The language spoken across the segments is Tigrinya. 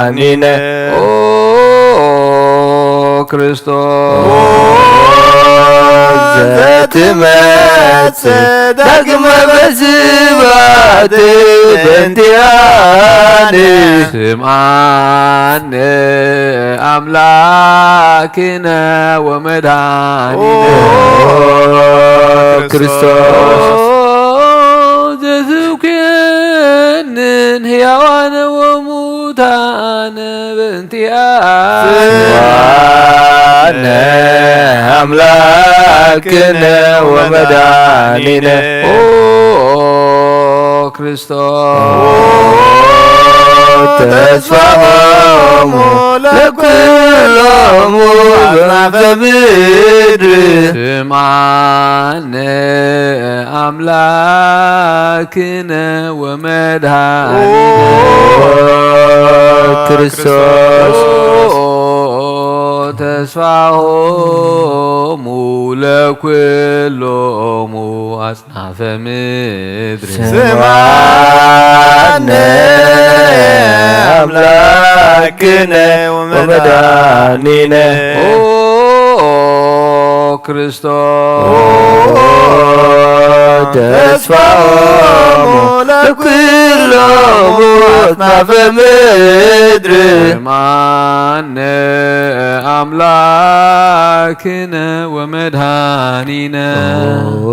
ኣኒነ። ኦ ክርስቶስ ዘትመጽእ ዳግመ በስባት በእንቲኣነ። ስምዓነ ኣምላክነ ወመድኃኒነ። ኦ ክርስቶስ ዘትኩንን ሕያዋነ ወሙታነ በእንቲኣነ። ስምዓነ ኣምላክነ ወመድኃኒነ። ኦ ክርስቶስ ተስፋሆሙ ለኩሎሙ አጽናፈ ምድር። ስምዓነ ኣምላክነ ወመድኃኒነ። ክርስቶስ ተስፋሆሙ ለኩሎሙ አጽናፈ ምድር። ስምዓነ አምላክነ ወመድኃኒነ። ኦ ክርስቶስ ተስፋሆሙ ለኩሎሙ አጽናፈ ምድር። ስምዓነ አምላክነ ወመድኃኒነ። ኦ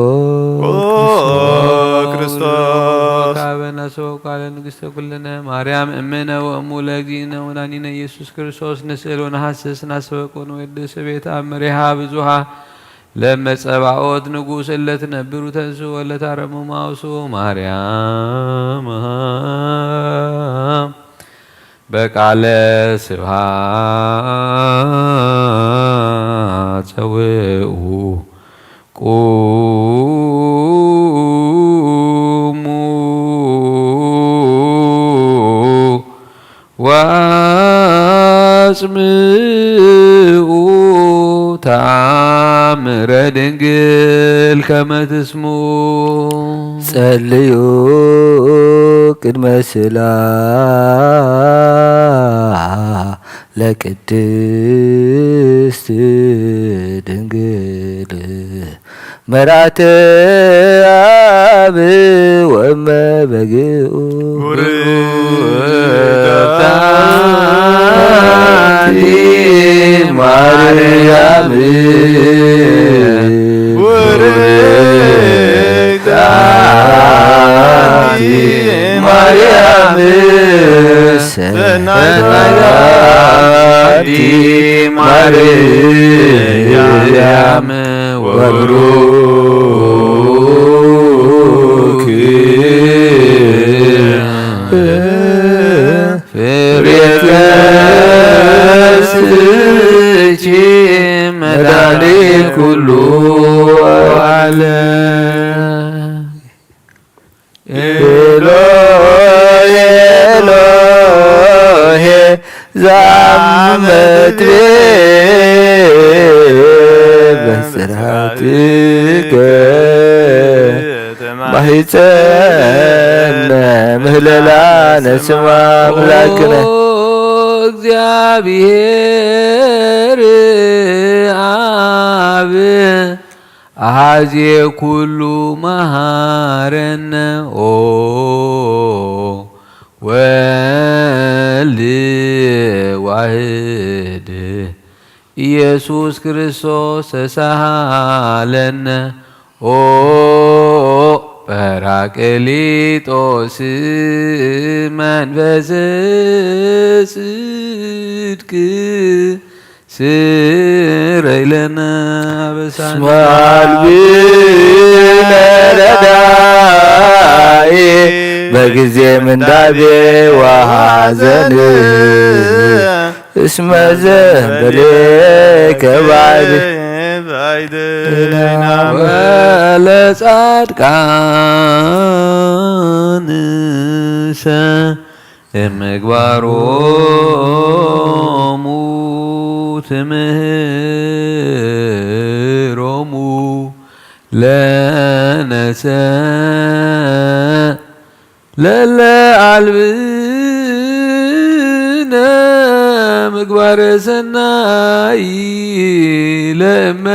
ክርስቶስ። ካበ ናሰው ቃለ ንግሥተ ኩልነ ማርያም እምነ ወእሙ ለእግዚእነ ወመድኃኒነ ኢየሱስ ክርስቶስ ንስእል ወነሐስስ ናሰበቅ ወንወድስ ቤት አምሬሃ ብዙሃ ለመጸባኦት ንጉሥ እለ ትነብሩ ተንሱ ወለ ታረሙ ማውሱ ማርያም በቃለ ስብሐት ጸውኡ ቁሙ ወአጽምኡ ተአምረ ድንግል ከመ ትስምኡ። ጸልዩ ቅድመ ስእላ ለቅድስት ድንግል መርዓተ አብ ወእመ በግኡ። ቡርክት አንቲ ማርያም ቡርክት አንቲ ማርያም ሰናይት አንቲ ማርያም ወብሩክ ፍሬ ከርስኪ መድኃኒት ኩሉ ዓለም። ኤሎሄ ኤሎሄ ዛመትቤ በስራትከ ማሂፀነ ምህለላነ ስማ አምላክነ። ኦ እግዚአብሔር አብ አሐዜ ኩሉ መሐረነ። ኦ ወልድ ዋህድ ኢየሱስ ክርስቶስ ተሳሃለነ። ኦ ጰራቅሊጦስ መንፈሰ ጽድቅ ስረይ ለነ አበሳነ። እስመ አልብነ ረዳኢ በጊዜ ምንዳቤ ወሐዘን እስመ ዘንበሌከ ባዕድ ባዕድ ወለጻድቃንሰ እምግባሮሙ ትምህሮሙ ለነሰ ለለ አልብነ ምግባረ ሰናይ ለመ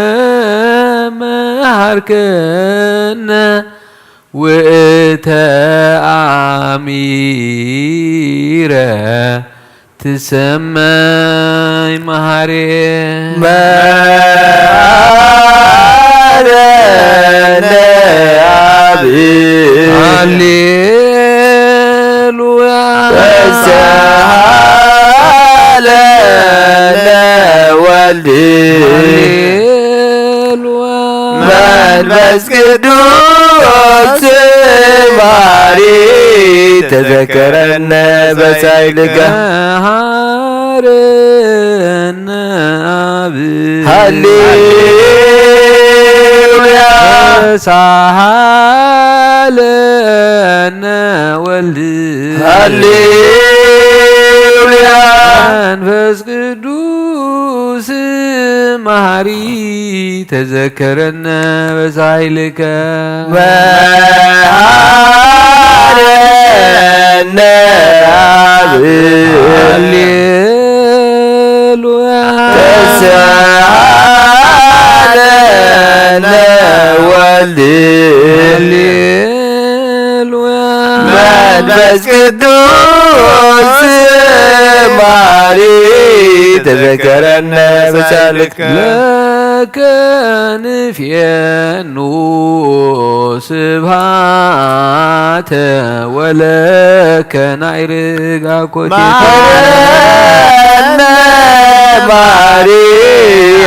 መሃርከነ ውእተ አሚረ ትሰመይ መሃሬ መሐረነ አብ ሃሌሉያ ተሳሃለነ ወልድ ሃሌሉያ መንፈስ ቅዱስ ማሪ ተዘከረነ በሳይልከ መሃረነ አብ ሃሌሉያ ተሳሃለነ ወልድ ሃሌሉያ መንፈስ ቅዱስ መሃሪ ተዘከረነ በሳይልከ መሃረነ አብ ሃሌሉያ ተሳሃለነ ወልድ ሃሌሉያ መንፈስ ቅዱስ ማሪ ተዘከረነ በሳይልከ ለከ ንፌኑ ስብሃተ ወለከ ናይርግ አኮቴተ መሐረነ ማሪ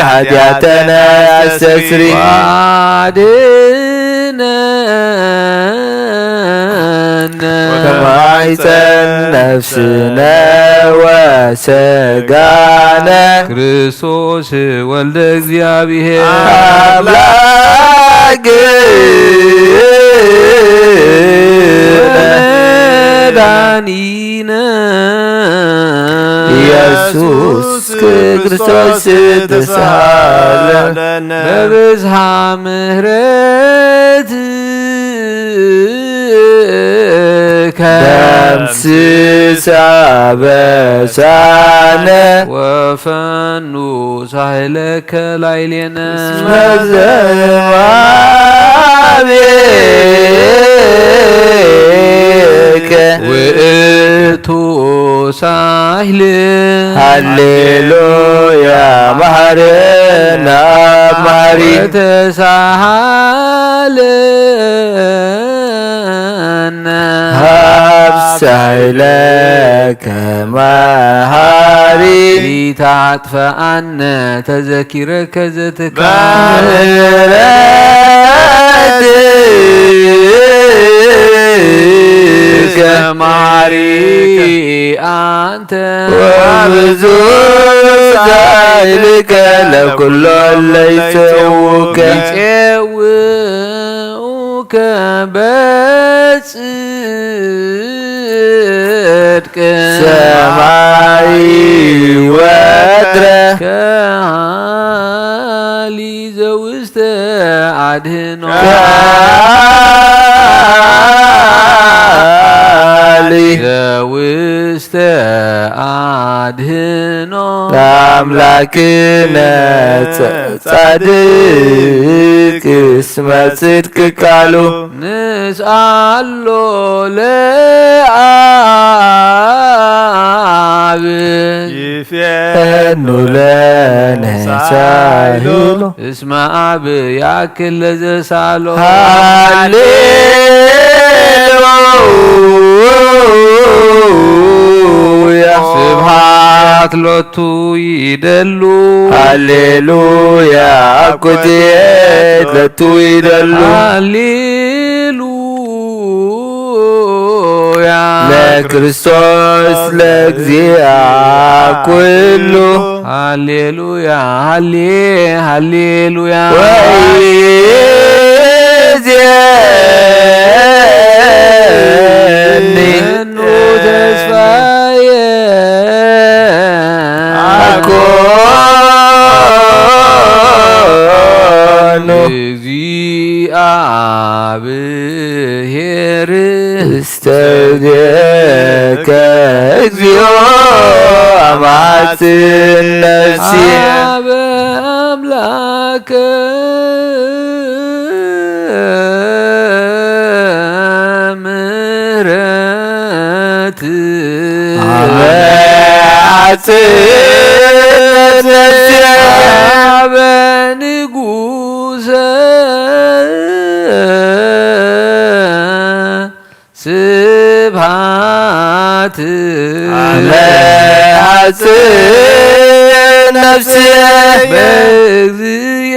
ኃጢአተነ አስተስሪ አድነነ ከማይፀን ነፍስነ ወሰጋነ ክርስቶስ ወልደ እግዚአብሔር አምላክ መድኃኒነ ኢየሱስ ክርስቶስ ተሳሃለነ በብዝሃ ምሕረት ከ ደምስስ አበሳነ ወፈኑ ሳህለከ ላይሌነ እስመ ዘእምአቤከ ውእቱ ሳህል ሃሌሉያ መሐረነ አብ መሐሪ ወተሳሃለ ለነ ሀብ ሳይለከ መሃሪ ኢታጥፈአነ ተዘኪረከ ዘትካ ምሕረትከ መሃሪ አንተ ወብዙ ሳይልከ ለኩሎ ለይጸውከ ይጼው ከበጽድቅ ሰማይ ወትረ ከሃሊ ዘውስተ አድህኖ ከሃሊ ዘውስተ አድህኖ ለአምላክነ ጻድቅ እስመ ጽድቅ ቃሉ ንስአሎ ለአብ ይፌኑ ለነ ሳይሎ እስመ አብ ያክል ለዘሳሎ ሃሌሉያ ስብሃት ሎቱ ይደሉ ሃሌሉያ አኩቴት ለቱ ይደሉ ሃሌሉያ ለክርስቶስ ለእግዚአ ኩሉ ሃሌሉያ ሃሌ ሃሌሉያ ወይዜኒ መኑ ተስፋየ አኮኑ እግዚአብሔር ውስተ እዴከ እግዚኦ አማዚ ነፍሲ አበ አምላከ ምሕረት አበ አጽነት ነፍሲ አበ ንጉሰ ስብሃት አበ አጽነት ነፍሲ በእግዚእ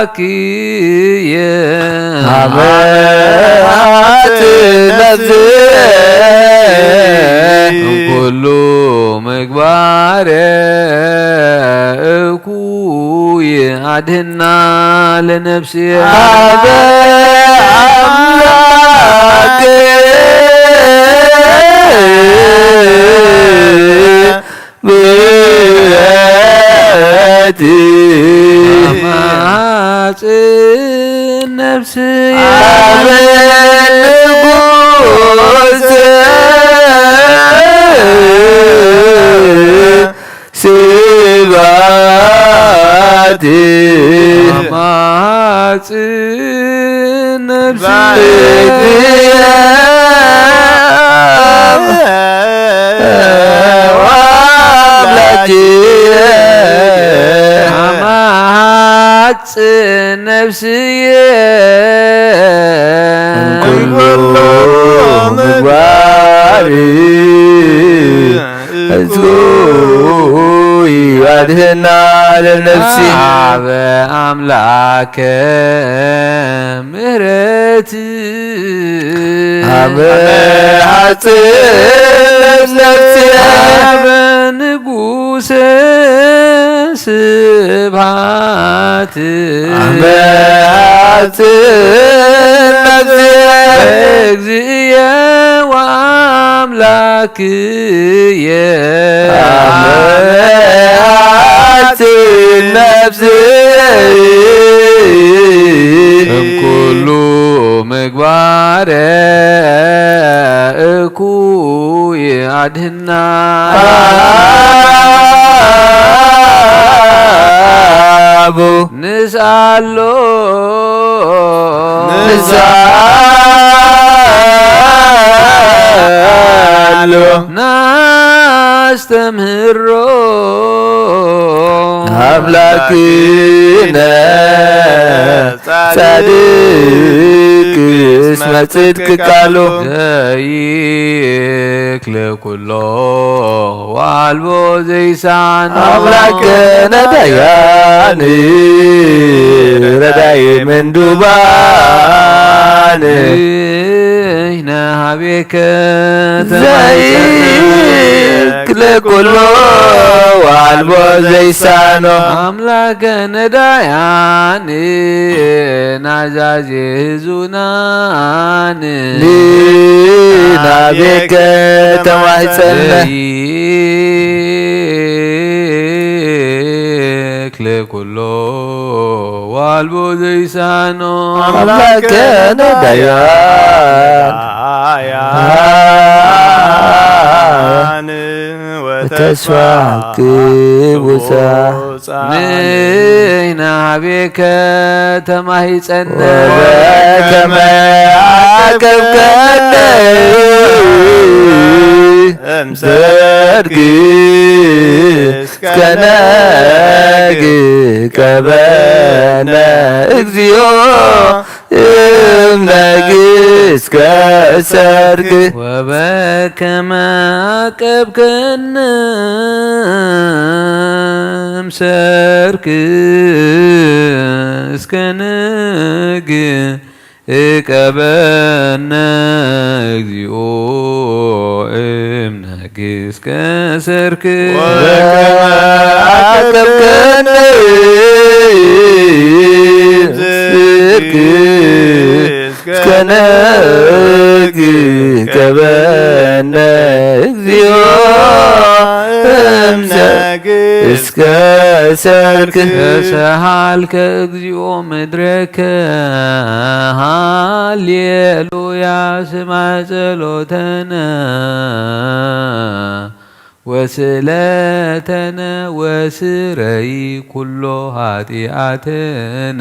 ወአምላክየ አበ አጽነት ነፍሲ እምኩሉ ምግባረ እኩይ አድህና ለነፍስየ አበ አምላክ ምሕረት አማጽን ነፍስየ አበ ንጉስ ስብሐት አማጽን ነፍስየ ወአምላክየ አማጽን ነፍስየ ኩሉ ምግባር እጹይ አድህና ለነፍሲ አበ አምላከ ምህረት አበ አጽነት ነፍሲ አበ ንጉሰ ስብሃት አበ አጽነት ነፍሲ እግዚእየ ወአምላክየ አበ አጽነት ነፍሲ እምኩሉ ምግባረ እኩይ አድህና አቡ ንስአሎ ንስአሎ ናስተምህሮ አምላክነ ጻድቅ እስመ ጽድቅ ቃሉ ዘይክል ኩሎ ዋልቦ ዘይሳኖ አምላክነ ዳያን ረዳይ ምንዱባን ንሕነ ሀቤከ ዘይክል ኩሎ ዋልቦ ዘይሳኖ አምላከ ነዳያን ናዛዜ ህዙናን ሊናቤከ ተማሕፀነ ዘይክል ኩሎ ዋልቦ ዘይሳኖ አምላከ ነዳያን ያን ወተስፋ ክቡሳ ንሕና ሀቤከ ተማሂፀነ ወበከመ አቀብከነ እምሰርግ እስከ ነግ ቀበነ እግዚኦ እምነግ እስከ ሰርግ ወበከመ አቀብከነ እምሰርክ እስከ ነግ እቀበነ እግዚኦ እምነግ እስከ ሰርክ አቀብከነ እስከ ነግ ቀበነ እግዚኦ እምነ እስከ ሰርክ ተሰሃልከ እግዚኦ ምድረከ ሃሌሉያ ስማዕ ጸሎተነ ወስእለተነ ወስረይ ኩሎ ኃጢአተነ።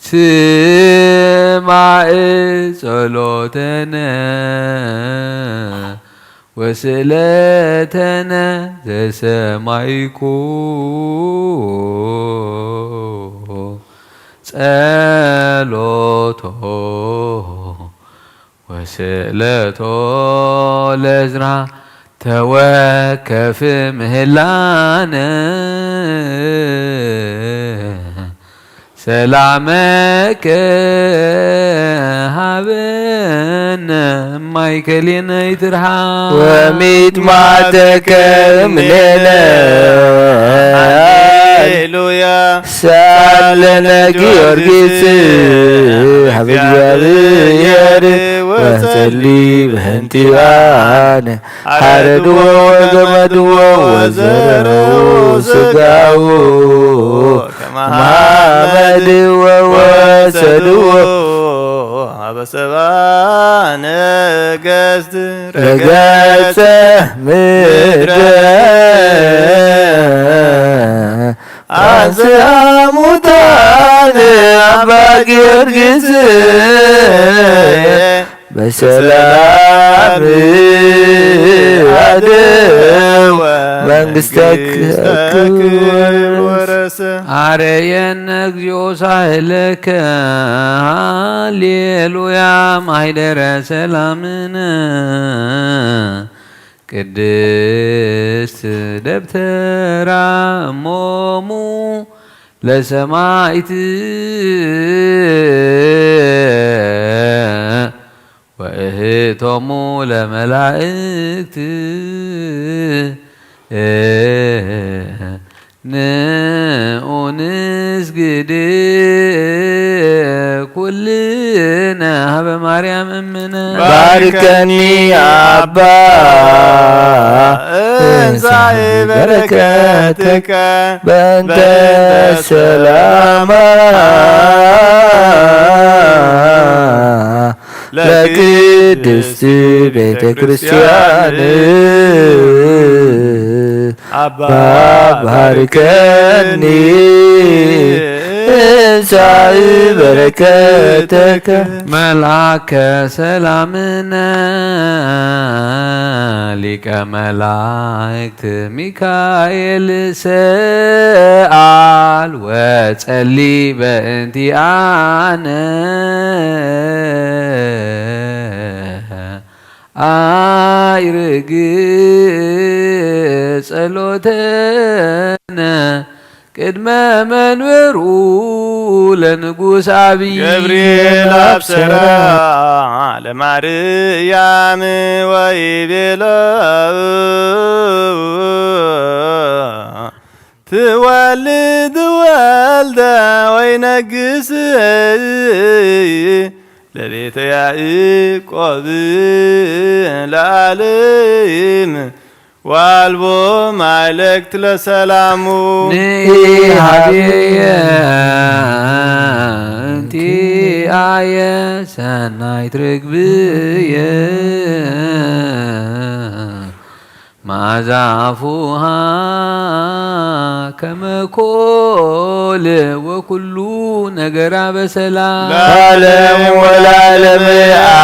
ስማዕ ጸሎተነ ወስእለተነ ዘሰማይኩ ጸሎቶ ወስእለቶ ለዝራ ተወከፍ ምህላነ። ሰላመከ ሃበነ ማእከሌነ ይትርሃ ወሚጥማዕተከ እምኔነ። ሃሌሉያ። ሳለነ ጊዮርጊስ ሀበ እግዚአብሔር ወጸሊ በህንቲባነ። ሓረድዎ ወገመድዎ ወዘረው ስጋው ከመ ሐመድ ወወሰድዎ ሀበ ሰባ ነገስት ረገጸ ምድረ አንስአ ሙታነ አባ ጊዮርጊስ በሰላም አደወ መንግስተክ ወረሰ። አረየነ እግዚኦ ሳህለከ ሃሌሉያ ማይደረ ሰላምነ ቅድስት ደብተራ እሞሙ ለሰማይት ወእህቶሙ ለመላእክት ንኡ ንስግድ ኩልነ ሀበ ማርያም እምነ። ባርከኒ አባ እንሳይ በረከትከ በእንተ ሰላማ ለቅድስት ቤተ ክርስቲያን አባ ባርከኒ እንሳእ በረከተከ። መልአከ ሰላምነ ሊቀ መላእክት ሚካኤል ሰአል ወጸሊ በእንቲአነ። አይርግ ጸሎተነ ቅድመ መንበሩ ለንጉስ አብይ። ገብርኤል አብሰራ ለማርያም ወይቤሎ ትወልድ ወልደ ወይነግስ ለቤተ ያዕቆብ ለዓለም ዋልቦ ማይለክት ለሰላሙ። ንኢ ሀቤየ እንቲአየ ሰናይት ርግብየ መዓዛ አፉሃ ከመ ኮል ወኩሉ ነገራ በሰላም። ለዓለም ወለዓለም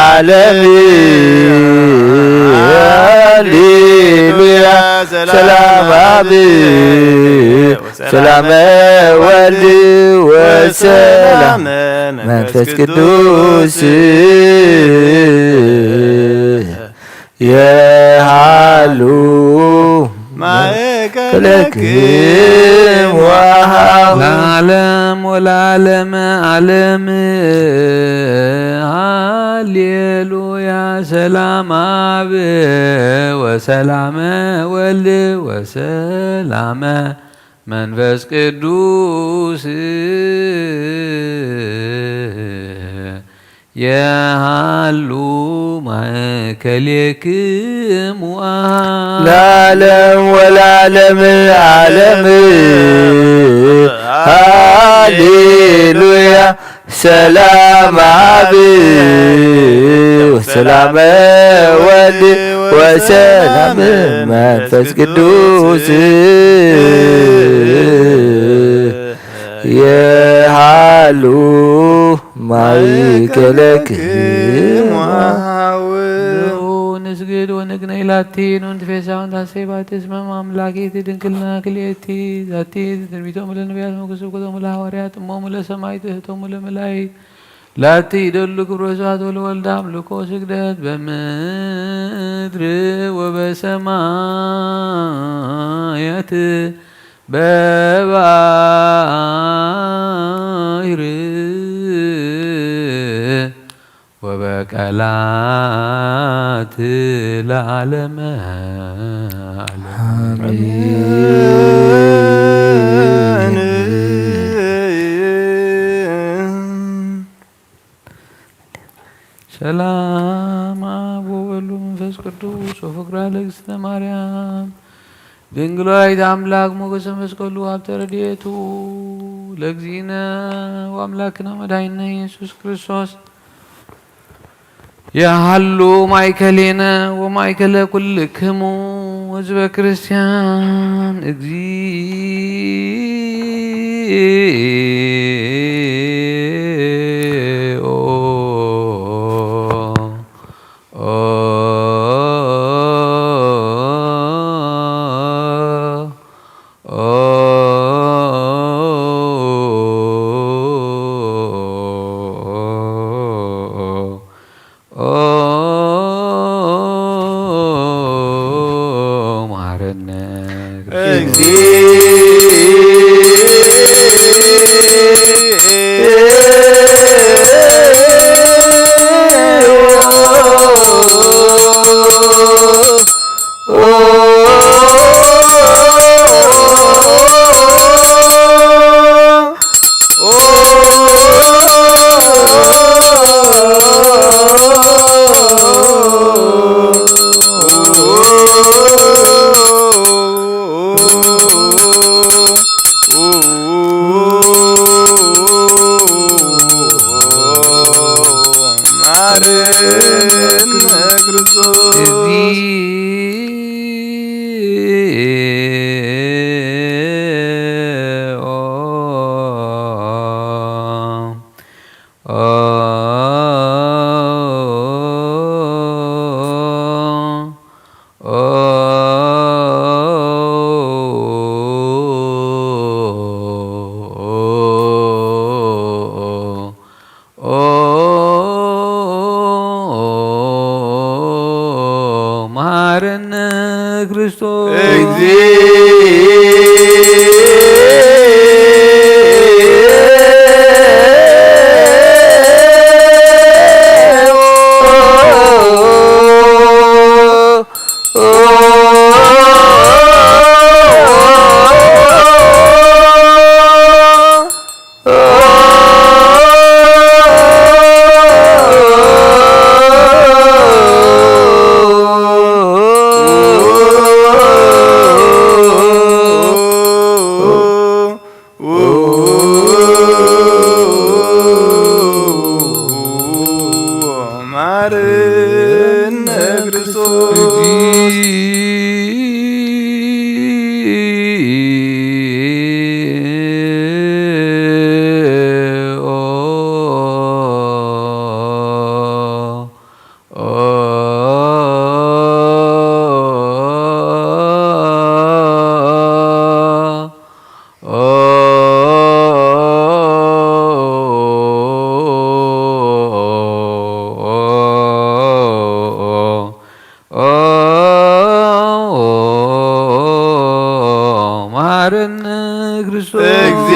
ዓለም። ሃሌሉያ። ሰላም አብ ሰላመ ወልድ ወሰላም መንፈስ ቅዱስ የሃሉ ማእከለክሙ ወሃቡ። ለዓለም ወለዓለመ ዓለም። ሃሌሉያ። ሰላም አብ ወሰላመ ወልድ ወሰላመ መንፈስ ቅዱስ የሃሉ ማእከሌክሙ። ለዓለም ወለዓለም ዓለም። ሃሌሉያ። ሰላም ኣብ ወሰላም ወልድ ወሰላም መንፈስ ቅዱስ የሃሉ ማእከለክሙ። ንስግድ ወንግነይ ላቲ ኖንቲ ፌሳውን ታሴባቲ እስመ ማምላኪቲ ድንግልና ክልኤቲ ዛቲ ትንቢቶሙ ለነቢያት ወስብከቶሙ ለሃዋርያት እሞሙ ለሰማይት እህቶሙ ለመላይት ላቲ ይደሉ ክብረ ስብሐት ወለወልድ አምልኮ ስግደት በምድር ወበሰማያት በባህር ወበቀላት ለዓለመ ዓለም። አሜን። ሰላም አብ ወወልድ ወመንፈስ ቅዱስ ወፍቅራ ለእግዝእትነ ማርያም ድንግል ወላዲተ አምላክ ሞገሰ መስቀሉ ሀብተ ረድኤቱ ለእግዚእነ ወአምላክነ መድኃኒነ ኢየሱስ ክርስቶስ የሃሉ ማእከሌነ ወማእከለ ኩልክሙ ህዝበ ክርስቲያን እግዚኦ። መሐረነ እግዚኦ። መሐረነ ክርስቶስ። መሐረነ ክርስቶስ። መሐረነ ክርስቶስ። መሐረነ ክርስቶስ።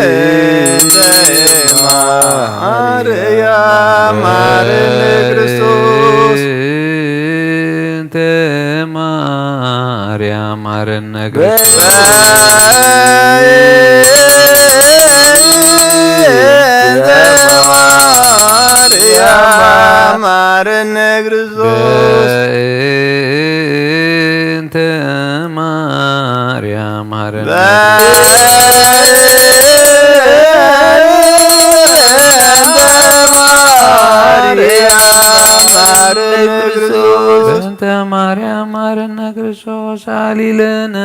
በእንተ ማርያም ማረነ ክርስቶስ። በእንተ ማርያም ማረነ ክርስቶስ። በእንተ ማርያም ማረነ ክርስቶስ። በእንተ ማርያም ማረነ። በእንተ ማርያም ማረነ ክርስቶስ። በእንተ ማርያም ማረነ ክርስቶስ። አሊለነ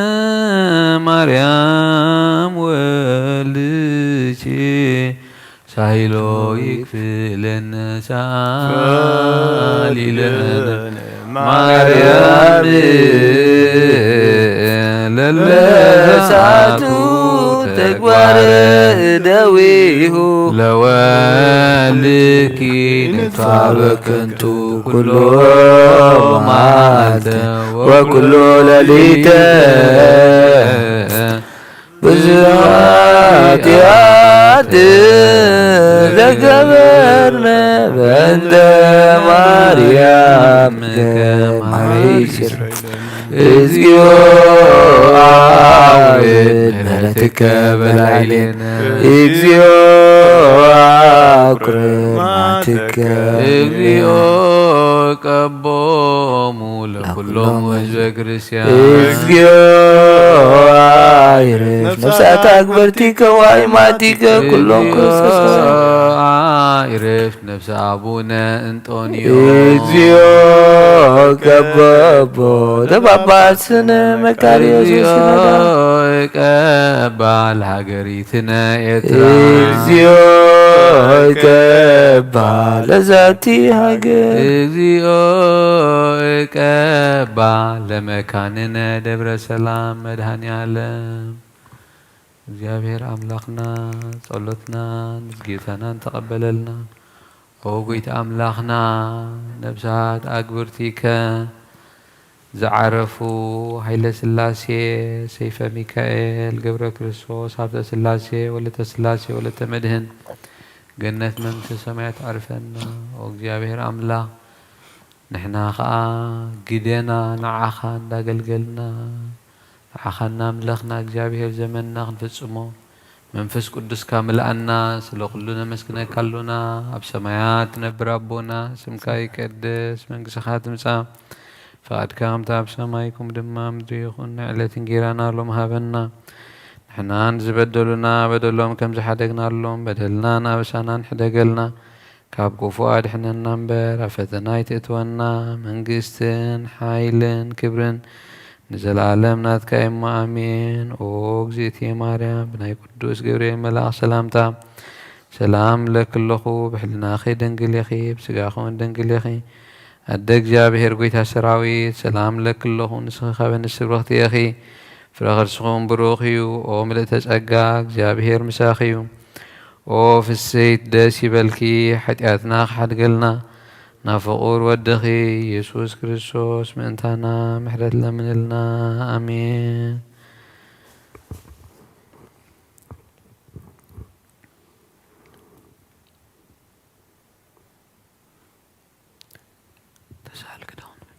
ማርያም ወልድኪ ሳይሎ ይክፍለነ ሳሊለነ ማርያም ለለሳቱ ተግባረ እደዊሁ ለወልኪ ንፋበ ከንቱ ኩሎ መዓልተ ወኩሎ ሌሊተ ብዙሕ ኃጢአት ዘገበርነ በእንተ ማርያም ከማይስር። እግዚኦ አውርድ ምሕረትከ በላዕሌነ። እግዚኦ አቁርብ መዓትከ። እግዚኦ ቀቦሙ ለኩሎም ህዝበ ክርስቲያን። እግዚኦ አይርፍ ነፍሳት አክበርቲከ ወአይማቲከ ኩሎም ክርስቶስ። አይርፍ ነፍሰ አቡነ እንጦንዮስ። እግዚኦ ቀበቦ ለጳጳስነ መቃርዮስ እግዚኦ ወሲኖዳ። ቀባ ለሀገሪትነ ኤርትራ። እግዚኦ ቀባ ለዛቲ ሀገር። እግዚኦ ቀባ ለመካንነ ደብረ ሰላም መድኃኔ ዓለም። እግዚኣብሔር ኣምላኽና ጸሎትና ምስጋናን ተቐበለልና። ኦ ጐይታ ኣምላኽና፣ ነብሳት ኣግብርቲከ ዝዓረፉ ኃይለ ሥላሴ፣ ሰይፈ ሚካኤል፣ ገብረ ክርስቶስ፣ ሃብተ ሥላሴ፣ ወለተ ሥላሴ፣ ወለተ መድህን፣ ገነት መንግሥተ ሰማያት ኣዕርፈና። ኦ እግዚኣብሔር ኣምላኽ፣ ንሕና ኸኣ ግደና ንዓኻ እንዳገልገልና፣ ንዓኻ እናምለኽና እግዚኣብሔር ዘመንና ክንፍጽሞ መንፈስ ቅዱስካ ምልኣና። ስለ ኩሉ ነመስግነካ ኣሎና። ኣብ ሰማያት ትነብር ኣቦና፣ ስምካ ይቀደስ፣ መንግሥትኻ ትምጻእ፣ ፍቓድካ ከምታ ኣብ ሰማይ ከምኡ ድማ ኣብ ምድሪ ይኹን። ንዕለት እንጌራና ሎም ሃበና። ንሕና ንዝበደሉና በደሎም ከም ዝሓደግናሎም በደልናን ኣበሳናን ሕደገልና። ካብ ክፉእ ኣድሕነና እምበር፣ ኣብ ፈተና ኣይትእትወና። መንግስትን ሓይልን ክብርን ንዘለኣለም ናትካ እሞ፣ ኣሜን። ኦ እግዝእትየ ማርያም፣ ብናይ ቅዱስ ገብርኤል መልኣኽ ሰላምታ ሰላም እብለኪ ኣለኹ። ብሕልናኺ ድንግል ኢኺ፣ ብስጋኺ እውን ድንግል ኢኺ። ኣደ እግዚኣብሔር፣ ጐይታ ሰራዊት፣ ሰላም እብለኪ ኣለኹ። ንስኺ ካብ ኣንስቲ ብርኽቲ ኢኺ፣ ፍረ ከርስኺ እውን ብሩኽ እዩ። ኦ ምልእተ ጸጋ፣ እግዚኣብሔር ምሳኺ እዩ። ኦ ፍስሕቲ ደስ ይበልኪ፣ ሓጢኣትና ክሓድገልና ናብ ፍቑር ወድኺ ኢየሱስ ክርስቶስ ምእንታና ምሕረት ለምንልና። ኣሜን። ተሳሃልከ ዶ ክንብል?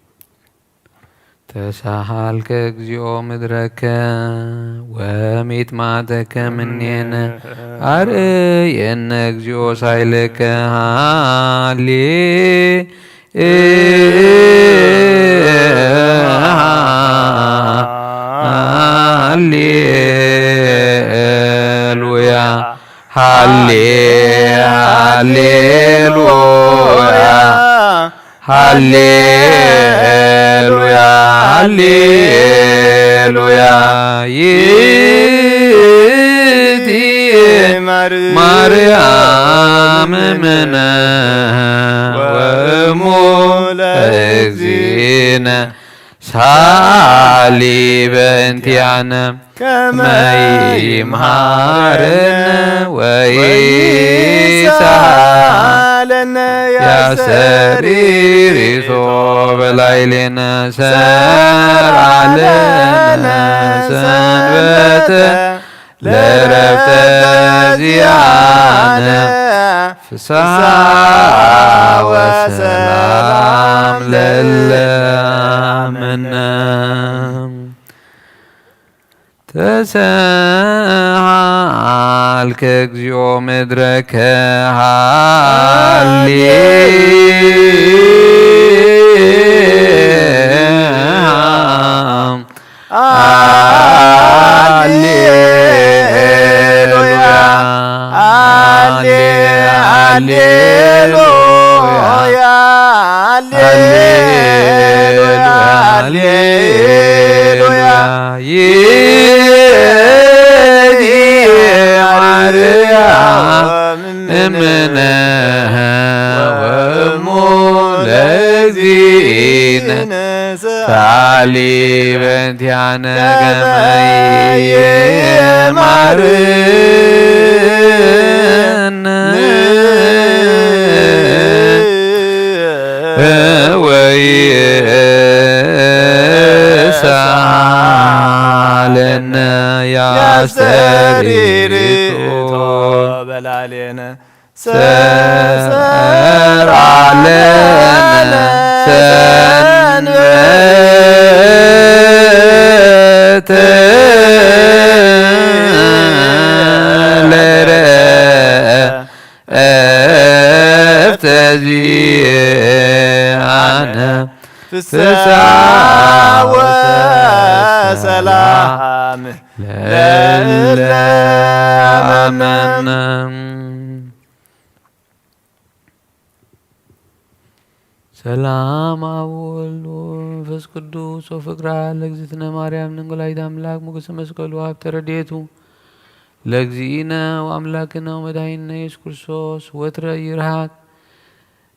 ተሳሃልከ እግዚኦ ምድረከ ወሚጥማተከ ምኔነ። ኣርእየነ እግዚኦ ሳይለከ ሃሌ ሃሌሉያ። ሃሌ ሃሌሉያ። ሃሌሉያ። ሃሌሉያ። ይእቲ ማርያም እምነ ወእሙ ለእግዚእነ ሳሊ በእንቲአነ ከመ ይምሃረነ ወይሳ ለነ ያስተሪሪቶ በላዕሌነ ሰርዓ ለነ ሰንበተ ለረፍተ ዚኣነ ፍስሓ ወሰላም ለለ ኣመነ። ተሰሃልከ እግዚኦ ምድረከ ሃሌ ሃሌሉያ ሃሌ ሃሌሉያ ሃሌሉያ ሃሌሉያ ይእቲ ማርያም እምነ ወእሙ ለእግዚእነ ሰአሊ በእንቲአነ ከመ ይማርነ ወይስአለነ ያስተሪሪቶ በላሌነ ሰራለነ ሰንበተ ለረፍተ ዚአነ ፍስሓ ወሰላም ለእለ አመነ። ሰላም አብ ወወልድ ወመንፈስ ቅዱስ ወፍቅራ ለእግዝእትነ ማርያም ድንግል ወላዲተ አምላክ ሞገሰ መስቀሉ ሀብተ ረድኤቱ ለእግዚእነ ወአምላክነ ወመድኃኒነ ኢየሱስ ክርስቶስ ወትረ ይርሃቅ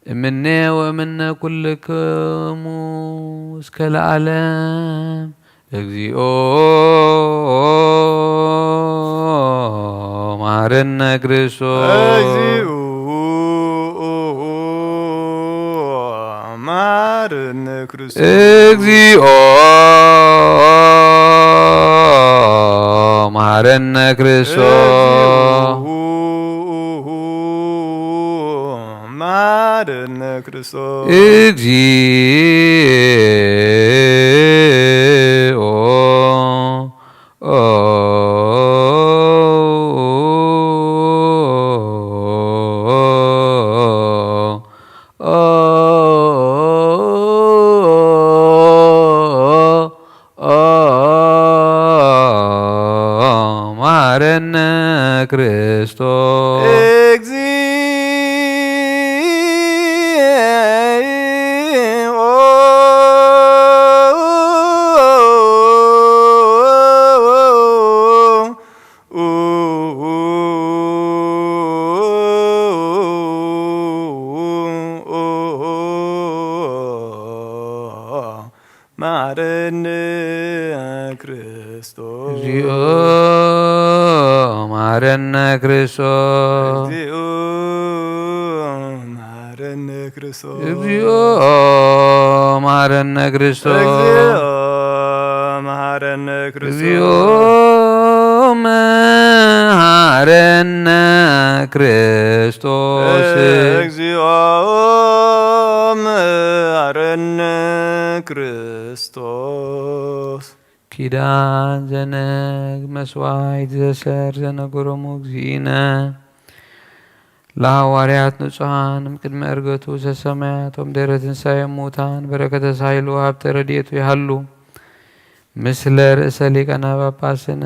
እምኔ ወእምነ ኩልክሙ እስከ ለዓለም። እግዚኦ መሐረነ ክርስቶስ። እግዚኦ መሐረነ ክርስቶስ። እግዚኦ መሐረነ ክርስቶስ። እግዚኦ መሐረነ ክርስቶስ። እግዚኦ መሐረነ ክርስቶስ። እግዚኦ መሐረነ ክርስቶስ። እግዚኦ መሐረነ ክርስቶስ። እግዚኦ መሐረነ ክርስቶስ። እግዚኦ መሐረነ ክርስቶስ። እግዚኦ መሐረነ ክርስቶስ። እግዚኦ መሐረነ ክርስቶስ። እግዚኦ መሐረነ ክርስቶስ። ኪዳን ዘነግ መስዋዕት ዘሰር ዘነገሮሙ እግዚእነ ለሐዋርያት ንጹሐን እምቅድመ ዕርገቱ ዘሰማያት ወምድረ ትንሳኤ ሙታን በረከተ ሳይሉ ሀብተ ረድኤቱ ይሃሉ ምስለ ርእሰ ሊቃነ ጳጳስነ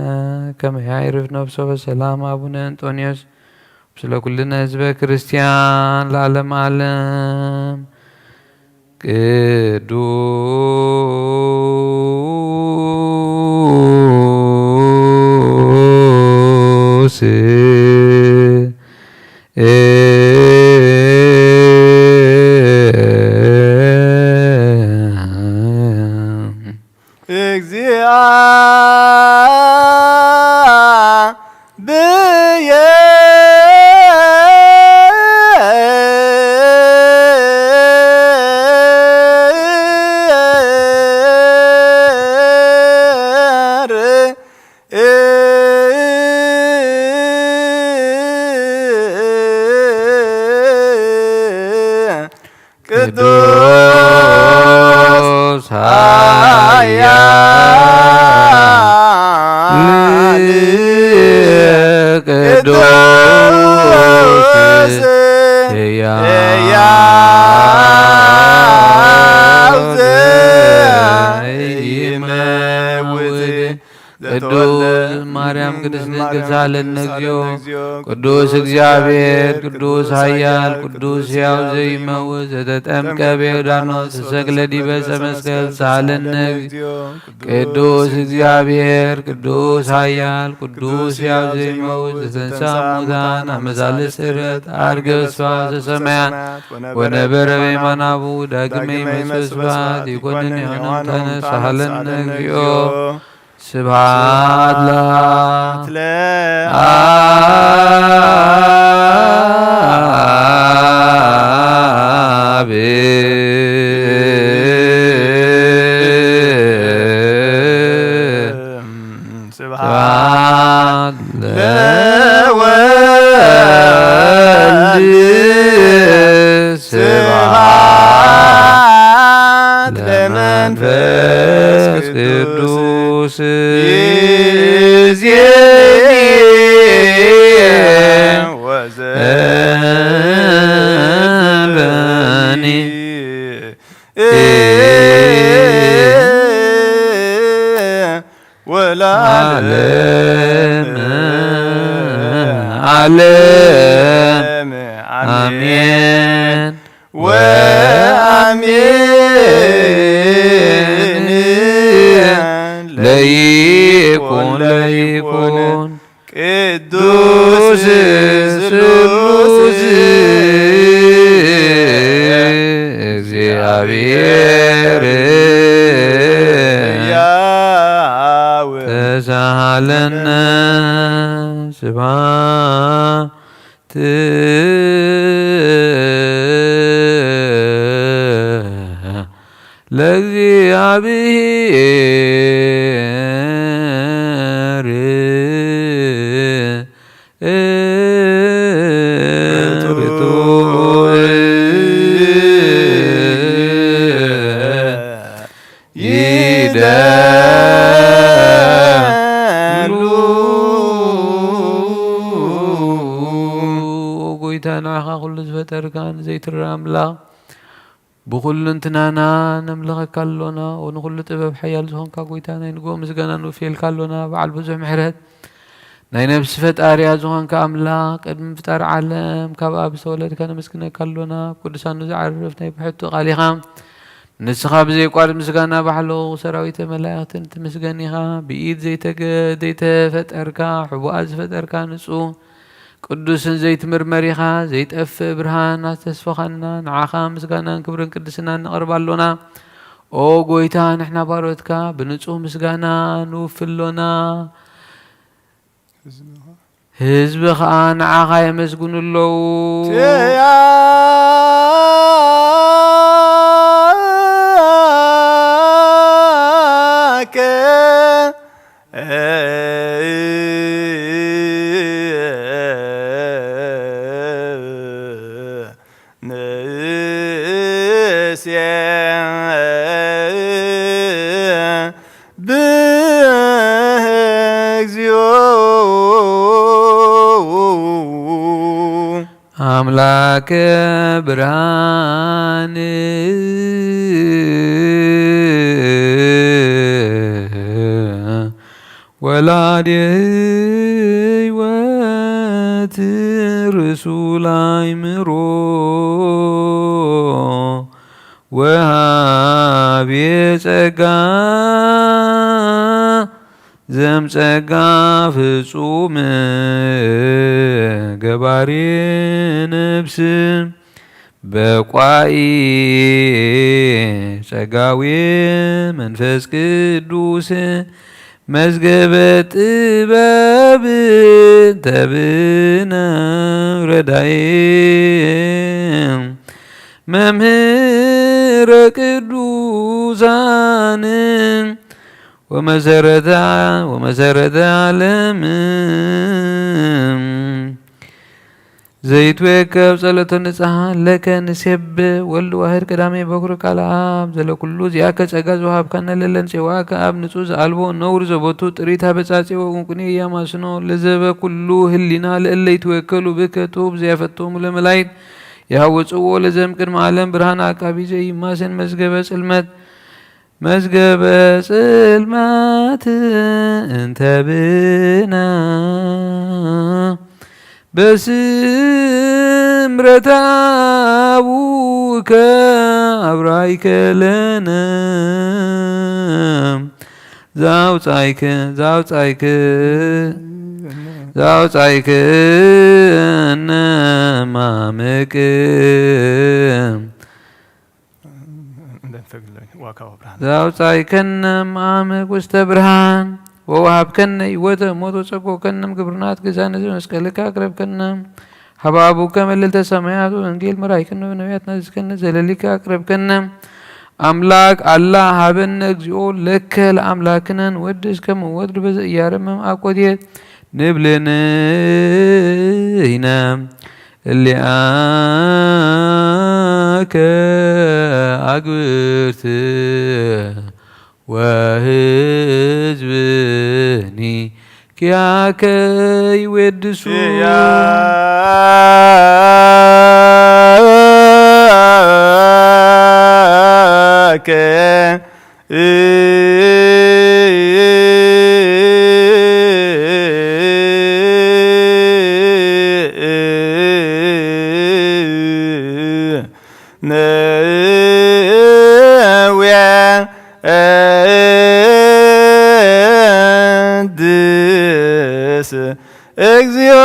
ከመ ያዕርፍ ነፍሶ በሰላም አቡነ እንጦንዮስ ምስለ ኩልነ ህዝበ ክርስቲያን ለዓለመ ዓለም። ቅዱስ እግዚአ ብየ ቅዱስ ኃያል ቅዱስ ሕያው ዘይመውት ቅዱስ ማርያም ቅድስት ድንግል ሳለነ እግዚኦ። ቅዱስ እግዚአብሔር ቅዱስ ኃያል ቅዱስ ሕያው ዘይመውት ዘተጠምቀ በዮርዳኖስ ተሰቅለ ዲበ ዕፀ መስቀል ሳለነ እግዚኦ። ቅዱስ እግዚአብሔር ቅዱስ ኃያል ቅዱስ ሕያው ዘይመውት ዘተንሳ ሙታን አመሳለ ስረት አርገ በስፋ ዘሰማያት ወነበረ በየማናቡ ዳግመ ይመጽእ ስብሐት ይኮንን የሆነም ተነሳ ሳለነ እግዚኦ። ስብሐት ለአብ። ስብሐት ለወልድ። ስብሐት ለመንፈስ ቅዱስ። ይእዜኒ ወዘልፈኒ ወለዓለመ ዓለም አሜን ወአሜን። ለይኩን ለይኩን ቅዱስ ስሉስ እግዚአብሔር ያው ተሳሃለነ ስብሐት ለእግዚአብሔር። ይደሉ። ጎይታ ንዓኻ ኩሉ ዝፈጠርካ ንዘይትረኣ ኣምላኽ ብኹልንትናና ነምልኸካ ኣሎና። ንኹሉ ጥበብ ሓያል ዝኾንካ ጎይታ ናይ ንግሆ ምስጋና ንውፍየልካ ኣሎና። በዓል ብዙሕ ምሕረት ናይ ነብሲ ፈጣሪያ ዝኾንካ ኣምላኽ ቅድሚ ምፍጣር ዓለም ካብ ኣብ ዝተወለድካ ነመስግነካ ኣሎና። ኣብ ቅዱሳኑ ዝዓርፍ ናይ ብሕቱ ቃል ኢኻ። ንስኻ ብዘይቋርጽ ምስጋና ባሕሎ ሰራዊተ መላእኽትን ትምስገን ኢኻ። ብኢድ ዘይተገ-፣ ዘይተፈጠርካ፣ ሕቡኣት ዝፈጠርካ ንጹህ ቅዱስን ዘይትምርመር ኢኻ። ዘይጠፍእ ብርሃን ኣስተስፈኻና። ንዓኻ ምስጋናን ክብርን ቅድስናን ነቕርብ ኣሎና። ኦ ጎይታ፣ ንሕና ባሮትካ ብንጹህ ምስጋና ንውፍሎና። ህዝቢ ኸኣ ንዓኻ የመስግኑ ኣለዉ። ቴያከ ንእሴ ብእግዚኦ። አምላከ ብርሃን ወላዲ ሕይወት ርሱል አእምሮ ወሃቤ ጸጋ ዘምጸጋ ፍጹም ገባሬ ነፍስ በቋኢ ጸጋዊ መንፈስ ቅዱስ መዝገበ ጥበብ ተብነ ረዳይ መምህረ ቅዱሳን ወመሰረተ ወመሰረተ ዓለም ዘይትዌከብ ጸሎተ ንጽሓ ለከ ንሴብ ወልድ ዋህድ ቀዳሜ በኩር ቃል ኣብ ዘለ ኩሉ ዚኣከ ጸጋ ዝወሃብካነ ለለን ጼዋከ ኣብ ንጹህ ዝኣልቦ ነውር ዘቦቱ ጥሪት ሃበጻጺ ወቁንቁኒ እያማስኖ ለዘበ ኩሉ ህሊና ለእለ ይትወከሉ ብከ ጡብ ዘያፈቶሙ ለመላይት የሃወጽዎ ለዘም ቅድመ ዓለም ብርሃን ኣቃቢ ዘይማሰን መዝገበ ጽልመት መዝገበ ጽልመት እንተ ብነ በስምረተ አቡከ አብራይከ ለነ ዛውጻይከ ዛውጻይከ ዛውጻይከ እነ ማምቅ ዘውጻእከነ እምአመ ውስተ ብርሃን ወወሃብከነ ህይወተ ሞት ወጸጎከነ እምግብርናት ግዛነ ዘመስቀልከ አቅረብከነ። ሀበ አቡከ መልዕልተ ሰማያት ወወንጌል መራይከነ ወነቢያት ናዘዝከነ ዘለሊከ አቅረብከነ። አምላክ አላ ሀበነ እግዚኦ ለከ ለአምላክነ ንወድስ ከመ ወትር በዘ ኢያረምም አኮቴት ንብልንይነ እሊአከ አግብርት ወህዝብኒ ኪያከ ይዌድሱ። ኪያከ ነውየ ድስ እግዚኦ።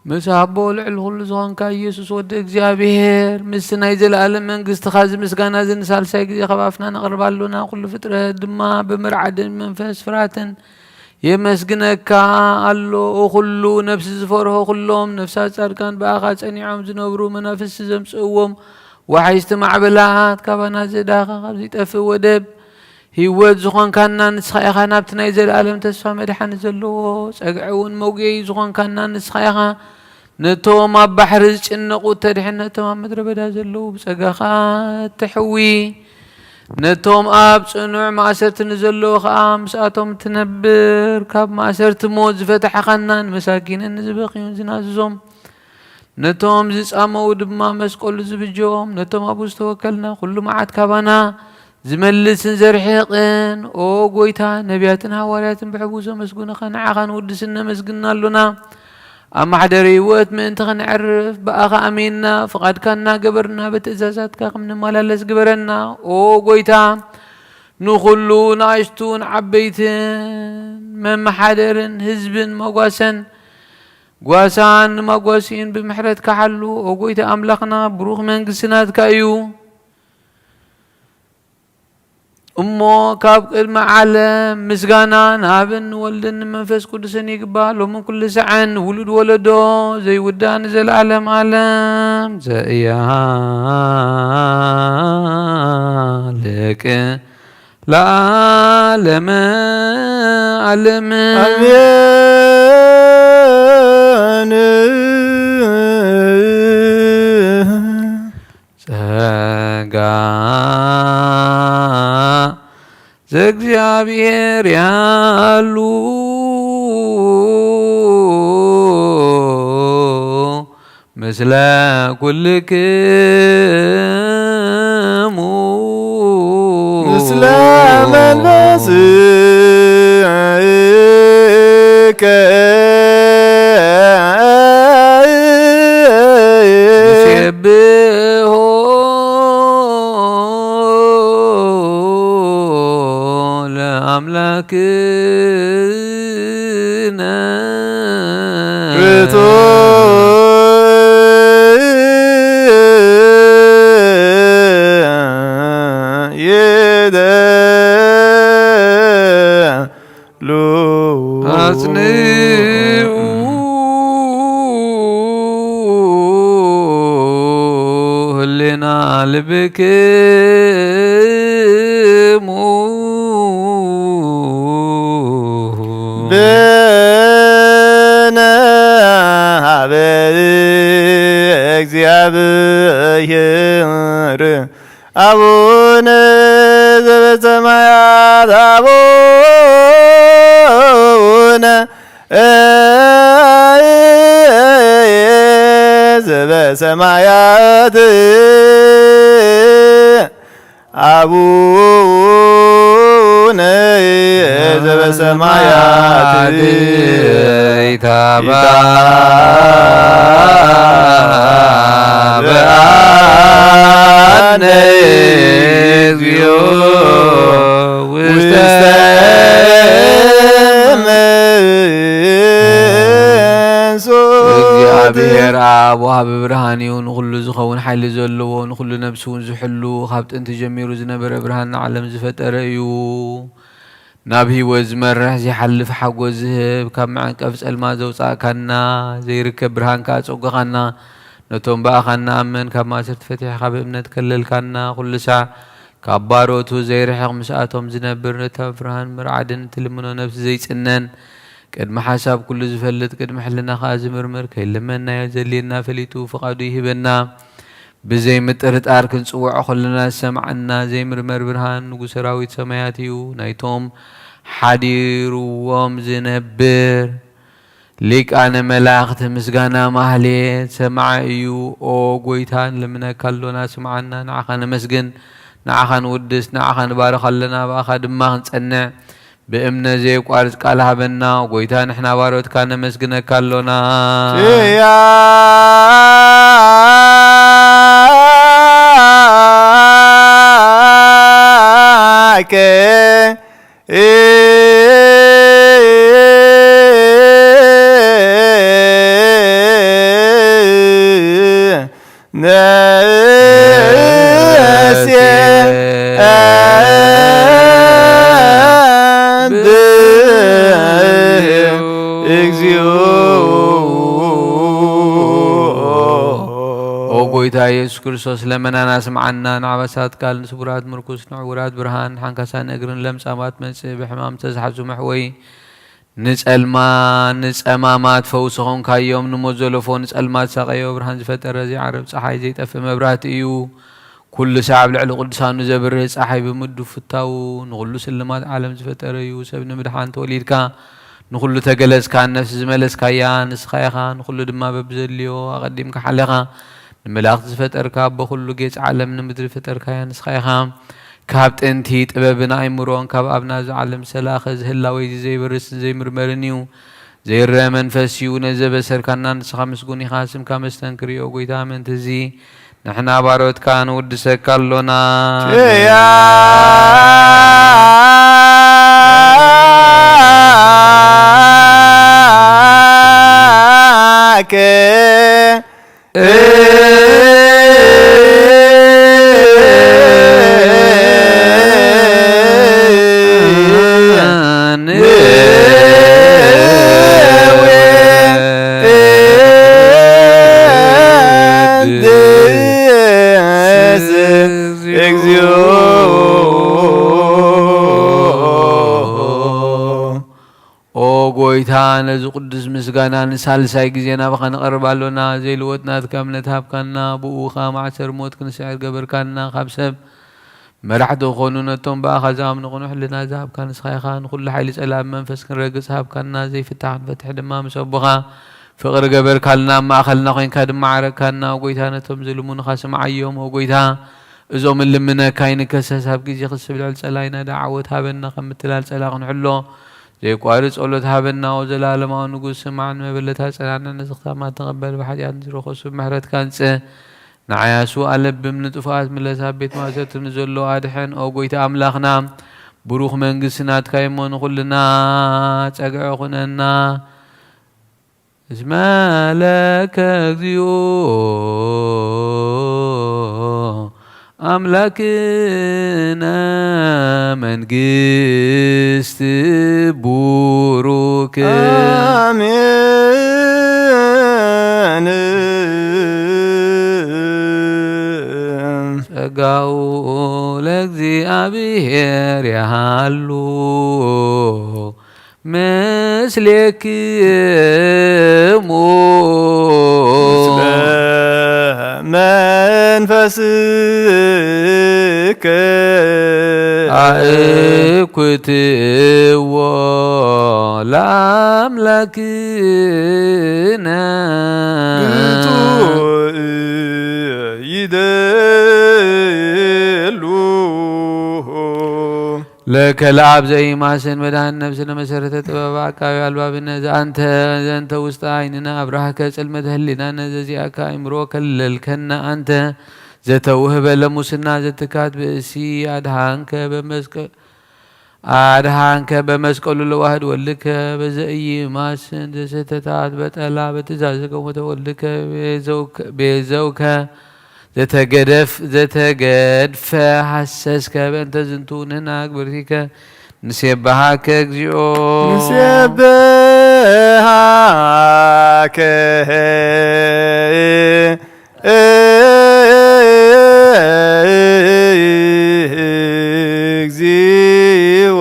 ምስ ኣቦ ልዕሊ ኩሉ ዝኾንካ ኢየሱስ ወዲ እግዚኣብሔር፣ ምስቲ ናይ ዘለኣለም መንግስትኻ እዚ ምስጋና እዚ ንሳልሳይ ግዜ ካብ ኣፍና ነቕርብ ኣሎና። ኩሉ ፍጥረት ድማ ብምርዓድን መንፈስ ፍርሃትን የመስግነካ ኣሎ። ኦ ኩሉ ነፍሲ ዝፈርሆ ኩሎም ነፍሳት ጻድቃን ብኣኻ ጸኒዖም ዝነብሩ መናፍስቲ ዘምጽእዎም ወሓይዝቲ ማዕበላት ካባና ዝእዳኻ ካብ ዘይጠፍእ ወደብ ህይወት ዝኾንካና ንስኻ ኢኻ። ናብቲ ናይ ዘለኣለም ተስፋ መድሓኒ ዘለዎ ጸግዒ እውን መጉየዪ ዝኾንካና ንስኻ ኢኻ። ነቶም ኣብ ባሕሪ ዝጭነቑ ተድሕን፣ ነቶም ኣብ ምድረ በዳ ዘለዉ ብጸጋኻ እተሕዊ፣ ነቶም ኣብ ጽኑዕ ማእሰርቲ ንዘለዉ ኸኣ ምስኣቶም ትነብር። ካብ ማእሰርቲ ሞት ዝፈታሕኻና ንመሳኪንን ንዝበኽዩን ዝናዝዞም ነቶም ዝጻመዉ ድማ መስቀሉ ዝብጀዎም፣ ነቶም ኣብኡ ዝተወከልና ኩሉ መዓት ካባና ዝመልስን ዘርሕቕን፣ ኦ ጎይታ፣ ነቢያትን ሃዋርያትን ብሕቡእ ዘመስጉንኻ ንዓኻ ንውድስን ነመስግንና ኣሎና። ኣብ ማሕደር ህይወት ምእንቲ ኽንዕርፍ ብኣኻ ኣሚንና፣ ፍቓድካ እናገበርና ብትእዛዛትካ ከም ንመላለስ ግበረና። ኦ ጎይታ፣ ንኹሉ ንኣሽቱን ዓበይትን መመሓደርን ህዝብን መጓሰን ጓሳን ንመጓሲን ብምሕረትካ ሓሉ። ኦ ጎይታ ኣምላኽና፣ ብሩኽ መንግስቲ ናትካ እዩ። እሞ ካብ ቅድሚ ዓለም ምስጋና ንኣብን ንወልድን ንመንፈስ ቅዱስን ይግባእ፣ ሎምን ኩሉ ሰዓን፣ ንውሉድ ወለዶ ዘይውዳእ ንዘለዓለም ዓለም ዘኢሃልቅ ለዓለመ ዓለም። ኣሜን። ጸጋ ዘእግዚኣብሔር ያሉ ምስለ ኩልክሙ። ምስለ መንፈስከ። ንሴብሖ ለኣምላክነ። ርቱዕ ይደሉ። አጽንዑ ህሌና ልብክሙ። አቡነ ዘበሰማያት፣ አቡነ ዘበሰማያት፣ አቡነ ዘበሰማያት፣ ይትባበአነ እግዚኦ ውስተ መንሱት። እግዚኣብሔር ኣብ ወሃቢ ብርሃን እዩ፣ ንኹሉ ዝኸውን ሓይሊ ዘለዎ፣ ንኹሉ ነፍሲ እውን ዝሕሉ፣ ካብ ጥንቲ ጀሚሩ ዝነበረ ብርሃን ንዓለም ዝፈጠረ እዩ። ናብ ህይወት ዝመርሕ ዘይሓልፍ ሓጎስ ዝህብ፣ ካብ መዐንቀፍ ጸልማት ዘውጻእካና፣ ዘይርከብ ብርሃን ከኣ ጸጉኻና፣ ነቶም ብኣኻ እንኣምን ካብ ማእሰርቲ ፈቲሕኻ ብእምነት ከለልካና፣ ኩሉ ሳዕ ካብ ባሮቱ ዘይርሕቕ ምስኣቶም ዝነብር፣ ነታ ብርሃን ምርዓድን እትልምኖ ነፍሲ ዘይጽነን፣ ቅድሚ ሓሳብ ኩሉ ዝፈልጥ፣ ቅድሚ ሕልና ከኣ ዝምርምር፣ ከይለመንናዮ ዘድልየና ፈሊጡ ፍቓዱ ይህበና። ብዘይ ምጥርጣር ክንጽውዖ ከለና ዝሰምዓና ዘይምርመር ብርሃን ንጉስ ሰራዊት ሰማያት እዩ። ናይቶም ሓዲርዎም ዝነብር ሊቃነ መላእኽት ምስጋና ማህሌት ሰማዒ እዩ። ኦ ጎይታ ንልምነካ ኣሎና ስምዓና፣ ንዓኻ ነመስግን፣ ንዓኻ ንውድስ፣ ንዓኻ ንባርኽ ኣለና፣ ብኣኻ ድማ ክንጸንዕ ብእምነት ዘየቋርጽ ቃል ሃበና። ጎይታ ንሕና ባሮትካ ነመስግነካ ኣሎና። ኪያከ ነሴ እግዚኦ። ኦ ጎይታ ኢየሱስ ክርስቶስ ለመናና ስምዓና። ንዓበሳት ቃል ንስቡራት ምርኩስ ንዕውራት ብርሃን ሓንካሳን እግርን ለምጻማት መጽእ ብሕማም ዝተዝሓዙ መሕወይ ንጸልማ ንጸማማት ፈውሲ ኾንካዮም። ንሞት ዘለፎ ንጸልማት ሳቐዮ። ብርሃን ዝፈጠረ ዘይዓርብ ጸሓይ ዘይጠፍእ መብራህቲ እዩ። ኩሉ ሳዕ ኣብ ልዕሊ ቅዱሳኑ ዘብርህ ጸሓይ ብምድፉታዉ ንኹሉ ስልማት ዓለም ዝፈጠረ እዩ። ሰብ ንምድሓን ተወሊድካ ንኹሉ ተገለጽካ። ነፍሲ ዝመለስካያ ንስኻ ኢኻ። ንኹሉ ድማ በብዘድልዮ ኣቐዲምካ ሓለኻ። ንመላእኽቲ ዝፈጠርካ ኣቦ ኩሉ ጌጽ ዓለም ንምድሪ ዝፈጠርካያ ንስኻ ኢኻ። ካብ ጥንቲ ጥበብን ኣእምሮን ካብ ኣብ ናዚ ዓለም ዝተላእኸ እዚ ህላዌ እዚ ዘይበርስን ዘይምርመርን እዩ። ዘይረአ መንፈስ እዩ። ነዚ ዘበሰርካና ንስኻ ምስጉን ኢኻ። ስምካ መስተንክር እዩ። ኦ ጎይታ፣ ምእንቲ እዚ ንሕና ባሮትካ ንውድሰካ ኣሎና። ኪያከ እግዚኦ። ኦ ጎይታ፣ ነዚ ቅዱስ ምስጋና ንሳልሳይ ግዜ ናባኻ ንቐርብ ኣሎና። ዘይልወጥ ናትካ እምነት ሃብካና፣ ብኡ ኸኣ ማዕሰር ሞት ክንስዕር ገበርካና። ካብ ሰብ መራሕቲ ክኾኑ ነቶም ብኣኻ ዝኣምኑ ቅኑዕ ሕልና ዝሃብካ ንስኻ ኢኻ። ንኹሉ ሓይሊ ጸላም መንፈስ ክንረግጽ ሃብካና። ዘይፍታሕ ክንፈትሕ ድማ ምስ ኣቦኻ ፍቕሪ ገበርካልና። ኣብ ማእከልና ኾይንካ ድማ ዓረቅካና። ኦ ጎይታ፣ ነቶም ዝልሙኑኻ ስምዓዮም። ኦ ጎይታ፣ እዞም እንልምነካ ኣይንከሰስ። ኣብ ግዜ ክስብ ልዕል ጸላኢና ደኣ ዓወት ሃበና። ከም ምትላል ጸላ ክንሕሎ ዘየቋርጽ ጸሎት ሃበና። ኦ ዘላለማዊ ንጉስ፣ ስማዕ፣ ንመበለታ ጸናንዕ፣ ንዝኽታማት ተቐበል። ብሓጢኣት ንዝረኸሱ ብምሕረትካ ኣንጽህ። ንዓያሱ ኣለብም፣ ንጥፉኣት ምለስ፣ ኣብ ቤት ማእሰርቲ ንዘሎ ኣድሕን። ኦ ጎይታ ኣምላኽና፣ ብሩኽ መንግስቲ ናትካ እሞ ንኹልና ጸግዒ ኩነና። እስመ ለከ እግዚኦ ኣምላክነ መንግስት ቡሩክ። ኣሜን። ጸጋኡ ለእግዚኣብሔር ያሃሉ ምስሌክሙ። ምስለ መንፈስ እኩትዎ ለአምላክነ። ብፁዕ ይደሉ። ለከ ለአብ ዘኢማስን መድኃን ነፍስ ለመሰረተ ጥበብ አቃቢ አልባብነ ዘአንተ ዘንተ ውስጥ አይንነ አብራህከ ጽልመተ ህሊናነ ዘዚአከ አእምሮ ከለልከነ አንተ ዘተውህበ ለሙስና ዘትካት ብእሲ አድሃንከ በመስቀ-፣ አድሃንከ በመስቀሉ ለዋህድ ወልድከ በዘኢይማስን ዘሰተታት በጠላ በትእዛዝከ ሞተ ወልድከ ቤዘውከ፣ ቤዘውከ ዘተገደፍ-፣ ዘተገድፈ ሐሰስከ በእንተ ዝንቱ ንሕና ግብርቲከ ንሴብሃከ እግዚኦ። ንሴብሃከ እግዚኦ።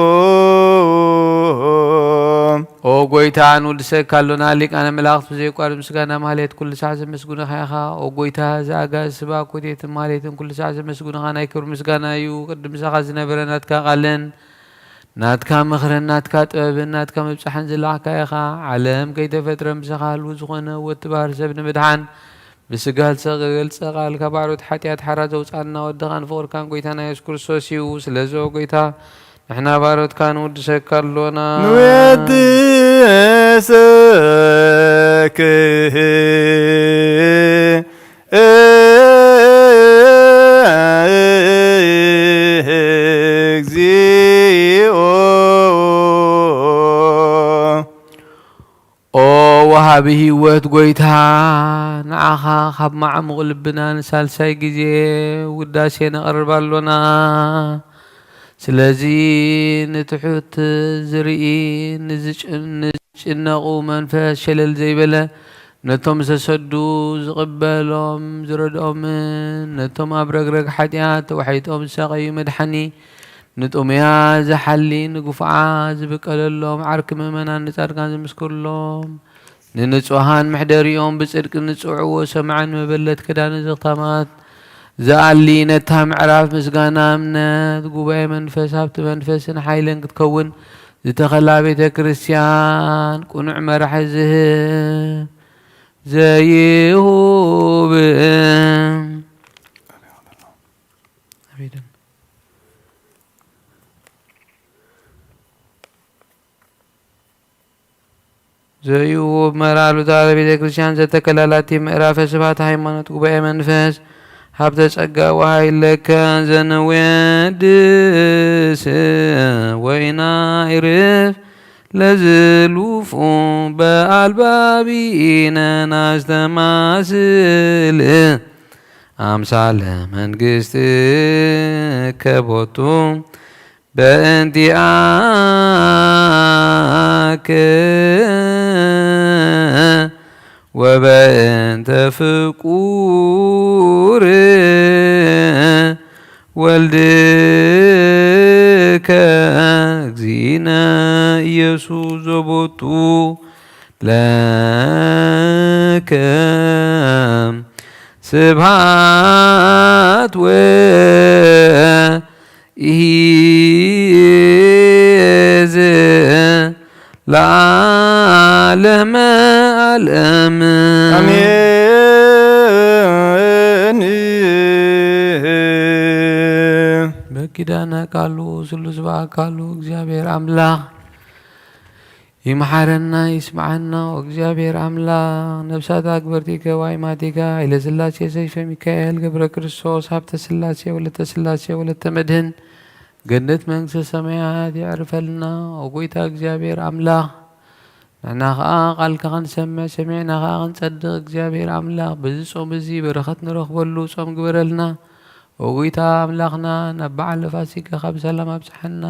ኦ ጎይታ፣ ንውድሰካ ኣሎና። ሊቃነ መላእኽት ብዘየቋርጥ ምስጋና ማህሌት ኩሉ ሳዕ ዘመስግኑኻ ኢኻ። ኦ ጎይታ፣ እዚ ኣጋዚ ስባ ኮቴትን ማህሌትን ኩሉ ሳዕ ዘመስግኑኻ ናይ ክብሪ ምስጋና እዩ። ቅድም ምሳኻ ዝነበረ ናትካ ቃልን ናትካ ምኽርን ናትካ ጥበብን ናትካ ምብጻሕን ዝለኣኽካ ኢኻ። ዓለም ከይተፈጥረ ምሳኻ ህልው ዝኾነ ወዲ ባህሪ ሰብ ንምድሓን ብስጋ ዝተገልጸ ቃልካ ባሮት ሓጢኣት ሓራ ዘውጻና ወድኻን ፍቕርካን ጎይታና የሱስ ክርስቶስ እዩ። ስለዚ ኦ ጎይታ፣ ንሕና ባሮትካ ንውድሰካ ኣሎና። ንወድሰክ እግዚኦ። ኦ ወሃቢ ህይወት ጎይታ፣ ንዓኻ ካብ ማዕሙቕ ልብና ንሳልሳይ ግዜ ውዳሴ ነቕርብ ኣሎና። ስለዚ ንትሑት ዝርኢ፣ ንዝጭ-፣ ንዝጭነቑ መንፈስ ሸለል ዘይበለ፣ ነቶም ዝተሰዱ ዝቕበሎም ዝረድኦምን፣ ነቶም ኣብ ረግረግ ሓጢኣት ተዋሒጦም ዝሳቐዩ መድሓኒ፣ ንጥሙያ ዝሓሊ፣ ንግፉዓ ዝብቀለሎም፣ ዓርኪ ምእመናን ንጻድቃን ዝምስክርሎም፣ ንንጹሃን መሕደሪኦም ብጽድቂ ንጽውዕዎ ሰማዕን መበለት ክዳን ዝኽታማት ዝኣሊ፣ ነታ ምዕራፍ ምስጋና እምነት ጉባኤ መንፈስ ሃብቲ መንፈስን ሓይልን ክትከውን ዝተኸላ ቤተ ክርስቲያን ቅኑዕ መራሒ ዝህብ ዘይሁብ ዘዩ ውብ መራሉታ ለቤተ ክርስቲያን ዘተከላላቲ ምዕራፈ ስብሐት ሃይማኖት ጉባኤ መንፈስ ሃብተ ጸጋ ወሃይለከ ዘንወድስ ወይና ይርፍ ለዝሉፉ በአልባቢነ ናስተማስል አምሳለ መንግስት ከቦቱ በእንቲአከ ወበእንተ ፍቁር ወልድከ እግዚእነ ኢየሱስ ዘቦቱ ለከ ስብሐት ወ ኢዝ ለዓለመ ዓለም። አሜን። በኪዳነ ቃሉ ስሉስ በአካሉ እግዚአብሔር አምላክ ይምሓረና ይስምዓና። ኦ እግዚኣብሔር ኣምላኽ፣ ነፍሳት ኣክበርቲከ ዋይማቲከ ኃይለ ሥላሴ ሰይፈ ሚካኤል ገብረ ክርስቶስ ሃብተ ሥላሴ ወለተ ሥላሴ ወለተ መድህን ገነት መንግሥተ ሰማያት የዕርፈልና። ኦ ጐይታ እግዚኣብሔር ኣምላኽ፣ ንሕና ኸኣ ቃልካ ኽንሰምዕ ሰሚዕና ኸኣ ኽንጸድቕ እግዚኣብሔር ኣምላኽ በዚ ጾም እዚ በረኸት ንረኽበሉ ጾም ግበረልና። ኦ ጐይታ ኣምላኽና፣ ናብ በዓለ ፋሲካኻ ብሰላም ኣብጽሓና።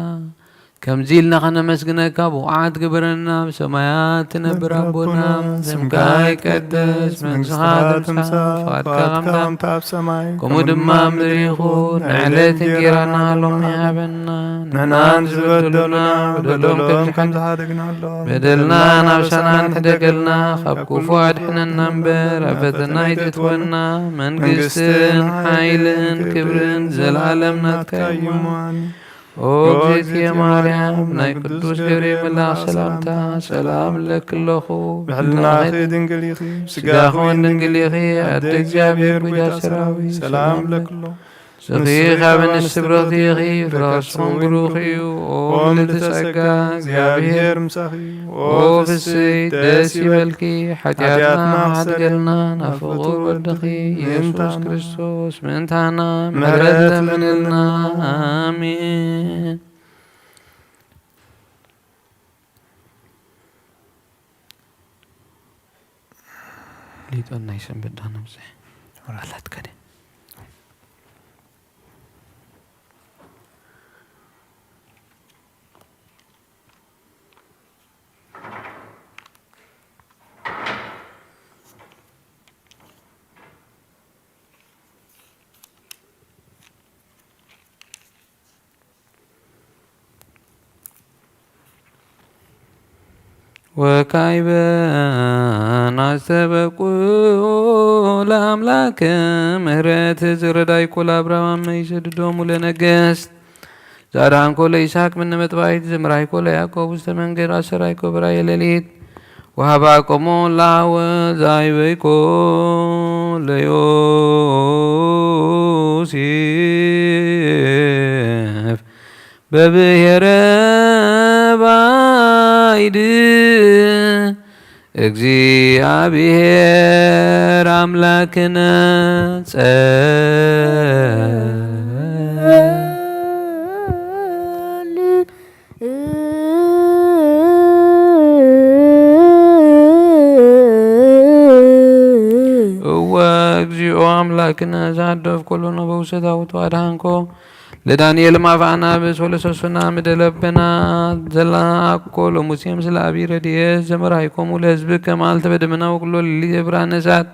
ከምዚ ኢልና ኸነመስግነካ ብቑዓት ግበረና። ብሰማያት ትነብር ኣቦና፣ ስምካ ይቀደስ፣ መንግሥትኻ ትምጻእ፣ ፍቓድካ ከም ትሓ-፣ ከምታ ኣብ ሰማይ፣ ከምኡ ድማ ኣብ ምድሪ ይኹን። ንዕለት እንጌራና ሎሚ ሃበና። ንሕና ንዝበደሉና በደሎም ከም ዝሓደግናሎም፣ በደልና ናብ ሰናን ሕደገልና፣ ካብ ክፉ ኣድሕነና እምበር፣ ኣብ ፈተና ኣይተእትወና። መንግሥትን ሓይልን ክብርን ዘለዓለም ናትካ እዩ። እሞ ኣሜን። ኦ እግዝእትየ ማርያም፣ ናይ ቅዱስ ገብርኤል መልኣኽ ሰላምታ ሰላም እብለኪ ኣለኹ። ብሕልናኺ ድንግል ኢኺ፣ ስጋኺ እውን ድንግል ኢኺ፣ ኣደ እግዚኣብሔር፣ ጎይታ ሰራዊት፣ ሰላም እብለኪ ኣለኹ። ንስኺ ካብ ኣንስቲ ብርኽቲ ኢኺ፣ ፍረ ከርስኺ እውን ብሩኽ እዩ። ኦ ምልዕቲ ጸጋ፣ እግዚኣብሔር ምሳኺ እዩ። ኦ ፍስሕቲ፣ ደስ ይበልኪ፣ ሓጢኣትና ሓድገልና፣ ናብ ፍቑር ወድኺ ኢየሱስ ክርስቶስ ምእንታና ምሕረት ለምንልና። ኣሜን። ሊጦን ናይ ሰንበት ዶ ነብጽሕ? ወራላት ከደ። ወካዕበ ናስተበቁ ለአምላክ ምህረት ዝረዳይኮ ለአብርሃም መይሰድዶሙ ለነገስት ዛድሃንኮ ለይስሐቅ ምነ መጥባይት ዘምራይኮ ለያዕቆብ ውስተ መንገድ አሰራይኮ በራየ ሌሊት ወሀባቆሙ ለአወ ዛይበይኮ ለዮሴፍ በብሔረ ባይድ እግዚአብሔር አምላክነ ጸል እወ እግዚኦ አምላክነ ዘሃደፍ ኩሉ ነበውሰታውቱ አድሃንኮ ለዳንኤል ማፍ አናብስ ወለሰሱና ምደለበና ዘላአኮ ለሙሴ ምስለ አቢ ረድኤት ዘመርሃይኮሙ ለህዝብከ መዓልተ በደመና ወኩሎ ሌሊት ብርሃነ እሳት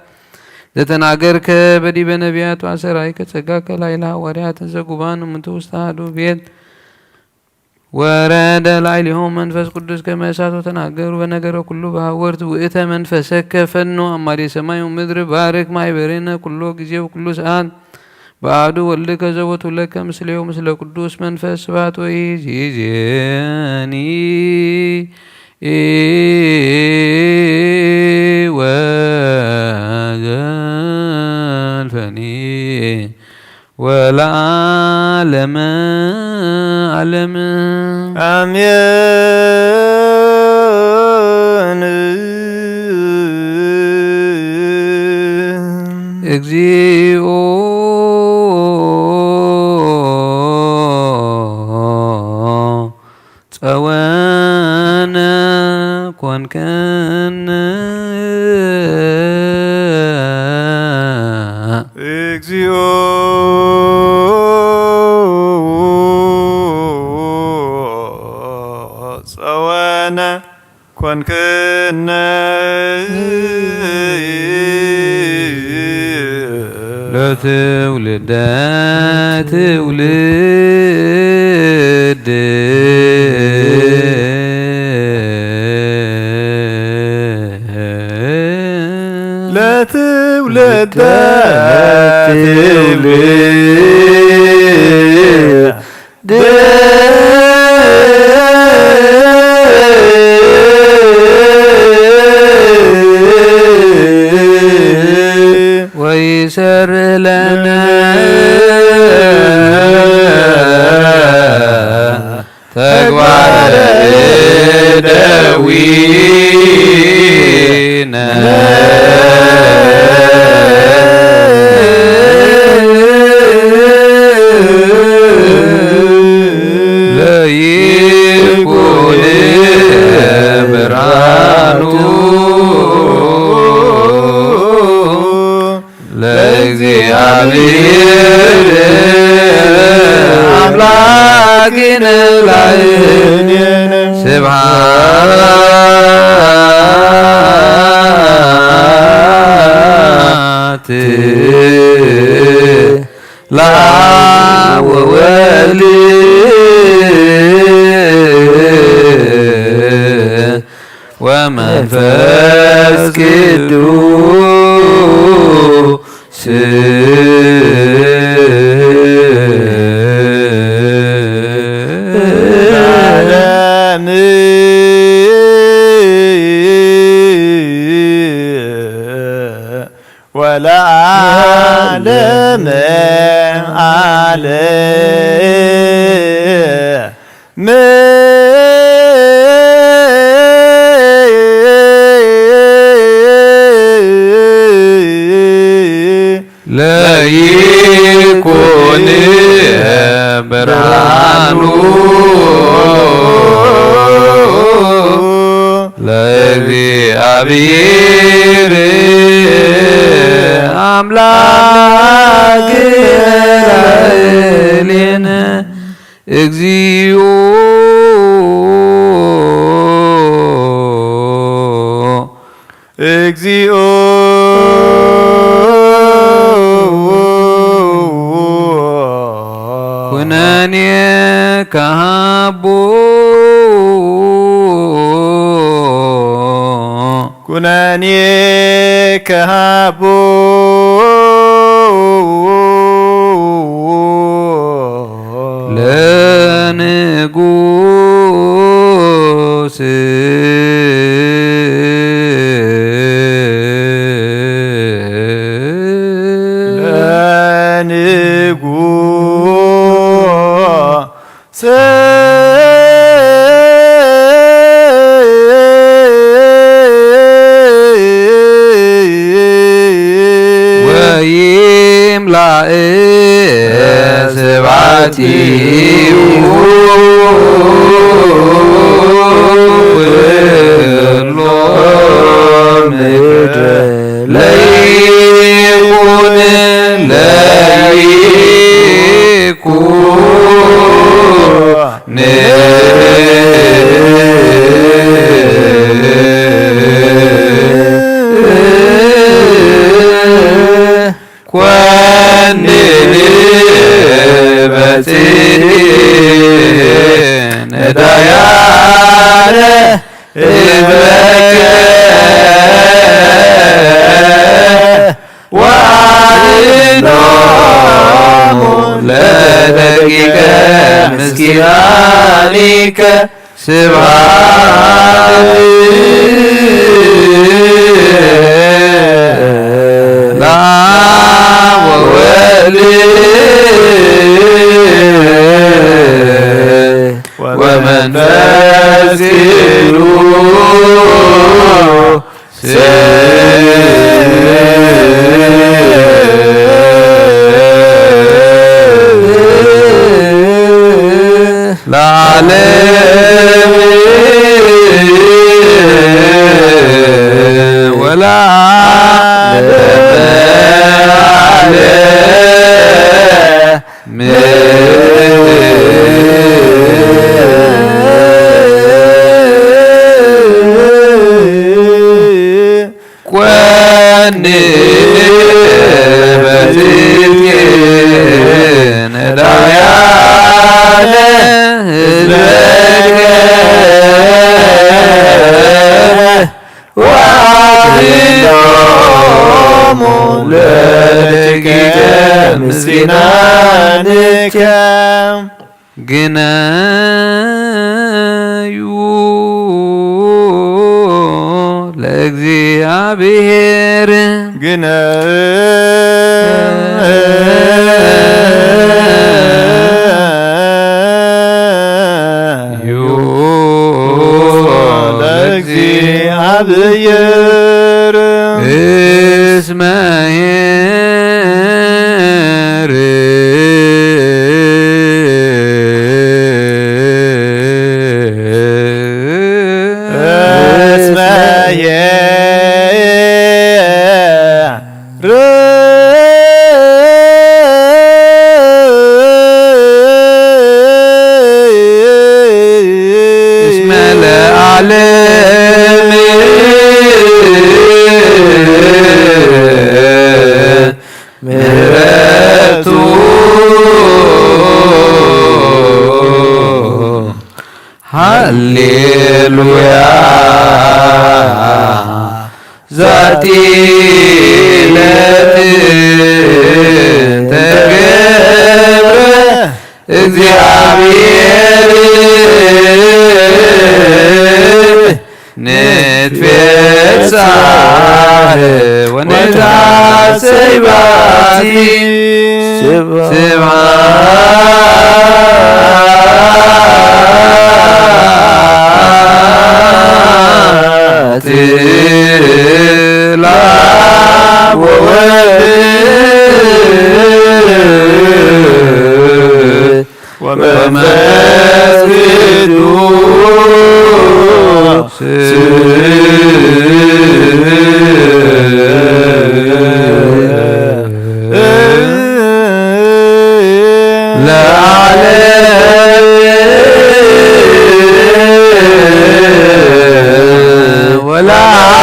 ዘተናገርከ በዲበ ነቢያት ወአሰራይከ ጸጋከ ላዕለ ሐዋርያት እንዘ ጉባን እምንቱ ውስተ አሐዱ ቤት ወረደ ላዕሌሆሙ መንፈስ ቅዱስ ከመ እሳት ወተናገሩ በነገረ ኩሉ በሐወርት ውእተ መንፈሰከ ፈኑ አማዴ ሰማይ ወምድር ባርክ ማይበሬነ ኩሎ ጊዜ ወኩሉ ሰዓት በአሐዱ ወልድከ ዘቦቱ ለከ ምስሌሁ ምስለ ቅዱስ መንፈስ ስብሐት ወኢዜኒ ወዘልፈኒ ወለዓለመ ዓለም። አሜን። እግዚኦ ጸወነ ኮንከነ። እግዚኦ ጸወነ ኮንክነ ለትውልደ ትውልድ ለትውልደ ትውልድ ወይሰርህ ለነ ተግባረ እደዊነ ለይኩን ብርሃኑ ለእግዚአብሔር አምላክነ ላዕሌነ ስብሐት ለአብ ወወልድ ወመንፈስ ቅዱስ። ለዓለመ ዓለም። ለይኩን ብርሃኑ ለእግዚኣብሔር ኣምላክ ላዕሌነ። እግዚኦ እግዚኦ ኩነኔ ከሃቦ ኩነኔ ከሃቦ ለንጉስ ለንጉስ ወይም ላእ ስብሐቲሁ ኩሎ ምድር ለይኩን ለይኩን ኮንን በጽድቅ ነዳያነ ህዝበከ ወአድኖሙ ለደቂቀ ምስኪናኒከ። ስብሐት ለአብ ወወልድ ወመንፈስ ቅዱስ ለዓለም ወለዓለመ ዓለም። ኮንን በጽድቅ ነዳያነ ህዝበከ ወአድኖሙ ለደቂቀ ምስኪናንከ። ግነዩ ለእግዚኣብሔር። ግነዩ ለእግዚኣብሔር። እስመ ኄር። እስመ ኄር። እስመ ለዓለም ምሕረቱ። ሃሌሉያ ዛቲ ዕለት ተገብረ እግዚኣብሔር ንትፌሳህ ወነታ ሰይባቲ ስብሐት ለአብ ወወልድ ወመንፈስ ቅዱስ ለዓለም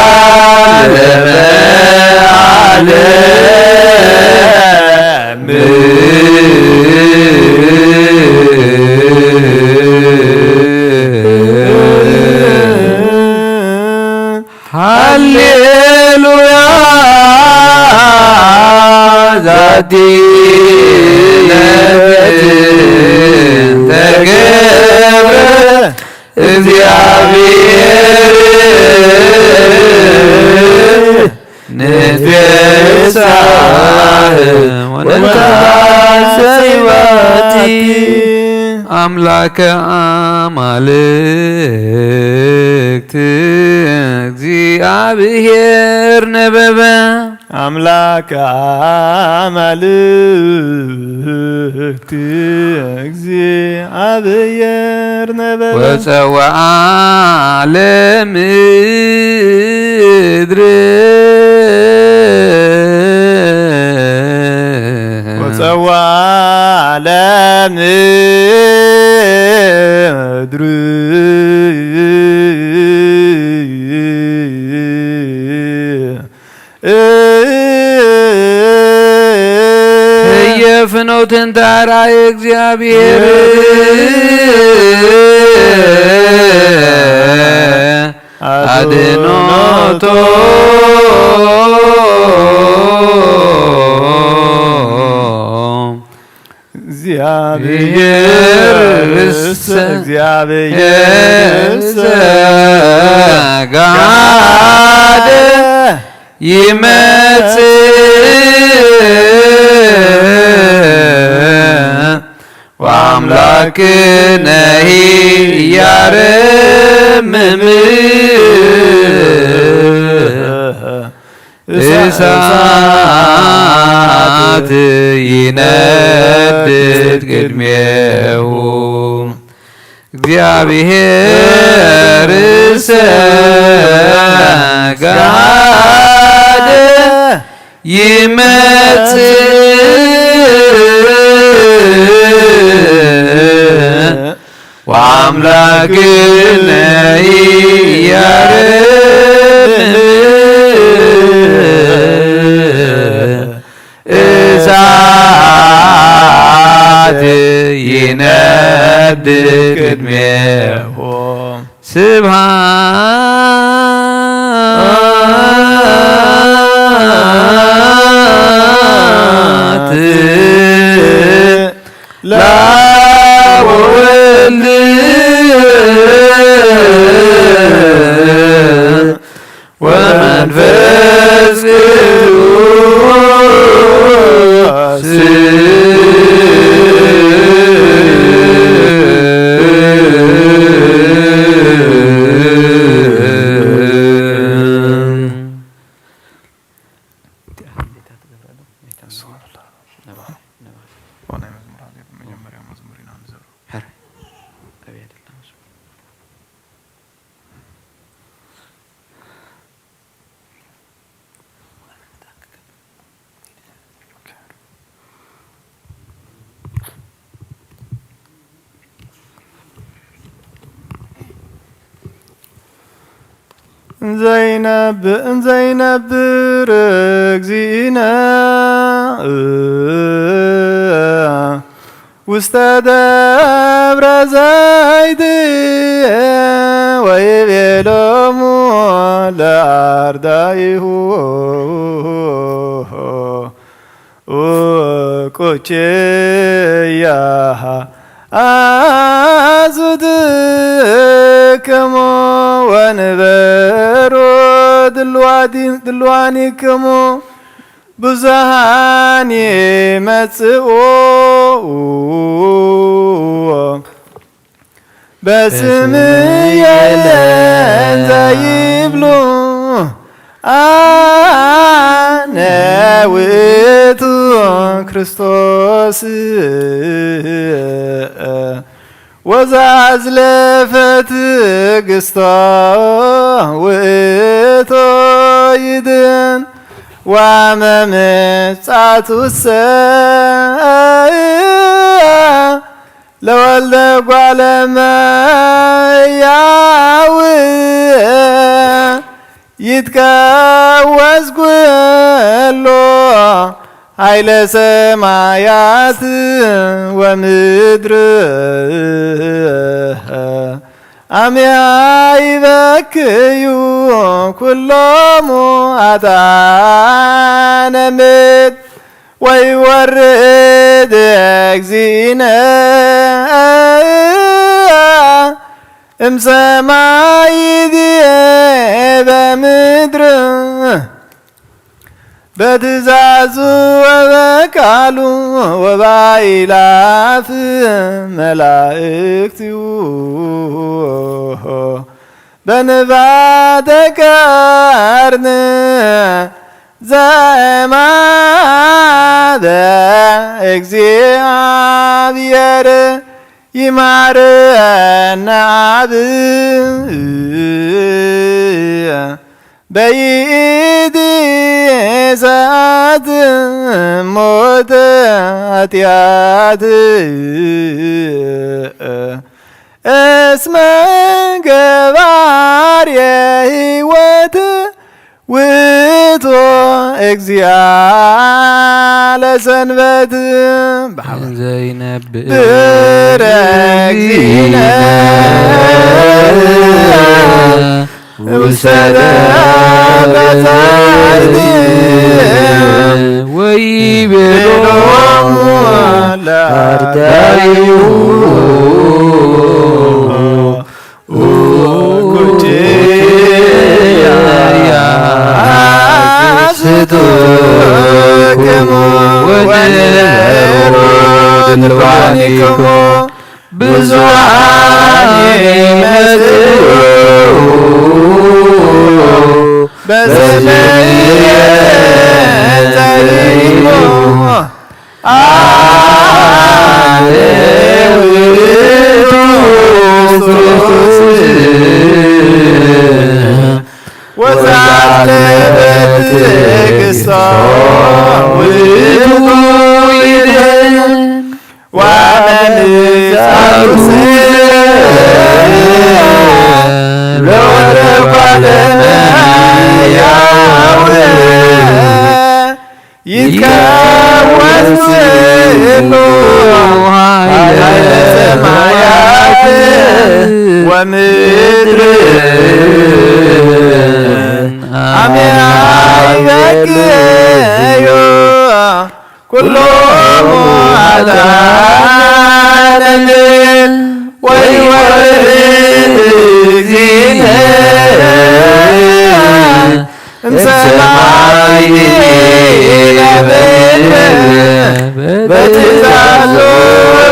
ወለዓለመ ዓለም። ሃሌሉያ ዛቲ ዕለት ተገብረ እግዚአብሔር ንትፌሳህ ወንትሐሰይ ባቲ። አምላከ አማልክት እግዚአብሔር ነበበ። አምላከ አማልክት እግዚአብሔር ነበበ። ወፀውዓ ለምድር። ወፀውዓ ለምድር። ህየ ፍኖትን ታራይ እግዚአብሔር አድኖቶ። እግዚአብሔር ርእሰ፣ እግዚአብሔር ርእሰ ጋደ ይመጽእ ወአምላክነሂ ያረምም እሳት ይነድድ ቅድሜሁ። እግዚአብሔር ሰጋደ ይመጽእ ወአምላክነ ያረምም እሳት ይነድድ ቅድሜሁ። ስብሐት ለወልድ ወመንፈስ ቅዱስ። እንዘይነብ-፣ እንዘይነብር እግዚእነ ውስተ ደብረ ዘይት ወይቤሎሙ ለአርዳኢሁ ኡቁችያ አዙትክሙ ወንበሩ ድልዋዲ-፣ ድልዋኒክሙ። ብዙሃን ይመጽኡ በስምየ ዘይብሉ፣ ኣነ ውእቱ ክርስቶስ ወዘአዝለፈ ትዕግስቶ ውእቶ ይድን ወመምጻቱሰ ለወልደ እጓለ እመሕያው ይትቀወስ ኩሉ ኃይለ ሰማያት ወምድር። አምያ ይበክዩ ኩሎሙ አጣነ ምድር ወይወርድ እግዚእነ እምሰማይ ዲበ ምድር በትእዛዙ ወበቃሉ ወባይላፍ መላእክቲሁ በንባተ ቀርን ዘማበ እግዚአብሔር ይማረነ አብ በይእቲ ሰዓት ሞተ ኃጢአት እስመ ገባሬ ሕይወት ውእቱ እግዚአ ለሰንበት። ዘይነብር ብረ እግዚእነ ውሰደ በታይት ወይቤሎሙ ለአርዳኢሁ ኩኪያ ስቱክሙ ወንበሩ ድልዋኒክሙ ብዙኃን ይመጽኡ በስምየ ዘይብሉ አነ ውእቱ ክርስቶስ ወዛለፈ ትዕግስቶ ውእቱ ይድህን ወመንጻቱ ለወደቋለ ያውእ ይትከወን ኩሉ ኃይለ ሰማያት ወምድር አሜን ይበክዩ ኩሎሙ አጣነ ምድር ወይወርድ እግዚእነ እምሰማይ በትእዛዙ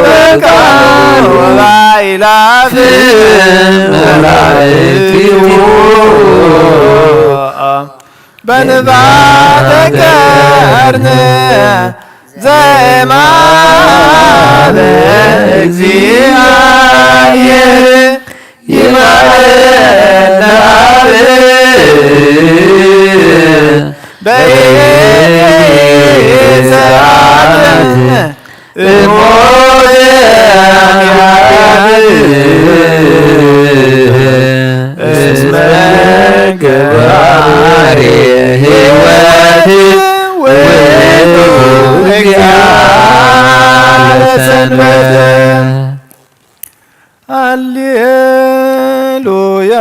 በቃሉ ወባይላፍ መላእክቲሁ በንባተ ቀርነ ዘማበ እግዚአብሔር ይማረነ አብ በይእቲ ሰዓት እሞት አብ እስመ ገባሬ ሕይወት ውእቱ እግዚአ ለሰንበት። ሃሌሉያ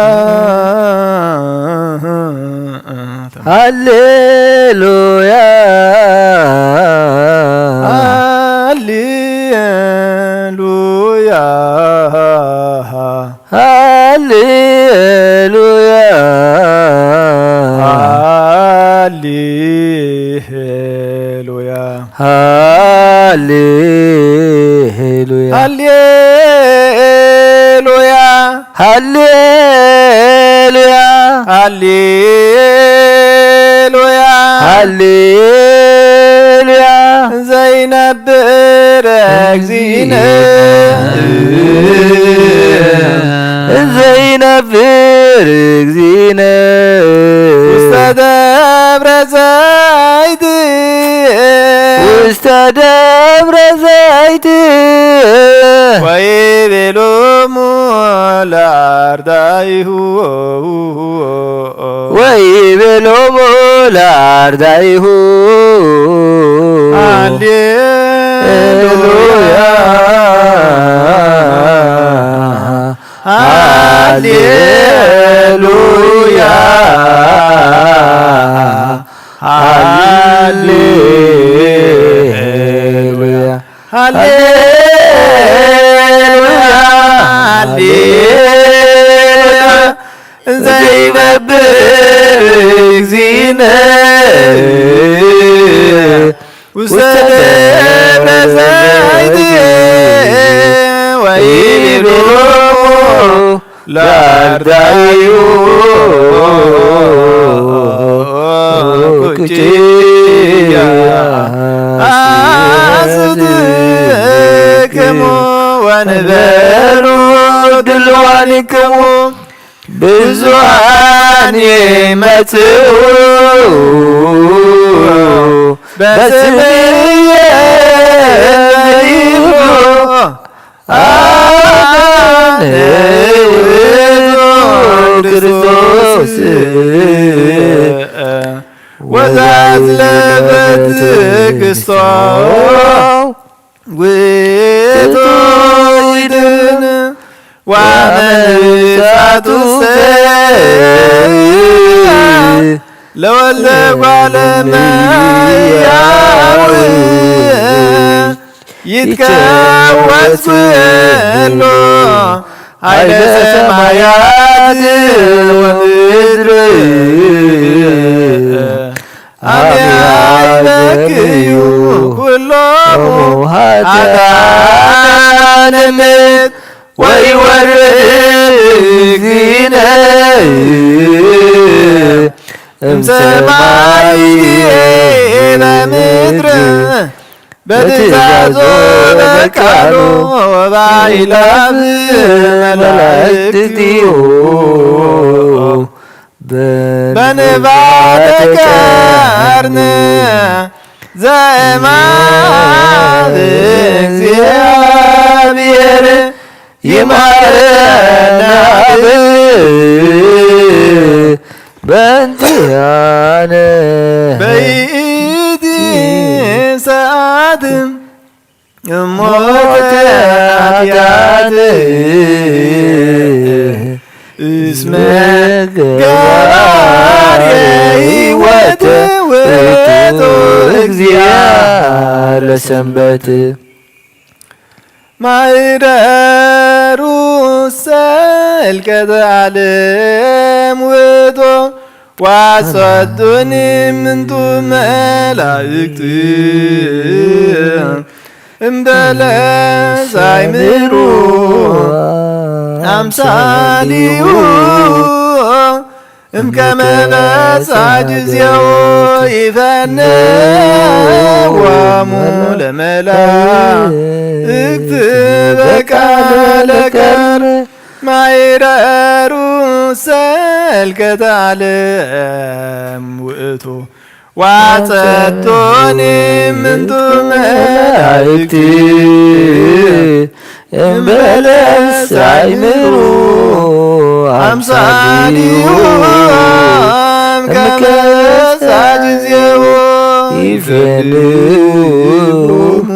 ሃሌሉያ ሃሌሉያ ሃሌሉያ ሃሌ ሃሌሉያ። ሃሌሉያ። ሃሌሉያ። ሃሌሉያ። ሃሌሉያ። ዘይነብር እግዚእነ። ዘይነብር እግዚእነ። ውስተ ደብረ ዘይት። ውስተ ደብረ ዘይት። ወይቤሎሙ ለአርዳኢሁ። ወይቤሎሙ ለአርዳኢሁ። ሃሌሉያ። ሃሌሉያ። ሃሌሉያ። ሃሌሉያ። ሃሌሉያ። ዘይነብር እግዚእነ ውስተ ደብረ ዘይት። ወይቤሎሙ ለአርዳኢሁ። ኩኪያ አስእልክሙ ወንበሩ ድልዋኒክሙ። ብዙኃን ይመጽኡ በስምየ ይብሉ። አነ ውእቱ ክርስቶስ ወዘአዝለፈ ትዕግስቶ ውእቱ ይድን። ወመንሳቱሰ ለወልደ እጓለ እመሕያው ይትከወስ ኩሉ ኃይለ ሰማያት ወምድር። አሜሃ ይበክዩ ኩሎሙ ኃጥኣነ ምድር ወይወርድ እግዚእነ እምሰማይ በምድር በትእዛዞ በቃሎ ወበአእላፍ መላእክቲሁ በንባተ ቀርነ ዘእማን እግዚአብሔር ይማረና በእንቲአነ በይእቲ ሰዓት እሞተ ኃጢአት እስመ ገባሬ ሕይወት ውእቱ እግዚአ ለሰንበት። ማህደሩ ሰልቀተ ዓለም ውእቶ ዋሰዱኒ ምንቱ መላእክት እምበለ ሳይምሩ አምሳሊሁ እምከመ በጽሐ ጊዜሁ ይፈንወሙ ለመላእክት በቃለ ቀር ማይረሩ ሰልከተ ዓለም ውእቱ ዋጸቶኒ ምንቱ መላእክት እምበለ ሳይምሩ አምሳሊሁ እምከመ በጽሐ ጊዜሁ ይፈንወሙ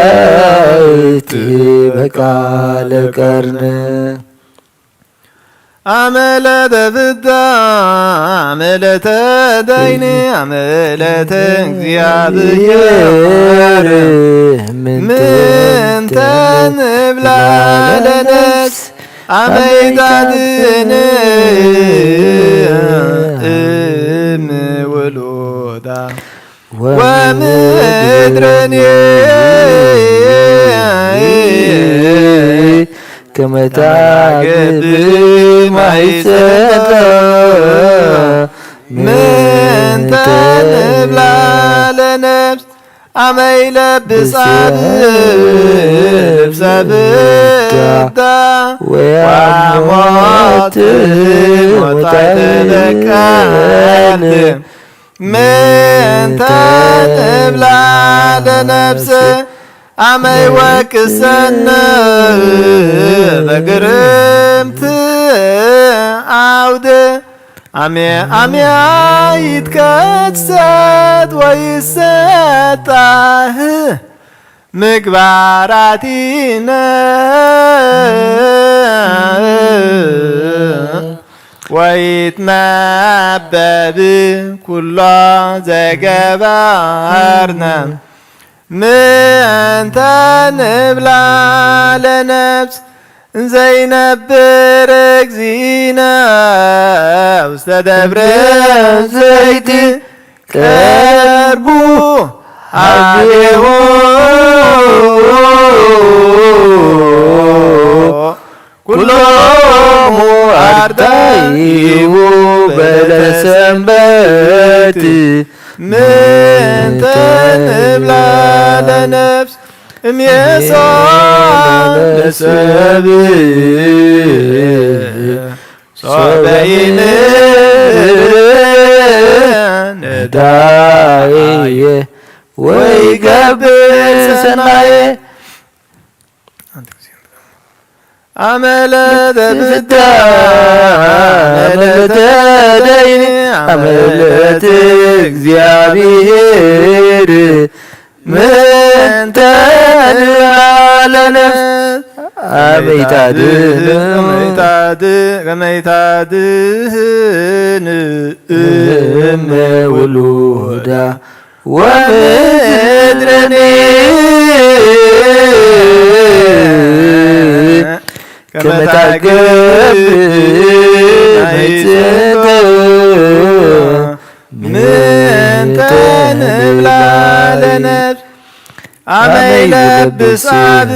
ለመላእክት በቃለ ቀርን። አመለተ ፍዳ አመለተ ዳይን አመለተ እግዚአብሔር ምንተ ንብላ ለነፍስ አመይታትን እም ውሉዳ ወም እታ ግብእ ማይጸንቶ ምንተ ንብላ ለነፍስ ኣመይ ለብስ ኣብ ልብሰ ብዳ ወያሞት ሞታይ ተበቃል ምንተ ንብላ ለነፍስ ኣመይ ወቅሰነ በግርምት ኣውደ ኣሜ ኣሜያ ይትከሰት ወይሰጣህ ምግባራቲነ ወይትነበብ ኩሎ ዘገበርነ ምእንተ ንብላ ለነፍስ ዘይነብር እግዚእነ ውስተ ደብረ ዘይት ቀርቡ ሀቤሁ ኩሎሙ አርዳኢሁ በዕለተ ሰንበት ምእንተ ንብላ ለነፍስ እምየሳ ለሰብ ሶበይን ነዳየ ወይገብር ሰናየ አመለተ ፍዳ አመለተ ደይን አመለተ እግዚአብሔር ምንተ ንብላ ለነፍስ አመይታድን አመይታድን ከመይታድን እመ ውሉዳ ወምድርኒ ከመታገብ መይጽንቶ ምንተ ንብላ ለነፍስ አመይ ለብስ አብ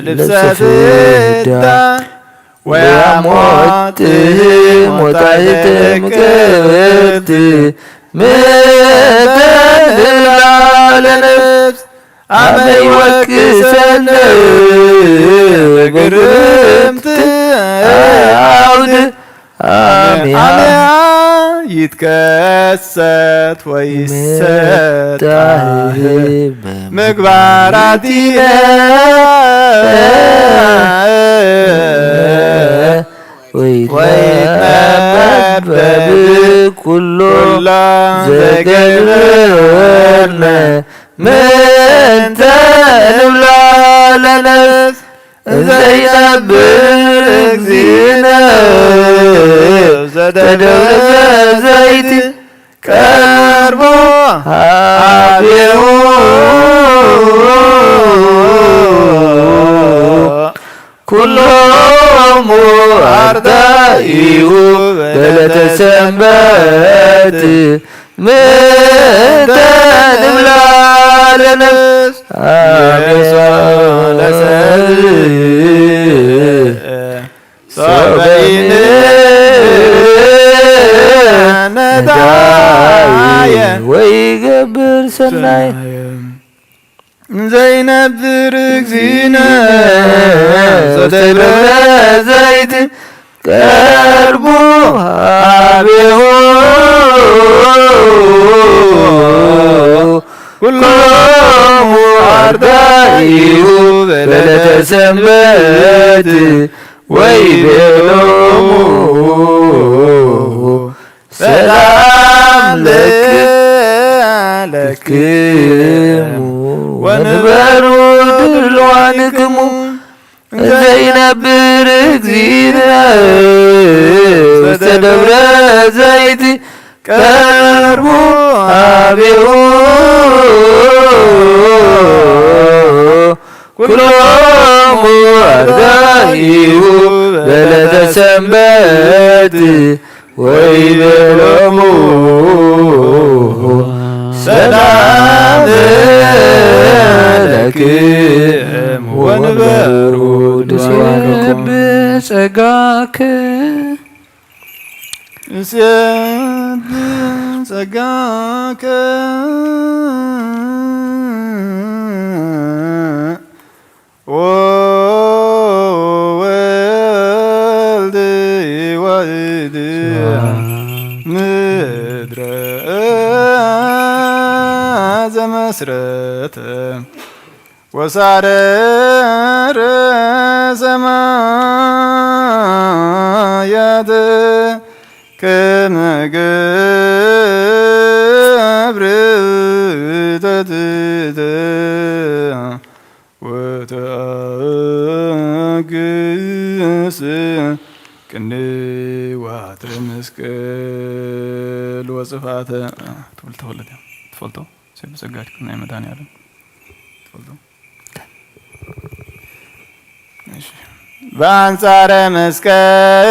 ልብሰ ፍዳ ወያሞት ሞታይት ምቅብት ምንተ ንብላ ለነፍስ አመይ ወቅሰነ በግርምት አውድ አሜያ ይትከሰት ወይሰጣህ ምግባራቲነ ወይትነበብ ኩሎ ዘገብርነ ምንተ ንብላ ለነፍስ ዘይነብር እግዚእነ ዘደብረ ዘይት ቀርቦ ሀቤሁ ኩሎሙ አርዳኢሁ በዕለተ ሰንበት ምንተ ንብላ ለነፍስ አሜን። ለሰብእ ሶበይን ነዳየ ወይገብር ሰናየ ዘይነብር እግዚእነ ዘደብረ ዘይት ቀርቡ ሀቤሁ ኩሎሙ አርዳኢሁ በዕለተ ሰንበት ወይቤሎሙ ሰላም ለክሙ ወንበሩ ድልዋንክሙ ዘይነብር እግዚእነ ውስተ ደብረ ዘይት ቀርቡ ሀቤሁ ኩሎሙ አርዳኢሁ በዕለተ ሰንበት ወይቤሎሙ ሰላም ለክሙ ወንበሩ ጸጋከ እሴት ጸጋከ ወወልድ ዋሕድ ምድረ ዘመስረተ ወሳረረ ሰማያት ከመ ገብር ተትሕተ ወተአግስ ቅንዋተ መስቀል ወጽፋተ። ትፈልጦ ወለድ ትፈልጦ ሰብ ጸጋድኩም ናይ መድኃኔዓለም ትፈልጦ። በአንጻረ መስቀል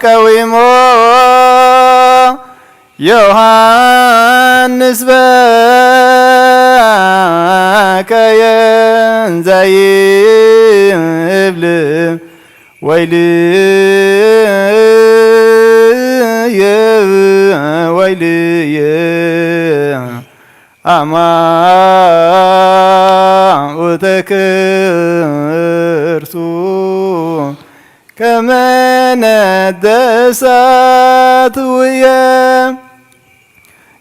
ቀዊሞ ዮሐንስ በከየ እንዘ ይብል ወይልየ ወይልየ አማውተ ከርሱ ከመ ነደ እሳት ውየ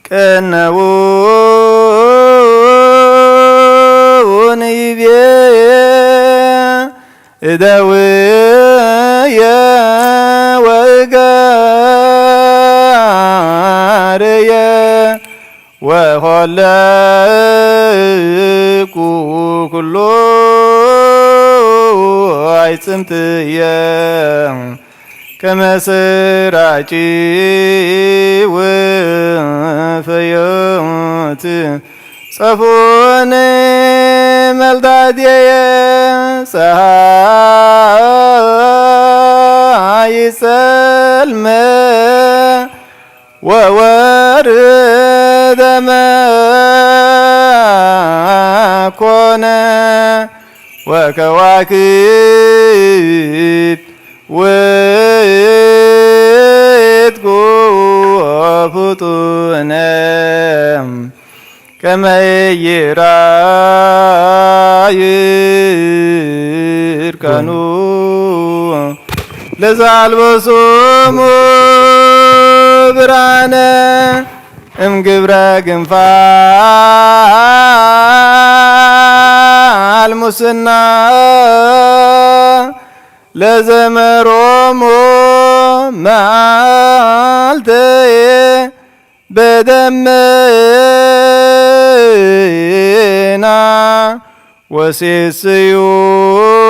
ቀነዉ ንይቤ እደውየ ወእገርየ ወኮለኩ ኩሎ ኣይጽምትየ ከመ ስራቂ ወፈዮት ጸፉን መልዳድየ ፀሐይ ጸልመ ወወርህ ደመ ኮነ ወከዋክብት ወድቁ ፍጡነ ከመ ይራይ እርካኑ ለዘአልበሶሙ ብርሃነ እምግብረ ግንፋል ሙስና ለዘመሮሙ መዓልተ በደመና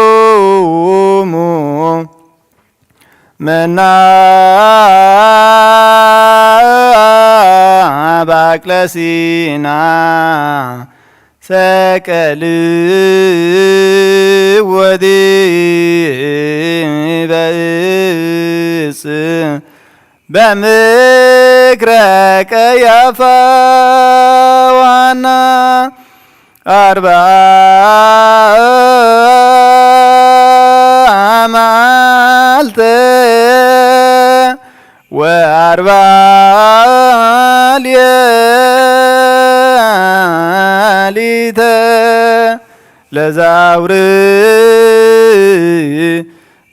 ወሴስዮሙ መና ባቅለሲና ሰቀል ወዲበ እጽ በምክረ ቀያፋ ዋና አርባ መዓልተ ወአርባ ሌሊተ ለዛውር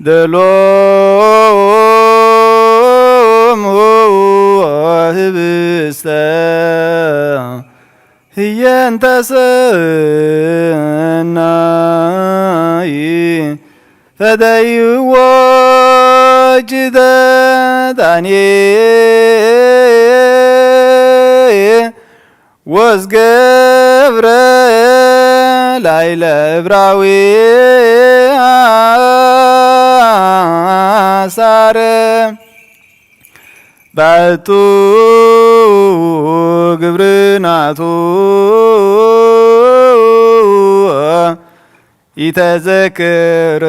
ደሎሙ ህብስተ ህየንተ ሰናይ ፈደይዎ እጅተ ዳንኤል ወዝገብረ ላይለ እብራዊ አሳረ ባእቱ ግብርናቱ ኢተዘክር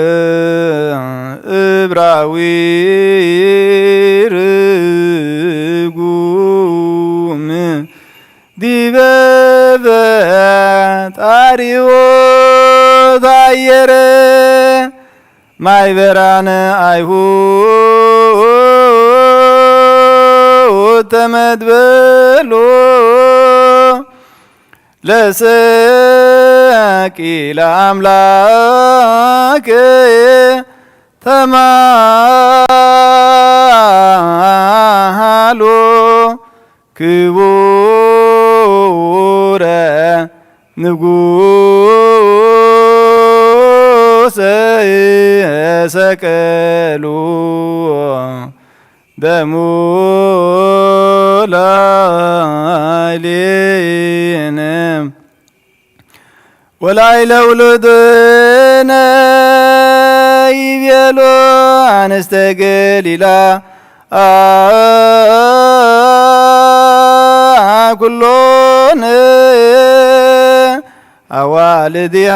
እብራዊ ርጉም ዲበ በጣ አሪዎት አየረ ማይበራነ አይሁድ ተመድበሎ ለሰቂለ አምላክ ተማሃሎ ክቡረ ንጉሰ ሰቀሉ ደሙ ላዕሌነ ወላዕለ ውሉድነ ይቤሎ ኣንስተ ገሊላ ኩሎን ኣዋልዲሃ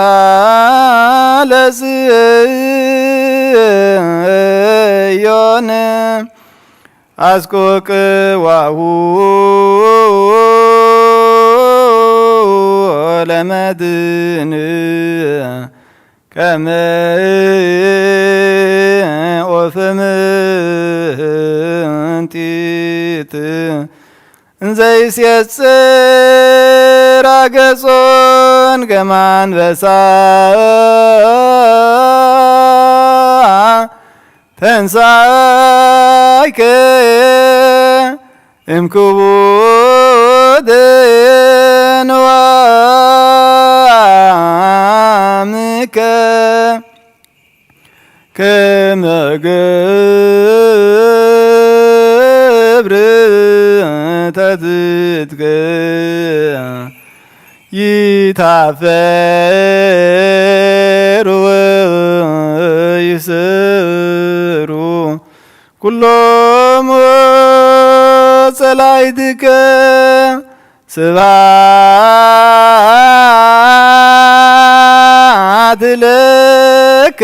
ለጽዮን አስቆቅዋሁ ለመድን ከመ ኦፈ ምንጢት እንዘ ይሴጽር አገጾን ከመ አንበሳ ተንሳይከ እምክቡድ ንዋምከ ከመ ገብር ተትትከ ይታፈሩ ወይስሩ ኩሎም ጸላይትከ ስብሐት ለከ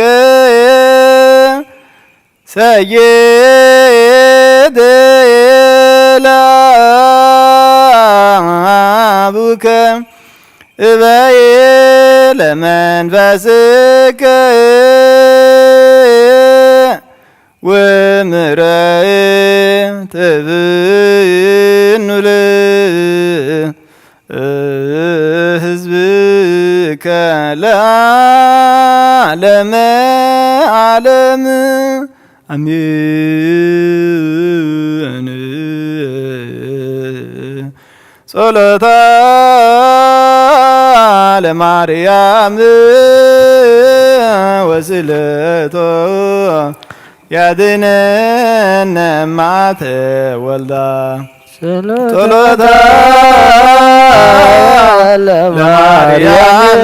ሰይድ ለአቡከ እበይ ለመንፈስከ ወምረይ ትብኑል ህዝብከ ለዓለመ ዓለም። አሜን። ጸሎታ ለማርያም ወስለቶ ያድነነ ማተ ወልዳ ጸሎታ ለማርያም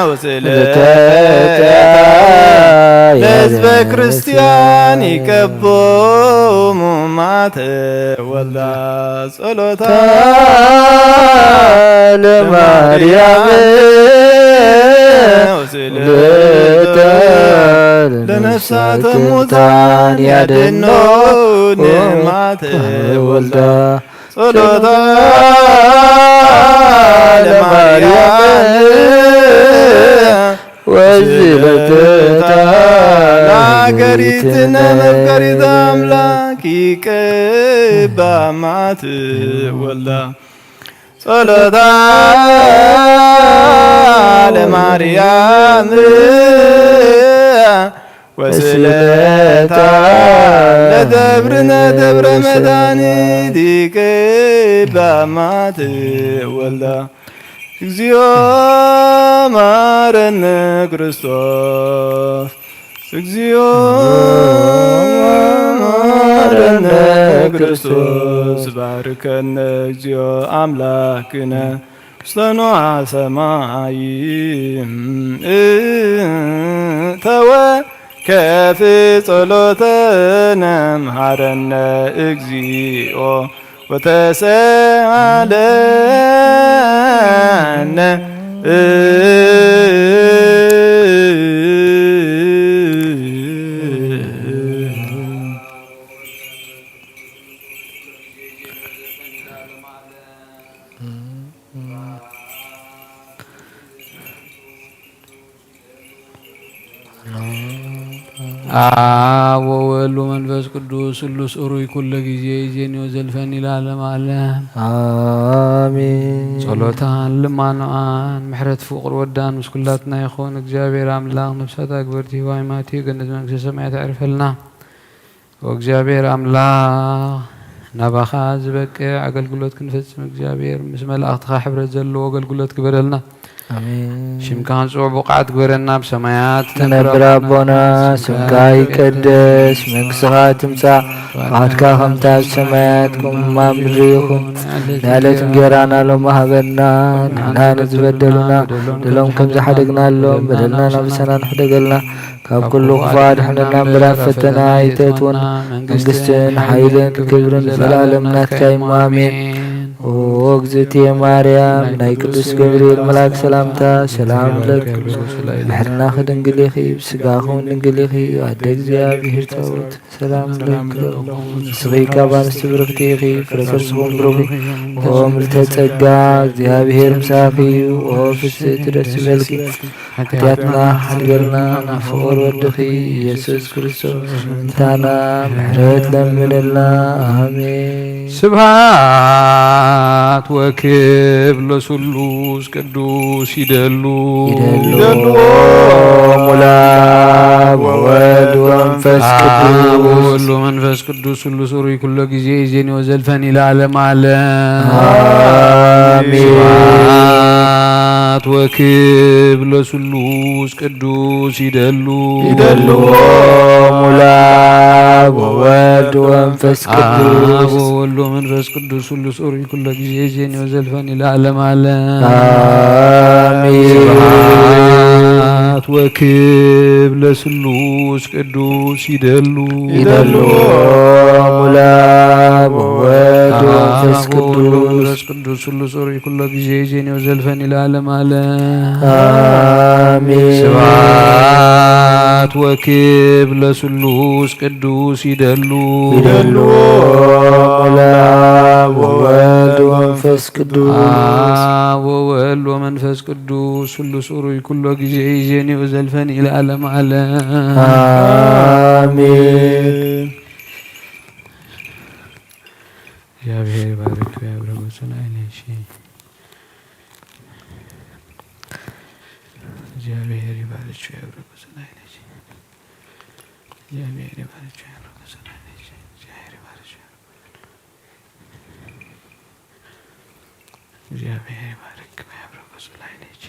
ወስለታ ለሕዝበ ክርስቲያን ይቀቦሙ ማተ ወልዳ ጸሎታ ለማርያም ለነፍሳተ ሙታን ያድኖን ማተ ወልዳ ጸሎታ ለማርያም ወዝለተታ ለአገሪትነ መፍቀሪት አምላክ ይቀባ ማት ወልዳ ጸሎታ ለማርያም ወስለታ ለደብርነ ደብረ መድኃኒት ይቀባ ማት ወልዳ እግዚኦ መሐረነ ክርስቶስ። እግዚኦ መሐረነ ክርስቶስ። ባርከነ እግዚኦ አምላክነ ውስተ ንዋ ሰማይ። ተወከፍ ጸሎተነ መሐረነ እግዚኦ ወተሰአለነ። ኣብ ወወልድ ወመንፈስ ቅዱስ ስሉስ እሩይ ኩሎ ግዜ ይዜንዮ ዘልፈኒ ለዓለም ዓለም። ኣሜን። ጸሎታን ልማኖኣን ምሕረት ፍቕር ወዳን ምስ ኩላትና ይኹን። እግዚኣብሔር ኣምላኽ ነፍሳት ኣግበርቲ ህዋይ ማቴ ገነት መንግስተ ሰማያት ኣዕርፈልና። ወእግዚኣብሔር ኣምላኽ ናባኻ ዝበቅዕ ኣገልግሎት ክንፈጽም እግዚኣብሔር ምስ መላእኽትኻ ሕብረት ዘለዎ ኣገልግሎት ግበረልና። ኣሜን። ሽምካ ክንጽውዕ ብቑዓት ግበረና። ብሰማያት ትነብር ኣቦና፣ ስምካ ይቀደስ፣ መንግስትኻ ትምጻእ፣ ፍቓድካ ከምታ ኣብ ሰማያት ከምኡ ኣብ ምድሪ ይኹን። ንዕለት እንጌራና ሎሚ ሃበና፣ ንሕና ንዝበደሉና በደሎም ከም ዝሓደግናሎም በደልና ናብ ርሳና ንሕደገልና፣ ካብ ኩሉ ክፉእ ኣድሕነና እምበር ኣብ ፈተና ኣይተእትወና። መንግስትን ሓይልን ክብርን ንዘለኣለም ናትካ እዩ እሞ ኣሜን። ኦ እግዝእትየ ማርያም፣ ናይ ቅዱስ ገብርኤል መልኣክ ሰላምታ ሰላም እብለኪ። ብሕልናኺ ድንግል ኢኺ፣ ብስጋኺ እውን ድንግል ኢኺ። ኣደ እግዚኣብሔር ጸባኦት ሰላም ለኪ። ንስኺ ካብ ኣንስቲ ብርኽቲ ኢኺ፣ ፍረ ከርስኺ እውን ብሩኽ እዩ። ኦ ምልዕተ ጸጋ፣ እግዚኣብሔር ምሳኺ እዩ። ኦ ፍስሕቲ ደስ ይበልኪ፣ ሓጢኣትና ሓድገልና፣ ናብ ፍቑር ወድኺ ኢየሱስ ክርስቶስ ምእንታና ምሕረት ለምንልና። ኣሜን። ስብሐት ወክብር ለስሉስ ቅዱስ ይደሉ። ይደሉ። ይደሉ። ሙላ ወወልድ ወመንፈስ ቅዱስ። ወወልድ ወመንፈስ ቅዱስ ስሉስ ሩይ ኩሎ ግዜ ይዜኒ ወዘልፈኒ ለዓለም ዓለም። ኣሜን። ስብሐት ወክብር ለስሉስ ቅዱስ ይደሉ። ይደሉ። ሙላ ወወልድ ወመንፈስ ቅዱስ። ወወልድ ወመንፈስ ቅዱስ ስሉስ ሩይ ኩሎ ግዜ ይዜኒ ወዘልፈኒ ለዓለም ዓለም። ኣሜን። ስብሐት ወክብር ለስሉስ ቅዱስ ይደሉ። ይደሉ። ሙላ ወወልድ ወመንፈስ ቅዱስ። ቅዱስ ስሉስ ሩይ ኩሎ ግዜ ይዜኒ ወዘልፈኒ ለዓለም ዓለም። ኣሜን። ስብሐት ወክብር ለስሉስ ቅዱስ ይደሉ። ይደሉ። ሙላ ወወልድ ወመንፈስ ቅዱስ። ወወልድ ወመንፈስ ቅዱስ ስሉስ ሩይ ኩሎ ግዜ ይዜኒ ወዘልፈኒ ለዓለም ዓለም። ኣሜን። እግዚኣብሔር ይባርክ ያብረ ገጹን አይለይሽ። እግዚአብሔር ይባርክ ያብረ ገጹን አይለይሽ። እግዚአብሔር ይባርክ ያብረ ገጹን አይለይሽ። እግዚአብሔር ይባርክ። እግዚአብሔር ይባርክ ያብረ ገጹን አይለይሽ።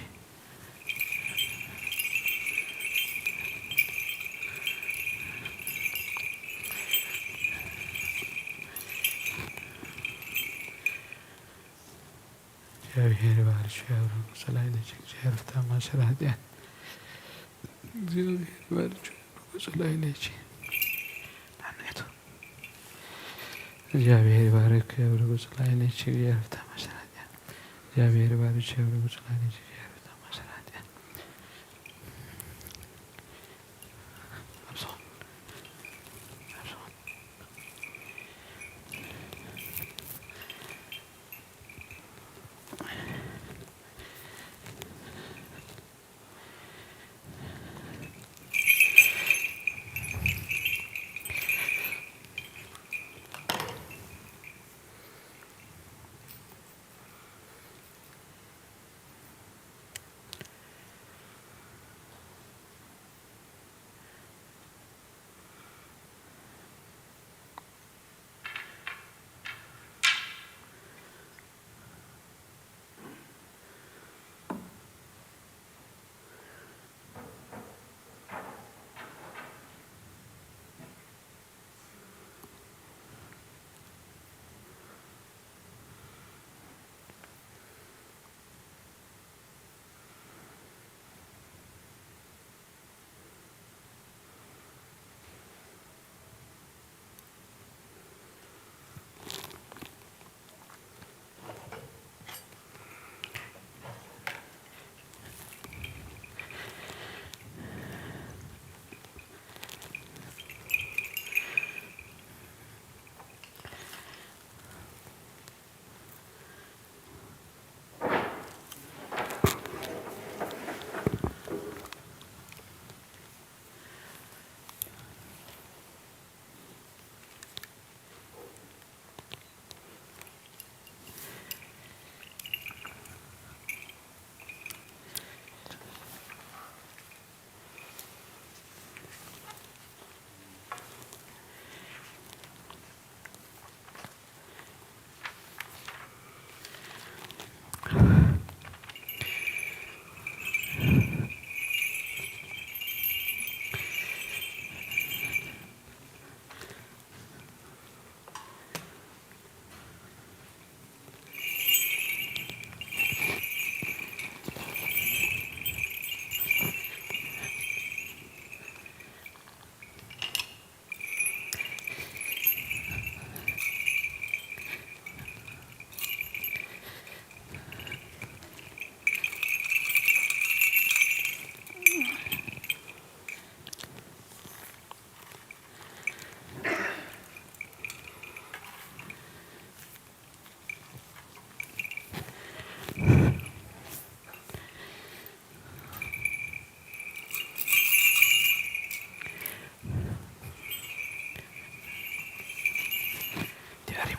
እግዚአብሔር ይባርክ ያብረ ገጹን አይለይሽ። እግዚአብሔር ታማስል ኃጢአት። እግዚአብሔር ይባርክ ያብረ ገጹን አይለይሽ። አሜን። እግዚአብሔር ይባርክ ያብረ ገጹን አይለይሽ። እግዚአብሔር ታማስል ኃጢአት። እግዚአብሔር ይባርክ ያብረ ገጹን አይለይሽ። እግዚአብሔር ታማስል ኃጢአት።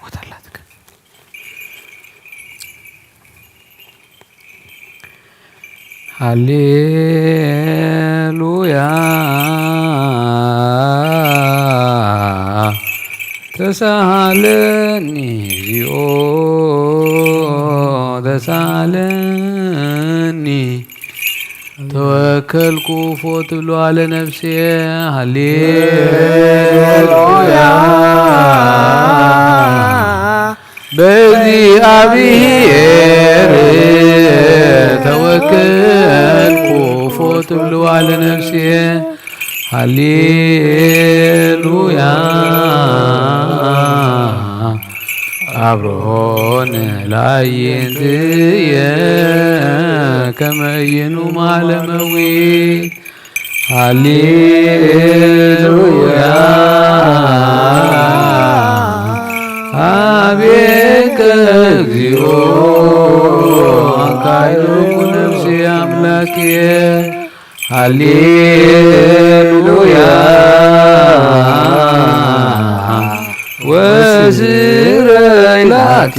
ክተላትክ። ሃሌሉያ ተሳሃለኒ ዚኦ ተሳሃለኒ ተወከልኩ ፎ ትብሎ ኣለ ነፍሴ። ሃሌሉያ በእግዚኣብሔር ተወከልኩ ፎ ትብሎ ኣለ ነፍሴ። ሃሌሉያ ኣብሮን ላይንትየ ከመይኑ ማለመዊ። ሃሌሉያ ኣቤከ እግዚኦ ኣንካይዶኩ ነፍሲ ኣምላክየ። ሃሌሉያ ወስረይ ላቲ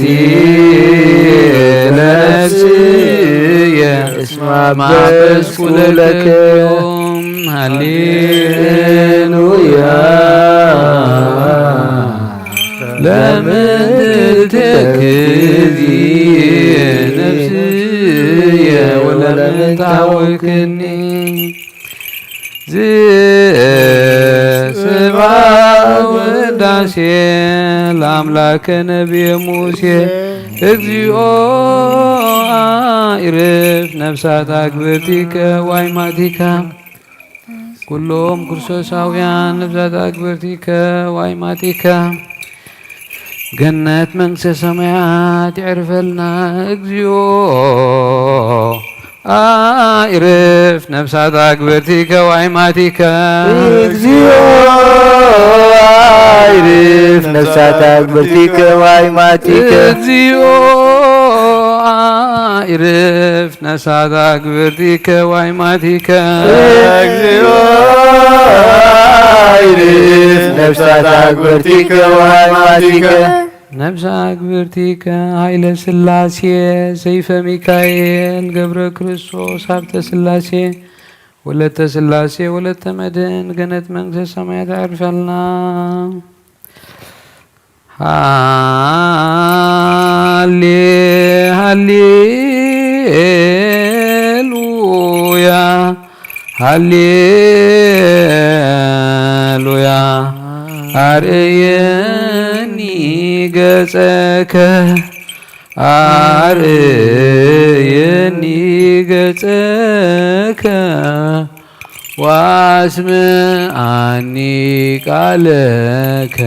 ነፍስየ እስመ አበስኩ ለከ። ሃሌሉያ ለምን ትተክዚ ነፍስየ ወለምን ታወክኒ። ዝስብሐ ውዳሴ ለአምላከ ነቢየ ሙሴ። እግዚኦ አዕርፍ ነፍሳት አግብርቲከ ዋይማቲከ። ኩሎም ክርስቶሳውያን ነፍሳት አግብርቲከ ዋይማቲከ ገነት መንግስተ ሰማያት ይዕርፈልና። እግዚኦ አዕርፍ ነፍሳት አግብርቲከ ዋይማቲከ። እግዚኦ አዕርፍ ነፍሳት አግብርቲከ ዋይማቲከ። እግዚኦ አዕርፍ ነፍሳት አግብርቲከ ዋይማቲከ። እግዚኦ አዕርፍ ነፍሳት አግብርቲከ ዋይማቲከ። ነፍሰ አግብርቲከ ኃይለ ሥላሴ ሰይፈ ሚካኤል ገብረ ክርስቶስ ሀብተ ሥላሴ ወለተ ሥላሴ ወለተ መድህን ገነት መንግስተ ሰማያት ያዕርፈልና። ሃሌ ሃሌሉያ ሃሌሉያ አርእየኒ ገጸከ አርእየኒ ገጸከ ወአስምዓኒ ቃለከ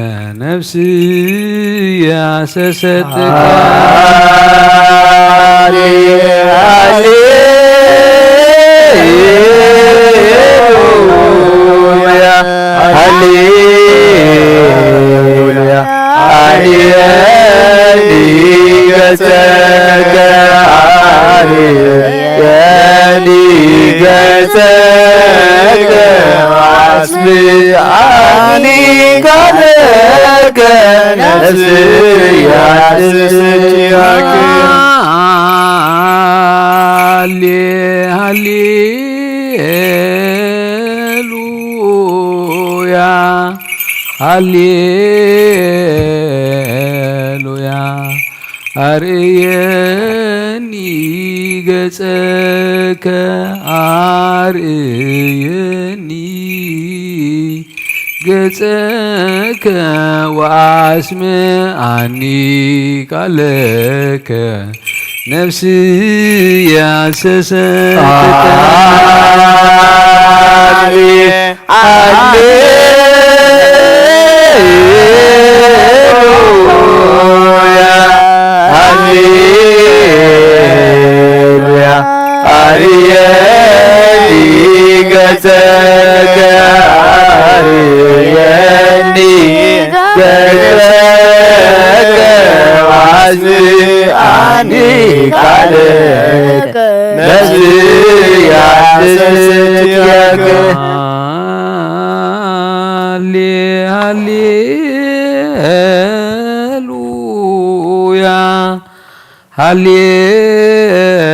ነፍስየ አሰሰትካ። ሃሌ ሃሌሉያ ሃሌሉያ አርየኒ ገጸከ አርየኒ ገጸከ አስምዓኒ ቃለከ ነፍስየ አስስያከ። ሃሌ ሃሌ ሃሌሉያ ሃሌሉያ አርእየኒ ገጸከ አርእየኒ ገጸከ ወአስምዓኒ ቃለከ ነፍስየ አሰሰትካ። ሃሌሉያ ሃሌሉያ አርየኒ ገጸከ አርየኒ ገጸከ ወአስምዓኒ ቃለከ ነፍስየ አሰሰትካ። ሃሌ ሃሌ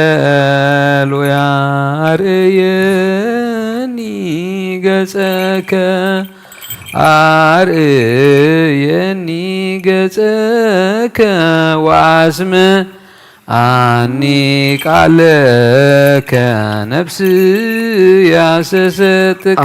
ሃሌሉያ። ኣርእየኒ ገጸከ፣ ኣርእየኒ ገጸከ፣ ወኣስምዓኒ ቃለከ፣ ነፍስያ ሰሰትቀ።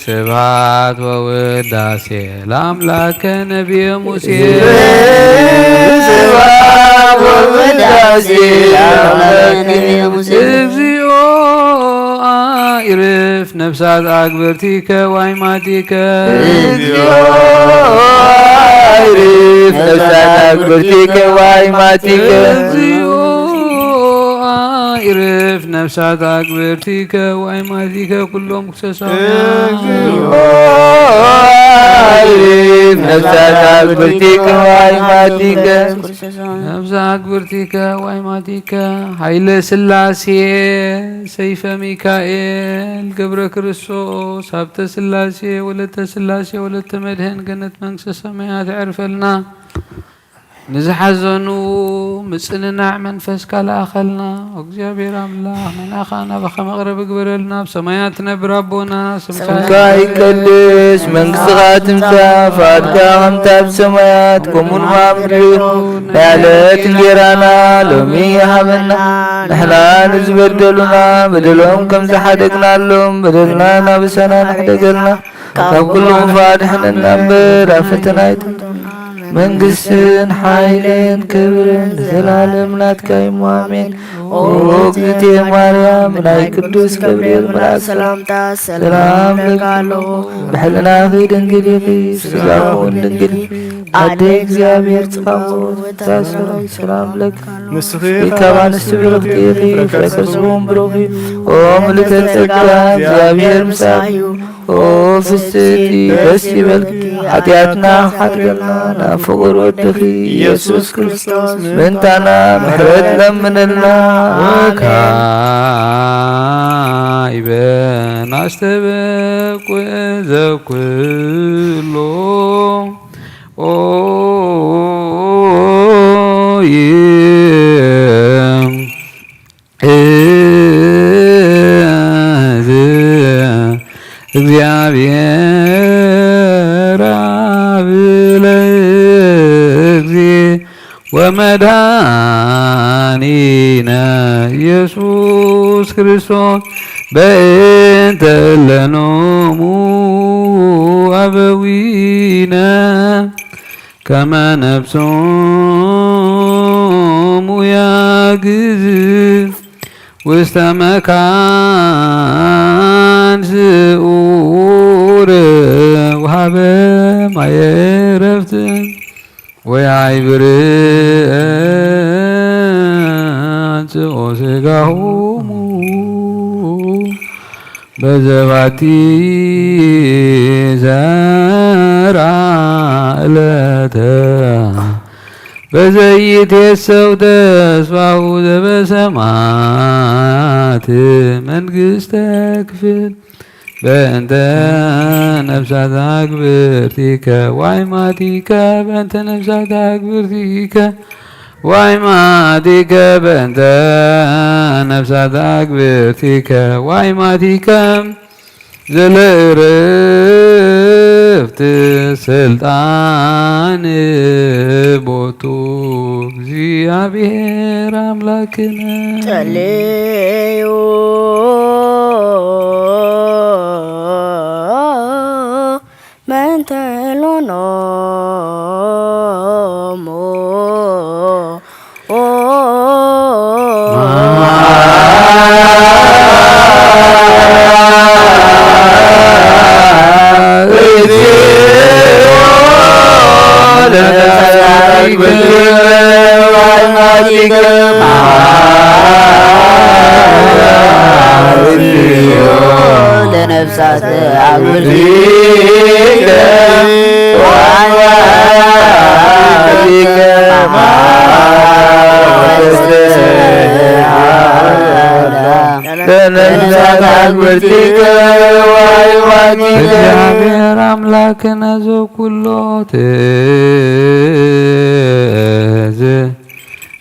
ስብሐት ወውዳሴ ለአምላከ ነቢየ ሙሴ። ስብሐት ወውዳሴ ለአምላከ ነቢየ ሙሴ። እግዚኦ አዕርፍ ነፍሳት አግብርቲከ ዋይማቲከ። እግዚኦ አዕርፍ ነፍሳት አግብርቲከ ዋይማቲከ። እግዚኦ አዕርፍ ነፍሳት አግብርቲከ ዋይማቲከ ኩሎም ክሰሳውያን። እግዚኦ አዕርፍ ነፍሳት አግብርቲከ ዋይማቲከ። ነፍሳት አግብርቲከ ዋይማቲከ። ኃይለ ሥላሴ ሰይፈ ሚካኤል ገብረ ክርስቶስ ሃብተ ሥላሴ ወለተ ሥላሴ ወለተ መድህን ገነት መንግስተ ሰማያት ያዕርፈልና። ንዝሓዘኑ ምጽንናዕ መንፈስካ ለኣኸልና። እግዚኣብሔር ኣምላኽ ንሕና ኸኣ ናባኻ መቕረቢ ግበረልና። ኣብ ሰማያት ትነብር ኣቦና፣ ስምካ ስምካ ይቀደስ፣ መንግስትኻ ትምጻእ፣ ፍቓድካ ከምታ ኣብ ሰማያት ከምኡ ድማ ኣብ ምድሪ ይኹን። ናይ ዕለት እንጌራና ሎሚ ሃበና፣ ንሕና ንዝበደሉና በደሎም ከም ዝሓደግናሎም በደልና ናብሰና ንሕደገልና፣ ካብ ኩሉ ክፉእ ኣድሕነና እምበር፣ ኣብ ፈተና ኣይተእትወና። መንግስትን ሓይልን ክብርን ንዘላለም ናትካ እዩ እሞ፣ ኣሜን። ኦ እግዝእትየ ማርያም፣ ናይ ቅዱስ ገብርኤል መልኣክ ሰላምታ ሰላም እብለኪ ኣለኹ። ብሕልናኺ ድንግል ኢኺ፣ ስጋኺ እውን ድንግል እዩ። ኣደ እግዚኣብሔር ጽባሕ እታ ሰላም እብለኪ። ንስኺ ካብ ኣንስቲ ብርኽቲ ኢኺ፣ ፍረ ከርስኺ እውን ብሩኽ እዩ። ኦ ምልዕተ ጸጋ፣ እግዚኣብሔር ምሳኺ እዩ። ኦ ፍስሕቲ ደስ ይበልኪ፣ ሓጢኣትና ሓድገልና፣ ናብ ፍቑር ወድኺ ኢየሱስ ክርስቶስ ምእንታና ምሕረት ለምንልና። ወካዕበ ናስተበቁ ዘኩሎ ኦ ይ እዝ እግዚኣብሔር አብ ለእግዚ ወመድኃኒነ ኢየሱስ ክርስቶስ በእንተ እለኖሙ አበዊነ ከመ ነፍሶሙ ያግዝ ውስተ መካን ስዑር ወሃበ ማየ ዕረፍት ወያዕብር አንጽኦ ሥጋሆሙ። በዘባቲ ዘራ ዕለተ በዘይትየሰው ተስፋሁ ዘበሰማያት መንግስተ ክፍል በእንተ ነፍሳት አግብርቲከ ዋይማቲከ በእንተ ነፍሳት አግብርቲከ ዋይማቲከ በእንተ ነፍሳት አግብርቲከ ዋይማቲከ ዘለእረፍት ስልጣን ቦቱ እግዚአብሔር አምላክነ። ጸልዩ በእንተ ሎኖሙ ነፍሳት አግብርቲከ ወአዝማዲከ ለነፍሳት አግብርቲከ ወአዝማዲከ። እግዚአብሔር አምላክነ ዘኩሎ ትእዝ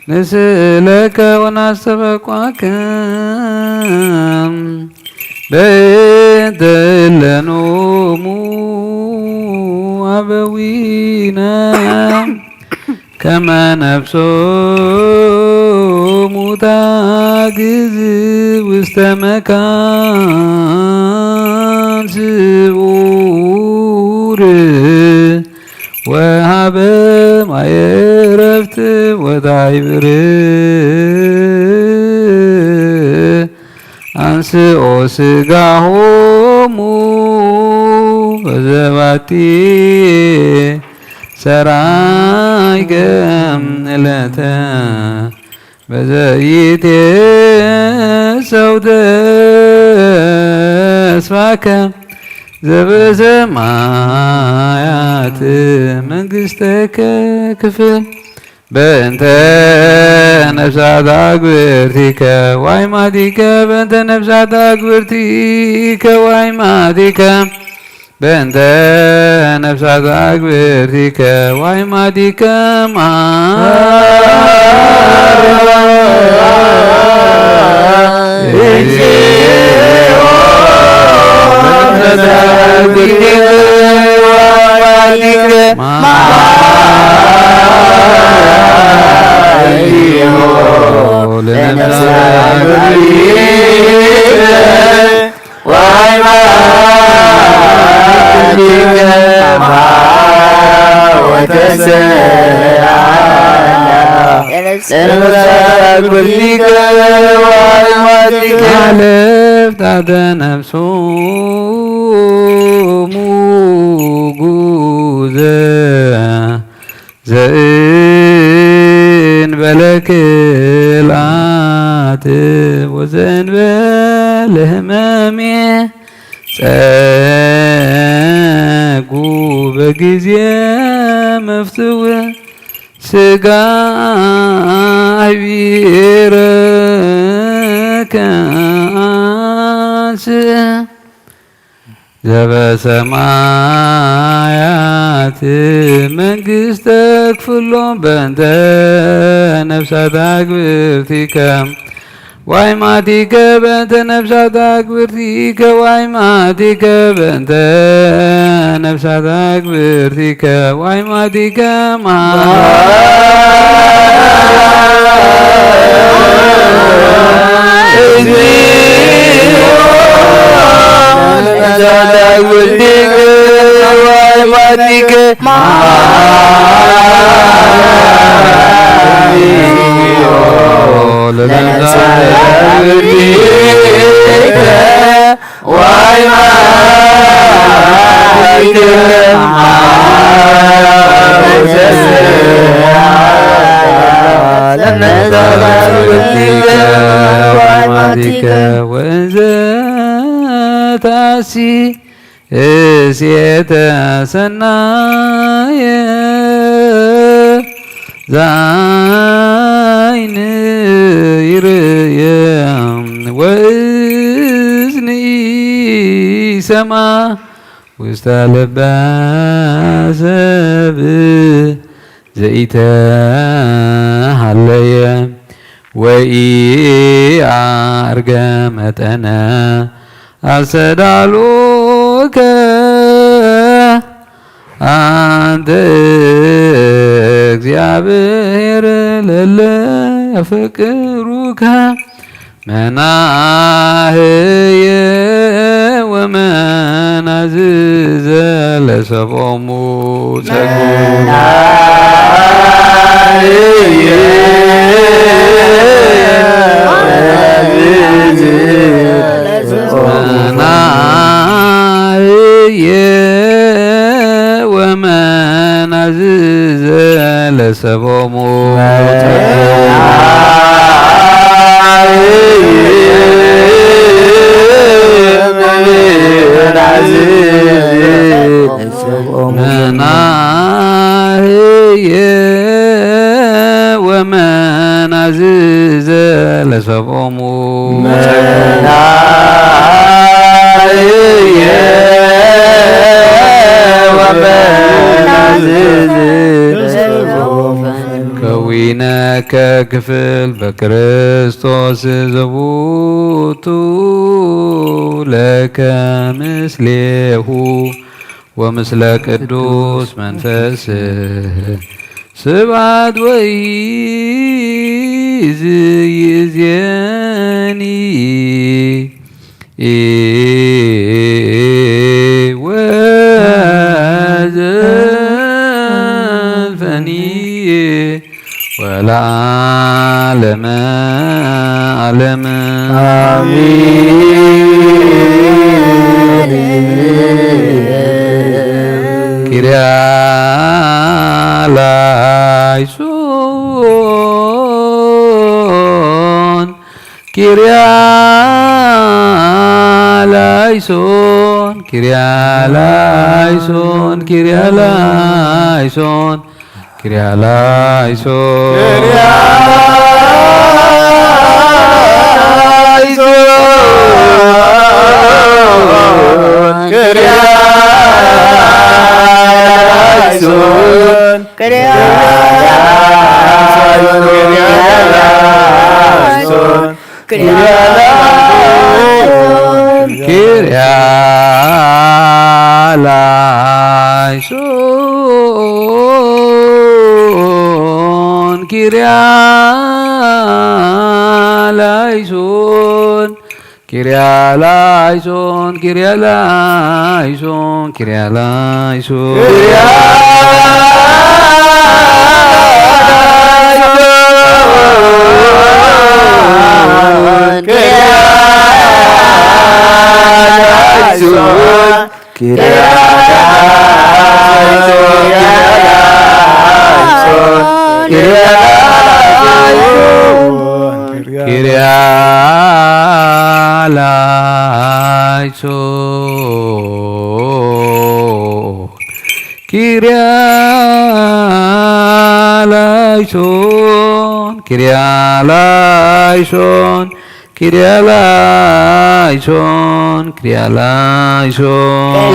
ንስእለከ ወናስተበቋክም በእንተ እለኖሙ አበዊነ ከመ ነፍሶሙ ታግዝ ውስተ መካን ስዑር ወሃበ ማየ ዕረፍት ወታይብር አንስኦ ስጋሆሙ በዘባቲ ሰራይከ እለተ በዘይቴሰው ተስፋከ ዘበሰማያት መንግስተከ ክፍል በእንተ ነፍሳት አግብርቲከ ዋይማቲከ በእንተ ነፍሳት አግብርቲከ ዋይማቲከ በእንተ ነፍሳት አግብርቲከ ዋይማቲከ ማ አለፍታተ ነፍሶሙ ጉዘ ዘእንበለ ክልኣት ወዘእንበለ ህመሜ ጸጉ በጊዜ መፍትው ስጋ ቢረከ አንስ ዘበሰማያት መንግስተ ክፍሎም በእንተ ነፍሳት አግብርቲከ ዋይማቲከ በእንተ ነፍሳት አግብርቲከ ዋይማቲከ በእንተ ነፍሳት አግብርቲከ ዋይማቲከ ማ ወእንዘ ታሲ እሴተ ሰናየ ዛይን ይርእየ ወእዝኒ ይሰማ ውስተ ልበ ሰብ ዘኢተሃለየ ወኢአርገ መጠነ አስተዳሉከ አንተ እግዚአብሔር ለለ ያፈቅሩከ መናህየ ወመናዝዘ ለሰቦሙ ጸጉ መናህየ ወመናዝዘ ለሰቦሙ ክፍል በክርስቶስ ዘቡቱ ለከ ምስሌሁ ወምስለ ቅዱስ መንፈስ ስብሐት ወይእዜኒ ወዘልፈኒ ወለዓለመ ዓለም። አሜን። ኪርያ ላይሶን፣ ኪርያ ላይሶን፣ ኪርያ ላይሶን፣ ኪርያ ላይሶን፣ ኪርያ ላይሶን። ኪርያ ላይሶን፣ ኪርያ ላይሶን፣ ኪርያ ላይሶን፣ ኪርያ ላይሶን፣ ኪርያ ላይሶን፣ ኪርያ ላይሶን፣ ኪርያ ላይሶን፣ ኪርያ ላይሶን፣ ኪርያ ላይሶን፣ ኪርያ ላይሶን። ኪርያ ላይሶን፣ ኪርያ ላይሶን፣ ኪርያ ላይሶን፣ ኪርያ ላይሶን፣ ኪርያ ላይሶን፣ ኪርያ ላይሶን፣ ኪርያ ላይሶን፣ ኪርያ ላይሶን፣ ኪርያ ላይሶን፣ ኪርያ ላይሶን።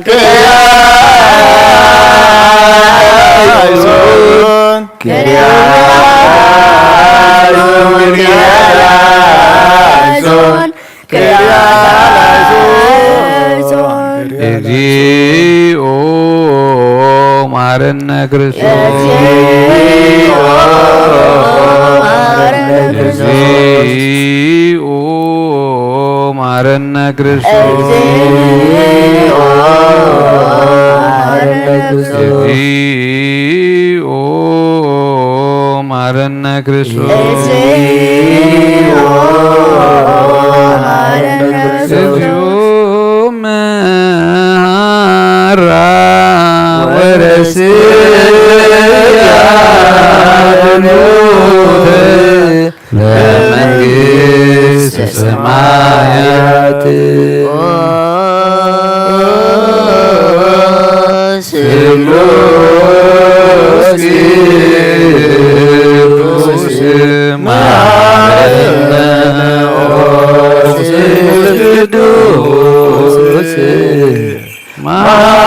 ኪርያ ላይሶን፣ ኪርያ ላይሶን፣ ኪርያ ላይሶን፣ ኪርያ ላይሶን፣ ኪርያ ላይሶን። እግዚኦ መሐረነ ክርስቶስ። እግዚኦ መሐረነ ክርስቶስ። እግዚኦ መሐረነ ክርስቶስ። እግዚኦ መሐረነ ክርስቶስ። እግዚኦ መሐረነ ክርስቶስ። እግዚኦ መሐራ ወረስያ ለሞተ ለመንግሥተ ሰማያት። ስሉስ ቅዱስ ማርነ ኦስ ቅዱስ ማረነ።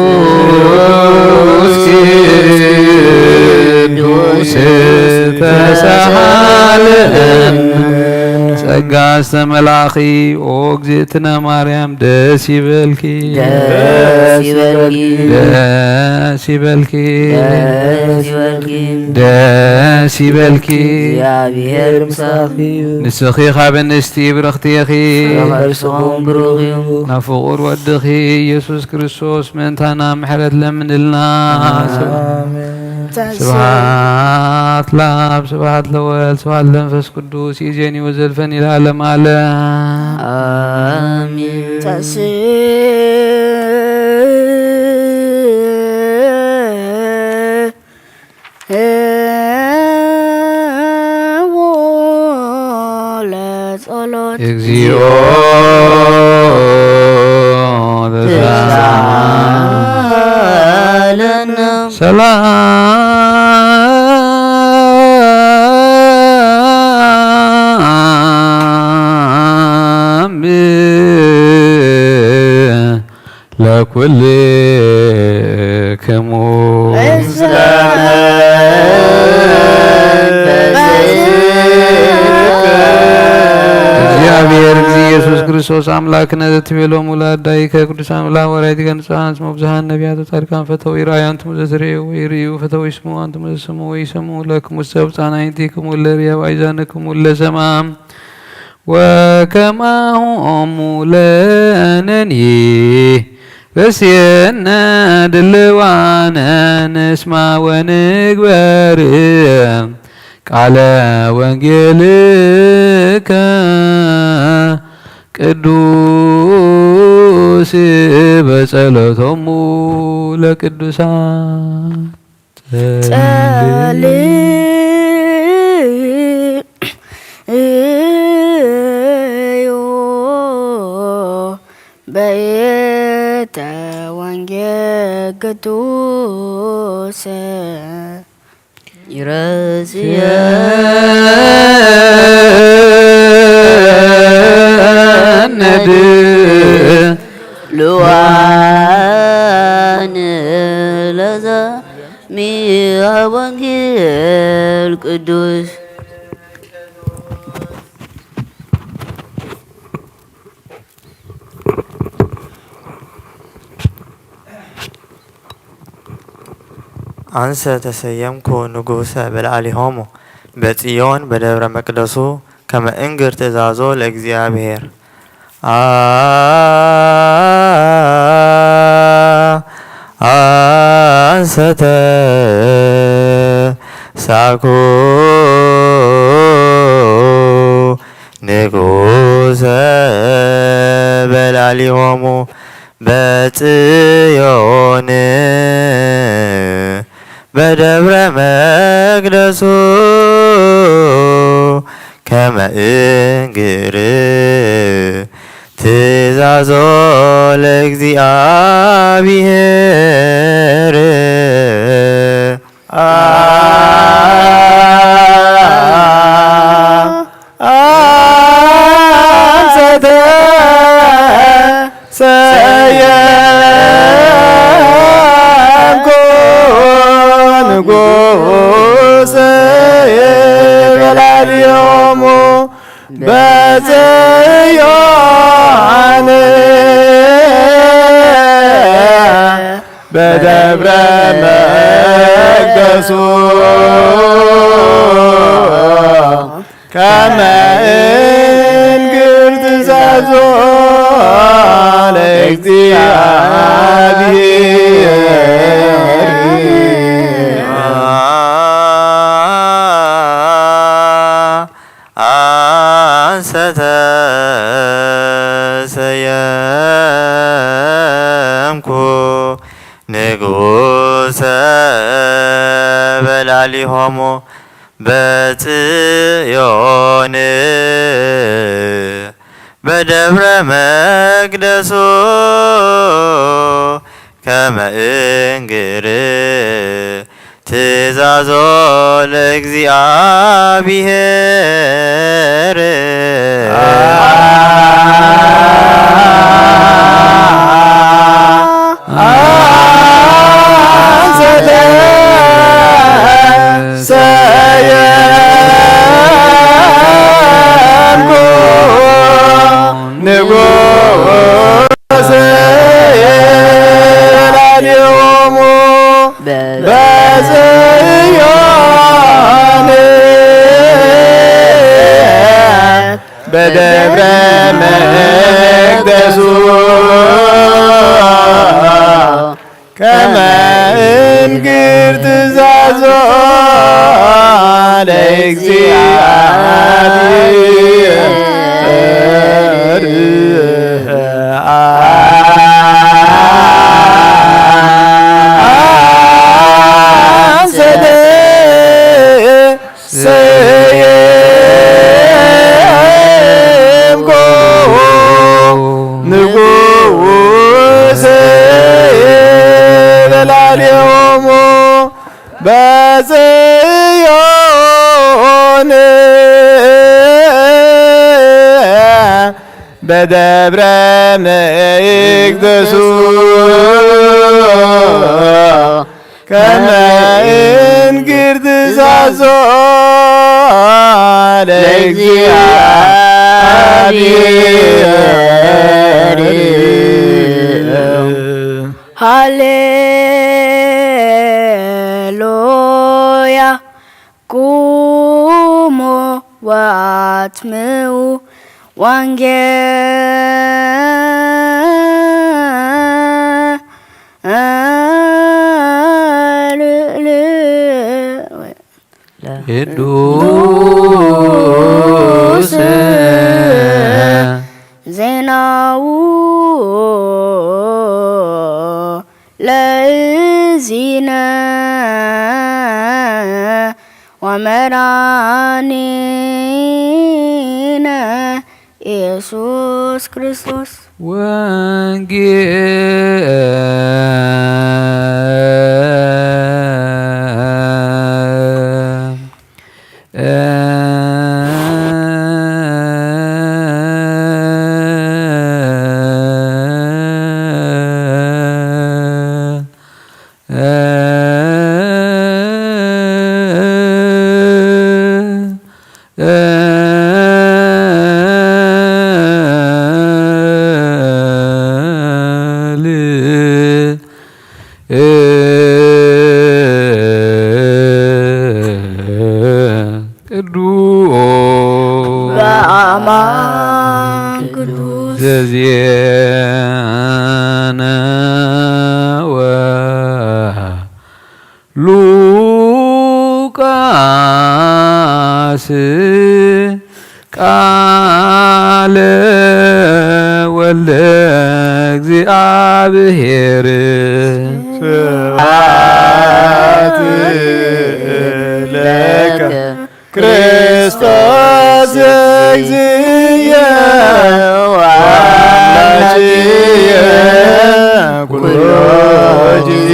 ስሉስ ቅዱስ ተሳሃለነ። ጸጋ ዝተመላኺ ኦ እግዝእትነ ማርያም ደስ ይበልኪ። ደስ ይበልኪ። ደስ ይበልኪ። ደስ ይበልኪ። ደስ ይበልኪ። እግዚኣብሔር ምሳኺ እዩ። ንስኺ ካብ ኣንስቲ ብርኽቲ ኢኺ። ፍረ ከርስኹም ብሩኽ እዩ። ናብ ፍቑር ወድኺ ኢየሱስ ክርስቶስ ምእንታና ምሕረት ለምንልና። ኣሜን። ስብሐት ለአብ፣ ስብሐት ለወልድ፣ ስብሐት ለመንፈስ ቅዱስ፣ ይእዜኒ ወዘልፈኒ ለዓለመ ዓለም። አሜን። ተስብሖ ለጸሎት። እግዚኦ ተሳሃለነ። ሰላም ለኩልክሙ። እግዚኣብሔር እግዚእ ኢየሱስ ክርስቶስ ኣምላክነ ዘትቤሎሙ ለኣዳይከ ቅዱሳን ወለሐዋርያቲከ ንጹሐን እስመ ብዙኃን ነቢያት ወጻድቃን ፈተው ይርአዩ አንትሙ ዘትርእዩ ወይርእዩ፣ ፈተው ይስምዑ አንትሙ ዘትሰምዑ ወይሰምዑ። ለክሙሰ ብጻናይቲክሙ ለርእየ ወአይዛንክሙ ለሰምዐ። ወከማሆሙ ለነኒ ርእስየነ ድልዋነ ንስማ ወንግበር ቃለ ወንጌልከ ቅዱስ በጸሎቶሙ ለቅዱሳን። ጸልዩ በየተ ወንጌል ቅዱስ ይረስየ ነድ ልዋን ለዘ ሚያ ወንጌል ቅዱስ። አንሰ ተሰየምኩ ንጉሰ በልዓሊሆሙ በጽዮን በደብረ መቅደሱ ከመ እንግር ትእዛዞ ለእግዚአብሔር። አ-፣ አንሰተ ሳኩ ንጉሰ በላሊሆሙ በጽዮን በደብረ መቅደሱ ከመ እንግር ትእዛዞ ለእግዚአብሔር። አ-፣ አንሰተ ሰየምኩ ንጉሰ በላልዮሙ በጽዮን በደብረ መቅደሱ ከመ እንግር ትእዛዞ ለእግዚአብሔር። አንሰ ተሰየምኩ ንጉሰ በላሊሆሙ በጽዮን በደብረ መቅደሱ ከመ እንግር ትእዛዞ ለእግዚአብሔር። አንሰ ተሰየምኩ ንጉሰ ላዕሌሆሙ በጽዮን በደብረ መቅደሱ ከመ እንግር ትእዛዞ ለእግዚአብሔር። አንሰ ተሰየምኩ ንጉሰ በላዕሌሆሙ በጽዮን በደብረ መቅደሱ ከመ እንግር ትእዛዞ ለእግዚኣብሔር። ሃሌሉያ። ቁሙ ወአትምኡ ወንጌል። ቅዱስ ዜናዉ ለእዚነ ወመድኃኒነ ኢየሱስ ክርስቶስ። ወንጌል። ቅዱስ በአማን ቅዱስ ዘዜነወ ሉቃስ ቃለ ወልደ እግዚአብሔር። ስብሐት ለከ ክርስቶስ እግዚእየ ወአምላክየ ኩሎ ጊዜ።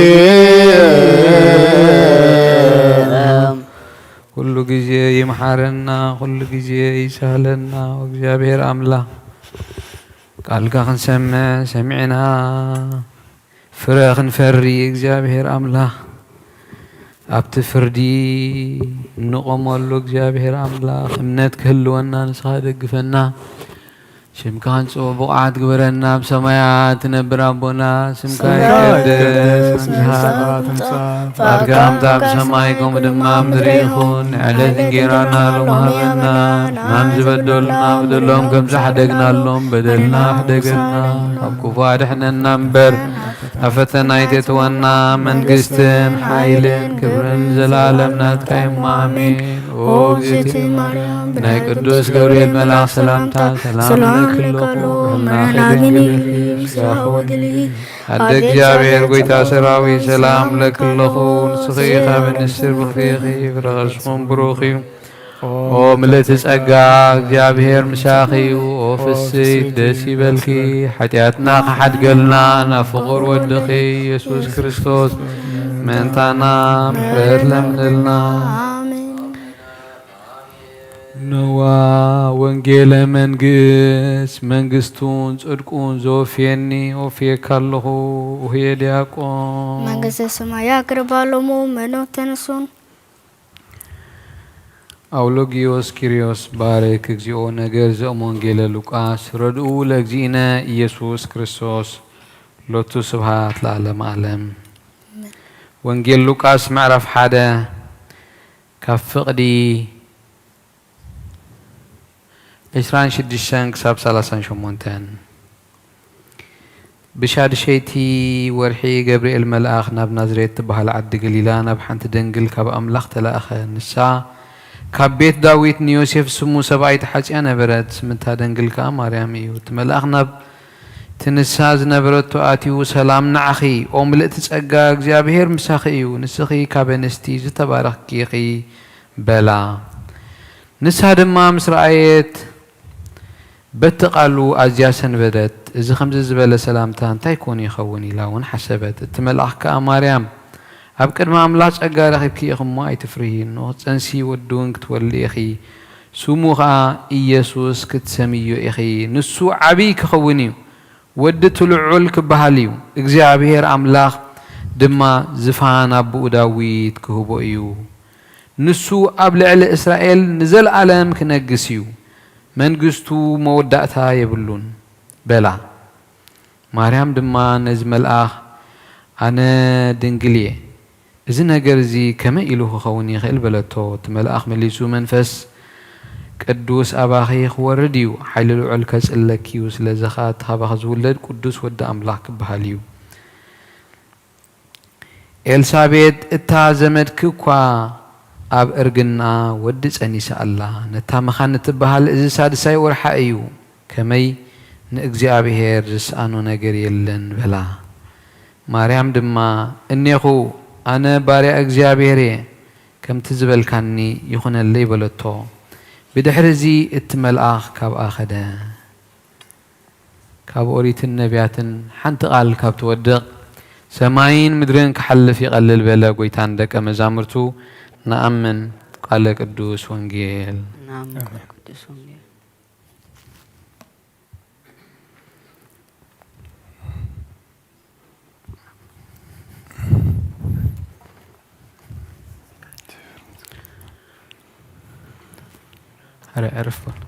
ኩሉ ጊዜ ይምሓረና፣ ኩሉ ጊዜ ይሳለና። እግዚኣብሔር ኣምላኽ ቃልካ ክንሰምዕ ሰሚዕና ፍረ ክንፈሪ እግዚኣብሔር ኣምላኽ ኣብቲ ፍርዲ እንቆመሉ እግዚኣብሔር ኣምላኽ እምነት ክህልወና ንስኻ ደግፈና። ሽምካ ክንጽውዕ ብቑዓት ግበረና። ኣብ ሰማያት ትነብር ኣቦና፣ ስምካ ስምካ ይቀደስ፣ ይቀደስ፣ መንግስትኻ መንግስትኻ ትምጻእ፣ ትምጻእ፣ ፍቓድካ ፍቓድካ ከም ኣብ ሰማይ ከምኡ ድማ ኣብ ምድሪ ይኹን። ዕለት እንጌራና ሎሚ ሃበና፣ ንሕና ዝበደሉና በደሎም ከም ዝሓደግናሎም በደልና ሓደገና፣ ካብ ክፉ ኣድሕነና እምበር፣ ናብ ፈተና ኣይተእትወና፣ መንግስትን ሓይልን ክብርን ዘላለም ናትካ እዩ። ኣሜን። ኦ እግዝእትየ ማርያም፣ ናይ ቅዱስ ገብርኤል መልኣኽ ሰላምታ ሰላም ንብለኪ ኣለኹ፣ ብሕልናኺ ድንግል ኢኺ፣ ብስጋኺ ድንግል ኢኺ። ኣደ እግዚኣብሔር ጐይታ ሰራዊት ሰላም እብለኪ ኣለኹ፣ ንስኺ ካብ ኣንስቲ ብርኽቲ ኢኺ፣ ፍረ ከርስኹም ብሩኽ እዩ። ኦ ምልእቲ ጸጋ፣ እግዚኣብሔር ምሳኺ እዩ። ኦ ፍስሕቲ ደስ ይበልኪ፣ ሓጢኣትና ክሓድገልና ናብ ፍቑር ወድኺ ኢየሱስ ክርስቶስ ምእንታና ምሕረት ለምንልና። ኣሜን። ነዋ ወንጌለ መንግስት መንግስቱን ጽድቁን ዘወፍየኒ ወፍየካ ኣለኹ። ውህየ ዲያቆን መንግስተ ሰማይ ያቅርባ ሎሙ መኖ ተነሱን። ኣውሎጊዮስ ኪርዮስ ባርክ እግዚኦ ነገር ዘእም ወንጌለ ሉቃስ ረድኡ ለእግዚእነ ኢየሱስ ክርስቶስ ሎቱ ስብሃት ለዓለመ ዓለም። ወንጌል ሉቃስ ምዕራፍ ሓደ ካብ ፍቕዲ ዕስራን ሽዱሽተን ክሳብ ሰላሳን ሸሞንተን። ብሻድሸይቲ ወርሒ ገብርኤል መልኣኽ ናብ ናዝሬት ትበሃል ዓዲ ገሊላ ናብ ሓንቲ ደንግል ካብ ኣምላኽ ተላእኸ። ንሳ ካብ ቤት ዳዊት ንዮሴፍ ስሙ ሰብኣይ ተሓጽያ ነበረት። ስምታ ደንግል ከኣ ማርያም እዩ። እቲ መልኣኽ ናብ እቲ ንሳ ዝነበረቶ ኣትዩ፣ ሰላም ንዓኺ፣ ኦ ምልእቲ ጸጋ፣ እግዚኣብሄር ምሳኺ እዩ። ንስኺ ካብ ኣንስቲ ዝተባረኽኪ ኢኺ። በላ። ንሳ ድማ ምስ ረኣየት፣ በቲ ቃሉ ኣዝያ ሰንበደት። እዚ ከምዚ ዝበለ ሰላምታ እንታይ ኮን ይኸውን? ኢላ እውን ሓሰበት። እቲ መልኣኽ ከኣ፣ ማርያም፣ ኣብ ቅድሚ ኣምላኽ ጸጋ ረኺብኪ ኢኺ እሞ ኣይትፍርሂ። እንሆ፣ ክትጸንሲ ወዲ እውን ክትወልዲ ኢኺ። ስሙ ኸኣ ኢየሱስ ክትሰምዮ ኢኺ። ንሱ ዓብዪ ክኸውን እዩ። ወዲ እቲ ልዑል ክበሃል እዩ። እግዚኣብሔር ኣምላኽ ድማ ዝፋን ኣቦኡ ዳዊት ክህቦ እዩ። ንሱ ኣብ ልዕሊ እስራኤል ንዘለኣለም ክነግስ እዩ። መንግስቱ መወዳእታ የብሉን በላ። ማርያም ድማ ነዚ መልኣኽ፣ ኣነ ድንግል እየ፣ እዚ ነገር እዚ ከመይ ኢሉ ክኸውን ይኽእል? በለቶ። እቲ መልኣኽ መሊሱ፣ መንፈስ ቅዱስ ኣባኺ ክወርድ እዩ፣ ሓይሊ ልዑል ከጽለኪ እዩ፣ ስለዚ ኸኣ እቲ ኻባኺ ዝውለድ ቅዱስ ወዲ ኣምላኽ ክበሃል እዩ። ኤልሳቤጥ እታ ዘመድኪ እኳ ኣብ እርግና ወዲ ጸኒሳ ኣላ። ነታ መኻን እትበሃል እዚ ሳድሳይ ወርሓ እዩ። ከመይ ንእግዚኣብሔር ዝስኣኖ ነገር የለን በላ። ማርያም ድማ፣ እኔኹ ኣነ ባርያ እግዚኣብሔር እየ፣ ከምቲ ዝበልካኒ ይኹነለይ በለቶ። ብድሕሪ እዚ እቲ መልኣኽ ካብኣ ኸደ። ካብ ኦሪትን ነቢያትን ሓንቲ ቓል ካብ ትወድቕ፣ ሰማይን ምድርን ክሓልፍ ይቐልል በለ ጎይታ ንደቀ መዛሙርቱ። ንኣምን። ቃለ ቅዱስ ወንጌል። ናም ቅዱስ ወንጌል። ኧረ ዕርፍ በል።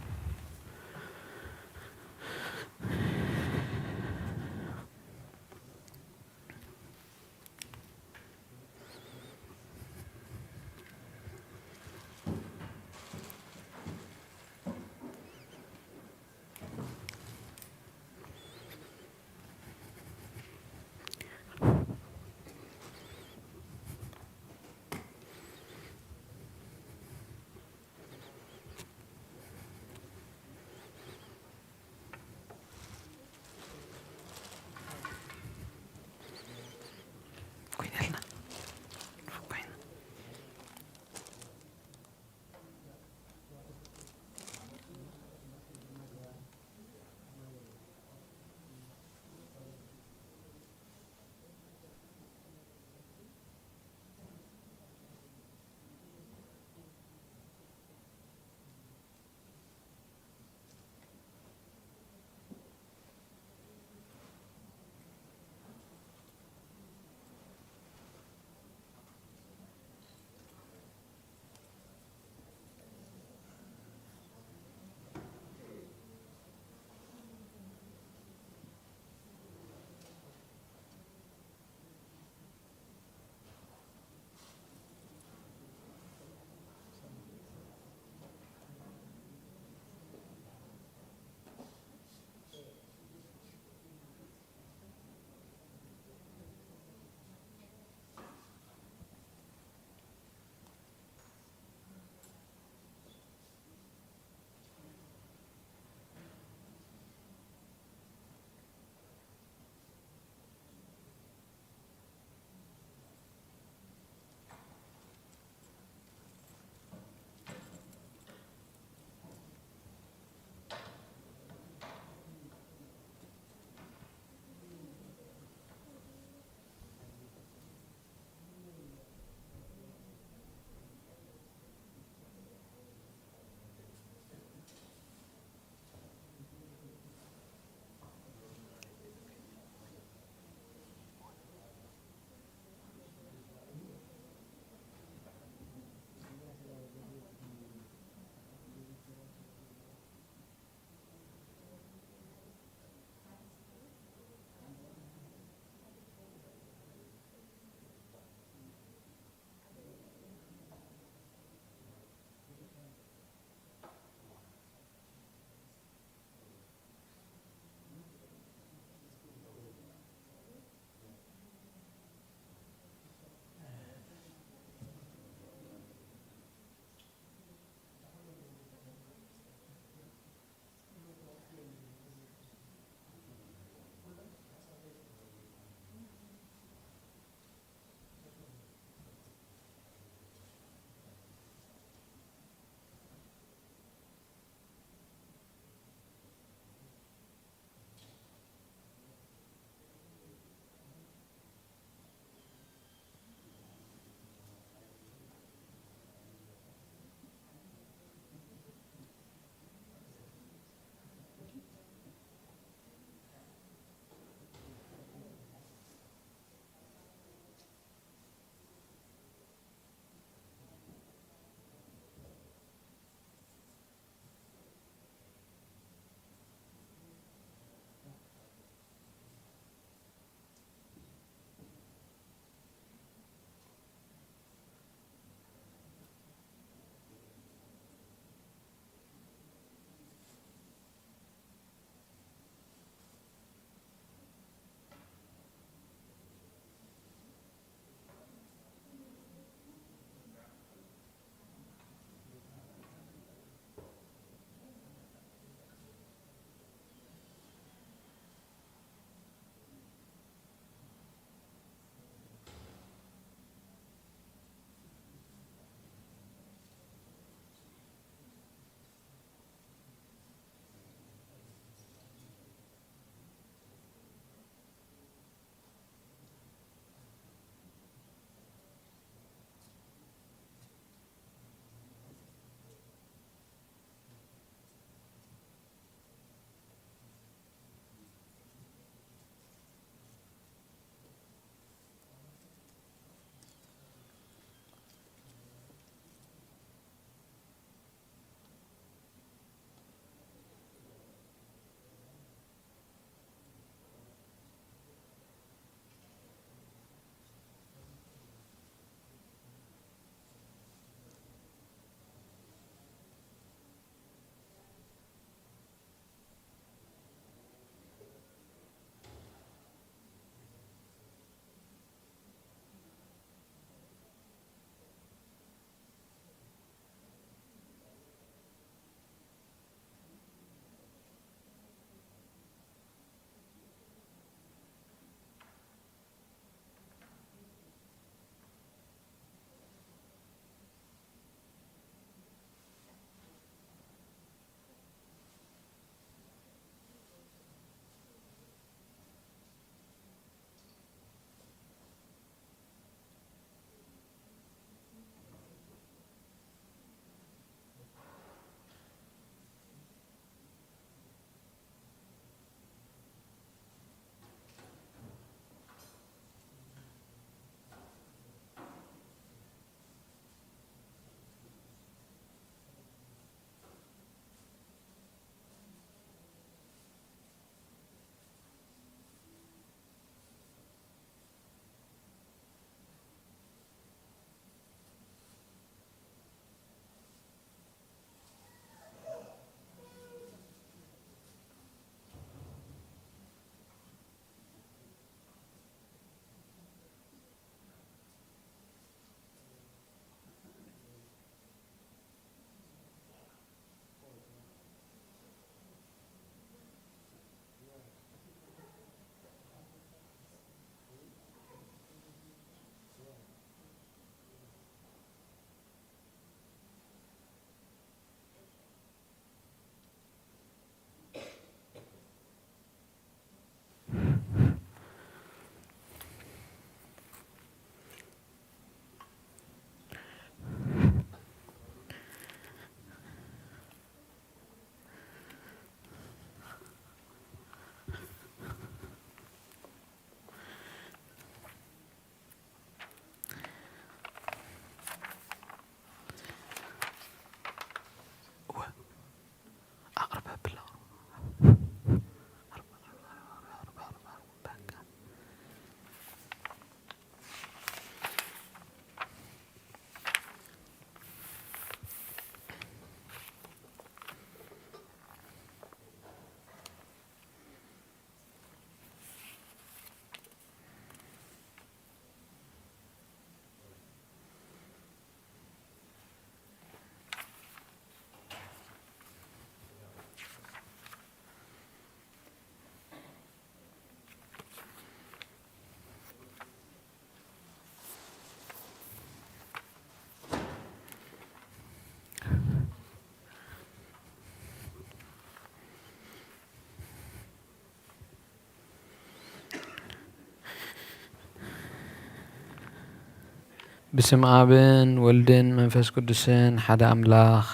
ብስም ኣብን ወልድን መንፈስ ቅዱስን ሓደ ኣምላኽ።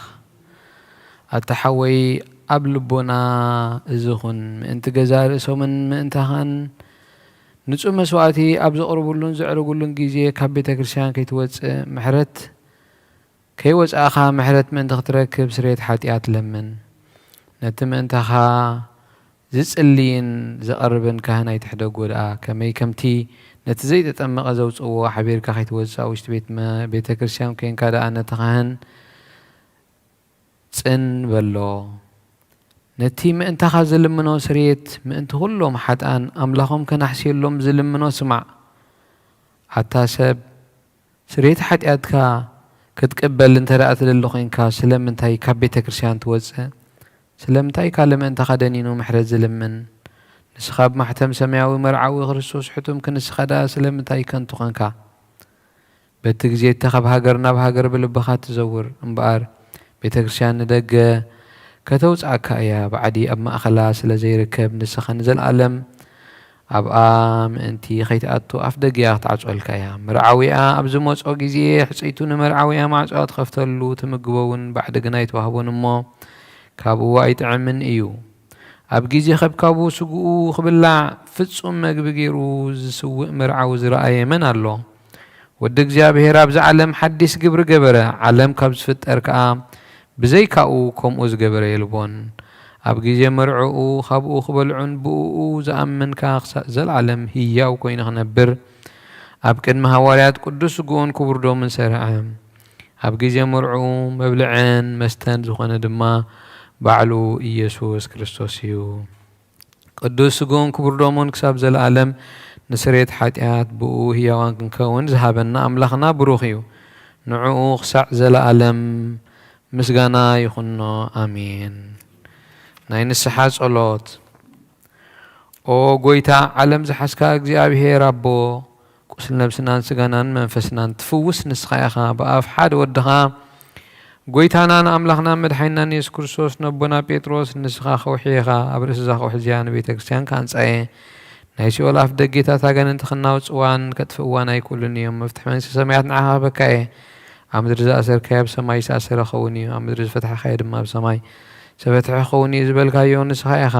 ኣታ ሓወይ፣ ኣብ ልቦና እዚ ኹን፣ ምእንቲ ገዛ ርእሶምን ምእንታኻን ንጹህ መስዋእቲ ኣብ ዘቕርቡሉን ዘዕርጉሉን ግዜ ካብ ቤተ ክርስቲያን ከይትወጽእ፣ ምሕረት ከይወጻእኻ ምሕረት ምእንቲ ክትረክብ ስርየት ሓጢኣት ለምን። ነቲ ምእንታኻ ዝጽልይን ዘቐርብን ካህን ኣይትሕደጎ ደኣ፣ ከመይ ከምቲ ነቲ ዘይተጠመቐ ዘውጽእዎ ሓቢርካ ከይትወጽእ ኣብ ውሽጢ ቤት መ-፣ ቤተ ክርስቲያን ኮንካ ደኣ ነቲ ካህን ጽን በሎ። ነቲ ምእንታኻ ዝልምኖ ስርየት ምእንቲ ኩሎም ሓጥኣን ኣምላኾም ከናሕስየሎም ዝልምኖ ስማዕ። ኣታ ሰብ፣ ስርየት ሓጢኣትካ ክትቅበል እንተ ደኣ ትደሊ ኮይንካ፣ ስለምንታይ ካብ ቤተ ክርስቲያን ትወጽእ? ስለምንታይ ካልእ ምእንታኻ ደኒኑ ምሕረት ዝልምን? ንስኻ ብማሕተም ሰማያዊ መርዓዊ ክርስቶስ ሕቱም ክንስኻ ደኣ ስለምንታይ ከንቱ ኾንካ? በቲ ግዜ እቲ ካብ ሃገር ናብ ሃገር ብልብኻ ትዘውር እምበኣር፣ ቤተ ክርስቲያን ንደገ ከተውጽኣካ እያ። ባዕዲ ኣብ ማእከላ ስለ ዘይርከብ፣ ንስኻ ንዘለኣለም ኣብኣ ምእንቲ ኸይትኣቱ ኣፍ ደገያ ክትዓጽወልካ እያ። መርዓዊኣ ኣብ ዝመጾ ግዜ፣ ሕጽይቱ ንመርዓዊኣ ማዕጾኣ ትኸፍተሉ፣ ትምግቦ እውን ባዕዲ ግና ኣይትዋህቦን እሞ፣ ካብኡ ኣይጥዕምን እዩ። ኣብ ግዜ ከብካቡ ስግኡ ክብላዕ ፍጹም መግቢ ገይሩ ዝስውእ መርዓዊ ዝረኣየ መን ኣሎ? ወዲ እግዚኣብሔር ኣብዚ ዓለም ሓዲስ ግብሪ ገበረ፣ ዓለም ካብ ዝፍጠር ከኣ ብዘይካኡ ከምኡ ዝገበረ የልቦን። ኣብ ግዜ መርዕኡ ካብኡ ክበልዑን ብእኡ ዝኣምን ከኣ ክሳዕ ዘለዓለም ህያው ኮይኑ ክነብር ኣብ ቅድሚ ሃዋርያት ቅዱስ ስግኡን ክቡር ደሙን ሰርዐ። ኣብ ግዜ መርዕኡ መብልዕን መስተን ዝኾነ ድማ ባዕሉ ኢየሱስ ክርስቶስ እዩ። ቅዱስ ስግኡን ክቡር ደሙን ክሳብ ዘለዓለም ንስርየት ሓጢኣት ብእኡ ህያዋን ክንከውን ዝሃበና ኣምላኽና ብሩኽ እዩ። ንዕኡ ክሳዕ ዘለዓለም ምስጋና ይኹኖ። ኣሜን። ናይ ንስሓ ጸሎት። ኦ ጎይታ፣ ዓለም ዝሓዝካ እግዚኣብሔር ኣቦ፣ ቁስል ነብስናን ስጋናን መንፈስናን ትፍውስ ንስኻ ኢኻ። ብኣፍ ሓደ ወድኻ ጎይታናን ኣምላኽናን መድሓኒናን የሱስ ክርስቶስ ነቦና ጴጥሮስ፣ ንስኻ ከውሒ ኢኻ፣ ኣብ ርእሲ እዛ ከውሒ እዚኣ ንቤተ ክርስቲያን ከኣንጻየ። ናይ ሲኦል ኣፍ ደጌታት ኣጋንንቲ ክናውጽዋን ከጥፍእዋን ኣይክእሉን እዮም። መፍትሒ መንግስቲ ሰማያት ንዓኻ ክህበካ እየ። ኣብ ምድሪ ዝኣሰርካዮ ኣብ ሰማይ ዝተኣሰረ ክኸውን እዩ፣ ኣብ ምድሪ ዝፈታሕካዮ ድማ ኣብ ሰማይ ዝተፈትሐ ክኸውን እዩ ዝበልካዮ ንስኻ ኢኻ።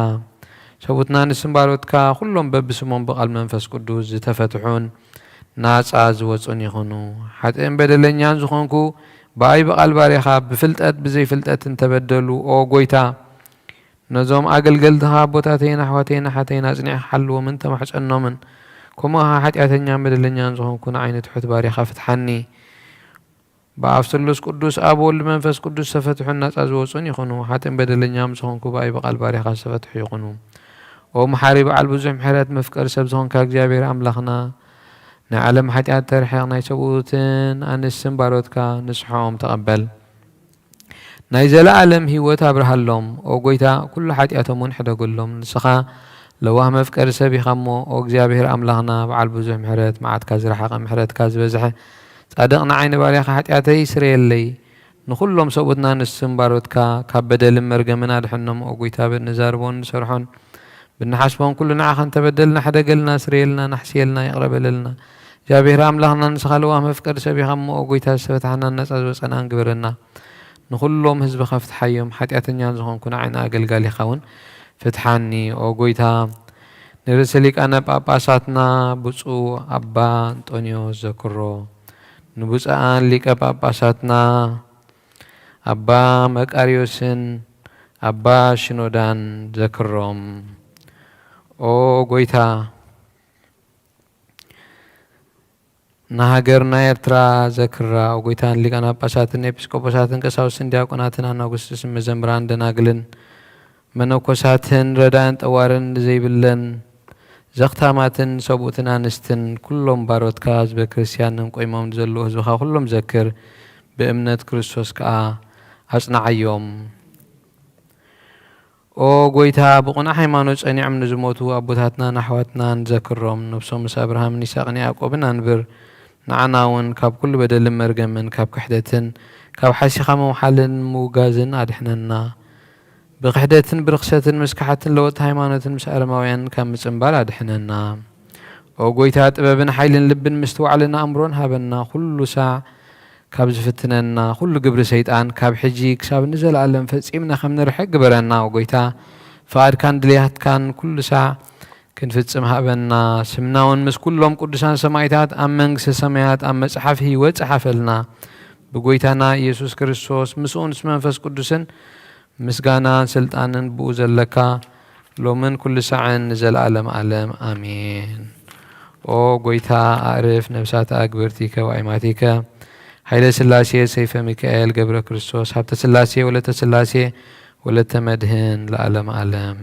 ሰቡትና ንስም ባሮትካ ኩሎም በብስሞም ብቓል መንፈስ ቅዱስ ዝተፈትሑን ናጻ ዝወጹን ይኹኑ። ሓጥእን በደለኛን ዝኾንኩ ብኣይ ብቓል ባርያኻ ብፍልጠት ብዘይፍልጠት እንተበደሉ፣ ኦ ጎይታ፣ ነዞም ኣገልገልትኻ ኣቦታተይን ኣሕዋተይን ኣሓተይን ኣጽኒዕካ ሓልዎምን ተማሕጸኖምን። ከምኡ ኸኣ ሓጢኣተኛን በደለኛን ዝኾንኩ ንዓይ ንትሑት ባርያኻ ፍትሓኒ። ብኣፍ ስሉስ ቅዱስ ኣብ ወልድ መንፈስ ቅዱስ ዝተፈትሑን ናጻ ዝወጹን ይኹኑ። ሓጥእን በደለኛ ምስ ኾንኩ ብኣይ ብቓል ባርያኻ ዝተፈትሑ ይኹኑ። ኦ መሓሪ በዓል ብዙሕ ምሕረት መፍቀሪ ሰብ ዝኾንካ እግዚኣብሔር ኣምላኽና፣ ናይ ዓለም ሓጢኣት ተርሕቕ፣ ናይ ሰብኡትን ኣንስትን ባሮትካ ንስሖም ተቐበል። ናይ ዘለኣለም ህይወት ኣብርሃሎም። ኦ ጎይታ፣ ኩሉ ሓጢኣቶም እውን ሕደገሎም። ንስኻ ለዋህ መፍቀሪ ሰብ ኢኻ እሞ፣ ኦ እግዚኣብሔር ኣምላኽና፣ በዓል ብዙሕ ምሕረት፣ መዓትካ ዝረሓቐ ምሕረትካ ዝበዝሐ፣ ጻድቕ ንዓይ ንባርያኻ ሓጢኣተይ ስረየለይ። ንኹሎም ሰብኡትና ንስም ባሮትካ ካብ በደልን መርገምን ኣድሕኖም። ኦ ጎይታ፣ ብንዛርቦን ንሰርሖን ብንሓስቦን ኩሉ ንዓኻ እንተበደልና ሕደገልና፣ ስረየልና፣ ናሕስየልና፣ ይቕረ በለልና። እግዚኣብሔር ኣምላኽና፣ ንስኻ ለዋህ መፍቀሪ ሰብ ኢኻ እሞ፣ ኦ ጎይታ፣ ዝተፈታሕናን ናጻ ዝወጸናን ግበረና። ንኹሎም ህዝብኻ ፍትሓዮም፣ ሓጢኣተኛን ዝኾንኩ ንዓይ ንኣገልጋሊኻ እውን ፍትሓኒ። ኦ ጎይታ፣ ንርእሰ ሊቃነ ጳጳሳትና ብፁዕ ኣባ እንጦንዮስ ዘክሮ፣ ንብፁዓን ሊቀ ጳጳሳትና ኣባ መቃርዮስን ኣባ ሽኖዳን ዘክሮም። ኦ ጎይታ፣ ንሃገርና ኤርትራ ዘክራ። ኦ ጎይታ፣ ንሊቃነ ጳጳሳትን ኤጲስቆጶሳትን ቀሳውስትን ዲያቆናትን ኣናጉስትስን መዘምራን ደናግልን መነኮሳትን ረዳእን ጠዋርን ዘይብለን ዘኽታማትን ሰብኡትን ኣንስትን ኩሎም ባሮትካ ህዝበ ክርስቲያንን ቆይሞም ንዘለዉ ህዝብኻ ኩሎም ዘክር። ብእምነት ክርስቶስ ከኣ ኣጽንዓዮም። ኦ ጎይታ፣ ብቕኑዕ ሃይማኖት ጸኒዖም ንዝሞቱ ኣቦታትናን ኣሕዋትናን ዘክሮም። ነብሶም ምስ ኣብርሃምን ይስሐቅን ያዕቆብን ኣንብር። ንዓና እውን ካብ ኩሉ በደልን መርገምን፣ ካብ ክሕደትን ካብ ሓሲኻ ምውሓልን ምውጋዝን ኣድሕነና። ብክሕደትን ብርኽሰትን ምስ ከሓድትን ለወጥቲ ሃይማኖትን ምስ ኣረማውያን ካብ ምጽንባል ኣድሕነና። ኦ ጎይታ፣ ጥበብን ሓይልን ልብን ምስትውዓልን ኣእምሮን ሃበና። ኩሉ ሳዕ ካብ ዝፍትነና ኩሉ ግብሪ ሰይጣን ካብ ሕጂ ክሳብ ንዘለኣለም ፈጺምና ከም ንርሕቅ ግበረና። ኦ ጎይታ፣ ፍቓድካን ድልያትካን ኩሉ ሳዕ ክንፍጽም ሃበና። ስምና እውን ምስ ኩሎም ቅዱሳን ሰማዕታት ኣብ መንግስተ ሰማያት ኣብ መጽሓፍ ህይወት ጸሓፈልና። ብጎይታና ኢየሱስ ክርስቶስ ምስኡን ምስ መንፈስ ቅዱስን ምስጋናን ስልጣንን ብኡ ዘለካ ሎምን ኩሉ ሳዕን ንዘለኣለም ኣለም ኣሜን። ኦ ጎይታ፣ ኣዕርፍ ነፍሳት ኣግብርቲከ ወኣይማቲከ፣ ኃይለ ሥላሴ ሰይፈ ሚካኤል ገብረ ክርስቶስ ሃብተ ሥላሴ ወለተ ሥላሴ ወለተ መድህን ለዓለም ዓለም።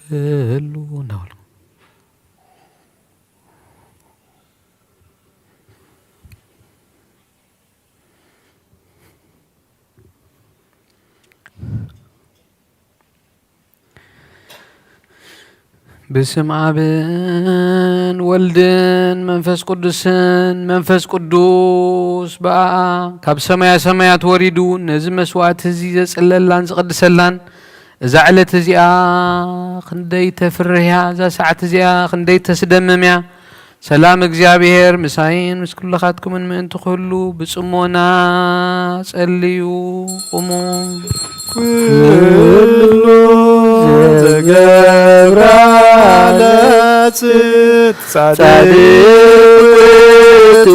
እሉ እናበሉ ብስም ኣብን ወልድን መንፈስ ቅዱስን፣ መንፈስ ቅዱስ ብኣኣ ካብ ሰማያ ሰማያት ወሪዱ ነዚ መስዋዕቲ እዚ ዘጽለላን ዝቕድሰላን፣ እዛ ዕለት እዚኣ ክንደይ ተፍርህያ፣ እዛ ሰዓት እዚኣ ክንደይ ተስደምምያ። ሰላም እግዚኣብሔር ምሳይን ምስ ኩልኻትኩምን ምእንቲ ኩሉ ብጽሞና ጸልዩ ቁሙ። ኩሉ ዘገብራ ለጽት ጻድቅ ውእቱ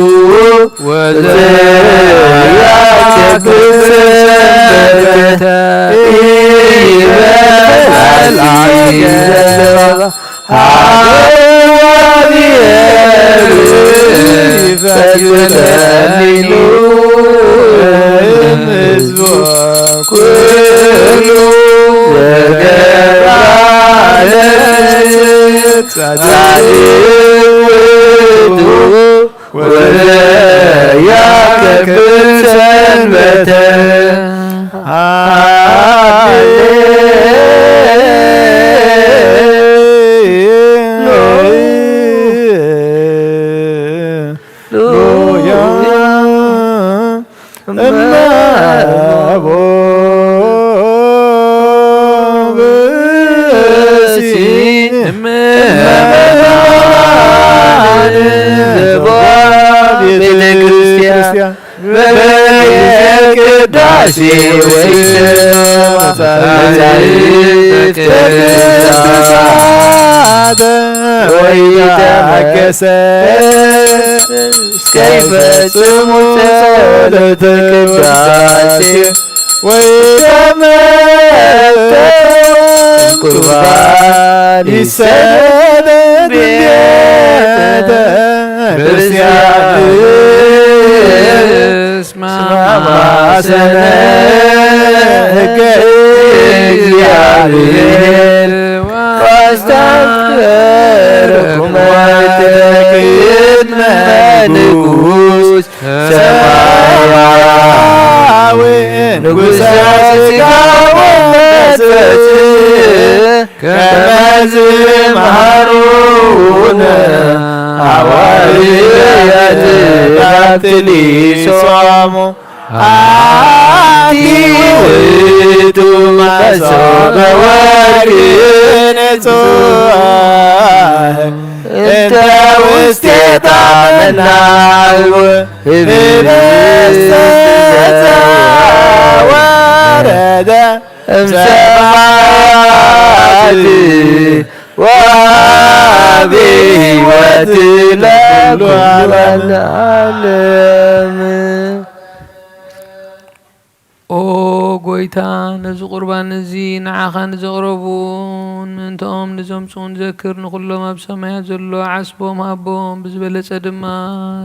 ወዘያከብር ሰንበተ ኢይበል አልዓዛር። ሀበ እግዚአብሔር ፈትለሚኑ እምሕዝቡ ኩሉ ዘገብራ ለጽት ጻድቅ ውእቱ ወዘያከብር ሰንበተ። ሃሌሉያ። እመ አቦ ብእሲ እመ ዘቦ ቤተ ክርስቲያን በቅዳሴ ወይሰ መጻሕፍተ ቅዱሳት ወይታገሰ እስከ ይፈጽሙ ጸሎተ ቅዳሴ ወይተመተ ቁርባን ይሰደድ ቤተ ክርስቲያን። እስማ ማሰነ ሕገ እግዚአብሔር ዋስታፍቅር ቁመተ ቅድመ ንጉሥ ሰማያዊ ንጉሠ ሥጋ ወመንፈስ ከመዝ መሃሩነ ሐዋርያት ባክሊሶሙ። አንቲ ውእቱ መሶበ ወርቅ ንጹሕ እንተ ውስቴታ መናልቡ ህብስተ ዘወረደ እምሰማያት ወአብ ሕይወት ለኩሉ ዓለም። ኦ ጎይታ፣ ነዚ ቁርባን እዚ ንዓኻ ንዘቕረቡን ምእንትኦም ንዘምጽኡን ዘክር። ንኹሎም ኣብ ሰማያት ዘሎ ዓስቦም ሃቦም። ብዝበለጸ ድማ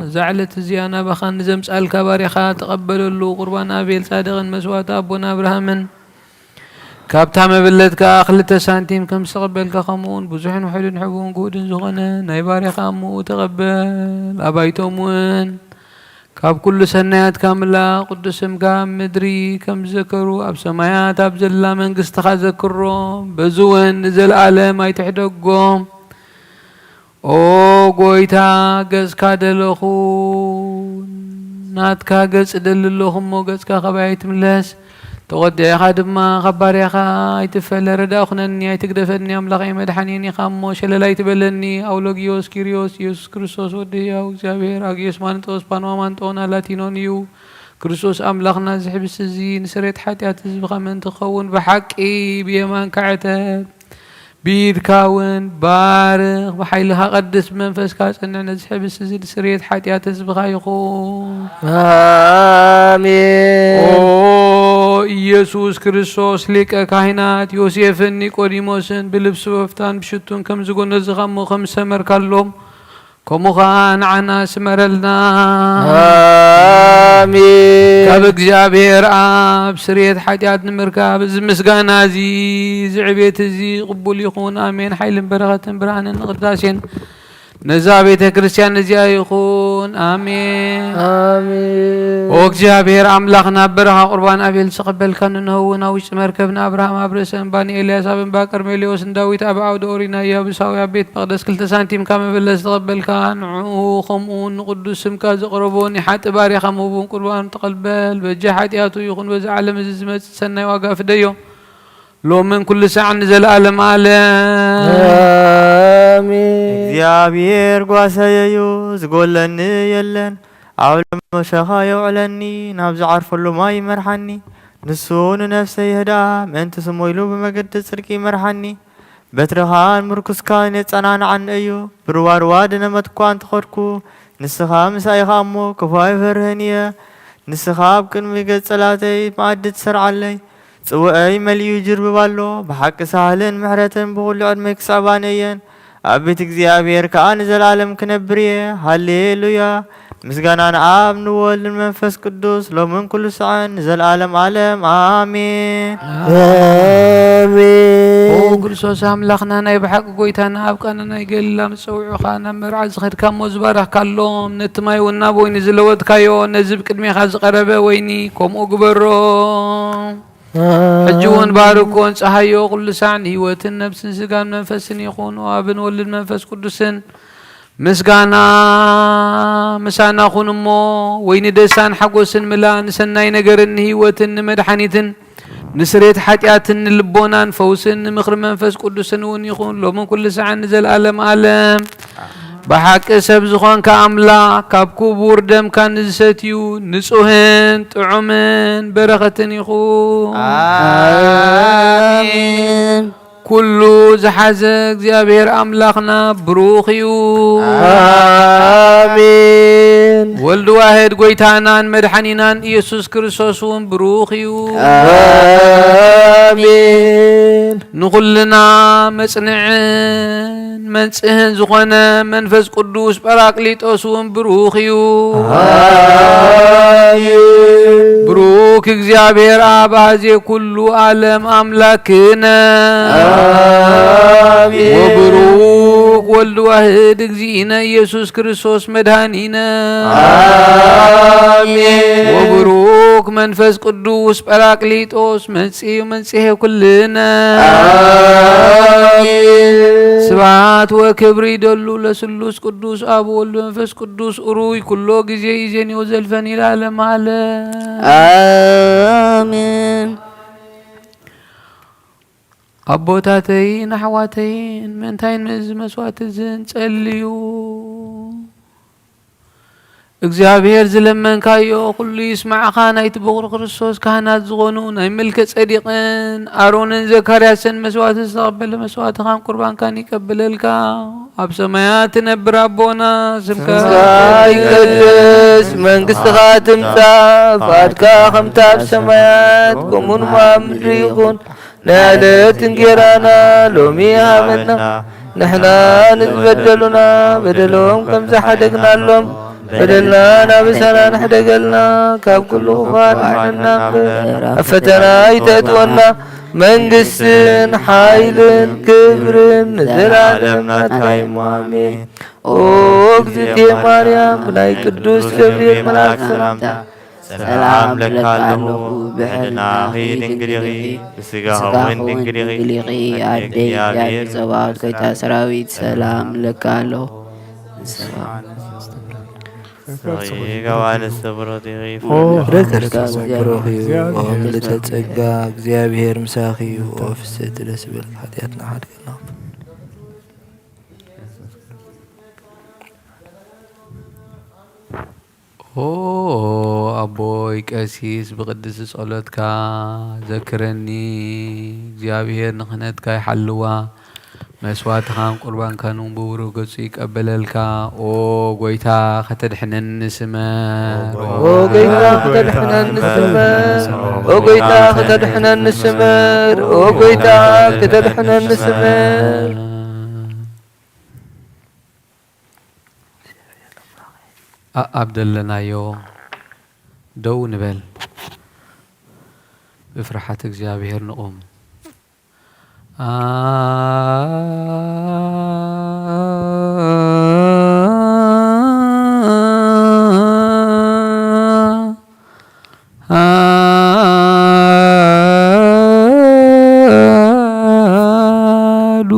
እዛ ዕለት እዚኣ ናባኻ ንዘምጻልካ ባርያኻ ተቐበለሉ። ቁርባን ኣቤል ጻድቕን መስዋዕቲ ኣቦና ኣብርሃምን ካብታ መበለት ከኣ ክልተ ሳንቲም ከም ዝተቐበልካ፣ ከምኡውን ብዙሕን ውሑድን ሕቡእን ግሁድን ዝኾነ ናይ ባርያኻ እምኡ ተቐበል። ኣባይቶም እውን ካብ ኩሉ ሰናያትካ ምላእ ቅዱስ ስምካ ኣብ ምድሪ ከም ዝዘከሩ ኣብ ሰማያት ኣብ ዘላ መንግስትኻ ዘክሮም። በዚ እውን ንዘለኣለም ኣይትሕደጎም። ኦ ጎይታ፣ ገጽካ ደለኹ፣ ናትካ ገጽ እደሊ ኣለኹ እሞ፣ ገጽካ ካባይ ኣይትምለስ። ተቖጢዕካ ድማ ካብ ባርያኻ ኣይትፈለ። ረዳእ ኩነኒ፣ ኣይትግደፈኒ። ኣምላኸይ መድሓኒየን ኢኻ እሞ፣ ሸለል ኣይትበለኒ። ኣውሎጊዮስ ኪርዮስ፣ ኢየሱስ ክርስቶስ ወዲ ህያው እግዚኣብሔር፣ ኣግዮስ ማንጦስ፣ ፓንዋ ማንጦን ኣላቲኖን እዩ። ክርስቶስ ኣምላኽና፣ እዚ ሕብስቲ እዚ ንስርየት ሓጢኣት ህዝብኻ ምእንቲ ክኸውን፣ ብሓቂ ብየማንካ ዕተብ። ብኢድካ እውን ባርኽ፣ ብሓይልኻ ቀድስ፣ ብመንፈስካ ኣጽንዕ። ነዚ ሕብስቲ እዚ ንስርየት ሓጢኣት ህዝብኻ ይኹን። ኣሜን። ኦ ኢየሱስ ክርስቶስ፣ ሊቀ ካህናት ዮሴፍን ኒቆዲሞስን ብልብሲ በፍታን ብሽቱን ከም ዝጎነዝኻ እሞ ከም ዝሰመርካሎም፣ ከምኡ ኸኣ ንዓና ስመረልና። ኣሜን። ካብ እግዚኣብሔር ኣብ ስርየት ሓጢኣት ንምርካብ እዚ ምስጋና እዚ፣ እዚ ዕቤት እዚ ቅቡል ይኹን። ኣሜን። ሓይልን በረኸትን ብርሃንን ቅዳሴን ነዛ ቤተ ክርስቲያን እዚኣ ይኹን። ኣሜን። ኣሜን። ኦ እግዚኣብሔር ኣምላኽና፣ በረኻ ቁርባን ኣቤል ዝተቐበልካ፣ ንነሆ እውን ኣብ ውሽጢ መርከብ ንኣብርሃም ኣብ ርእሰ እምባ፣ ንኤልያስ ኣብ እምባ ቀርሜሌዎስ፣ ንዳዊት ኣብ ዓውደ ኦሪና ኢያቡሳዊ ኣብ ቤት መቕደስ ክልተ ሳንቲም ካብ መበለት ዝተቐበልካ፣ ንዕኡ ኸምኡ ንቕዱስ ስምካ ዘቕረቦ ንሓጢ ባርያኻ ምሁቡን ቁርባኑ ተቐበል። በጃ ሓጢኣቱ ይኹን በዚ ዓለም እዚ ዝመጽእ ሰናይ ዋጋ ፍደዮ። ሎምን ኩሉ ሳዕ ንዘለኣለም ዓለም። ኣሜን። እግዚኣብሔር ጓሳየ እዩ፣ ዝጎለኒ የለን። ኣብ ለመሸኻ የውዕለኒ፣ ናብ ዝዓርፈሉ ማይ ይመርሓኒ። ንሱ ንነፍሰይ ይህድኣ፣ ምእንቲ ስሙ ኢሉ ብመገዲ ጽድቂ ይመርሓኒ። በትርኻን ምርኩስካን የጸናንዓኒ እዩ። ብርዋርዋ ድነመት እኳ እንተኸድኩ፣ ንስኻ ምሳይ ኢኻ እሞ፣ ክፉ ኣይፈርህን እየ። ንስኻ ኣብ ቅድሚ ገጽ ጸላእተይ መኣዲ ትሰርዓለይ። ጽውዐይ መሊኡ ይጅርብብ ኣሎ። ብሓቂ ሳህልን ምሕረትን ብኹሉ ዕድመይ ክስዕባኒ እየን። ኣብ ቤት እግዚኣብሔር ከኣ ንዘለኣለም ክነብር እየ። ሃሌሉያ! ምስጋና ንኣብ ንወልድ ንመንፈስ ቅዱስ ሎምን ኩሉ ሰዓን ንዘለኣለም ዓለም ኣሜን። ኣሜን። ኦ ክርስቶስ ኣምላኽና፣ ናይ ብሓቂ ጎይታና፣ ኣብ ቃና ናይ ገሊላ ምስ ጸውዑኻ ናብ መርዓ ዝኸድካ እሞ ዝባረኽካሎም፣ ነቲ ማይ እውን ናብ ወይኒ ዝለወጥካዮ፣ ነዚ ብቅድሜኻ ዝቐረበ ወይኒ ከምኡ ግበሮ። ኣሜን። ሕጂ እውን ባርኮን ጸሃዮ ኩሉ ሳዕ ንህይወትን ነብስን ስጋን መንፈስን ይኹን። ኦ ኣብን ወልድን መንፈስ ቅዱስን ምስጋና ምሳና ኩን እሞ፣ ወይኒ ደስታን ሓጎስን ምላ፣ ንሰናይ ነገርን ንህይወትን ንመድሓኒትን ንስሬት ሓጢኣትን ንልቦናን ፈውስን ንምኽሪ መንፈስ ቅዱስን እውን ይኹን፣ ሎምን ኩሉ ሳዕን ንዘለኣለም ዓለም። ብሓቂ ሰብ ዝኾንካ ኣምላኽ፣ ካብ ክቡር ደምካ ንዝሰትዩ ንጹህን ጥዑምን በረኸትን ይኹን። ኣሜን። ኩሉ ዝሓዘ እግዚኣብሔር ኣምላኽና ብሩኽ እዩ። ኣሜን። ወልድ ዋህድ ጎይታናን መድሓኒናን ኢየሱስ ክርስቶስ እውን ብሩኽ እዩ። ኣሜን። ንኹልና መጽንዕን መንጽህን ዝኾነ መንፈስ ቅዱስ ጳራቅሊጦስ እውን ብሩኽ እዩ። ኣሜን። ብሩክ እግዚኣብሔር ኣብ ኣዜ ኩሉ ዓለም ኣምላክነ። ኣሜን። ወብሩክ ወልድ ዋህድ እግዚእነ ኢየሱስ ክርስቶስ መድኃኒነ። ኣሜን። ወብሩክ መንፈስ ቅዱስ ጳራቅሊጦስ መጽዩ መንጽሔ ኩልነ። ኣሜን። ስብሐት ወክብሪ ይደሉ ለስሉስ ቅዱስ ኣብ ወልድ መንፈስ ቅዱስ እሩይ ኩሎ ግዜ ይዜንዮ ዘልፈን ይላለም ዓለም። ኣሜን። ኣቦታተይን ኣሕዋተይን፣ ምእንታይን ምእዚ መስዋዕቲ እዝን ጸልዩ። እግዚኣብሔር ዝለመንካዮ ኩሉ ይስማዕኻ። ናይቲ ብኹር ክርስቶስ ካህናት ዝኾኑ ናይ መልከ ጸዲቅን ኣሮንን ዘካርያስን መስዋዕቲ ዝተቐበለ መስዋዕትኻን ቁርባንካን ይቀብለልካ። ኣብ ሰማያት ትነብር ኣቦና፣ ስምካ ስምካ ይቀደስ፣ መንግስትኻ ትምጻእ፣ ፍቓድካ ከምታ ኣብ ሰማያት ከምኡ ድማ ኣብ ምድሪ ይኹን። ናይ ዕለት እንጌራና ሎሚ ሃበና፣ ንሕና ንዝበደሉና በደሎም ከም ዝሓደግናሎም በደልና ናብ ምሳና ንሕደገልና፣ ካብ ኩሉ ክፉእ ኣድሕነና እምበር፣ ኣብ ፈተና ኣይተእትወና፣ መንግስትን ሓይልን ክብርን ንዘለኣለም ናትካ እዩ። ኣሜን። ኦ እግዝእትየ ማርያም፣ ብናይ ቅዱስ ገብርኤል መልኣክ ሰላምታ ሰላም እብለካ ኣለኹ፣ ብሕልናኺ ድንግል ኢኺ፣ ብስጋኺ እውን ድንግል ኢኺ፣ ኣደይ እግዚኣብሔር ጸባኦት ጎይታ ሰራዊት ሰላም እብለካ ኣለኹ። ጸጊ ካብ ኣንስቲ ብሩኽቲ ኢኺ፣ ኦ ፍረ ከርሥኪ ብሩኽ እዩ፣ ኦ ምልዕተ ጸጋ፣ እግዚኣብሔር ምሳኺ እዩ፣ ኦ ፍስሕቲ ደስ ይበልኪ፣ ሓጢኣትና ሓድገልና። ኦ ኣቦይ ቀሲስ፣ ብቅድስቲ ጸሎትካ ዘክረኒ። እግዚኣብሔር ንክህነትካ ይሓልዋ፣ መስዋዕትኻን ቁርባንካን እውን ብብሩህ ገጹ ይቀበለልካ። ኦ ጎይታ፣ ከተድሕነኒ ስመር። ኦ ጎይታ፣ ከተድሕነኒ ስመር። ኦ ጎይታ፣ ከተድሕነኒ ስመር። ኦ ጎይታ፣ ከተድሕነኒ ስመር። ኣኣብ ደለናዮ ደው ንበል፣ ብፍርሓት እግዚኣብሔር ንቑም። ኣዱ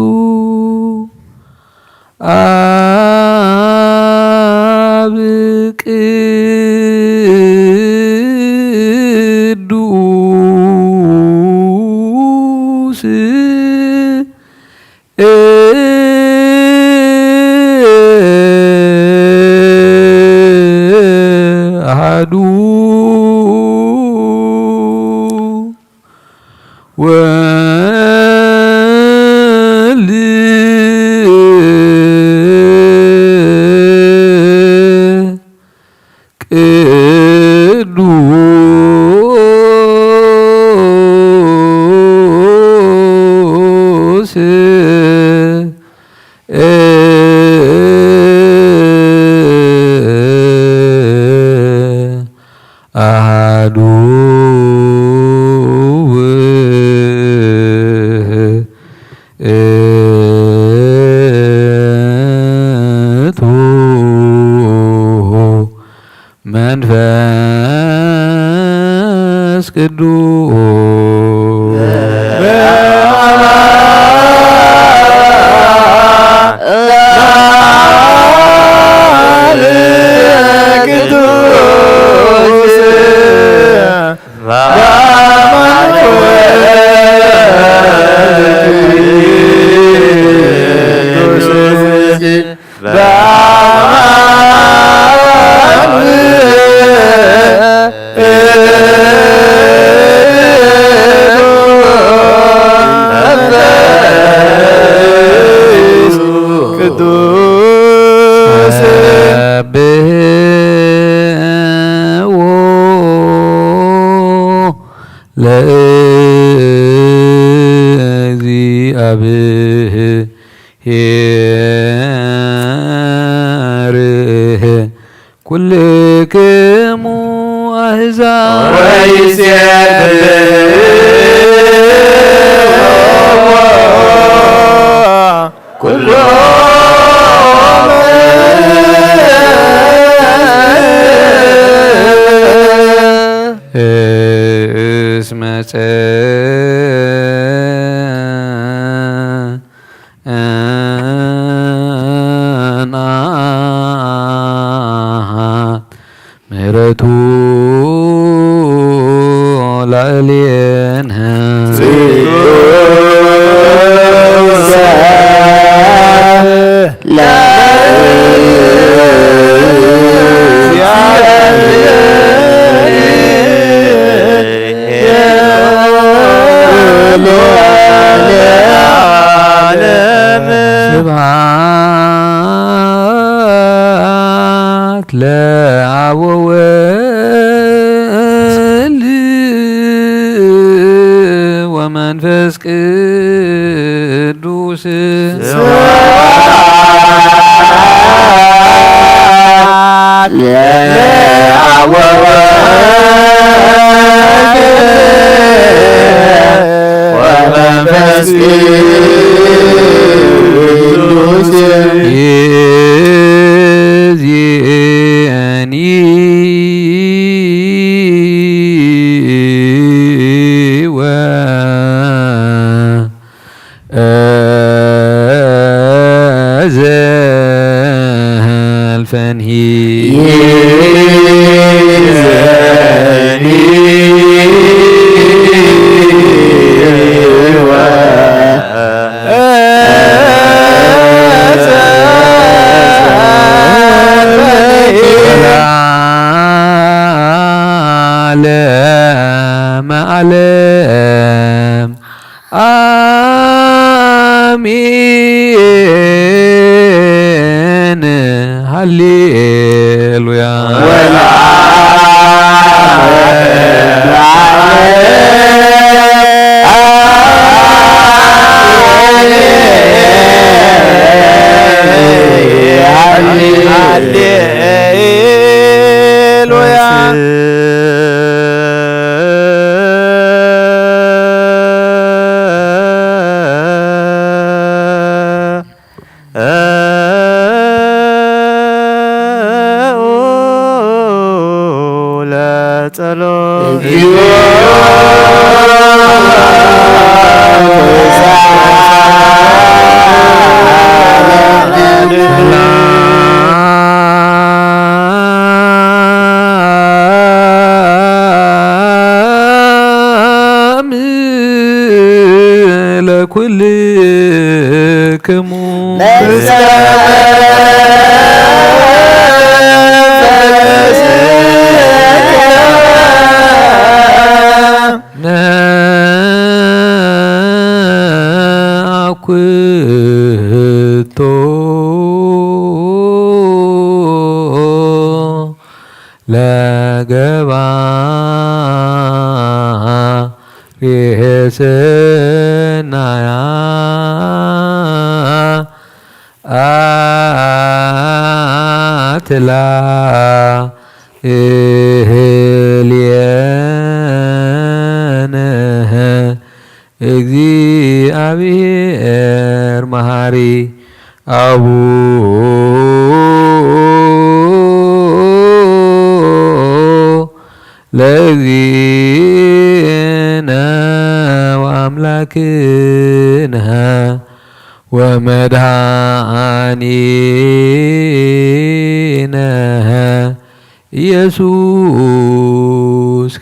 ኣብ ቅዱስ ኣሃዱ ወልድ ቅዱስ ኣሃዱ ውእቱ መንፈስ ቅዱስ። ቅዱስ ሰብሕዎ ለእግዚኣብሔር ኩልክሙ ኣሕዛብ ወይሴብሕዎ ኩሎም እስመ ጸንዓት ምሕረቱ ላዕሌነ። ስብሐት ለአብ ወወልድ ወመንፈስ ቅዱስ። ስብሐት ለአብ ወወልድ ወመንፈስ ቅዱስ። ይእዜኒ ወ ዘልፈንሂ። ለዓለመ ዓለም። አሜን። ሃሌሉያ። ጸሎት። ለኩልክሙ ነአኩቶ ለገባሬ ሰናያት ላዕሌነ። እግዚኣብሔር መሃሪ ኣቡ ለእግዚእነ ወኣምላክነ ወመድኃኒነ ኢየሱስ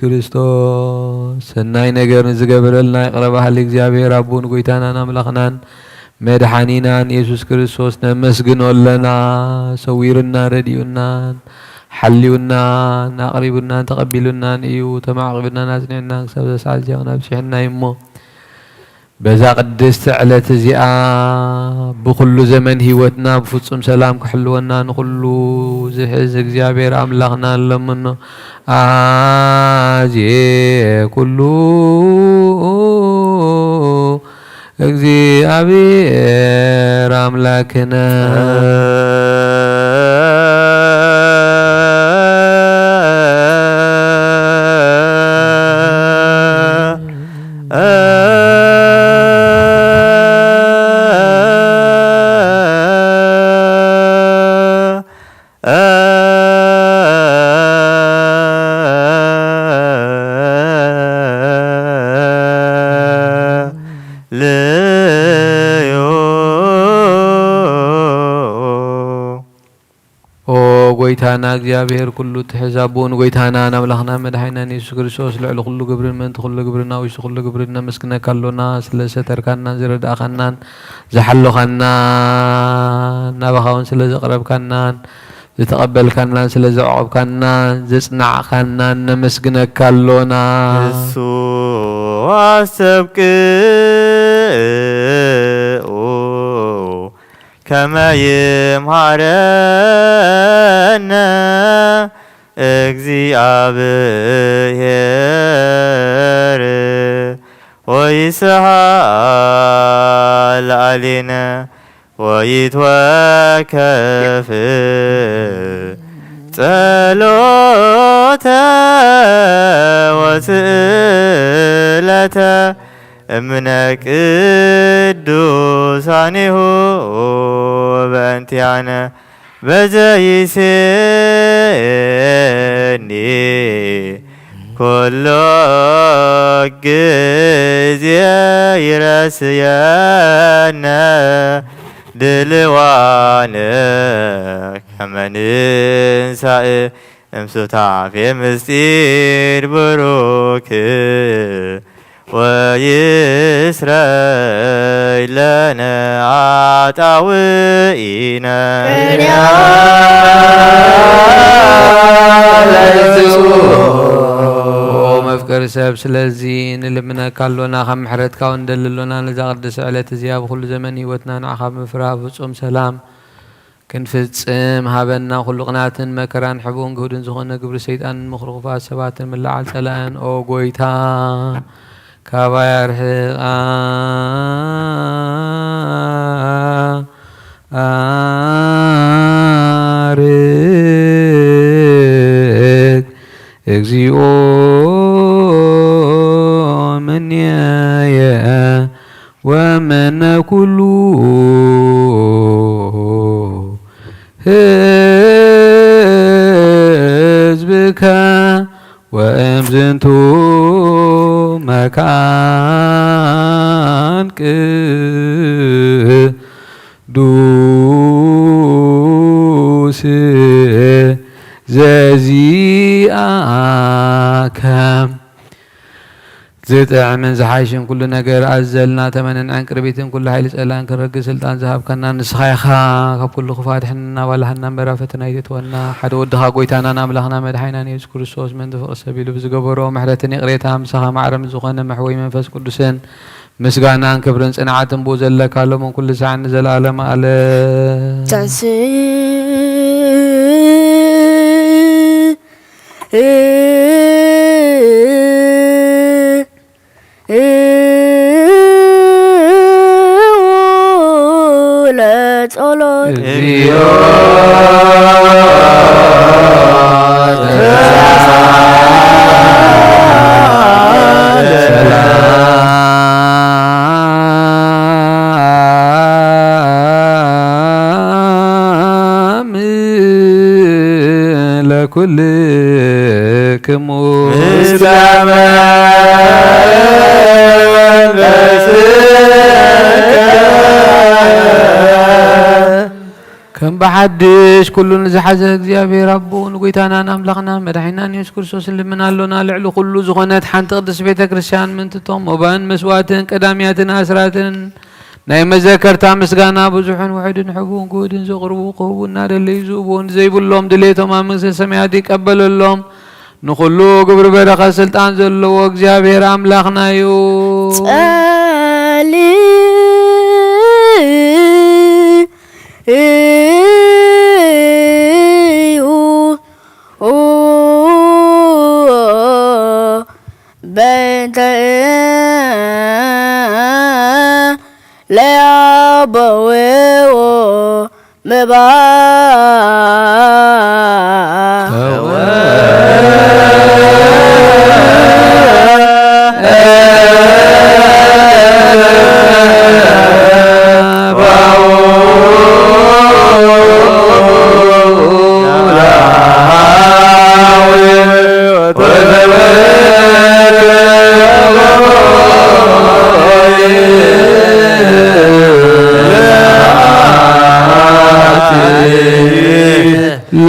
ክርስቶስ። ሰናይ ነገር ንዝገበረልና ይቕረ በሃሊ እግዚኣብሔር ኣቦን ጐይታናን ኣምላኽናን መድሓኒናን ኢየሱስ ክርስቶስ ነመስግኖ ኣለና። ሰዊሩና፣ ረዲኡናን፣ ሓልዩናን፣ ኣቕሪቡናን፣ ተቐቢሉናን እዩ። ተማዕቒቡናን፣ ኣጽኒዑናን፣ ክሳብ እዛ ሰዓት እዚኣ እውን ኣብጺሑና እዩ እሞ፣ በዛ ቅድስቲ ዕለት እዚኣ ብኹሉ ዘመን ህይወትና ብፍጹም ሰላም ክሕልወና ንኹሉ ዝሕዝ እግዚኣብሔር ኣምላኽና ንለምኖ። ኣዜ ኩሉ እግዚኣብሔር ኣምላክነ። ኦ ጎይታና እግዚኣብሔር ኩሉ ትሕዝ ኣቦን ጎይታናን ኣምላኽና መድሓኒናን የሱስ ክርስቶስ፣ ልዕሊ ኩሉ ግብርን ምእንቲ ኩሉ ግብርን ኣብ ውሽጢ ኩሉ ግብርን ነመስግነካ ኣሎና። ስለ ዝሰተርካናን ዝረዳእካናን ዝሓሎኻናን ናባኻ እውን ስለ ዘቕረብካናን ዝተቐበልካናን ስለ ዘዕቆብካናን ዘጽናዕካናን ነመስግነካ ኣሎና። እሱ ኣስተብቅዑ ከመ ይምሃረነ እግዚኣብሔር ወይስሃል ላዕሌነ ወይትወከፍ ጸሎተ ወስእለተ እምነ ቅዱሳኔሁ በእንቲአነ በዘይሴኒ ኩሎ ግዜ ይረስየነ ድልዋነ ከመ ንንሳእ እምሱታፌ ምስጢር ብሩክ ወይስረይ ለነ አጣውኢነ። ኦ መፍቀሪ ሰብ፣ ስለዚ ንልምነካ ኣሎና፣ ካብ ምሕረትካ እውን ንደሊ ኣሎና። ነዛ ቅድስቲ ዕለት እዚኣ ብኹሉ ዘመን ህይወትና ንዓኻ ብምፍራህ ፍጹም ሰላም ክንፍጽም ሃበና። ኩሉ ቅንኣትን መከራን ሕቡእን ግሁድን ዝኾነ ግብሪ ሰይጣንን ምኽሪ ክፉኣት ሰባትን ምልዓል ጸላእን ኦ ጎይታ ካባይ ኣርሕቓ። ኣርግ እግዚኦ ምንየየ ወመነ ኩሉ ህዝብከ ወእምዝንቱ መካን ቅዱስ ዘዚአከ። ዝጥዕምን ዝሓይሽን ኩሉ ነገር ኣዘልና ተመንን ዕንቅርቢትን ኩሉ ሓይሊ ጸላን ክረግጽ ስልጣን ዝሃብካና ንስኻ ኢኻ። ካብ ኩሉ ክፉእ ኣድሕንና፣ ባልሃና እምበራ ፈተና ኣይተትወና። ሓደ ወድኻ ጎይታናን ኣምላኽና መድሓኒናን የሱስ ክርስቶስ ምእንቲ ፍቕሪ ሰብ ኢሉ ብዝገበሮ ምሕረትን ይቕሬታ ምሳኻ ማዕረ ምስ ዝኾነ መሕወይ መንፈስ ቅዱስን ምስጋናን ክብርን ጽንዓትን ብኡ ዘለካ ሎምን ኩሉ ሳዕን ንዘለኣለም ኣለም። ተንስእ ለጸሎት። እግዚኦ ሰላም ለኩልክሙ። ምስለ መንፈስከ። ከም ብሓድሽ ኩሉ ንዝሓዘ እግዚኣብሔር ኣቦኡ ንጎይታናን ኣምላኽናን መድሓኒናን የሱስ ክርስቶስ ንልምን ኣሎና። ልዕሊ ኩሉ ዝኾነት ሓንቲ ቅድስት ቤተ ክርስቲያን ምእንቲ እቶም መባእን መስዋእትን ቀዳምያትን ኣስራትን ናይ መዘከርታ ምስጋና ብዙሕን ውሑድን ሕቡን ግሁድን ዘቕርቡ ክህቡ እናደለዩ ዝህብዎ ንዘይብሎም ድሌቶም ኣብ መንግስተ ሰማያት ይቀበለሎም። ንኹሉ ግብሪ በረኸት ስልጣን ዘለዎ እግዚኣብሔር ኣምላኽና እዩ። ጸሊ እዩ በእንተ ለያበውዎ መባእ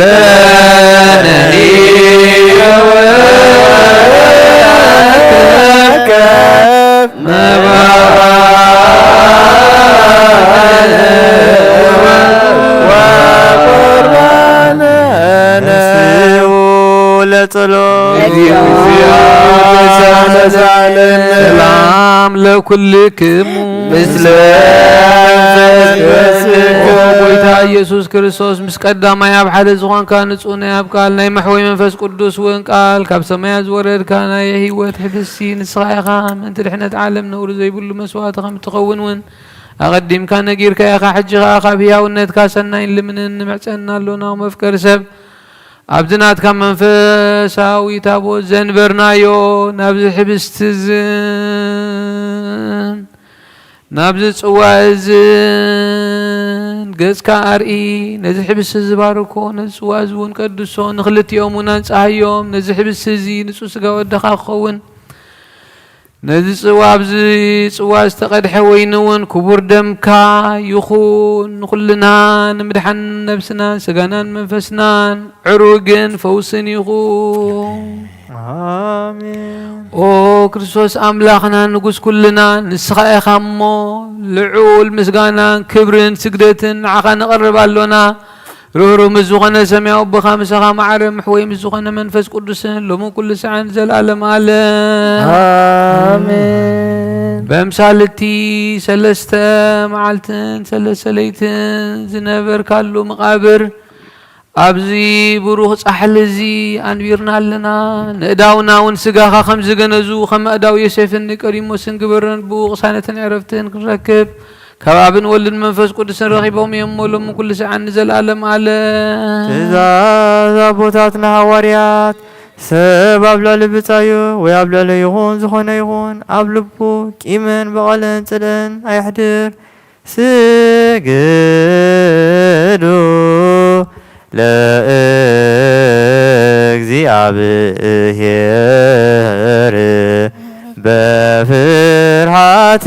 ለነኒ ለጸሎት። እግዚኦ ተሳለሳለነ። ሰላም ለኩልክሙ። ምስለ መንፈስከ። ኦ ጎይታ ኢየሱስ ክርስቶስ፣ ምስ ቀዳማይ ኣብ ሓደ ዝኾንካ ንጹህ ናይ ኣብ ቃል ናይ መሕወይ መንፈስ ቅዱስ እውን ቃል ካብ ሰማያት ዝወረድካ ናይ ህይወት ሕብስቲ ንስኻ ኢኻ። ምእንቲ ድሕነት ዓለም ነውሪ ዘይብሉ መስዋዕቲ ከም እትኸውን እውን ኣቐዲምካ ነጊርካ ኢኻ። ሕጂ ኸኣ ካብ ህያውነትካ ሰናይን ልምንን ንምዕጸና ኣሎና። መፍቀሪ ሰብ ኣብዚ ናትካ መንፈሳዊ ታቦት ዘንበርናዮ ናብዚ ሕብስቲ እዝን ናብዚ ጽዋ እዝን ገጽካ ኣርኢ። ነዚ ሕብስቲ እዚ ባርኮ፣ ነዚ ጽዋ እዚ እውን ቀድሶ፣ ንኽልቲኦም እውን ኣንጽሃዮም። ነዚ ሕብስቲ እዚ ንጹህ ስጋ ወድኻ ክኸውን ነዚ ጽዋ፣ ኣብዚ ጽዋ ዝተቐድሐ ወይኒ እውን ክቡር ደምካ ይኹን። ንኹልና ንምድሓን ነብስናን ስጋናን መንፈስናን ዕሩግን ፈውስን ይኹን። ኣሜን። ኦ ክርስቶስ ኣምላኽና ንጉስ ኩልና፣ ንስኻ ኢኻ እሞ ልዑል ምስጋናን ክብርን ስግደትን ንዓኻ ነቕርብ ኣሎና። ርህሩህ ምስ ዝኾነ ሰማያዊ ኣቦኻ ምሳኻ ማዕረ ምሕወይ ምስ ዝኾነ መንፈስ ቅዱስን ሎምን ኩሉ ሰዓን ዘላለም ኣለም። ኣሜን። በምሳል እቲ ሰለስተ መዓልትን ሰለስተ ለይትን ዝነበርካሉ መቓብር ኣብዚ ብሩኽ ጻሕሊ እዚ ኣንቢርና ኣለና። ንእዳውና እውን ስጋኻ ከም ዝገነዙ ከም ኣእዳው ዮሴፍን ኒቆዲሞስን ግበረን። ብኡ ቅሳነትን ዕረፍትን ክንረክብ ካብ ኣብን ወልድን መንፈስ ቅዱስን ረኺቦም እዮም እሞ ሎሚ ኩሉ ሰዓት ንዘለኣለም ኣለም። ትእዛዝ ኣቦታትና ሃዋርያት፣ ሰብ ኣብ ልዕሊ ብጻዩ ወይ ኣብ ልዕሊ ይኹን ዝኾነ ይኹን ኣብ ልቡ ቂምን በቐልን ጽልእን ኣየሕድር። ስግዱ ለእግዚኣ ለእግዚኣብሔር በፍርሃት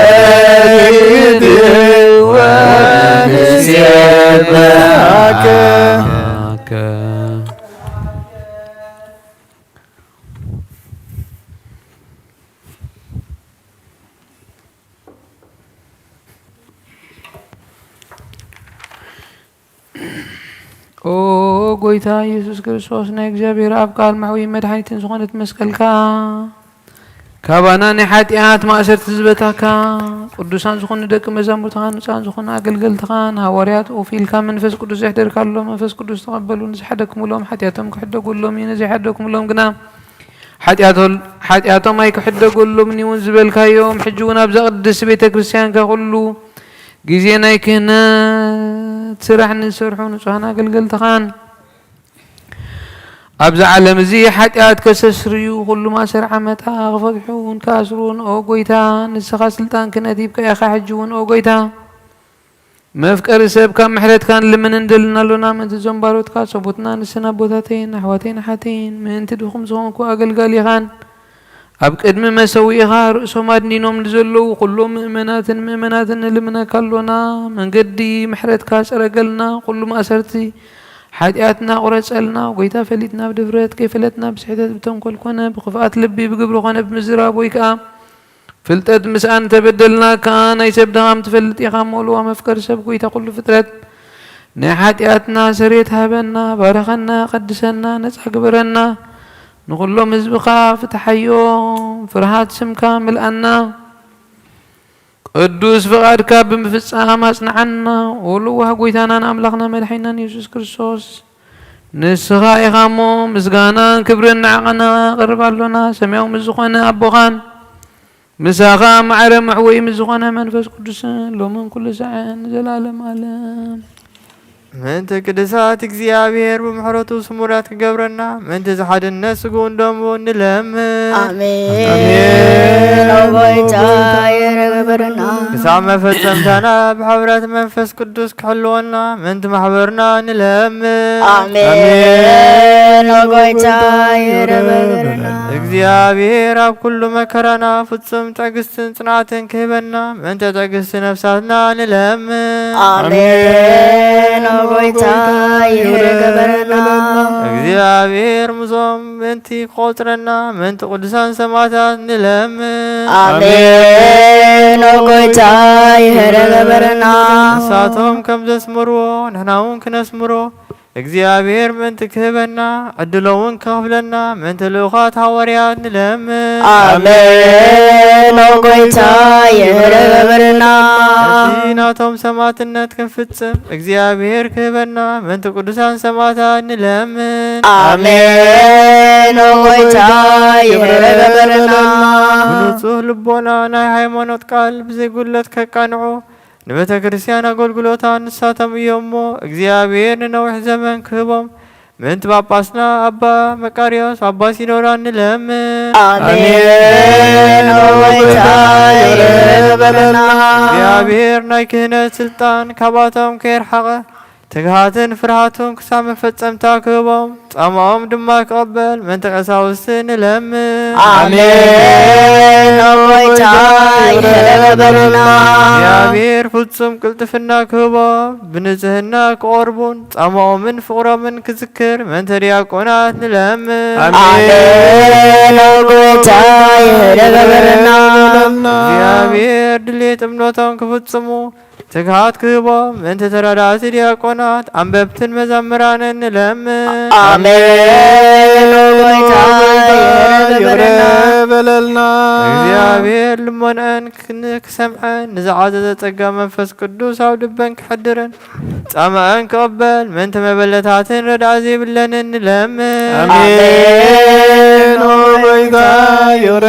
ንሰግድ ወንሴብሐከ። ኦ ጎይታ ኢየሱስ ክርስቶስ፣ ናይ እግዚኣብሔር ኣብ ቃል መሕዊ መድሓኒትን ዝኾነት መስቀልካ፣ ካባና ናይ ሓጢኣት ማእሰርቲ ዝበታካ፣ ቅዱሳን ዝኾኑ ደቂ መዛሙርትኻን ንጹሃን ዝኾኑ ኣገልገልትኻን ሃዋርያት ኦፍ ኢልካ መንፈስ ቅዱስ ዘሕደርካሎም፣ መንፈስ ቅዱስ ተቐበሉ። ንዝሓደግኩምሎም ሓጢኣቶም ክሕደጉሎም እዩ፣ ንዘይሓደግኩምሎም ግና ሓጢኣቶል-፣ ሓጢኣቶም ኣይክሕደጉሎምን እውን ዝበልካዮም፣ ሕጂ እውን ኣብዛ ቅድስቲ ቤተ ክርስቲያንካ ኩሉ ግዜ ናይ ክህነት ስራሕ ንዝሰርሑ ንጹሃን ኣገልገልትኻን፣ ኣብዚ ዓለም እዚ ሓጢኣት ከሰስርዩ፣ ኩሉ ማእሰር ዓመታ ክፈትሑ እውን ክኣስሩ እውን፣ ኦ ጎይታ፣ ንስኻ ስልጣን ክህነት ሂብካ ኢኻ። ሕጂ እውን ኦ ጎይታ፣ መፍቀሪ ሰብ፣ ካብ ምሕረትካ ንልምን እንደልን ኣሎና። ምእንቲ እዞም ባሮትካ ሰቡትና፣ ንስን ኣቦታተይን ኣሕዋተይን ኣሓተይን፣ ምእንቲ ድኹም ዝኾንኩ ኣገልጋሊኻን፣ ኣብ ቅድሚ መሰውኢኻ ርእሶም ኣድኒኖም ንዘለዉ ኩሎም ምእመናትን ምእመናትን ንልምነካ ኣሎና። መንገዲ ምሕረትካ ጸረገልና፣ ኩሉ ማእሰርቲ ሓጢኣትና ቁረጸልና። ጎይታ፣ ፈሊጥና ብድፍረት፣ ከይፈለጥና ብስሕተት፣ ብተንኮል ኮነ ብኽፍኣት ልቢ፣ ብግብሪ ኮነ ብምዝራብ ወይ ከኣ ፍልጠት ምስኣን ተበደልና ከኣ፣ ናይ ሰብ ድኻም ትፈልጥ ኢኻ እሞ፣ ልዋ መፍቀሪ ሰብ፣ ጎይታ ኩሉ ፍጥረት፣ ናይ ሓጢኣትና ስርየት ሃበና፣ ባርኸና፣ ቀድሰና፣ ነጻ ግበረና። ንኹሎም ህዝብኻ ፍትሓዮም፣ ፍርሃት ስምካ ምልኣና። ቅዱስ ፍቓድካ ብምፍጻም ኣጽንዓና። ኦ ለዋህ ጎይታናን ኣምላኽና መድሓኒናን የሱስ ክርስቶስ፣ ንስኻ ኢኻ እሞ፣ ምስጋናን ክብርን ንዓኻ ነቕርብ ኣሎና። ሰማያዊ ምስ ዝኾነ ኣቦኻን፣ ምሳኻ ማዕረ መሕወዪ ምስ ዝኾነ መንፈስ ቅዱስን፣ ሎምን ኩሉ ሳዕን ንዘለኣለም ኣለም። ምእንቲ ቅዱሳት እግዚኣብሔር ብምሕረቱ ስሙራት ክገብረና፣ ምእንቲ ዝሓድነት ስግኡን ደሙን ንለምን። ኣሜን። ኣሜን። ኦ ጎይታ ይርበረና። ክሳብ መፈጸምታና ብሕብረት መንፈስ ቅዱስ ክሕልወና፣ ምእንቲ ማሕበርና ንለምን። ኣሜን። ኦ ጎይታ ይርበረና። እግዚኣብሔር ኣብ ኩሉ መከራና ፍጹም ትዕግስትን ጽንዓትን ክህበና፣ ምእንቲ ትዕግስቲ ነፍሳትና ንለምን። ኣሜን። ኦ ጎይታ ይህረ ገበረና። እግዚኣብሔር ምስኦም ምእንቲ ክቆጽረና፣ ምእንቲ ቅዱሳን ሰማዕታት ንለምን። ኣሜን። ኦ ጎይታ ይህረ ገበረና። ንሳቶም ከም ዘስመርዎ ንሕና እውን ክነስምሮ፣ እግዚኣብሔር ምእንቲ ክህበና፣ ዕድሎም እውን ከኽፍለና፣ ምእንቲ ልኡኻት ሃዋርያት ንለምን። ኣሜን። ኦ ጎይታ ይህረ ገበረና። እቲ ናቶም ሰማዕትነት ክንፍጽም እግዚኣብሔር ክህበና፣ ምእንቲ ቅዱሳን ሰማዕታት ንለምን። ኣሜን። ኦ ጎይታ ይህረ ገበረና። ብንጹህ ልቦና ናይ ሃይማኖት ቃል ብዘይጉድለት ከቃንዑ፣ ንቤተ ክርስቲያን ኣገልግሎታ ንሳቶም እዮም እሞ፣ እግዚኣብሔር ንነዊሕ ዘመን ክህቦም፣ ምእንቲ ጳጳስና ኣባ መቃርዮስ ኣባ ሲኖዳ ንለምን። ኣሜን። ኦ ጎይታ ይህረ ገበረና። እግዚኣብሔር ናይ ክህነት ስልጣን ካባቶም ከየርሓቐ፣ ትግሃትን ፍርሃቱን ክሳብ መፈጸምታ ክህቦም፣ ጻማኦም ድማ ክቕበል ምእንቲ ቀሳውስቲ ንለምን። ኣሜን። ኦ ጎይታ ይህረ ገበረና። እግዚኣብሔር ፍጹም ቅልጥፍና ክህቦም፣ ብንጽህና ክቖርቡን ጻማኦምን ፍቕሮምን ክዝክር ምእንቲ ዲያቆናት ንለምን። ኣሜን። ኦ ጎይታ ይህረ ገበረና። እግዚኣብሔር ድሌት እምነቶም ክፍጽሙ ትግሃት ክህቦም ምእንቲ ተረዳእቲ ዲያቆናት፣ ኣንበብትን መዘምራንን ንለምን። ኣሜን። ኦ ጎይታ ይህረ ገበረና። እግዚኣብሔር ልመንአን ክን-፣ ክሰምዐን ንዝዓዘዘ ጸጋ መንፈስ ቅዱስ ኣብ ልበን ክሕድርን ጻማኣን ክቕበል ምእንቲ መበለታትን ረድኣ ዘይብለንን ንለምን። ኣሜን። ኦ ጎይታ ይቕረ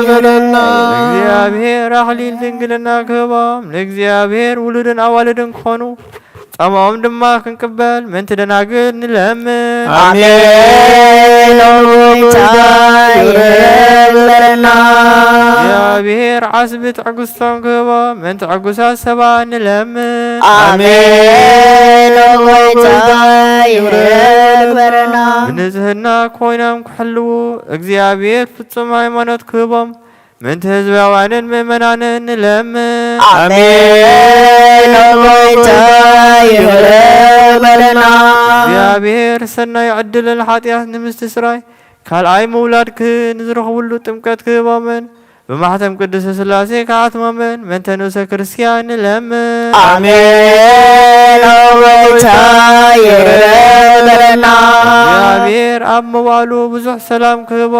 በለልና። እግዚኣብሔር ኣኽሊል ድንግልና ክህቦም ንእግዚኣብሔር ውሉድን ኣዋልድን ክኾኑ ጻማኦም ድማ ክንቅበል ምእንቲ ደናግል ንለምን። ኣሜን። ኦ ጎይታ ይቕረ በለና። እግዚኣብሔር ዓስቢ ትዕግስቶም ክህቦ ምእንቲ ዕጉሳት ሰባት ንለምን። ኣሜን። ኦ ጎይታ ይቕረ በለና። ብንጽህና ኮይኖም ክሕልዉ እግዚኣብሔር ፍጹም ሃይማኖት ክህቦም ምእንቲ ህዝባውያንን ምእመናንን ንለምን። ኣሜን። ኦ ጎይታ ይቕረ በለና። እግዚኣብሔር ሰናይ ዕድልን ሓጢኣት ንምስትስራይ ካልኣይ ምውላድ ክ-፣ ንዝረኽብሉ ጥምቀት ክህቦምን ብማሕተም ቅድስተ ሥላሴ ክሓትሞምን ምእንተ ንኡሰ ክርስቲያን ንለምን። ኣሜን። ኦ ጎይታ ይቕረ በለና። እግዚኣብሔር ኣብ መዋእሉ ብዙሕ ሰላም ክህቦ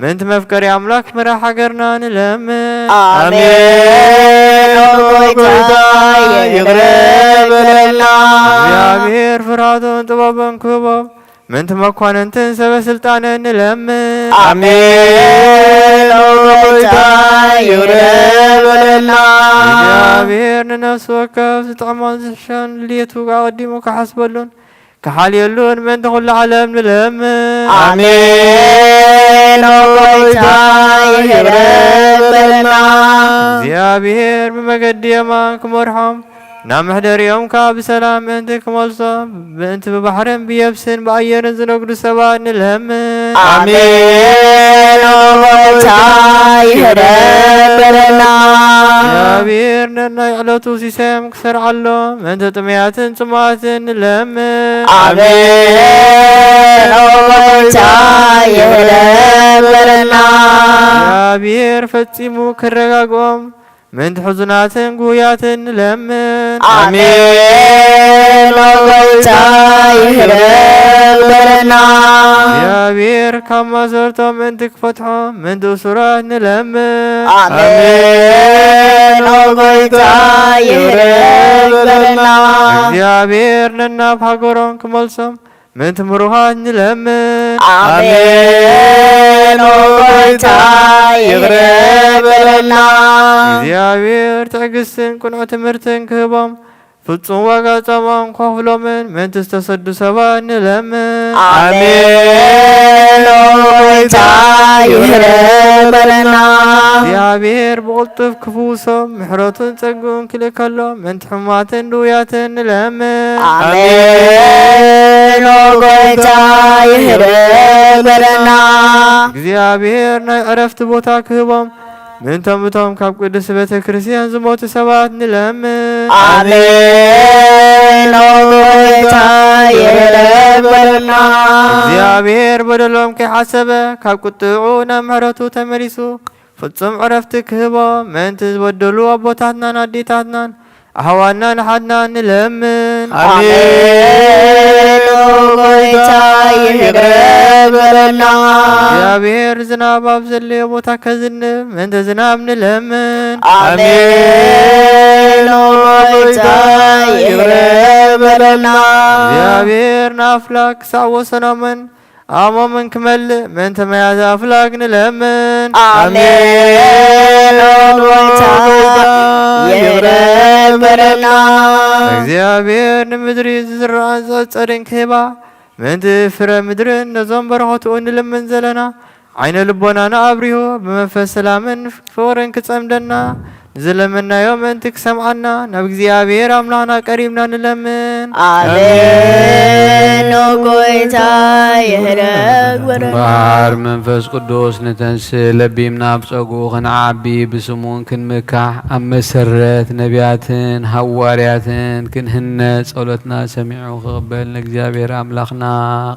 ምእንቲ መፍቀሪ ኣምላኽ መራሕ ሃገርና ንለምን። ኣሜን። ኦ ጎይታ ይቕረ በለና። እግዚኣብሔር ፍርሃትን ጥበብን ክህቦም ምእንቲ መኳንንትን ሰበ ስልጣንን ንለምን። ኣሜን። ኦ ጎይታ ይቕረ በለና። እግዚኣብሔር ንነፍሲ ወከፍ ዝጥዕሞን ዝሕሸን ድልየቱ ኣቐዲሙ ክሓስበሉን ክሓልየሉን ምእንቲ ኩሉ ዓለም ንለምን። ኣሜን። ኦ ጎይታ ይቕረ በለና። እግዚኣብሔር ብመገዲ የማን ክመርሖም ናብ መሕደሪኦም ከኣ ብሰላም ምእንቲ ክመልሶም ምእንቲ ብባሕርን ብየብስን ብኣየርን ዝነግዱ ሰባት ንለምን። ኣሜን። ኦ ጎይታ ይቕረ በለና። እግዚኣብሔር ነናይ ዕለቱ ሲሳዮም ክሰርዓሎም ምእንቲ ጥሙያትን ጽሙኣትን ንለምን። ኣሜን። ኦ ጎይታ ይቕረ በለና። እግዚኣብሔር ፈጺሙ ክረጋግኦም ምእንቲ ሕዙናትን ጉህያትን ንለምን። ኣሜን። ኦ ጎይታ ይቕረ በለና። እግዚኣብሔር ካብ ማእሰርቶም ምእንቲ ክፈትሖም ምእንቲ እሱራት ንለምን። ኣሜን። ኦ ጎይታ ይቕረ በለና። እግዚኣብሔር ነናብ ሃገሮም ክመልሶም ምእንቲ ምሩኻት ንለምን። ኣሜን። ኦ ጎይታ ይቕረ በለና። እግዚኣብሔር ትዕግስትን ቅኑዕ ትምህርትን ክህቦም ፍጹም ዋጋ ጻማኦም ከኽፍሎምን ምእንቲ ዝተሰዱ ሰባት ንለምን። ኣሜን። ኦ ጎይታ ይቕረ በለና። እግዚኣብሔር ብቕልጡፍ ክፍውሶም ምሕረቱን ጸግኡን ክልእከሎም ምእንቲ ሕሙማትን ድውያትን ንለምን። ኣሜን። ኦ ጎይታ ይቕረ በለና። እግዚኣብሔር ናይ ዕረፍቲ ቦታ ክህቦም ምእንቶም እቶም ካብ ቅድስቲ ቤተ ክርስቲያን ዝሞቱ ሰባት ንለምን። ኣሜን። ኦ ጎይታ ይቕረ በለና። እግዚኣብሔር በደሎም ከይሓሰበ ካብ ቁጥዑ ናብ ምሕረቱ ተመሊሱ ፍጹም ዕረፍቲ ክህቦም ምእንቲ ዝበደሉ ኣቦታትናን ኣዴታትናን ኣሕዋትናን ኣሓትናን ንለምን። ኣሜን። ኦ ጎይታ ይቕረ በለና። እግዚኣብሔር ዝናብ ኣብ ዘድለዮ ቦታ ከዝንብ ምእንቲ ዝናብ ንለምን። ኣሜን። ኦ ጎይታ ይቕረ በለና። እግዚኣብሔር ንኣፍላክ ክሳዕ ወሰኖምን ኣሞምን ክመልእ ምእንቲ መያዘ ኣፍላግ ንለምን። ኣሜን። ኦ ጎይታ ይቕረ በለና። እግዚኣብሔር ንምድሪ ዝዝራእን ዝጸድን ክህባ ምእንቲ ፍረ ምድርን ነዞም በረኸትኡ ንልምን ዘለና ዓይነ ልቦናና ኣብሪሁ ብመንፈስ ሰላምን ፍቕርን ክጸምደና ንዝለመናዮ ምእንቲ ክሰምዓና ናብ እግዚኣብሔር ኣምላኽና ቀሪብና ንለምን። ኣሜን። ኦ ጎይታ ይህረግ በረና። እምበኣር መንፈስ ቅዱስ ንተንስእ ለቢምና ኣብ ጸግኡ ክንዓቢ ብስሙን ክንምካሕ ኣብ መሰረት ነቢያትን ሃዋርያትን ክንህነጽ ጸሎትና ሰሚዑ ክቕበል ንእግዚኣብሔር ኣምላኽና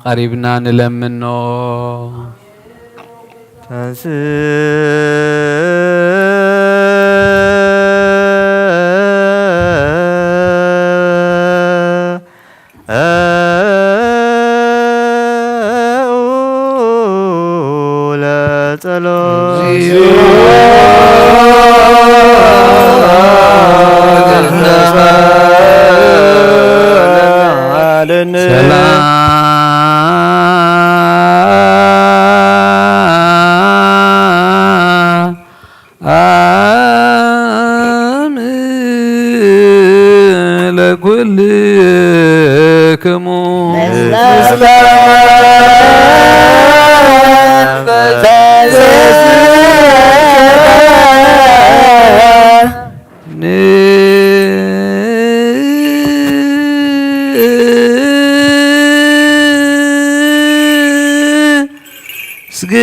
ቀሪብና ንለምኖ። ተንስእ ለጸሎት። ሰላም ለኩል ስግድ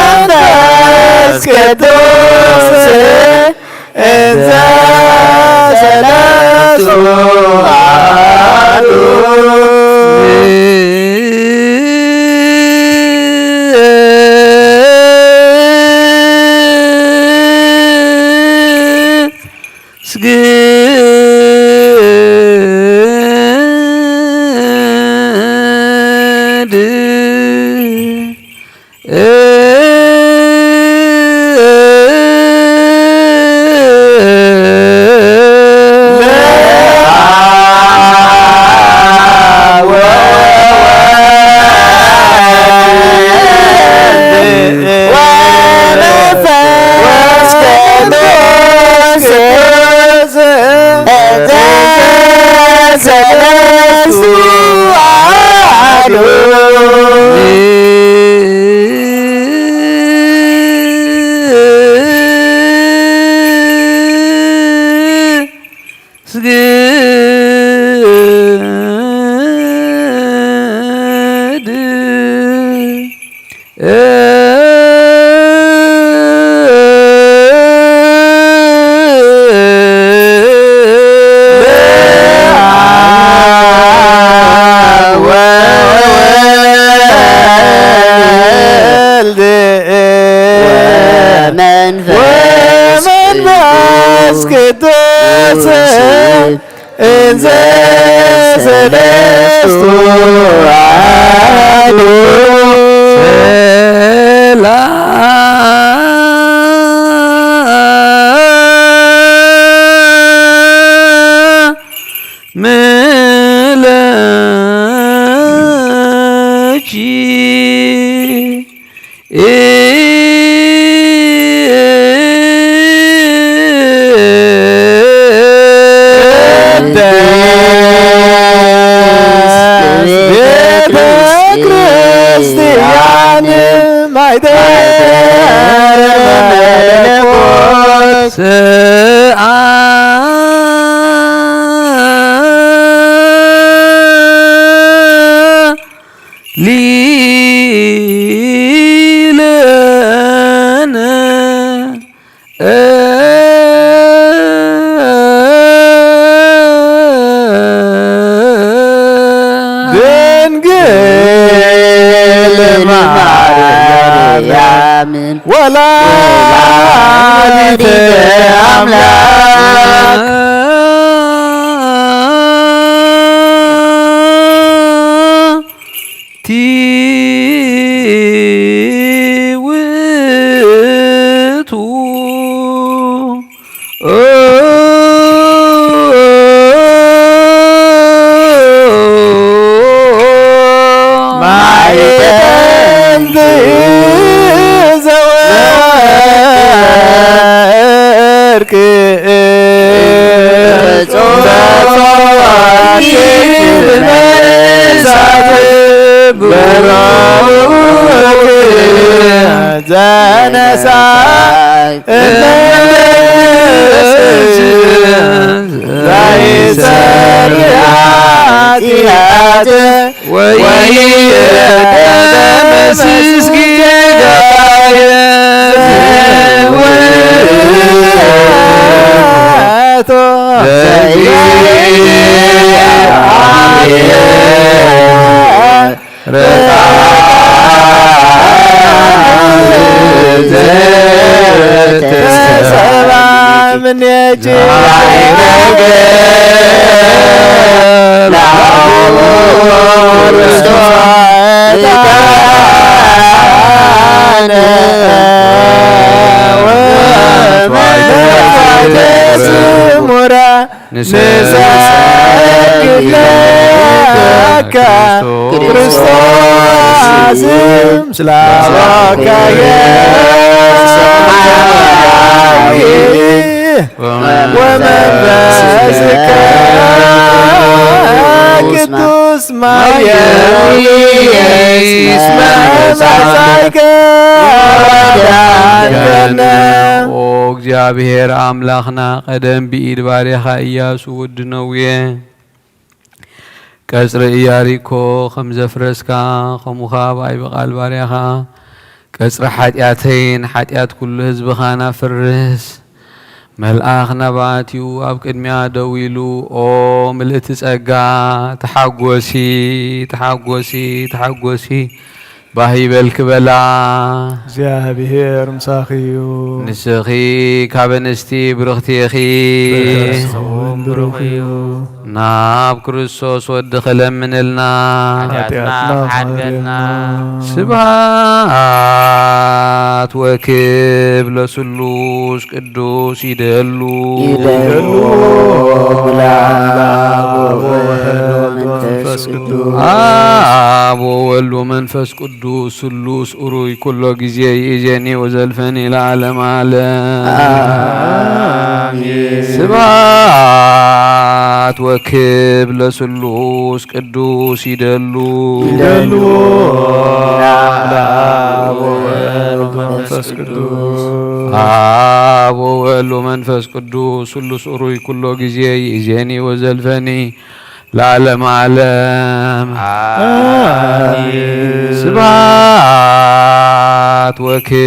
ወመንፈስ ቅዱስ እንዘ ሰለስቱ አሐዱ። ስግድ ሰለስቱ አሐዱ። ስግድ ለአብ ወወልድ ወመንፈስ ወመንፈስ ቅዱስ እንዘ ሰለስቱ አሐዱ። ሰላም ለኪ ቅድስት ቤተ ክርስቲያን ማይደረ መለኮት። ሊለነ ድንግል ማርያም ወላዲተ አምላክ። ቲ ውእቱ ማዕጠንት ዘወርቅ ንሰግድ ለከ ክርስቶስ ምስለ አበዊከ ሰማያዊ። መንፈስከ ቅዱስ ማርያም ይስመ መጻእከ ወዳንከነ። ኦ እግዚኣብሔር ኣምላኽና፣ ቀደም ብኢድ ባርያኻ ኢያሱ ወዲ ነዌ ቀጽሪ ኢያሪኮ ከም ዘፍረስካ፣ ከምኡ ኸኣ ብኣይ ብቓል ባርያኻ ቀጽሪ ሓጢኣተይን ሓጢኣት ኩሉ ህዝብኻን ኣፍርስ። መልኣኽ ናባቲኡ ኣብ ቅድሚያ ደው ኢሉ፣ ኦ ምልእቲ ጸጋ፣ ተሓጎሲ፣ ተሓጎሲ፣ ተሓጎሲ፣ ባህ ይበልኪ በላ። እግዚኣብሔር ምሳኺ እዩ። ንስኺ ካብ ኣንስቲ ብርኽቲ ኢኺ። ብርኽቲ እውን ብሩኽ እዩ። ናብ ክርስቶስ ወድኺ ለምንልና። ሓጢኣትና ሓጢኣትና ክሓድገልና። ክሓድገልና። ስብሐት ወክብር ለስሉስ ቅዱስ ይደሉ። ይደሉ። ለአብ ወወልድ ወመንፈስ ቅዱስ። አብ ወወልድ ወመንፈስ ቅዱስ ስሉስ ኡሩይ ኩሎ ጊዜ ይእዜኒ ወዘልፈኒ ለዓለም ዓለም። አሜን። ስብሐት ወክብር ለስሉስ ቅዱስ ይደሉ። ይደሉ። ለአብ ወወልድ ወመንፈስ ቅዱስ። አብ ወወልድ ወመንፈስ ቅዱስ ስሉስ ኡሩይ ኩሎ ጊዜ ይእዜኒ ወዘልፈኒ ለዓለም ዓለም። አሜን። ስብሐት ወክብር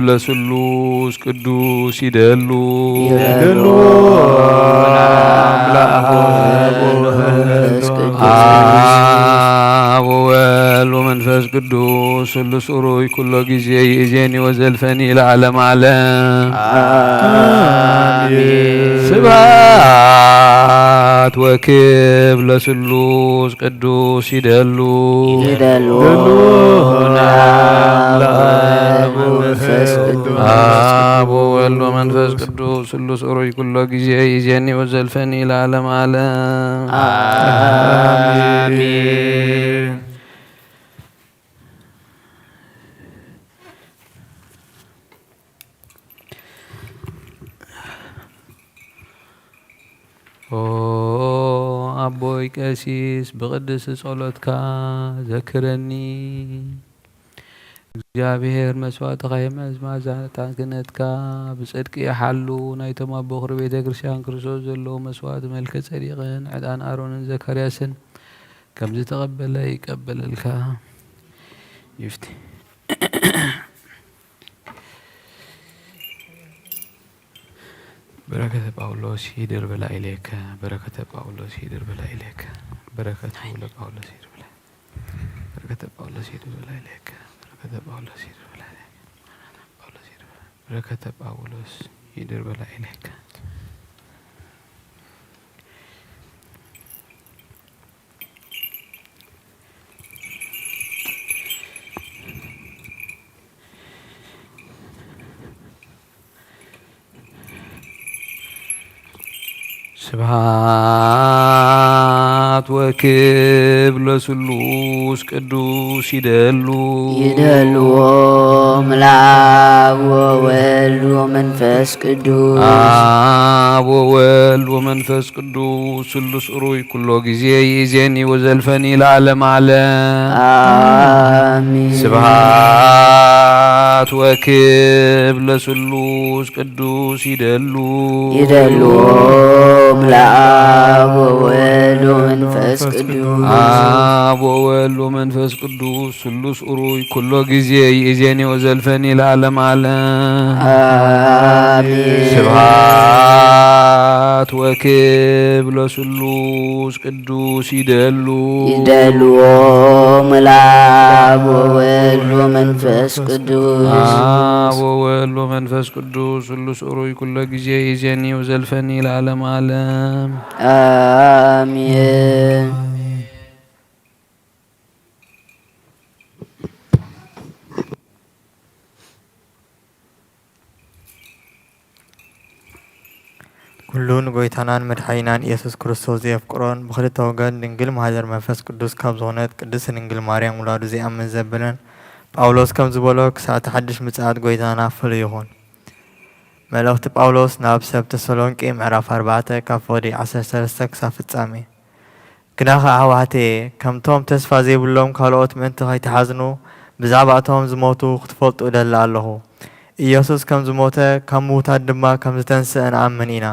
ለስሉስ ቅዱስ ይደሉ። ይደሉ። ለአብ ወወልድ ወመንፈስ ቅዱስ። አብ ወወልድ ወመንፈስ ቅዱስ ስሉስ ኡሩይ ኩሎ ጊዜ ይእዜኒ ወዘልፈኒ ለዓለም ዓለም። አሜን። ስብሐት ወክብር ለስሉስ ቅዱስ ይደሉ። ይደሉ። ለአብ ወወልድ ወመንፈስ ቅዱስ። አብ ወወልድ ወመንፈስ ቅዱስ ስሉስ ኡሩይ ኩሎ ጊዜ ይእዜኒ ወዘልፈኒ ለዓለም ዓለም። አሜን። ኦ ኣቦይ ቀሲስ፣ ብቅድስቲ ጸሎትካ ዘክረኒ። እግዚኣብሔር መስዋእትኻ የምዕዝ፣ መኣዛ ዕጣን ክህነትካ ብጽድቂ ይሓሉ። ናይቶም ኣብ በኹሪ ቤተ ክርስቲያን ክርስቶስ ዘለዉ መስዋእቲ መልከ ጸዲቅን ዕጣን ኣሮንን ዘካርያስን ከም ዝተቐበለ ይቀበለልካ። ይፍቲ። በረከተ ጳውሎስ ይደርበላ ኢሌከ። በረከተ ጳውሎስ ይደርበላ ኢሌከ። በረከተ ጳውሎስ ይደርበላ። በረከተ ጳውሎስ ይደርበላ ኢሌከ። በረከተ ጳውሎስ ይደርበላ ኢሌከ። ጳውሎስ ይደርበላ። በረከተ ጳውሎስ ይደርበላ ኢሌከ። ስብሐት ወክብር ለስሉስ ቅዱስ ይደሉ። ይደልዎ እምለአብ ወወልድ ወመንፈስ ቅዱስ። አብ ወወልድ ወመንፈስ ቅዱስ ስሉስ ኡሩይ ኩሎ ጊዜ ይእዜኒ ወዘልፈኒ ለዓለም ዓለም። አሜን። ስብሐት ወክብር ለስሉስ ቅዱስ ይደሉ። ይደልዎ እምለአብ ወወልድ ወመንፈስ ቅዱስ። አብ ወወልድ ወመንፈስ ቅዱስ ስሉስ ኡሩይ ኩሎ ጊዜ ይእዜኒ ወዘልፈኒ ለዓለም ዓለም። አሜን። ስብሐት ወክብር ለስሉስ ቅዱስ ይደሉ። ይደልዎ እምለአብ ወወልድ ወመንፈስ ቅዱስ። አብ ወወልድ ወመንፈስ ቅዱስ ስሉስ ኡሩይ ኩሎ ጊዜ ይእዜኒ ወዘልፈኒ ለዓለም ዓለም። አሜን። ኩሉ ንጎይታናን መድሓኒናን ኢየሱስ ክርስቶስ ዘየፍቅሮን ብኽልተ ወገን ድንግል ማህደር መንፈስ ቅዱስ ካብ ዝኾነት ቅድስት ድንግል ማርያም ውላዱ ዘይኣምን ዘበለን ጳውሎስ ከም ዝበሎ ክሳዕ እቲ ሓድሽ ምጽኣት ጎይታና ፍሉይ ይኹን። መልእኽቲ ጳውሎስ ናብ ሰብ ተሰሎንቄ ምዕራፍ ኣርባዕተ ካብ ፍቕዲ ዓሰርተ ሰለስተ ክሳብ ፍጻሜ። ግናኸ ኣሕዋተየ፣ ከምቶም ተስፋ ዘይብሎም ካልኦት ምእንቲ ከይትሓዝኑ፣ ብዛዕባ እቶም ዝሞቱ ክትፈልጡ እደሊ ኣለኹ። ኢየሱስ ከም ዝሞተ፣ ካብ ምዉታት ድማ ከም ዝተንስአ ንኣምን ኢና።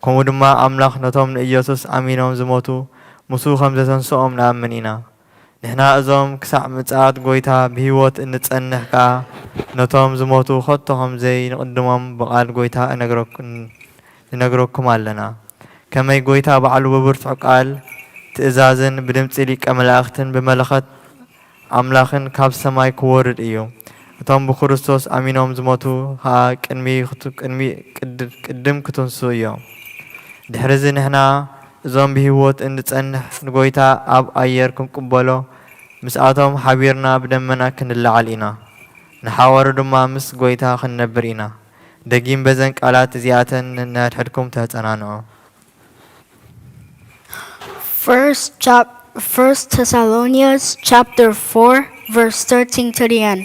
ከምኡ ድማ ኣምላኽ ነቶም ንኢየሱስ ኣሚኖም ዝሞቱ፣ ምስኡ ከም ዘተንስኦም ንኣምን ኢና። ንሕና እዞም ክሳዕ ምጽኣት ጐይታ ብህይወት እንጸንሕ ከኣ፣ ነቶም ዝሞቱ ኸቶ ኸም ዘይንቕድሞም ብቓል ጐይታ እነግረኩ-፣ ንነግረኩም ኣለና። ከመይ ጐይታ ባዕሉ ብብርቱዕ ቃል ትእዛዝን ብድምጺ ሊቀ መላእኽትን ብመለኸት ኣምላኽን ካብ ሰማይ ክወርድ እዩ። እቶም ብክርስቶስ ኣሚኖም ዝሞቱ ኸኣ ቅድሚ ክቱ-፣ ቅድሚ ቅድ-፣ ቅድም ክትንስኡ እዮም። ድሕርዚ ንሕና እዞም ብህይወት እንጸንሕ ንጐይታ ኣብ ኣየር ክንቅበሎ፣ ምስኣቶም ሓቢርና ብደመና ክንለዓል ኢና። ንሓዋሩ ድማ ምስ ጐይታ ክንነብር ኢና። ደጊም በዘን ቃላት እዚኣተን ነንሕድሕድኩም ተጸናንዑ። First chap- First Thessalonians chapter four, verse thirteen to the end.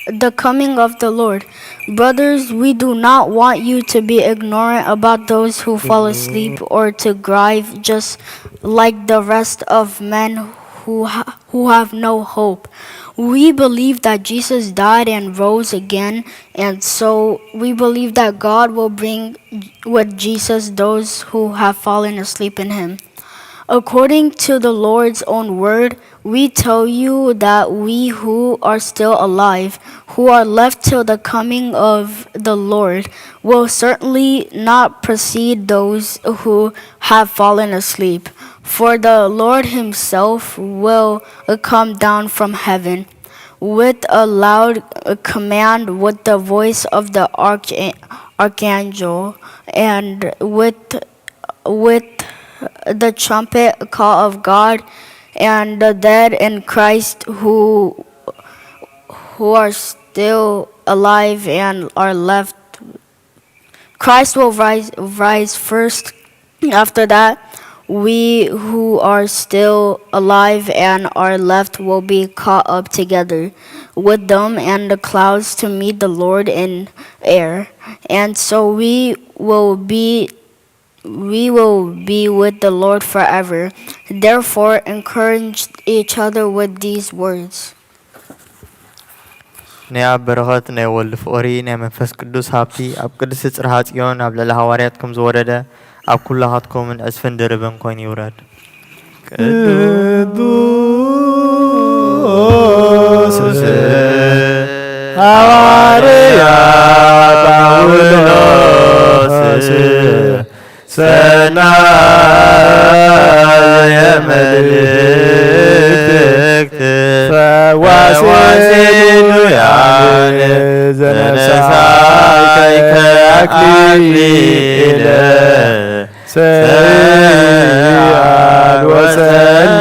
The coming of the Lord. Brothers, we do not want you to be ignorant about those who fall asleep or to grieve just like the rest of men who ha- who have no hope. We believe that Jesus died and rose again, and so we believe that God will bring with Jesus those who have fallen asleep in him. According to the Lord's own word, we tell you that we who are still alive, who are left till the coming of the Lord, will certainly not precede those who have fallen asleep. For the Lord himself will come down from heaven with a loud command, with the voice of the arch- archangel, and with with the trumpet call of God, and the dead in Christ who who are still alive and are left. Christ will rise rise first. After that, we who are still alive and are left will be caught up together with them and the clouds to meet the Lord in air. And so we will be we will be with the Lord forever. Therefore, encourage each other with these words. ናይ ኣብ በረኸት ናይ ወልድ ፍቕሪ ናይ መንፈስ ቅዱስ ሃብቲ ኣብ ቅድስቲ ጽርሃ ጽዮን ኣብ ልዕሊ ሃዋርያት ከም ዝወረደ ኣብ ኩላኻትኩምን ዕጽፍን ድርብን ኮይኑ ይውረድ። ቅዱስ ሃዋርያ ጳውሎስ ሰናየ መልእክት ፈዋሲ ድውያን ዘነሳይከ ኣክሊለ ሰይድ ወጸሊ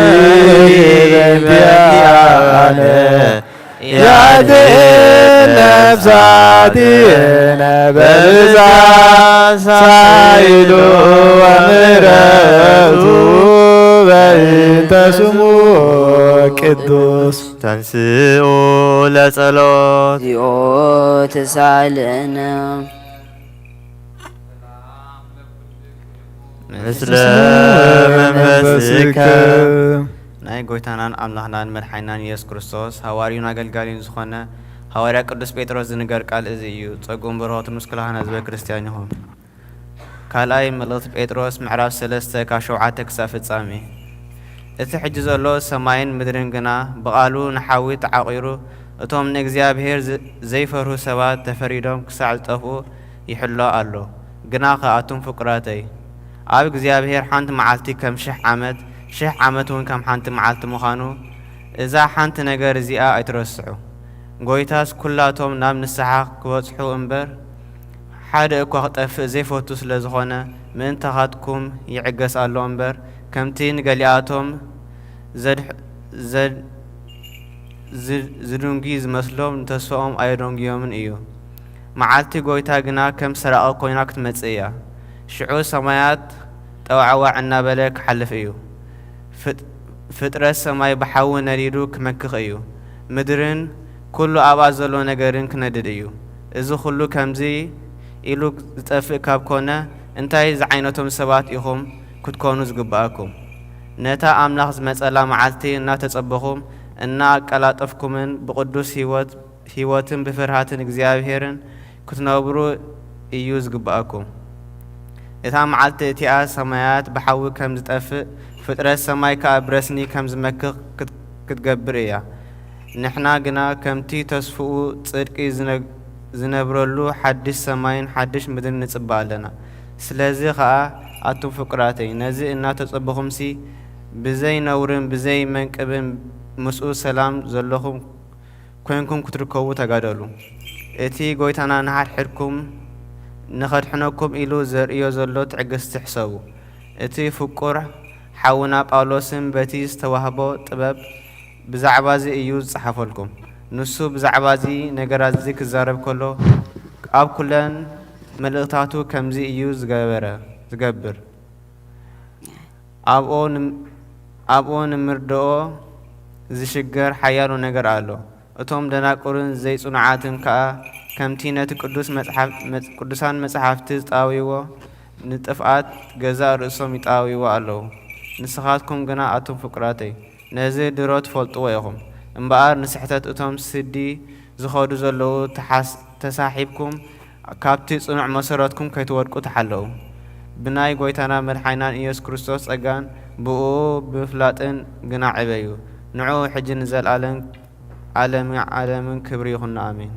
በእንቲኣነ ያድን ነፍሳትነ በብዛት ሳይሉ ወምሕረቱ በእንተ ስሙ ቅዱስ። ተንስኡ ለጸሎት። እግዚኦ ተሳለነ። ምስለ መንፈስከ። ናይ ጎይታናን ኣምላኽናን መድሓኒናን ኢየሱስ ክርስቶስ ሃዋርዩን ኣገልጋሊን ዝኾነ ሃዋርያ ቅዱስ ጴጥሮስ ዝንገር ቃል እዚ እዩ። ጸጉን በረኸቱን ምስ ኩላህና ህዝበ ክርስቲያን ይኹን። ካልኣይ መልእኽቲ ጴጥሮስ ምዕራፍ ሰለስተ ካብ ሸውዓተ ክሳብ ፍጻሜ። እቲ ሕጂ ዘሎ ሰማይን ምድርን ግና ብቓሉ ንሓዊ ተዓቒሩ እቶም ንእግዚኣብሔር ዝ-፣ ዘይፈርሁ ሰባት ተፈሪዶም ክሳዕ ዝጠፍኡ ይሕሎ ኣሎ። ግናኸ ኣቱም ፍቁራተይ፣ ኣብ እግዚኣብሔር ሓንቲ መዓልቲ ከም ሽሕ ዓመት፣ ሽሕ ዓመት እውን ከም ሓንቲ መዓልቲ ምዃኑ፣ እዛ ሓንቲ ነገር እዚኣ ኣይትረስዑ። ጐይታስ ኵላቶም ናብ ንስሓ ክበጽሑ እምበር፣ ሓደ እኳ ክጠፍእ ዘይፈቱ ስለ ዝኾነ፣ ምእንታኻትኩም ይዕገስ ኣሎ እምበር፣ ከምቲ ንገሊኣቶም ዘድሕ-፣ ዘድ-፣ ዝ-፣ ዝድንጉ ዝመስሎም፣ ንተስፋኦም ኣየደንጉዮምን እዩ። መዓልቲ ጐይታ ግና ከም ሰራቒ ኰይና ክትመጽእ እያ። ሽዑ ሰማያት ጠዋዕዋዕ እናበለ ክሓልፍ እዩ። ፍጥ-፣ ፍጥረት ሰማይ ብሓዊ ነዲዱ ክመክኽ እዩ። ምድርን ኵሉ ኣብኣ ዘሎ ነገርን ክነድድ እዩ። እዚ ኵሉ ከምዚ ኢሉ ዝጠፍእ ካብ ኮነ፣ እንታይ ዝዓይነቶም ሰባት ኢኹም ክትኮኑ ዝግብኣኩም? ነታ ኣምላኽ ዝመጸላ መዓልቲ እናተጸበኹም፣ እናኣቀላጠፍኩምን ብቕዱስ ህይወት፣ ህይወትን ብፍርሃትን እግዚኣብሔርን ክትነብሩ እዩ ዝግብኣኩም። እታ መዓልቲ እቲኣ ሰማያት ብሓዊ ከም ዝጠፍእ፣ ፍጥረት ሰማይ ከኣ ብረስኒ ከም ዝመክኽ ክት-፣ ክትገብር እያ። ንሕና ግና ከምቲ ተስፍኡ ጽድቂ ዝነ-፣ ዝነብረሉ ሓድሽ ሰማይን ሓድሽ ምድርን ንጽበ ኣለና። ስለዚ ኸኣ ኣቱም ፍቁራተይ፣ ነዚ እናተጸበኹምሲ፣ ብዘይ ነውርን ብዘይ መንቅብን ምስኡ ሰላም ዘለኹም ኮንኩም ክትርከቡ ተጋደሉ። እቲ ጐይታና ንሓድሕድኩም ንኸድሕነኩም ኢሉ ዘርእዮ ዘሎ ትዕግስቲ ሕሰቡ። እቲ ፍቁር ሓውና ጳውሎስን በቲ ዝተዋህቦ ጥበብ ብዛዕባዚ እዩ ዝጸሓፈልኩም። ንሱ ብዛዕባዚ ነገራትዚ ክዛረብ ከሎ፣ ኣብ ኩለን መልእኽታቱ ከምዚ እዩ ዝገበረ፣ ዝገብር። ኣብኡ ንም-፣ ኣብኡ ንምርድኦ ዝሽገር ሓያሎ ነገር ኣሎ። እቶም ደናቁርን ዘይጽኑዓትን ከኣ ከምቲ ነቲ ቅዱስ መጽሓፍ-፣ መጽ-፣ ቅዱሳን መጻሕፍቲ ዝጣወይዎ ንጥፍኣት ገዛእ ርእሶም ይጣወይዎ ኣለዉ። ንስኻትኩም ግና ኣቱም ፍቁራተይ፣ ነዚ ድሮ ትፈልጥዎ ኢኹም። እምበኣር ንስሕተት እቶም ስዲ ዝኸዱ ዘለዉ ተሓስ-፣ ተሳሒብኩም ካብቲ ጽኑዕ መሰረትኩም ከይትወድቁ ተሓለዉ። ብናይ ጐይታና መድሓኒናን ኢየሱስ ክርስቶስ ጸጋን ብእኡ ብምፍላጥን ግና ዕበዩ። ንዕኡ ሕጂ ንዘለኣለም ዓለምን ዓለምን ክብሪ ይኹኖ። ኣሜን።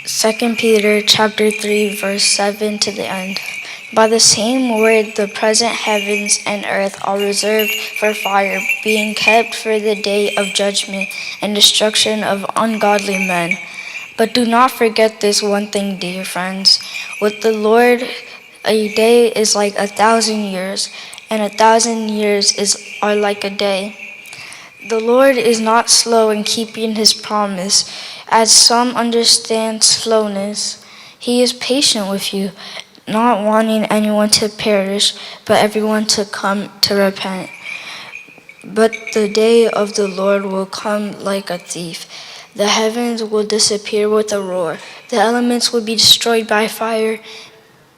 Second Peter chapter three, verse seven to the end. By the same word, the present heavens and earth are reserved for fire, being kept for the day of judgment and destruction of ungodly men. But do not forget this one thing, dear friends. With the Lord, a day is like a thousand years, and a thousand years is, are like a day. The Lord is not slow in keeping his promise, as some understand slowness. He is patient with you, not wanting anyone to perish, but everyone to come to repent. But the day of the Lord will come like a thief. The heavens will disappear with a roar. The elements will be destroyed by fire,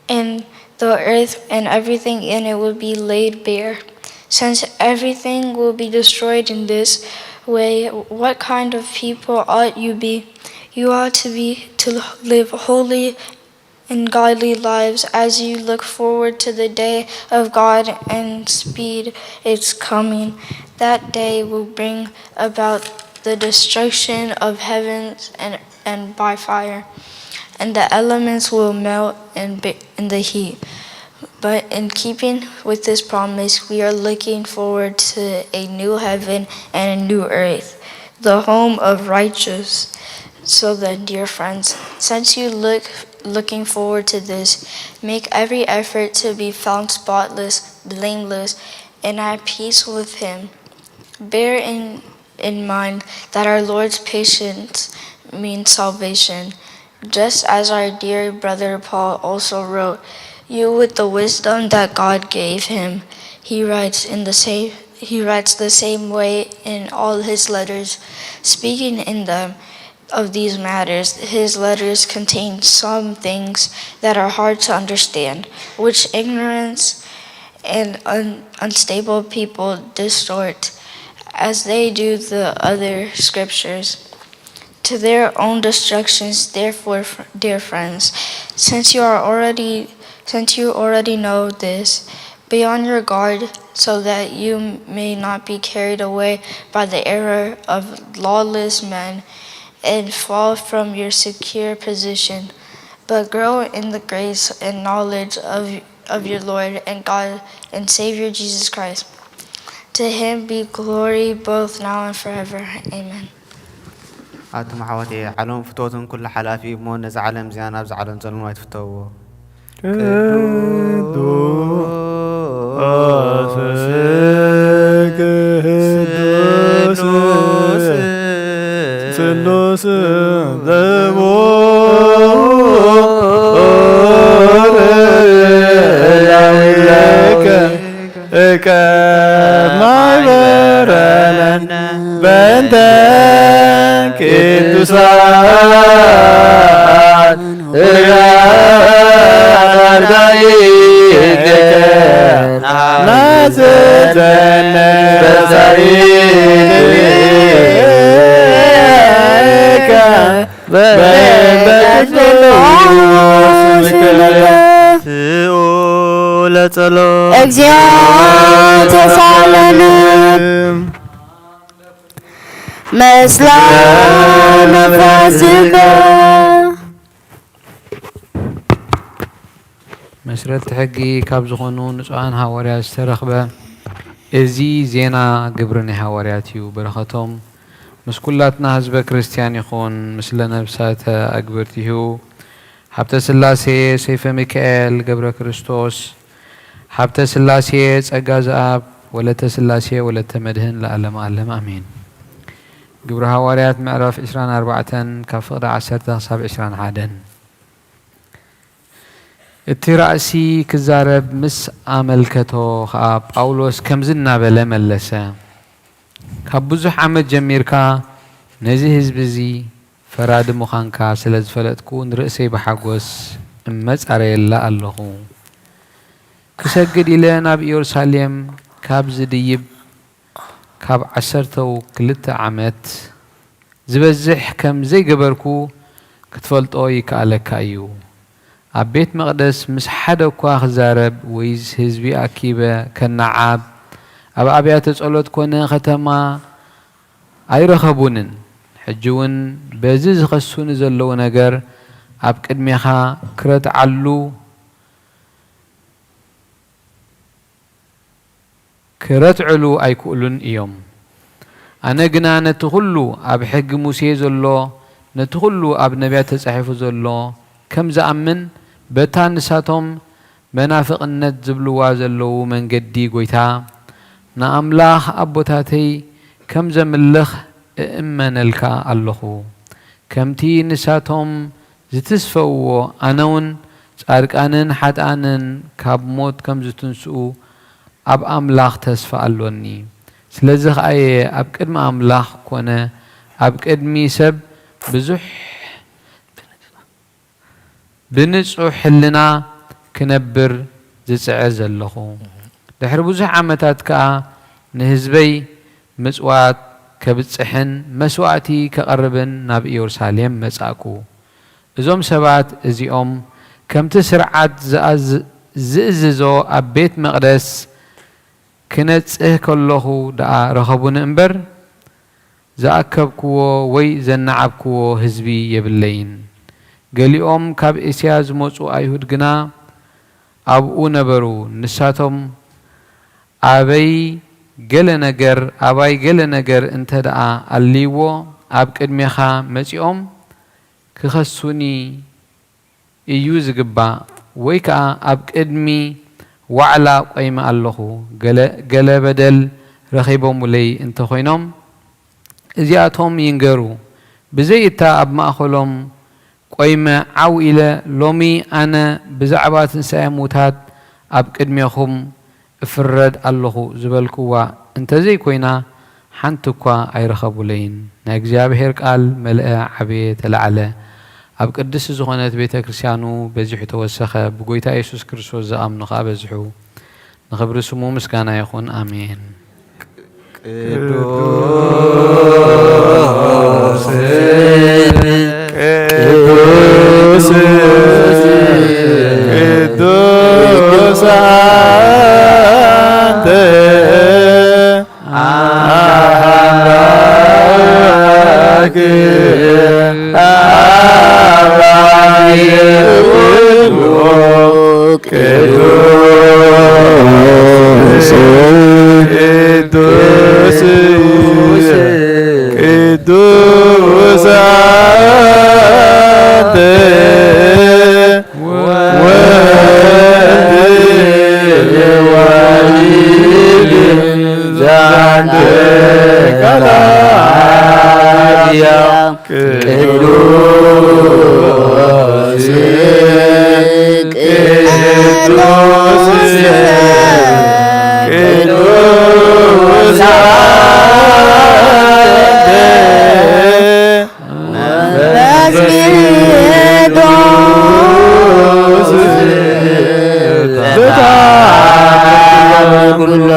and the earth and everything in it will be laid bare. Since everything will be destroyed in this way, what kind of people ought you be? You ought to be to live holy and godly lives as you look forward to the day of God and speed its coming. That day will bring about the destruction of heavens and, and by fire, and the elements will melt in, in the heat. But in keeping with this promise, we are looking forward to a new heaven and a new earth, the home of righteous. So then, dear friends, since you look looking forward to this, make every effort to be found spotless, blameless, and at peace with him. Bear in, in mind that our Lord's patience means salvation. Just as our dear brother Paul also wrote you with the wisdom that God gave him, he writes in the same he writes the same way in all his letters, speaking in them of these matters. His letters contain some things that are hard to understand, which ignorance and un- unstable people distort, as they do the other scriptures, to their own destructions. Therefore, dear friends, since you are already since you already know this, be on your guard so that you may not be carried away by the error of lawless men and fall from your secure position, but grow in the grace and knowledge of, of your Lord and God and Savior Jesus Christ. To him be glory both now and forever. Amen. ኣቱም ኣሕዋተይ፣ ዓለም ፍቶትን ኩሉ ሓላፊ እዩ እሞ፣ ነዚ ዓለም እዚኣ ናብዚ ዓለም ዘሎ ኣይትፍተውዎ። ቅዱስ ቅዱስ ስሉስ ዘቦ ኢድካ በመንፈስ ቅዱስ ንትኡ ለጸሎት እግዚኦ ተሳለነ። መስላ ነፋስ ዝበ መስረቲ ሕጊ ካብ ዝኾኑ ንጹሃን ሃዋርያት ዝተረኽበ እዚ ዜና ግብሪ ናይ ሃዋርያት እዩ። በረኸቶም ምስ ኩላትና ህዝበ ክርስትያን ይኹን፣ ምስለ ነብሳተ ኣግብርቲሁ ሃብተ ስላሴ ሰይፈ ሚካኤል ገብረ ክርስቶስ ሃብተ ስላሴ ጸጋ ዘኣብ ወለተ ስላሴ ወለተ መድህን ለዓለመ ዓለም ኣሜን። ግብሪ ሃዋርያት ምዕራፍ ዕስራን ኣርባዕተን ካብ ፍቕዲ ዓሰርተ ክሳብ ዕስራን ሓደን። እቲ ራእሲ ክዛረብ ምስ ኣመልከቶ ኸኣ ጳውሎስ ከምዚ እናበለ መለሰ፣ ካብ ብዙሕ ዓመት ጀሚርካ ነዚ ህዝቢ እዚ ፈራዲ ምዃንካ ስለ ዝፈለጥኩ ንርእሰይ ብሓጎስ እመጻረየላ ኣለኹ። ክሰግድ ኢለ ናብ ኢየሩሳሌም ካብ ዝድይብ ካብ ዓሰርተው ክልተ ዓመት ዝበዝሕ ከም ዘይገበርኩ ክትፈልጦ ይከኣለካ እዩ። ኣብ ቤት መቕደስ ምስ ሓደ እኳ ክዛረብ ወይ ህዝቢ ኣኪበ ከነዓብ፣ ኣብ ኣብያተ ጸሎት ኮነ ኸተማ ኣይረኸቡንን። ሕጂ እውን በዚ ዝኸሱኒ ዘለዉ ነገር ኣብ ቅድሜኻ ክረትዓሉ ክረትዕሉ ኣይክእሉን እዮም። ኣነ ግና ነቲ ኹሉ ኣብ ሕጊ ሙሴ ዘሎ፣ ነቲ ኹሉ ኣብ ነብያት ተጻሒፉ ዘሎ ከም ዝኣምን፣ በታ ንሳቶም መናፍቕነት ዝብልዋ ዘለዉ መንገዲ ጐይታ፣ ንኣምላኽ ኣቦታተይ ከም ዘምልኽ እእመነልካ ኣለኹ። ከምቲ ንሳቶም ዝትስፈውዎ፣ ኣነውን ጻድቃንን ሓጥኣንን ካብ ሞት ከም ዝትንስኡ ኣብ ኣምላኽ ተስፋ ኣሎኒ። ስለዚ ኸኣ እየ ኣብ ቅድሚ ኣምላኽ ኰነ ኣብ ቅድሚ ሰብ ብዙሕ ብንጹሕ ሕልና ክነብር ዝጽዕር ዘለኹ። ድሕሪ ብዙሕ ዓመታት ከኣ ንህዝበይ ምጽዋት ከብጽሕን መስዋእቲ ከቕርብን ናብ ኢየሩሳሌም መጻእኩ። እዞም ሰባት እዚኦም ከምቲ ስርዓት ዝኣዝ-፣ ዝእዝዞ ኣብ ቤት መቕደስ ክነጽህ ከለኹ ደኣ ረኸቡኒ እምበር፣ ዝኣከብክዎ ወይ ዘነዓብክዎ ህዝቢ የብለይን። ገሊኦም ካብ እስያ ዝመጹ ኣይሁድ ግና ኣብኡ ነበሩ። ንሳቶም ኣበይ ገለ ነገር፣ ኣባይ ገለ ነገር እንተ ደኣ ኣልይዎ፣ ኣብ ቅድሜኻ መጺኦም ክኸሱኒ እዩ ዝግባእ፣ ወይ ከኣ ኣብ ቅድሚ ዋዕላ ቆይመ ኣለኹ፣ ገለ፣ ገለ በደል ረኺቦሙለይ እንተ ኾይኖም፣ እዚኣቶም ይንገሩ። ብዘይ እታ ኣብ ማእከሎም ቆይመ ዓው ኢለ፣ ሎሚ ኣነ ብዛዕባ ትንሳኤ ሙታት ኣብ ቅድሜኹም እፍረድ ኣለኹ ዝበልክዋ እንተዘይኮይና፣ ሓንቲ እኳ ኣይረኸቡለይን። ናይ እግዚኣብሔር ቃል መልአ፣ ዓበየ፣ ተላዕለ። ኣብ ቅድስቲ ዝኾነት ቤተ ክርስቲያኑ በዚሑ ተወሰኸ። ብጎይታ የሱስ ክርስቶስ ዝኣምኑ ኸኣ በዝሑ። ንኽብሪ ስሙ ምስጋና ይኹን። ኣሜን። ቅዱስ፣ ቅዱስ፣ ቅዱስ ኣንተ ኣምላክ ኣብ ኩሉ ቅዱስ፣ ቅዱስ፣ ቅዱስ ኣንተ ወልድ ዋሕድ ዘአንተ ቃል አርያም ቅዱስ፣ ቅዱስ፣ ቅዱስ አንተ መንፈስ ቅዱስ ተአምር ኩሎ።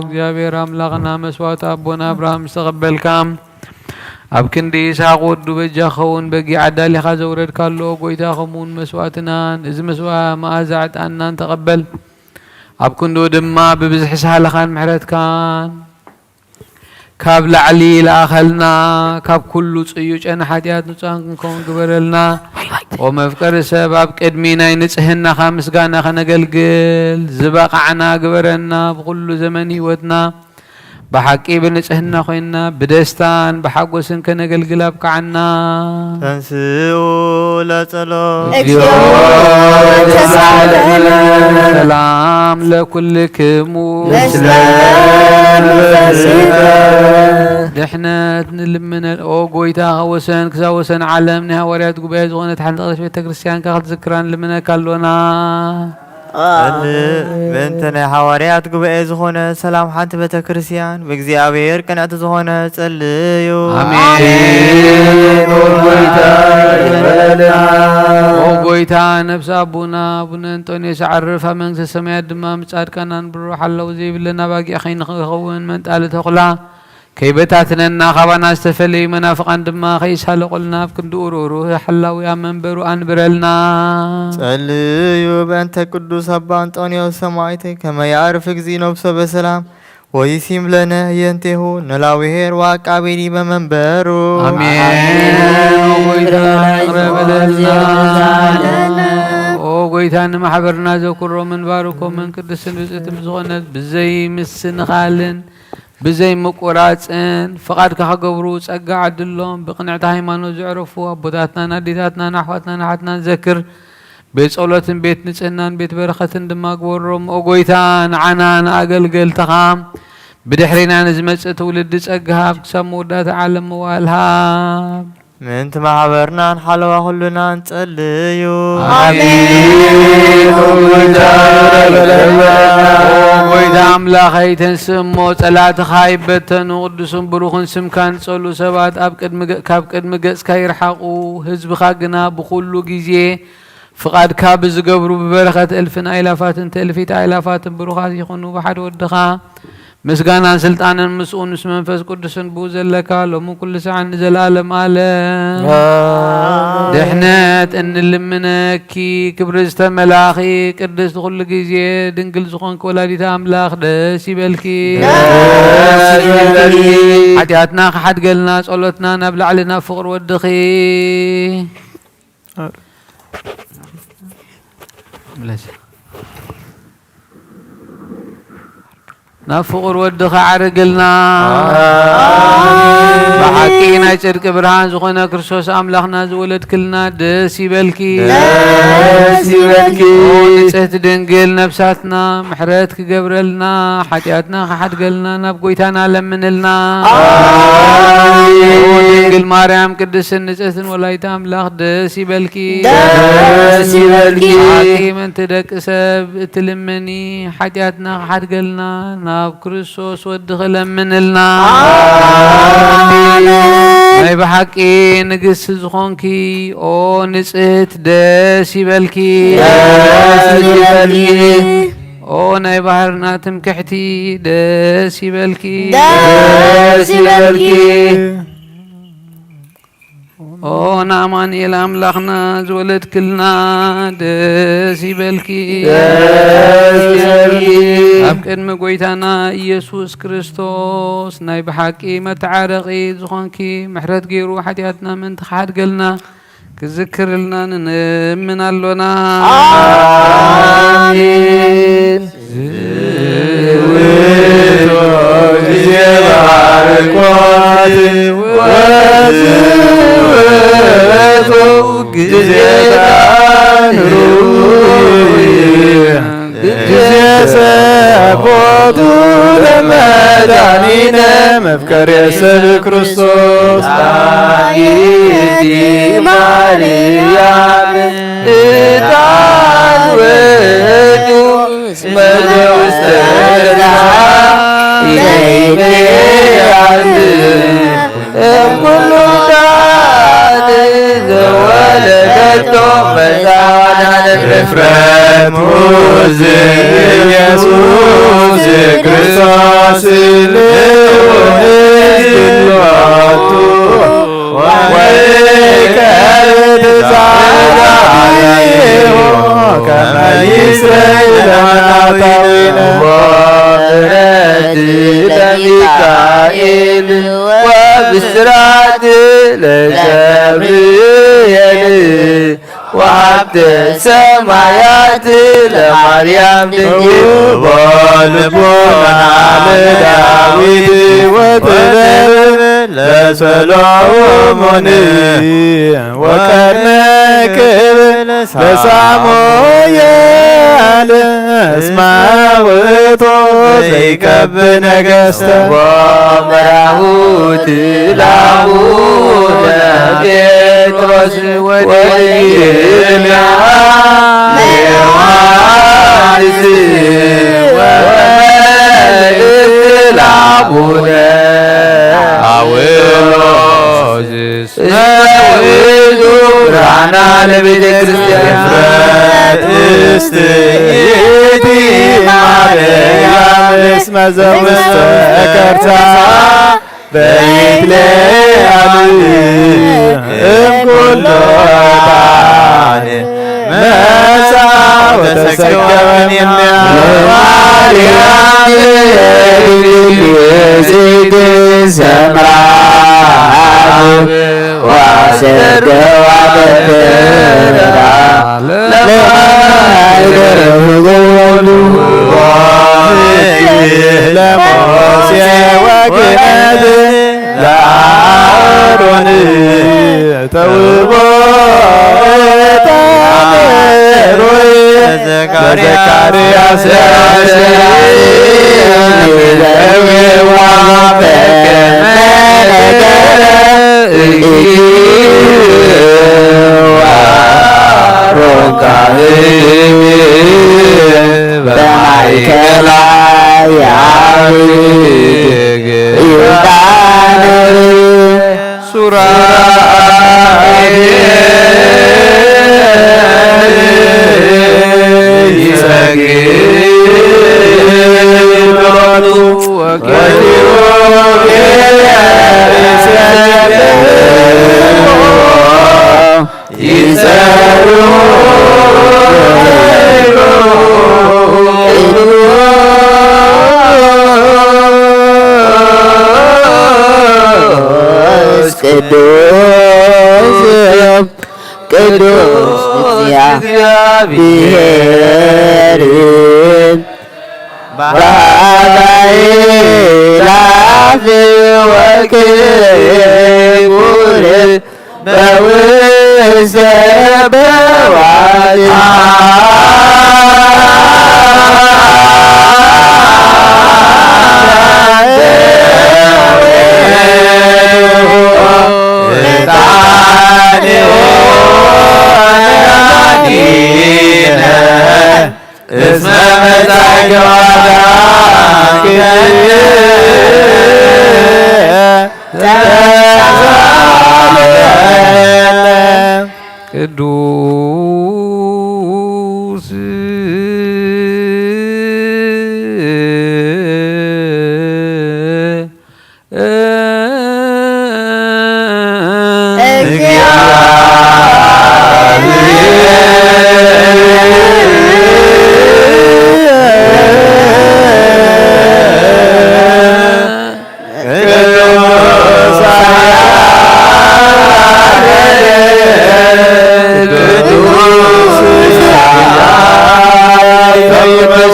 እግዚአብሔር አምላኽና መስ መስዋእቲ ኣቦና ኣብርሃም ዝተቐበልካ፣ ኣብ ክንዲ ይስሓቅ ወዱ በጃ ክኸውን በጊዕ ኣዳሊኻ ዘውረድካሉ፣ ኦ ጎይታ፣ ከምኡውን መስዋእትናን እዚ መስዋእ መኣዛ ዕጣንናን ተቐበል። ኣብ ክንድኡ ድማ ብብዝሒ ሳህልኻን ምሕረትካን ካብ ላዕሊ ይልኣኸልና፣ ካብ ኩሉ ጽዩጨን ሓጢኣት ንጹሃን ክንከውን ግበረልና። ኦ መፍቀሪ ሰብ፣ ኣብ ቅድሚ ናይ ንጽህናኻ ምስጋና ከነገልግል ዝበቓዕና ግበረና። ብኹሉ ዘመን ህይወትና ብሓቂ ብንጽህና ኮይንና ብደስታን ብሓጎስን ከነገልግል ኣብቅዓና። ተንስኡ ለጸሎት። እግዚኦ ተሳለነ። ሰላም ለኩልክሙ። ምስለ መንፈስከ። ድሕነት ንልምነ። ኦ ጎይታ፣ ካብ ወሰን ክሳብ ወሰን ዓለም ናይ ሃዋርያት ጉባኤ ዝኾነት ሓንቲ ቅድስት ቤተ ክርስቲያንካ ክትዝክራ ንልምነካ ኣሎና። ጸልእ። ምእንቲ ናይ ሃዋርያት ጉባኤ ዝኾነ ሰላም ሓንቲ ቤተ ክርስቲያን ብእግዚኣብሔር ቅንዕቲ ዝኾነ ጸልዩ። ኣሜን። ኦ ጎይታ፣ ይበለና። ኦ ጎይታ፣ ነፍሲ ኣቦና ኣቡነ እንጦንዮስ ኣዕርፍ፣ ኣብ መንግስተ ሰማያት ድማ ምስ ጻድቃን ኣንብሮ። ሓላው ዘይብለን ኣባጊዕ ከይንኸውን መንጣሊ ተኹላ ከይበታትነና፣ ካባና ዝተፈለዩ መናፍቃን ድማ ከይሳለቑልና፣ ኣብ ክንድኡ ርህሩህ ሓላዊ ኣብ መንበሩ ኣንብረልና። ጸልዩ በእንተ ቅዱስ ኣባ እንጦንዮስ ሰማዕት፣ ከመ የዕርፍ እግዚእ ነፍሶ በሰላም ወይሲም ለነ ህየንቴሁ ንላዊሄር ወአቃቤኒ በመንበሩ። ኣሜን። ኦ ጎይታ፣ ይቅረ በለልና። ኦ ጎይታ፣ ንማሕበርና ዘኩሮምን ባርኮምን ቅድስትን ብጽእትን ብዝኾነት ብዘይ ምስንኻልን ብዘይ ምቁራጽን ፍቓድካ ክገብሩ ጸጋ ዓድሎም። ብቕንዕቲ ሃይማኖት ዘዕረፉ ኣቦታትናን ኣዴታትናን ኣሕዋትናን ኣሓትናን ዘክር። ቤት ጸሎትን ቤት ንጽህናን ቤት በረኸትን ድማ ግበሮም። ኦ ጎይታ፣ ንዓና ንኣገልገልትኻ ብድሕሪና ንዝመጽእ ትውልዲ ጸጋ ሃብ። ክሳብ መወዳእታ ዓለም መዋእል ሃብ። ምእንቲ ማሕበርናን ሓለዋ ኩሉና ንጸልዩ። ኣሜን። ጎይታ በለና። ኦ ጎይታ ኣምላኸይ፣ ተንስእ እሞ ጸላእትኻ ይበተኑ፣ ቅዱስን ብሩኽን ስምካ ንጸሉ ሰባት ኣብ ቅድሚ ገ-፣ ካብ ቅድሚ ገጽካ ይርሓቑ። ህዝብኻ ግና ብኹሉ ግዜ ፍቓድካ ብዝገብሩ ብበረኸት እልፍን ኣእላፋትን ትእልፊት ኣእላፋትን ብሩኻት ይኹኑ። ብሓደ ወድኻ ምስጋናን ስልጣንን ምስኡን ምስ መንፈስ ቅዱስን ብኡ ዘለካ ሎሚ ኩሉ ሰዓት ንዘለኣለም ኣለም። ኣሜን። ድሕነት እንልምነኪ ክብሪ ዝተመላኺ ቅድስቲ ኩሉ ግዜ ድንግል ዝኾንኪ ወላዲተ ኣምላኽ ደስ ይበልኪ። ደስ ይበልኪ። ሓጢኣትና ክሓድገልና ጸሎትና ናብ ላዕሊ ናብ ፍቕሪ ወድኺ። ምለስ። ናብ ፍቑር ወድኻ ዓርግልና። ኣሜን። ብሓቂ ናይ ጽድቂ ብርሃን ዝኾነ ክርስቶስ ኣምላኽና ዝወለድክልና ደስ ይበልኪ። ደስ ይበልኪ። ኦ ንጽሕቲ ድንግል ነፍሳትና ምሕረት ክገብረልና፣ ሓጢኣትና ክሓድገልና ናብ ጎይታና ለምንልና። ኣሜን። ኦ ድንግል ማርያም ቅድስትን ንጽሕትን ወላዲተ ኣምላኽ ደስ ይበልኪ። ደስ ይበልኪ። ብሓቂ ምእንቲ ደቂ ሰብ እትልምኒ፣ ሓጢኣትና ክሓድገልና ናብ ክርስቶስ ወድኺ ለምንልና። ኣሜን። ናይ ብሓቂ ንግስቲ ዝኾንኪ ኦ ንጽህት ደስ ይበልኪ። ደስ ይበልኪ። ኦ ናይ ባህርና ትምክሕቲ ደስ ይበልኪ። ደስ ይበልኪ። ኦ ንኣማኑኤል ኣምላኽና ዝወለድክልና ደስ ይበልኪ። ደስ ይበልኪ። ኣብ ቅድሚ ጎይታና ኢየሱስ ክርስቶስ ናይ ብሓቂ መተዓረቒ ዝኾንኪ፣ ምሕረት ገይሩ ሓጢኣትና ምእንቲ ክሓድገልና ክዝክርልና ንንምን ኣሎና። ኣሜን። ዝውቱ ግዜ ባርኮት ወዝውቱ ግዜ ዳን ሩይ ግዜ ሰቦቱ ለመድኃኒነ መፍቀሬ ሰብ ክርስቶስ። ጣይቲ ማርያም ዕጣን ወርቁ እስመ ዘውስተ እደሃ ይለይለያል። እምኩሉ ዳት ዘወለደቶ መድኃኒት እፍረት ሙዝ ኢየሱስ ክርስቶስ ልዑል ሰማያት ለማርያም ድንግል። ልቦና ለዳዊት ወጥበብ ለሰሎሞን ወከርነ ክብል ለሳሙኤል እስመ ውእቱ ዘይከብ ነገስተ። ወመራሁት ላሁ ለጴጥሮስ ወድንግልና ለዮሐንስ ወመልእክት ላቡነ አውሎስ። እስመ ውእቱ ብርሃና ለቤተ ክርስቲያን። እፍረት እስት ይእቲ ማርያም እስመ ዘውስተ ከርሳ በይትለአል እምኩሎ ዕጣን መጻ ወተሰገወ እምኔሃ። ማርያም ድንግል ንጽሕት ሰምራ ወአስተርገዋ በትራ ለማይደር ሁሉ ለሙሴ ወክህነት ለአሮን ተውቦ ዕጣን ሩይ ዘካርያስ በማእከላ ያዕርግ ዕጣን ሱራፌል ይሰግድ ሎቱ ወኪሩቤል ይሰብሑ ይሰብሑ ቅዱስ ቅዱስ እግዚአብሔር በኃይላት ወክቡር በውስተ በዋታ እስመ መጻእከ ወአዳንከ ተሳለነ። ቅዱስ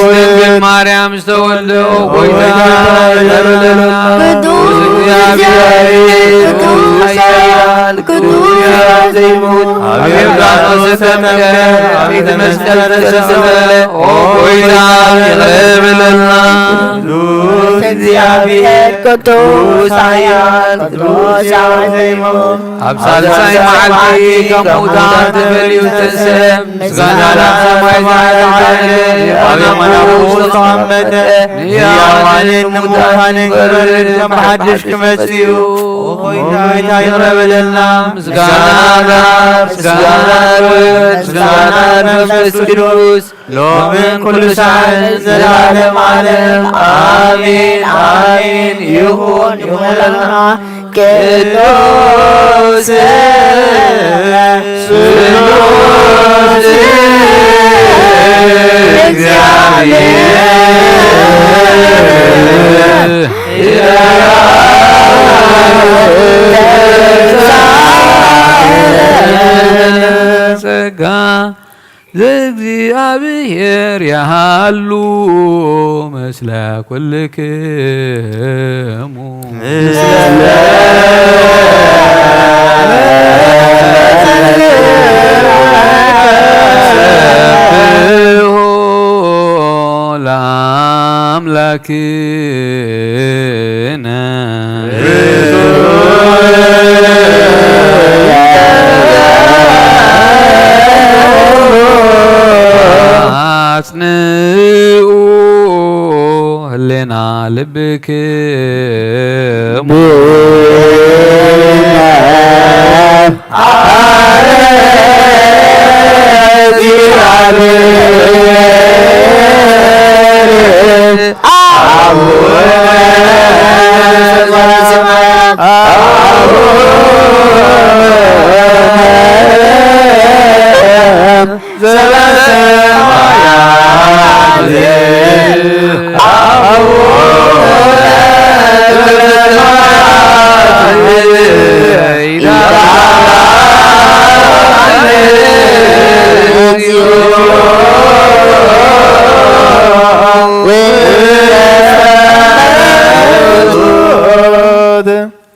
ድንግል ማርያም ዝተወልደ ኦ ጐይታ፣ ቅዱስ እግዚአብሔር፣ ቅዱስ ኃያል፣ ቅዱስ ዘይሙት፣ ኣብ ዮርዳኖስ ተጠምቀ፣ ኣብ ቤተ መስቀል ተሰቀለ። ኦ ጐይታ፣ ይቕረ በለልና። ቅዱስ እግዚአብሔር፣ ቅዱስ ኃያል፣ ቅዱስ ዘይሙት፣ ኣብ ሳልሳይ መዓልቲ ካብ ሙታን ተፈልዩ ተንስአ። ምስጋና ናብ ሰማይ ዝዓለለ፣ ኣብ የማነ ኣቦኡ ዝተቐመጠ፣ ንሕያዋንን ንሙታንን ክፈርድ ከም ብሓድሽ ክመጽእ እዩ። ኦ ጐይታ፣ ይቕረ በለልና። ምስጋና ናብ፣ ምስጋና ናብ ወልድ፣ ምስጋና ናብ መንፈስ ቅዱስ ሎምን ኩሉ ሳዕን ዘላለም ዓለም ኣሜን፣ ኣሜን። ይኹን፣ ይኹነልና። ቅዱስ ስሉስ እግዚአብሔር ጸጋ ዘእግዚኣብሔር ያሃሉ ምስለ ኩልክሙ። ሰብሖ ለአምላክ አጽንኡ ህሌና ልብክሙ።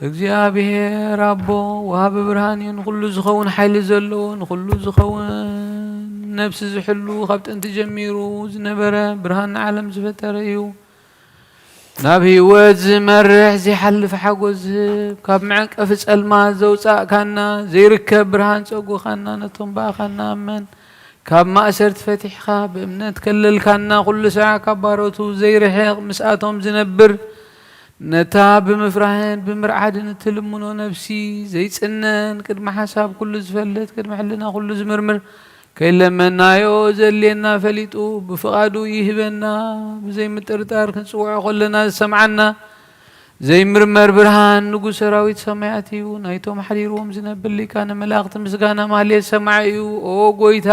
እግዚኣብሔር ኣቦ ወሃቢ ብርሃን እዩ። ንኹሉ ዝኸውን ሓይሊ ዘለዎ፣ ንኹሉ ዝኸውን ነፍሲ ዝሕሉ፣ ካብ ጥንቲ ጀሚሩ ዝነበረ፣ ብርሃን ንዓለም ዝፈጠረ እዩ። ናብ ህይወት ዝመርሕ ዘይሓልፍ ሓጎስ ዝህብ፣ ካብ መዕቀፊ ጸልማት ዘውጻእካና፣ ዘይርከብ ብርሃን ጸጉኻና፣ ነቶም ብኣኻ ንኣምን ካብ ማእሰርቲ ፈቲሕኻ ብእምነት ከለልካና፣ ኩሉ ሳዕ ካብ ባሮቱ ዘይርሕቕ ምስኣቶም ዝነብር፣ ነታ ብምፍራህን ብምርዓድን እትልምኖ ነፍሲ ዘይጽነን፣ ቅድሚ ሓሳብ ኩሉ ዝፈልጥ፣ ቅድሚ ሕልና ኩሉ ዝምርምር፣ ከይለመናዮ ዘድልየና ፈሊጡ ብፍቓዱ ይህበና። ብዘይምጥርጣር ክንጽውዖ ከለና ዝሰምዓና ዘይምርመር ብርሃን ንጉስ ሰራዊት ሰማያት እዩ። ናይቶም ሓዲርዎም ዝነብር ሊቃነ መላእኽቲ ምስጋና ማህሌት ሰማዒ እዩ። ኦ ጎይታ፣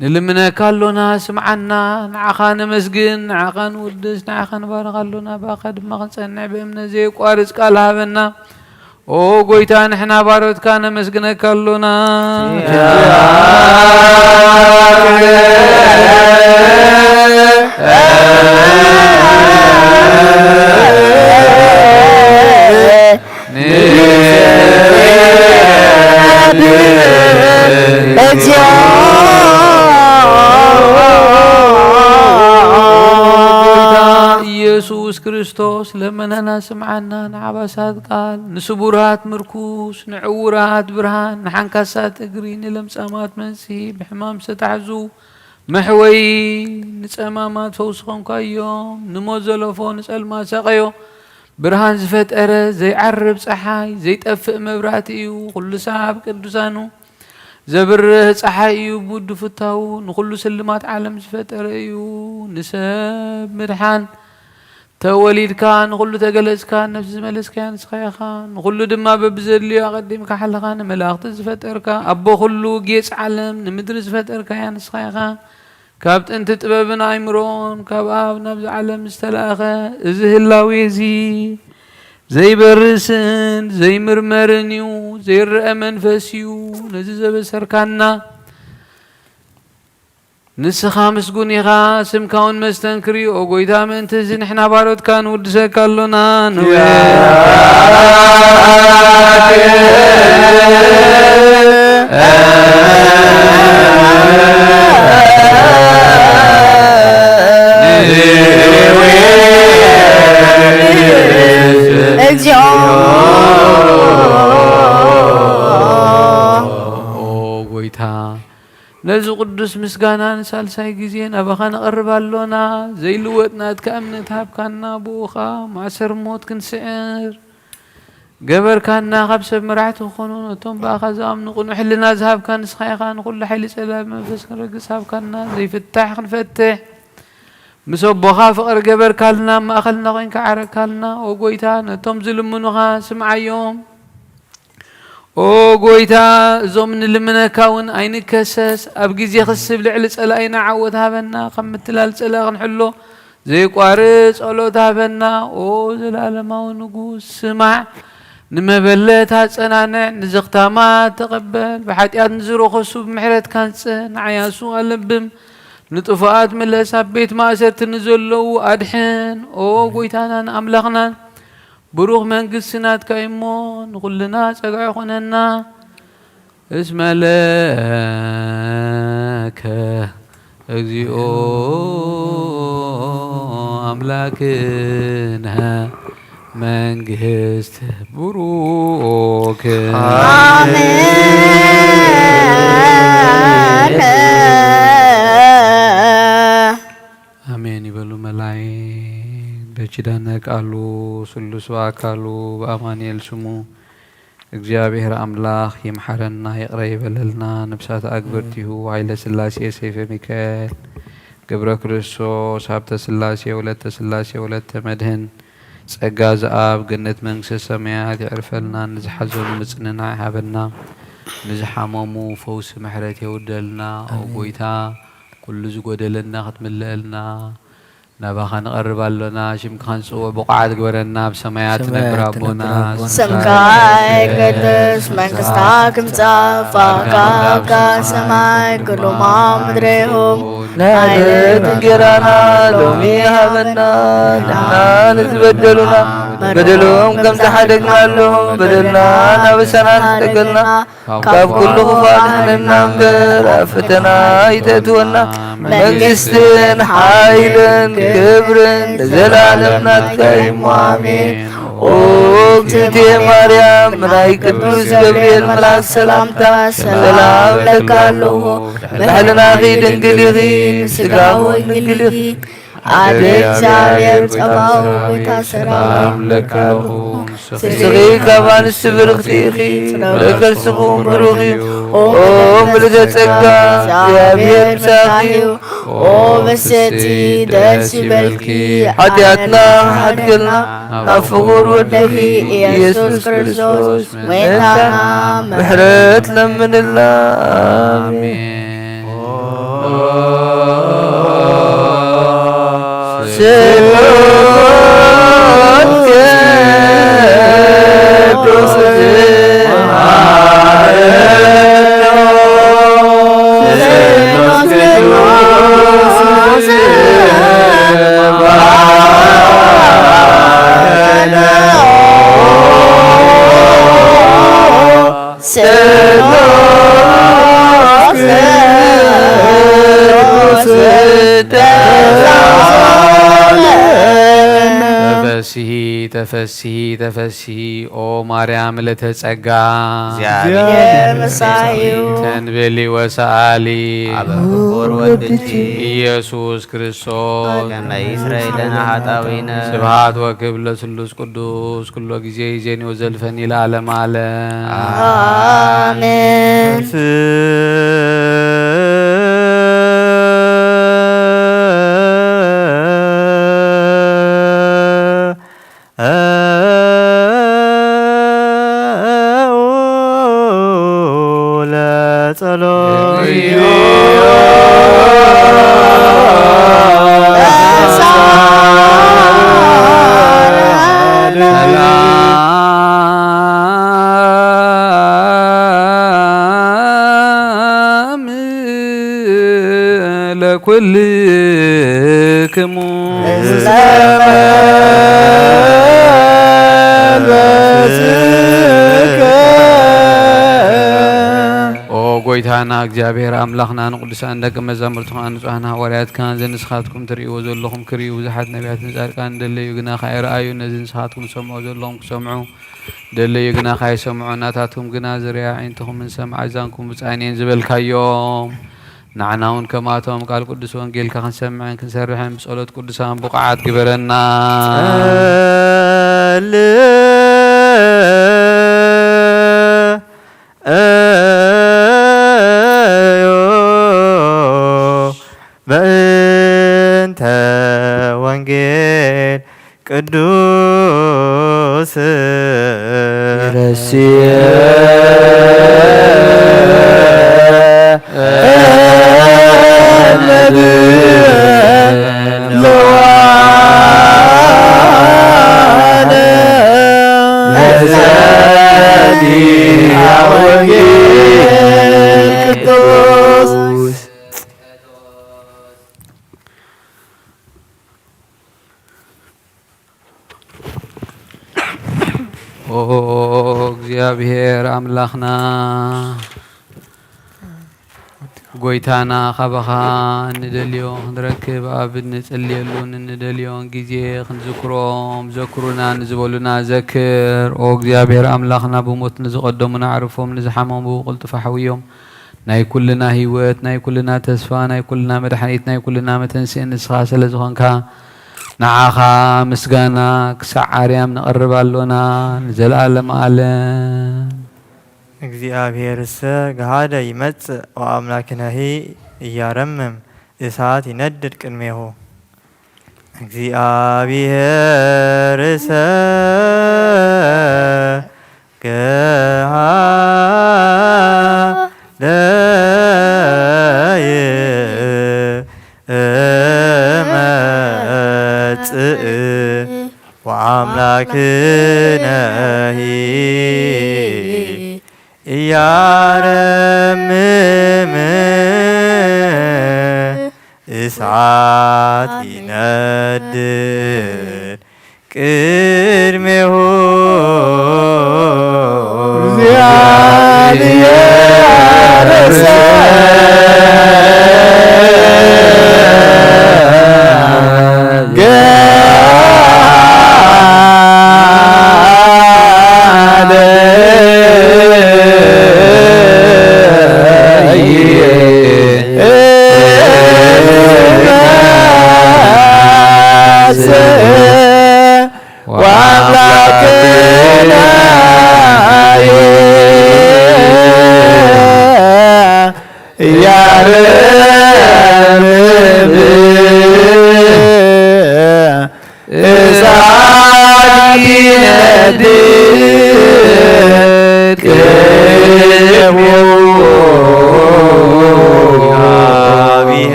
ንልምነካ ኣሎና፣ ስምዓና። ንዓኻ ነመስግን፣ ንዓኻ ንውድስ፣ ንዓኻ ንባርኽ ኣሎና። ብኣኻ ድማ ክንጸንዕ ብእምነት ዘየቋርጽ ቃል ሃበና። ኦ ጎይታ፣ ንሕና ባሮትካ ነመስግነካ ኣሎና። ኢየሱስ ክርስቶስ ለመናና ስምዓና፣ ንዓባሳት ቃል፣ ንስቡራት ምርኩስ፣ ንዕዉራት ብርሃን፣ ንሓንካሳት እግሪ፣ ንለምጻማት መንጽሂ፣ ብሕማም ዝተታሕዙ መሕወዪ፣ ንጸማማት ፈውሲ ኾንካዮም፣ ንሞት ዘለፎ ንጸልማት ሳቐዮ፣ ብርሃን ዝፈጠረ ዘይዓርብ ጸሓይ፣ ዘይጠፍእ መብራህቲ እዩ። ኩሉ ሳብ ቅዱሳኑ ዘብርህ ጸሓይ እዩ። ብውዱ ፍታዉ ንኹሉ ስልማት ዓለም ዝፈጠረ እዩ። ንሰብ ምድሓን ተወሊድካ፣ ንኹሉ ተገለጽካ፣ ነፍሲ ዝመለስካያ ንስኻ ኢኻ። ንኹሉ ድማ በብዘድልዮ ኣቐዲምካ ሓለኻ፣ ንመላእኽቲ ዝፈጠርካ፣ ኣቦ ኩሉ ጌጽ ዓለም፣ ንምድሪ ዝፈጠርካያ ንስኻ ኢኻ። ካብ ጥንቲ ጥበብን ኣእምሮን ካብ ኣብ ናብዚ ዓለም ዝተላእኸ እዚ ህላዌ እዚ ዘይበርስን ዘይምርመርን እዩ፣ ዘይረአ መንፈስ እዩ። ነዚ ዘበሰርካና ንስኻ ምስጉን ኢኻ፣ ስምካ እውን መስተንክር እዩ። ኦ ጎይታ፣ ምእንቲ እዚ ንሕና ባሮትካ ንውድሰካ ኣሎና። ንውያት እግዚኦ። ኦ ጎይታ፣ ነዚ ቅዱስ ምስጋና ንሳልሳይ ግዜ ናባኻ ነቐርብ ኣሎና። ዘይልወጥ ናትካ እምነት ሃብካና፣ ብኡኻ ማእሰር ሞት ክንስዕር ገበርካና። ካብ ሰብ መራሕቲ ክኾኑ ነቶም ብኣኻ ዝኣምኑ ቅኑዕ ሕልና ዝሃብካ ንስኻ ኢኻ። ንኹሉ ሓይሊ ጸላኢ መንፈስ ክንረግጽ ሃብካና። ዘይፍታሕ ክንፈትሕ ምስ ኣቦኻ ፍቕሪ ገበርካልና፣ ኣብ ማእኸልና ኮንካ ዓረግካልና። ኦ ጎይታ፣ ነቶም ዝልምኑኻ ስምዓዮም። ኦ ጎይታ፣ እዞም ንልምነካ እውን ኣይንከሰስ። ኣብ ግዜ ክስብ ልዕሊ ጸላኢና ዓወት ሃበና። ካብ ምትላል ጸላኢ ክንሕሎ ዘይቋርጽ ጸሎት ሃበና። ኦ ዘላለማዊ ንጉስ፣ ስማዕ። ንመበለት ኣጸናንዕ፣ ንዘኽታማት ተቐበል። ብሓጢኣት ንዝረኸሱ ብምሕረትካ ንጽህ፣ ንዓያሱ ኣለብም። ንጥፉኣት ምለስ፣ ኣብ ቤት ማእሰርቲ ንዘለዉ ኣድሕን። ኦ ጎይታናን ኣምላኽናን፣ ብሩኽ መንግስቲ ናትካ እዩ እሞ፣ ንኹልና ጸግዒ ኹነና። እስመ ለከ እግዚኦ ኣምላክነ መንግስት ብሩክ። ኣሜን። ኣሜን ይበሉ መላእክት። በኪዳነ ቃሉ ስሉስ በአካሉ በአማኑኤል ስሙ እግዚአብሔር አምላክ ይምሐረና ይቅረ ይበለልና። ነብሳት አግብርቲሁ ኃይለ ሥላሴ ሰይፈ ሚካኤል ገብረ ክርስቶስ ሀብተ ሥላሴ ወለተ ሥላሴ ወለተ መድህን ጸጋ ዘአብ ገነት መንግስተ ሰማያት ይዕርፈልና። ንዝሓዘኑ ምጽንናዕ ይሃበና። ንዝሓመሙ ፈውሲ ምሕረት የውደልና። ኦ ጎይታ ኩሉ ዝጎደለና ክትምልአልና ናባኻ ንቐርብ ኣሎና። ሽምካ ክንጽውዕ ብቑዓት ግበረና። ኣብ ሰማያት ትነብር ኣቦና፣ ስምካ ይቀደስ፣ መንግስታ ክምጻእ፣ ፍቃድካ ኣብ ሰማይ ክሉማ ምድሪ ይኹን። ናይ ዕለት እንጀራና ሎሚ ሃበና፣ ንሕና ንዝበደሉና በደሎም ከም ዝሓደግናሎም በደልና ናበሰና ንሕደገልና ካብ ኩሉ ክፋል ኣድሕነና እምበር፣ ኣብ ፈተና ኣይተእትወና። መንግስትን ሓይልን ክብርን ንዘለኣለም ናትካ እዩ እሞ፣ ኣሜን። ኦ እግዝእትየ ማርያም፣ ናይ ቅዱስ ገብርኤል መልኣክ ሰላምታ ሰላም እብለካ ኣለኹ። ብሕልናኺ ድንግል ኢኺ፣ ስጋኺ ድንግል ኢኺ። ኣደ እግዚኣብሔር ጸባኦት፣ ጎይታ ሰራዊት፣ ሰላም ለኪ ኣለኹ። ንስኺ ካብ ኣንስቲ ብርኽቲ ኢኺ፣ ፍረ ከርስኺ እውን ብሩኽ እዩ። ኦ ምልዕተ ጸጋ፣ እግዚኣብሔር ምሳኺ እዩ። ኦ በሰቲ፣ ደስ ይበልኪ፣ ሓጢኣትና ሓድግልና፣ ናብ ፍቑር ወድኺ ኢየሱስ ክርስቶስ መድሓኒና ምሕረት ለምንልና። ኣሜን። ተፈስሒ ተፈስሒ ተፈስሒ ኦ ማርያም ምልዕተ ጸጋ፣ እግዚአብሔር ምሳኪ እዩ። ተንቤሊ ወሰአሊ አብ ፍቁር ወድኪ ኢየሱስ ክርስቶስ ከመ ይስረይ ለነ ኃጣውኢነ። ስብሐት ወክብር ለስሉስ ቅዱስ ኩሎ ጊዜ ይዜኒ ወዘልፈኒ ለዓለመ ዓለም። አሜን። ሰላም ለኩልክሙ። ኦ ጎይታና እግዚኣብሔር ኣምላኽና፣ ንቅዱሳን ደቂ መዛሙርትኻ፣ ንጹሓን ሃዋርያትካ፣ ዘንስኻትኩም ትርእይዎ ዘለኹም ክርእዩ፣ ብዙሓት ነቢያትን ጻድቃን ደለዩ፣ ግና ከይረኣዩ፣ ነዚ ንስኻትኩም ትሰምዑ ዘለኹም ክሰምዑ ደለዩ፣ ግና ካይሰምዑ፣ ናታትኩም ግና ዝርያ ኣዒንትኹምን ዝሰምዓ ኣእዛንኩም ብጻይን እየን ዝበልካዮም። ንዓና እውን ከምኣቶም ቃል ቅዱስ ወንጌልካ ክንሰምዕን ክንሰርሕን ብጸሎት ቅዱሳን ብቑዓት ግበረና። ጸልዮ በእንተ ወንጌል ቅዱስ ረስየ እግዚኣብሔር ኣምላኽና ጎይታና፣ ካባኻ እንደልዮ ክንረክብ፣ ኣብ እንጽልየሉን እንደልዮን ግዜ ክንዝክሮም፣ ዘክሩና ንዝበሉና ዘክር። ኦ እግዚኣብሔር ኣምላኽና፣ ብሞት ንዝቐደሙና ኣዕርፎም፣ ንዝሓመሙ ቅልጡፍ ኣሕውዮም። ናይ ኩልና ህይወት፣ ናይ ኩልና ተስፋ፣ ናይ ኩልና መድሓኒት፣ ናይ ኩልና መተንስኢ ንስኻ ስለ ዝኾንካ፣ ንዓኻ ምስጋና ክሳዕ ኣርያም ነቕርብ ኣሎና፣ ንዘለኣለም ኣለም። እግዚኣብሔርሰ ገሃደ ይመጽእ ወአምላክነሂ እያረምም፣ እሳት ይነድድ ቅድሜሁ። እግዚኣብሔርሰ ገሃደ ይመጽእ ወአምላክነሂ እያረምም፣ እሳት ይነድድ ቅድሜሁ።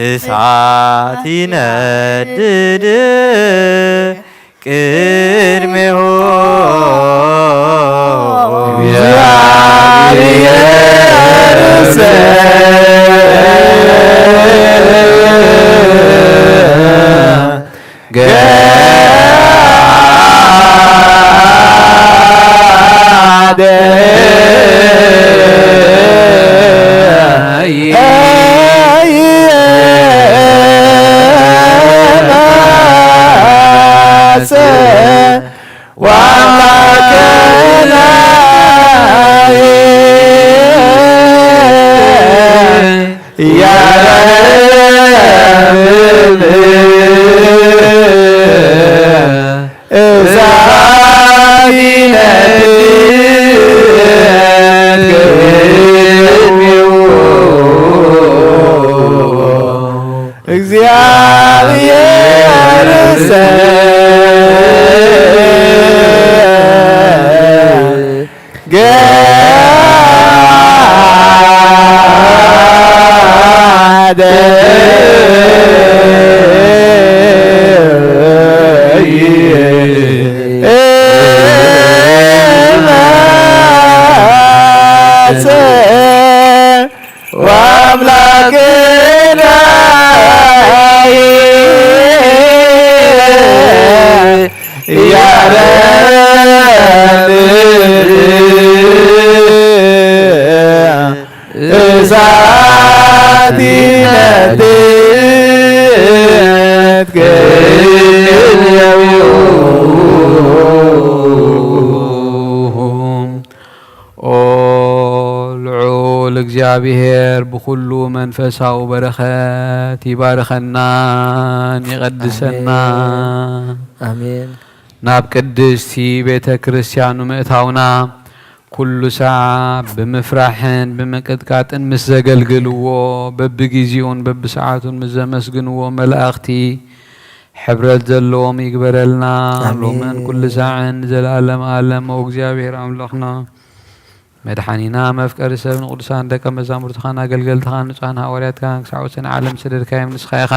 እሳት ይነድድ ቅድሜሁ። ገሃደ ይመጽእ ወአምላክነሂ እያረምም፣ እሳት ይነድድ ቅድሜሁ። ኦ ልዑል እግዚኣብሔር ብኹሉ መንፈሳዊ በረኸት ይባርኸናን ይቐድሰናን። ኣሜን። ናብ ቅድስቲ ቤተ ክርስቲያኑ ምእታውና ኩሉ ሳዕ ብምፍራሕን ብምቅጥቃጥን ምስ ዘገልግልዎ፣ በብጊዜኡን በብሰዓቱን ምስ ዘመስግንዎ መላእኽቲ ሕብረት ዘለዎም ይግበረልና። ኣሜን። ሎምን ኩሉ ሳዕን ንዘለኣለም ኣለም። ኦ እግዚኣብሔር ኣምላኽና፣ መድሓኒና መፍቀሪ ሰብ ንቅዱሳን ደቀ መዛሙርትኻን ኣገልገልትኻን ንጹሓን ሃዋርያትካን ክሳዕ ወሰን ዓለም ዝሰደድካዮም ንስኻ ኢኻ።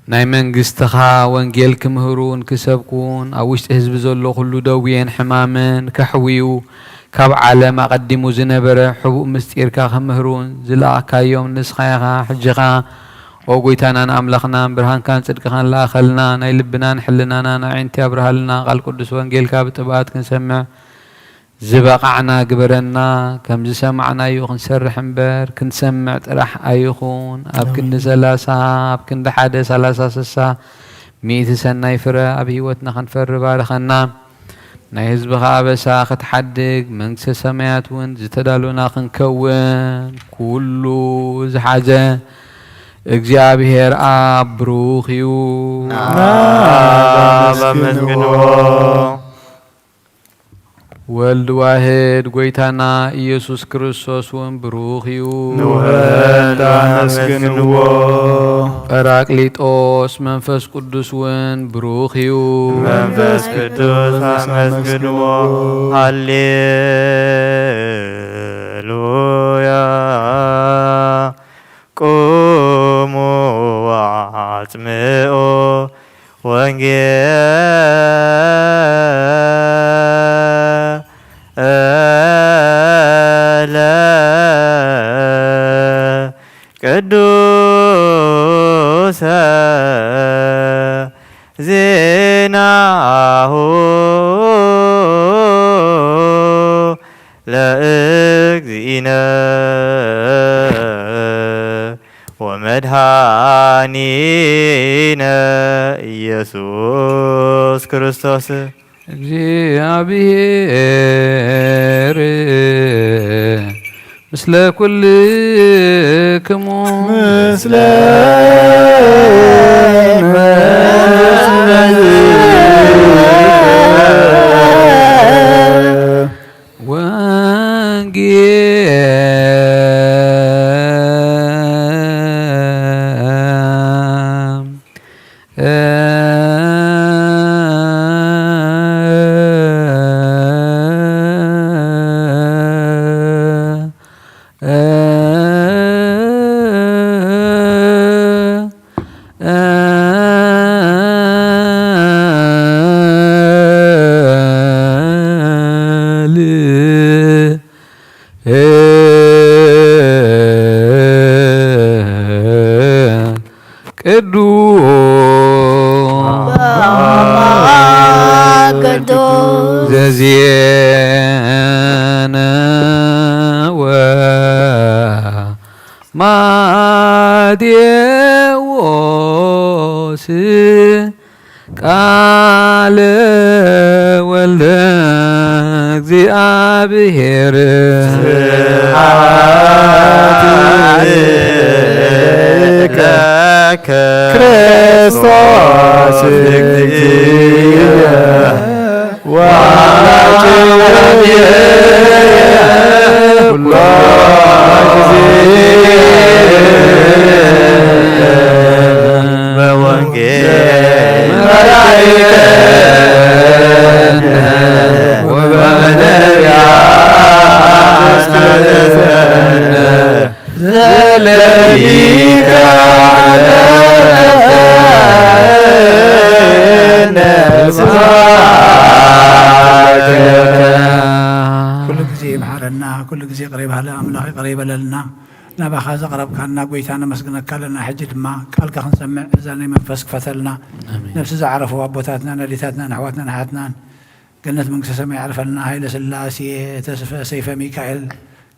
ናይ መንግስትኻ ወንጌል ክምህሩን ክሰብኩን ኣብ ውሽጢ ህዝቢ ዘሎ ኩሉ ደዌን ሕማምን ከሕውዩ ካብ ዓለም ኣቐዲሙ ዝነበረ ሕቡእ ምስጢርካ ክምህሩን ዝለኣካዮም ንስኻ ኢኻ። ሕጂ ኸኣ ኦ ጎይታናን ኣምላኽናን ብርሃንካን ጽድቅኻን ለኣኸልና፣ ናይ ልብናን ሕልናናን ኣዒንቲ ኣብርሃልና፣ ቃል ቅዱስ ወንጌልካ ብጥብኣት ክንሰምዕ ዝበቓዕና ግበረና። ከም ዝሰማዕናዮ ክንሰርሕ እምበር ክንሰምዕ ጥራሕ ኣይኹን። ኣብ ክንዲ ሰላሳ፣ ኣብ ክንዲ ሓደ፣ ሰላሳ፣ ስሳ፣ ሚእቲ ሰናይ ፍረ ኣብ ህይወትና ክንፈሪ ባርኸና። ናይ ህዝብኻ ኣበሳ ክትሓድግ መንግስተ ሰማያት እውን ዝተዳሎና ክንከውን ኩሉ ዝሓዘ እግዚኣብሔር ኣብ ብሩኽ እዩ። ናብ ኣመስግንዎ። ወልድ ዋህድ ጎይታና ኢየሱስ ክርስቶስ እውን ብሩኽ እዩ። ንወልድ ኣመስግንዎ። ጳራቅሊጦስ መንፈስ ቅዱስ እውን ብሩኽ እዩ። መንፈስ ቅዱስ ኣመስግንዎ። ሃሌሉያ። ቁሙ ወአጽምዑ ወንጌለ ቅዱሰ ዜናሁ ለእግዚእነ ወመድኃኒነ ኢየሱስ ክርስቶስ። እግዚኣብሔር ምስለ ኩልክሙ። ምስለ ቅዱስ ቅዱስ ዘዜነወ ማቴዎስ ቃለ ወልደ እግዚአብሔር። ስብሐት ለከ ክርስቶስ እግዚእነ። ዘለሊካ ለነ ስብሐት ለከ። ኩሉ ግዜ ይምሓረና፣ ኩሉ ግዜ ይቕረ ይበሃል ኣምላኽ ይቕረ ይበለልና። ናባኻ ዘቕረብካና ጎይታ ነመስግነካ ኣለና። ሕጂ ድማ ቃልካ ክንሰምዕ እዛ ናይ መንፈስ ክፈተልና። ኣሜን። ነፍሲ ዝዓረፉ ኣቦታትናን ኣዴታትናን ኣሕዋትናን ኣሓትናን ገነት መንግስተ ሰማይ ያዕርፈልና። ኃይለ ሥላሴ ተስፈ ሰይፈ ሚካኤል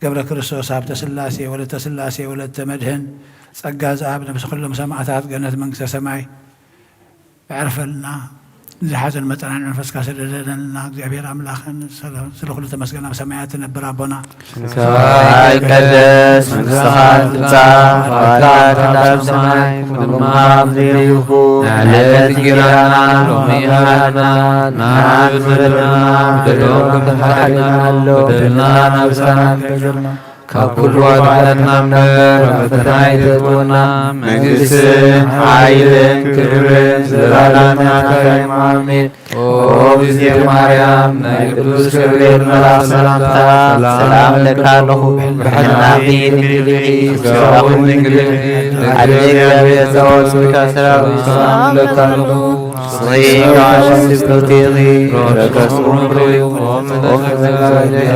ገብረ ክርስቶስ ሀብተ ሥላሴ ወለተ ሥላሴ ወለተ መድህን ጸጋ ዘኣብ ነፍሲ ኩሎም ሰማዕታት ገነት መንግስተ ሰማይ ያዕርፈልና። እዚ ሓዘን መጸናንዒ መንፈስካ ስደደልና እግዚኣብሔር ኣምላኽን ስለ ኩሉ ተመስገን። ኣብ ሰማያት ትነብር ኣቦና ስምካ ይትቀደስ፣ መንግስትኻ ትምጻእ፣ ፈቃድካ ትኹን ኣብ ሰማይ ከምኡ ድማ ኣብ ምድሪ ይኹን። ንዕለት እንጀራና ሎሚ ሃበና፣ ንሕና ንበደልና በደልና ከም ንሓድግ ንሕና በደልና ናብ ሰማይ ገርና፣ ካብ ኩሉ ኣድሕነና እምበር ናብ ፈተና ኣይተእትወና፣ መንግስትን ሓይልን ክብርን ዘለዓለምና ናትካ እዩ። ኣሜን። ኦ እግዝእትየ ማርያም፣ ናይ ቅዱስ ገብርኤል መልኣኽ ሰላምታ ሰላም እለካ ኣለኹ። ብሕልናኺ ድንግል ኢኺ፣ ብስጋኺ እውን ድንግል ኢኺ። ኣደ እግዚኣብሔር ጸባኦት፣ ሰላም እለካ ኣለኹ። ንስኺ ካብ ኣንስቲ ብርክቲ ኢኺ፣ በረከትኪ ቡሩክ እዩ። ኦ እግዝእትየ፣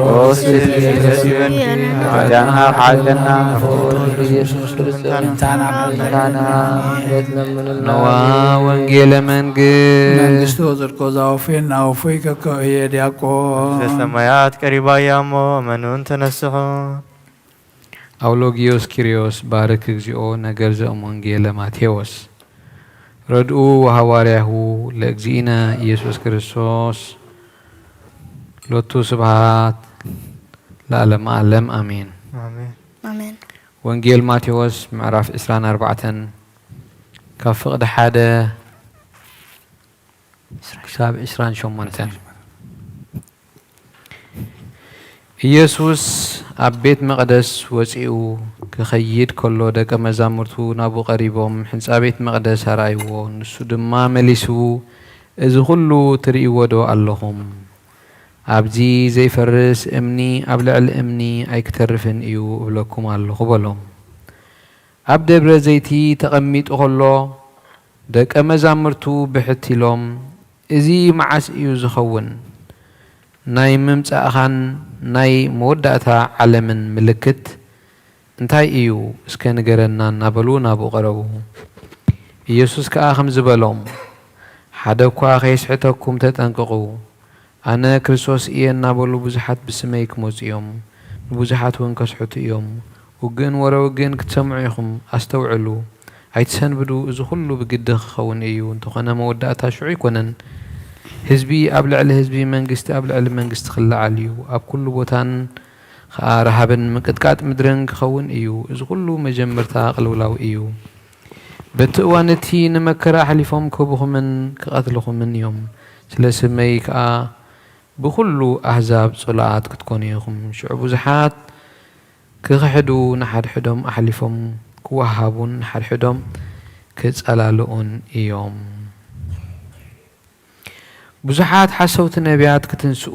ኦ እግዝእትየ፣ ሓጢኣትና ሓግዘና። ነዋ ወንጌለ መንግስት። መንግስቱ ጽድቁ ዛውፌና ወፎይ ከከብየ ዲያቆን። መንግስተ ሰማያት ቀሪባ እያ እሞ መኑን ተነስሑ። ኣውሎጊዮስ ኪሪዮስ ባርክ እግዚኦ ነገር ዘእም ወንጌለ ማቴዎስ ረድኡ ወሃዋርያሁ ለእግዚእነ ኢየሱስ ክርስቶስ ሎቱ ስብሃት ለዓለመ ዓለም ኣሜን። ኣሜን። ኣሜን። ወንጌል ማቴዎስ ምዕራፍ ዕስራን ኣርባዕተን ካብ ፍቕዲ ሓደ ክሳብ ዕስራን ሸሞንተን። ኢየሱስ ኣብ ቤት መቕደስ ወጺኡ ክኸይድ ከሎ ደቀ መዛሙርቱ ናብኡ ቀሪቦም ሕንጻ ቤት መቕደስ ኣርኣይዎ። ንሱ ድማ መሊሱ፣ "እዚ ኹሉ ትርእይዎ ዶ ኣለኹም? ኣብዚ ዘይፈርስ እምኒ ኣብ ልዕሊ እምኒ ኣይክተርፍን እዩ እብለኩም ኣለኹ" በሎም። ኣብ ደብረ ዘይቲ ተቐሚጡ ኸሎ ደቀ መዛሙርቱ ብሕት ኢሎም፣ "እዚ መዓስ እዩ ዝኸውን? ናይ ምምጻእኻን ናይ መወዳእታ ዓለምን ምልክት እንታይ እዩ? እስከ ንገረና" እናበሉ ናብኡ ቀረቡ። ኢየሱስ ከኣ ከምዚ በሎም፣ "ሓደ እኳ ከየስሕተኩም ተጠንቀቑ። ኣነ ክርስቶስ እየ እናበሉ ብዙሓት ብስመይ ክመጹ እዮም፣ ንብዙሓት እውን ከስሕቱ እዮም። ውግእን ወረ ውግእን ክትሰምዑ ኢኹም፣ ኣስተውዕሉ፣ ኣይትሰንብዱ፣ እዚ ኹሉ ብግዲ ክኸውን እዩ፣ እንተኾነ መወዳእታ ሽዑ ኣይኮነን። ህዝቢ ኣብ ልዕሊ ህዝቢ፣ መንግስቲ ኣብ ልዕሊ መንግስቲ ክለዓል እዩ፣ ኣብ ኩሉ ቦታን ኸኣ ረሃብን ምንቅጥቃጥ ምድርን ክኸውን እዩ፣ እዚ ኹሉ መጀመርታ ቅልውላው እዩ። በቲ እዋን እቲ ንመከራ ኣሕሊፎም ክህብኹምን ክቐትልኹምን እዮም፣ ስለ ስመይ ከኣ ብኹሉ ኣህዛብ ጽሉኣት ክትኮኑ ኢኹም። ሽዑ ብዙሓት ክኽሕዱ፣ ንሓድሕዶም ኣሕሊፎም ክወሃሃቡን ንሓድሕዶም ክጸላልኡን እዮም። ብዙሓት ሓሰውቲ ነቢያት ክትንስኡ፣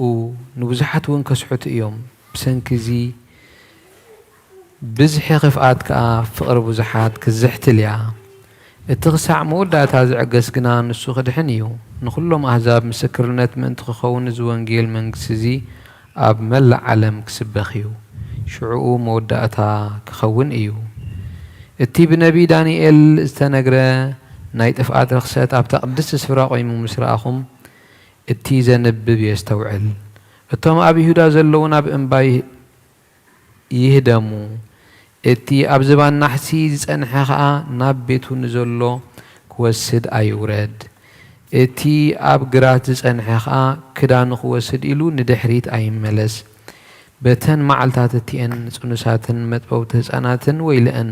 ንብዙሓት እውን ከስሕቱ እዮም። ብሰንኪ እዚ ብዝሒ ክፍኣት ከኣ ፍቕሪ ብዙሓት ክዝሕትል እያ። እቲ ክሳዕ መወዳእታ ዝዕገስ ግና ንሱ ክድሕን እዩ። ንኹሎም ኣህዛብ ምስክርነት ምእንቲ ክኸውን እዚ ወንጌል መንግስቲ እዚ ኣብ መላእ ዓለም ክስበኽ እዩ። ሽዑኡ መወዳእታ ክኸውን እዩ። እቲ ብነቢይ ዳንኤል ዝተነግረ ናይ ጥፍኣት ርኽሰት ኣብታ ቅድስቲ ስፍራ ቆይሙ ምስ ረኣኹም፣ እቲ ዘንብብ የስተውዕል። እቶም ኣብ ይሁዳ ዘለዉ ናብ እምባ ይህ-፣ ይህደሙ። እቲ ኣብ ዝባን ናሕሲ ዝጸንሐ ኸኣ ናብ ቤቱ ንዘሎ ክወስድ ኣይውረድ። እቲ ኣብ ግራት ዝጸንሐ ኸኣ ክዳኑ ክወስድ ኢሉ ንድሕሪት ኣይመለስ። በተን መዓልታት እቲኤን ንጽኑሳትን መጥበውቲ ህጻናትን ወይለአን።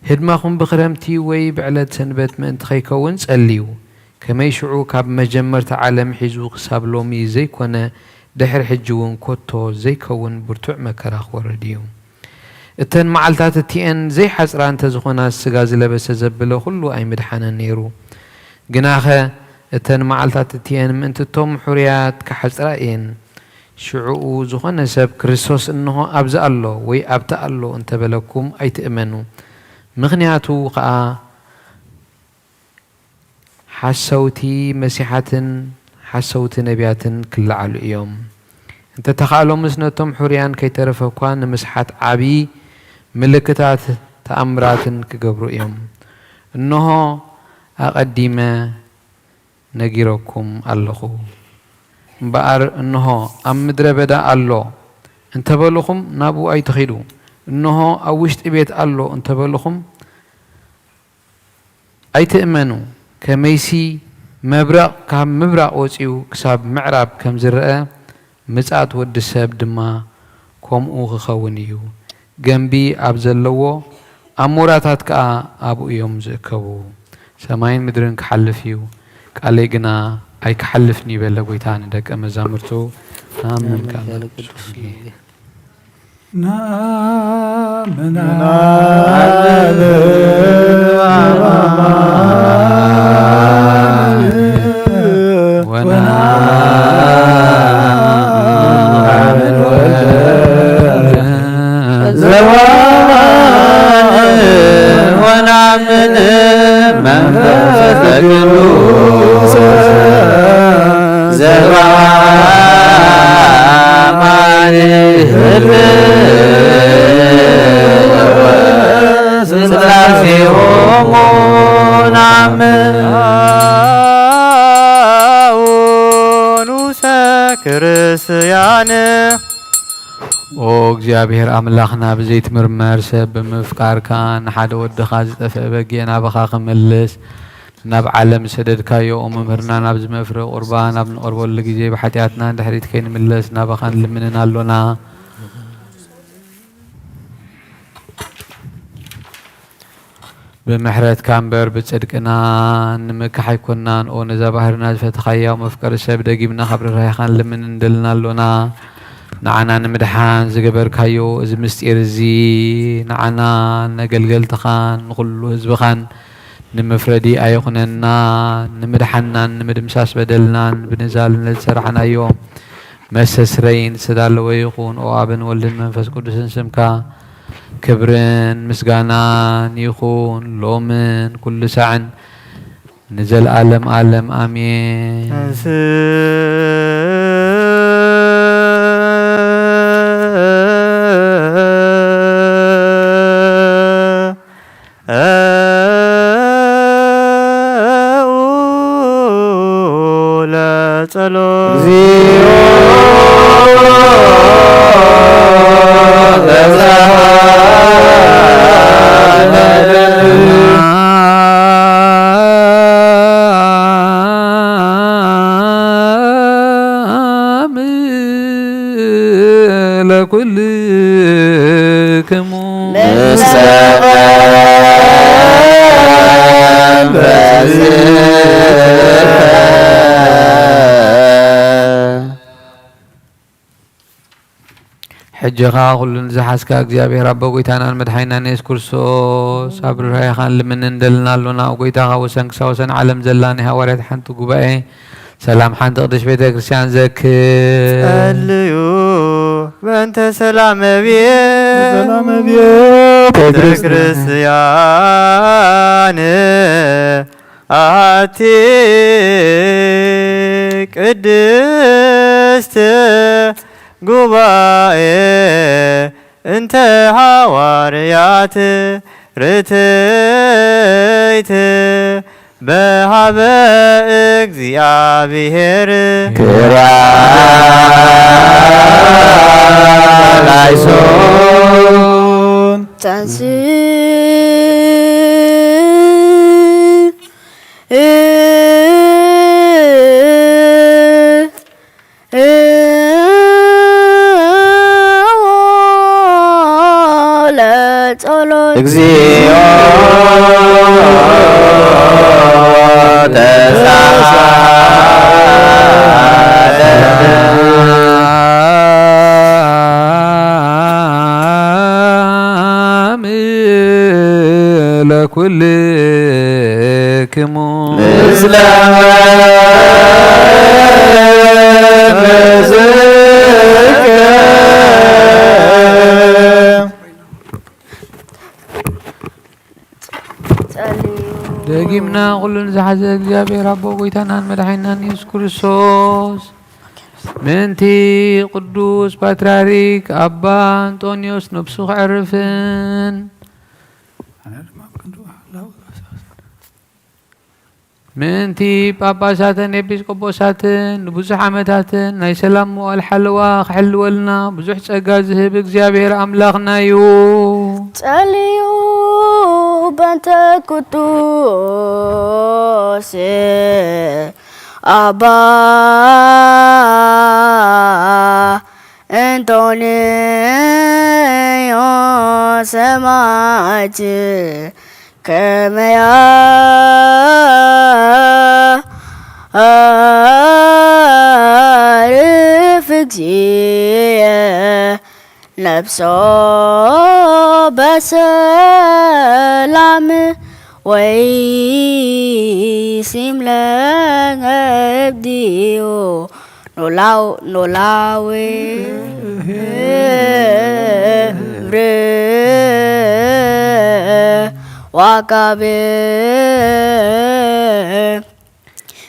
ህድማኹም ብኽረምቲ ወይ ብዕለት ሰንበት ምእንቲ ኸይከውን ጸልዩ። ከመይ ሽዑ ካብ መጀመርታ ዓለም ሒዙ ክሳብ ሎሚ ዘይኮነ፣ ድሕሪ ሕጂ እውን ኮቶ ዘይከውን ብርቱዕ መከራ ክወርድ እዩ። እተን መዓልታት እቲኤን ዘይሓጽራ እንተ ዝኾና፣ ስጋ ዝለበሰ ዘበለ ኩሉ ኣይምድሓነን ነይሩ። ግናኸ እተን መዓልታት እቲኤን ምእንቲ እቶም ሕሩያት ክሓጽራ እየን። ሽዑኡ ዝኾነ ሰብ፣ "ክርስቶስ እንሆ ኣብዚ ኣሎ" ወይ "ኣብቲ ኣሎ" እንተበለኩም ኣይትእመኑ። ምኽንያቱ ኸኣ ሓሰውቲ መሲሓትን ሓሰውቲ ነቢያትን ክለዓሉ እዮም። እንተ ተኻእሎምስ ነቶም ሕሩያን ከይተረፈ እኳ ንምስሓት ዓቢ ምልክታት ተኣምራትን ክገብሩ እዮም። እንሆ ኣቐዲመ ነጊረኩም ኣለኹ። እምበኣር እንሆ ኣብ ምድረ በዳ ኣሎ እንተበልኹም ናብኡ ኣይትኺዱ። እንሆ ኣብ ውሽጢ ቤት ኣሎ እንተበልኹም ኣይትእመኑ። ከመይሲ መብረቕ ካብ ምብራቕ ወጺኡ ክሳብ ምዕራብ ከም ዝረአ፣ ምጽኣት ወዲ ሰብ ድማ ከምኡ ክኸውን እዩ። ገምቢ ኣብ ዘለዎ፣ ኣሞራታት ከኣ ኣብኡ እዮም ዝእከቡ። ሰማይን ምድርን ክሓልፍ እዩ፣ ቃለይ ግና ኣይክሓልፍን እዩ በለ ጐይታ ንደቀ መዛሙርቱ። ኣሜን። ኣሜን። ቃል ቃል ቅዱስ ቅዱስ። ናምናለ ኣማን መንፈስ ቅዱስ ዘበአማን ህልው ስላሴሆሙ ናምን። ኣውኑሰ ክርስቲያን። ኦ እግዚኣብሔር ኣምላኽና፣ ብዘይትምርመር ሰብ ብምፍቃርካ፣ ንሓደ ወድኻ ዝጠፍአ በጊዕ ናባኻ ክምልስ ናብ ዓለም ዝሰደድካዮ፣ ኦ መምህርና፣ ናብዚ መፍረ ቁርባን ኣብ ንቐርበሉ ግዜ ብሓጢኣትና ንድሕሪት ከይንምለስ ናባኻ ንልምንን ኣሎና። ብምሕረትካ እምበር ብጽድቅና ንምካሕ ኣይኮንናን። ኦ ነዛ ባህርና ዝፈተኻያ፣ መፍቀሪ ሰብ፣ ደጊምና ካብ ርህራሄኻ ንልምን እንደልና ኣሎና። ንዓና ንምድሓን ዝገበርካዮ እዚ ምስጢር እዚ፣ ንዓና ነገልገልትኻን ንኹሉ ህዝብኻን ንምፍረዲ ኣይኹነና። ንምድሓንናን ንምድምሳስ በደልናን ብንዛልነት ዝሰራሕናዮ መሰስረይን ዝተዳለወ ይኹን። ኦ ኣብን ወልድን መንፈስ ቅዱስን ስምካ ክብርን ምስጋናን ይኹን፣ ሎምን ኩሉ ሳዕን ንዘለዓለም ዓለም። ኣሜን። ለጸሎት። እግዚኦ ተሳሃለነ። ለኩልክሙ። ምስለ መንፈስከ። ሕጂ ኸኣ ኩሉ ንዝሓዝካ እግዚኣብሔር ኣቦ፣ ጎይታናን መድሓኒናን የሱስ ክርስቶስ፣ ኣብ ርህራሄኻ ንልምንን እንደልን ኣሎና። ኦ ጎይታ፣ ካብ ወሰን ክሳብ ወሰን ዓለም ዘላ ናይ ሃዋርያት ሓንቲ ጉባኤ፣ ሰላም ሓንቲ ቅድስት ቤተ ክርስቲያን ዘክር። ጸልዩ በእንተ ሰላም እብየ። ሰላም እብየ ቤተ ክርስቲያን። ኣቲ ቅድስት ጉባኤ እንተ ሃዋርያት ርትይት በሃበ እግዚኣብሔር። ክብራ ላይሶን። ተንስ ለጸሎት። እግዚኦ ተሳሃለነ። ለኩል ክሙ። ምስለ መንፈስከ። ጸልዩ። ደጊምና ኩሉን ዝሓዘ እግዚኣብሔር ኣቦ፣ ጎይታናን መድሓኒናን የሱስ ክርስቶስ፣ ምእንቲ ቅዱስ ፓትርያርክ ኣባ እንጦንዮስ ነብሱ ከዕርፍን ምእንቲ ጳጳሳትን ኤጲስቆጶሳትን ንብዙሕ ዓመታትን ናይ ሰላም መዋል ሓለዋ ክሕልወልና ብዙሕ ጸጋ ዝህብ እግዚኣብሔር ኣምላኽና እዩ። ጸልዩ በእንተ ቅዱስ ኣባ እንጦንዮስ ሰማዕት ከመ ያዕርፍ እግዚእ ነፍሶ በሰላም ወይሲም ለእብዲሁ ኖላው ኖላዊ ብር ዋቃቤ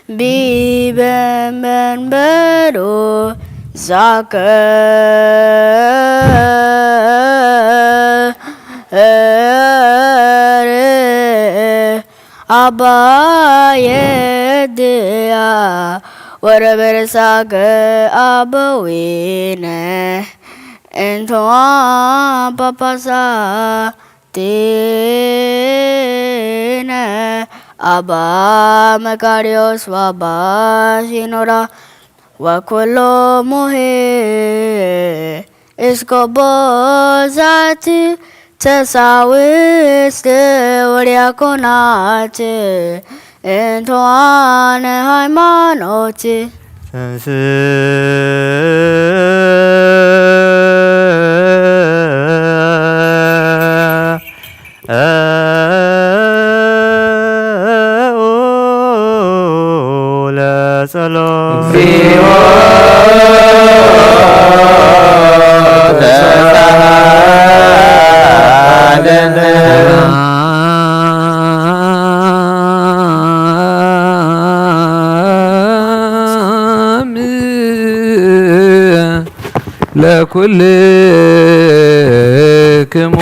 ቢበንበንበሩ ዛከ ኣባ የድያ ወረበረሳከ ኣበዊነ እንተዋ ጳጳሳቲነ ኣባ መቃርዮስ ወኣባ ሲኖዳ ወኩሎሙ እስቆቦ ዛቲ ተሳውስት ወዲያኮናት እንተዋነ ሃይማኖት። ለኩልክሙ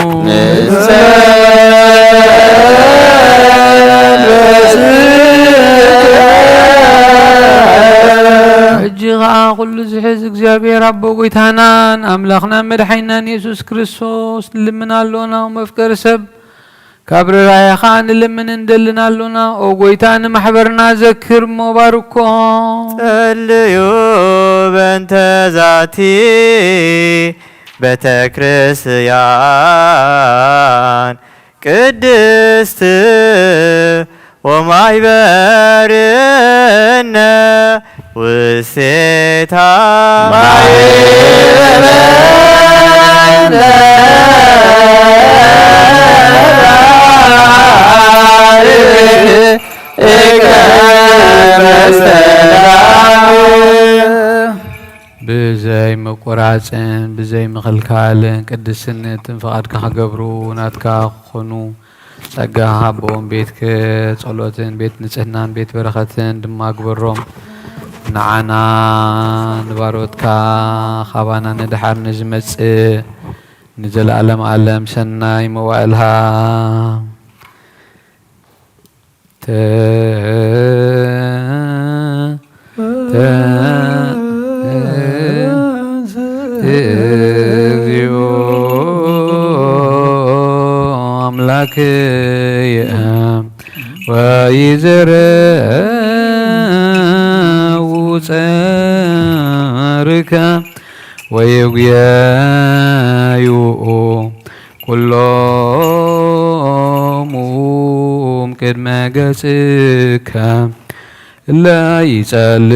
ሕጂ ኸዓ ኩሉ ዝሕዝ እግዚኣብሔር ኣቦ ጎይታናን ኣምላኽናን መድሓኒናን የሱስ ክርስቶስ ንልምን ኣሎና። መፍቀሪ ሰብ ካብ ርራየ ኸዓ ንልምን እንደልን ኣሎና። ኦ ጎይታ ንማሕበርና ዘክር እሞ ባርኮ። ጸልዩ በእንተ ዛቲ ቤተ ክርስቲያን ቅድስት ወማይበርነ ውስቴታ ብዘይ ምቁራፅን ብዘይ ምኽልካልን ቅድስነትን ፍቓድካ ክገብሩ ናትካ ክኾኑ ጸጋ ሃቦም። ቤትክ ጸሎትን ቤት ንጽህናን ቤት በረኸትን ድማ ግበሮም። ንዓና ንባሮትካ ካባና ንድሓር ንዝመጽእ ንዘለኣለም ኣለም ሰናይ መዋእልሃ። እግዚኦ አምላክየ ወይዘርእ ጸርከ ወይጉየዩ ኩሎም ቅድመ ገጽከ እለ ይጸልኡ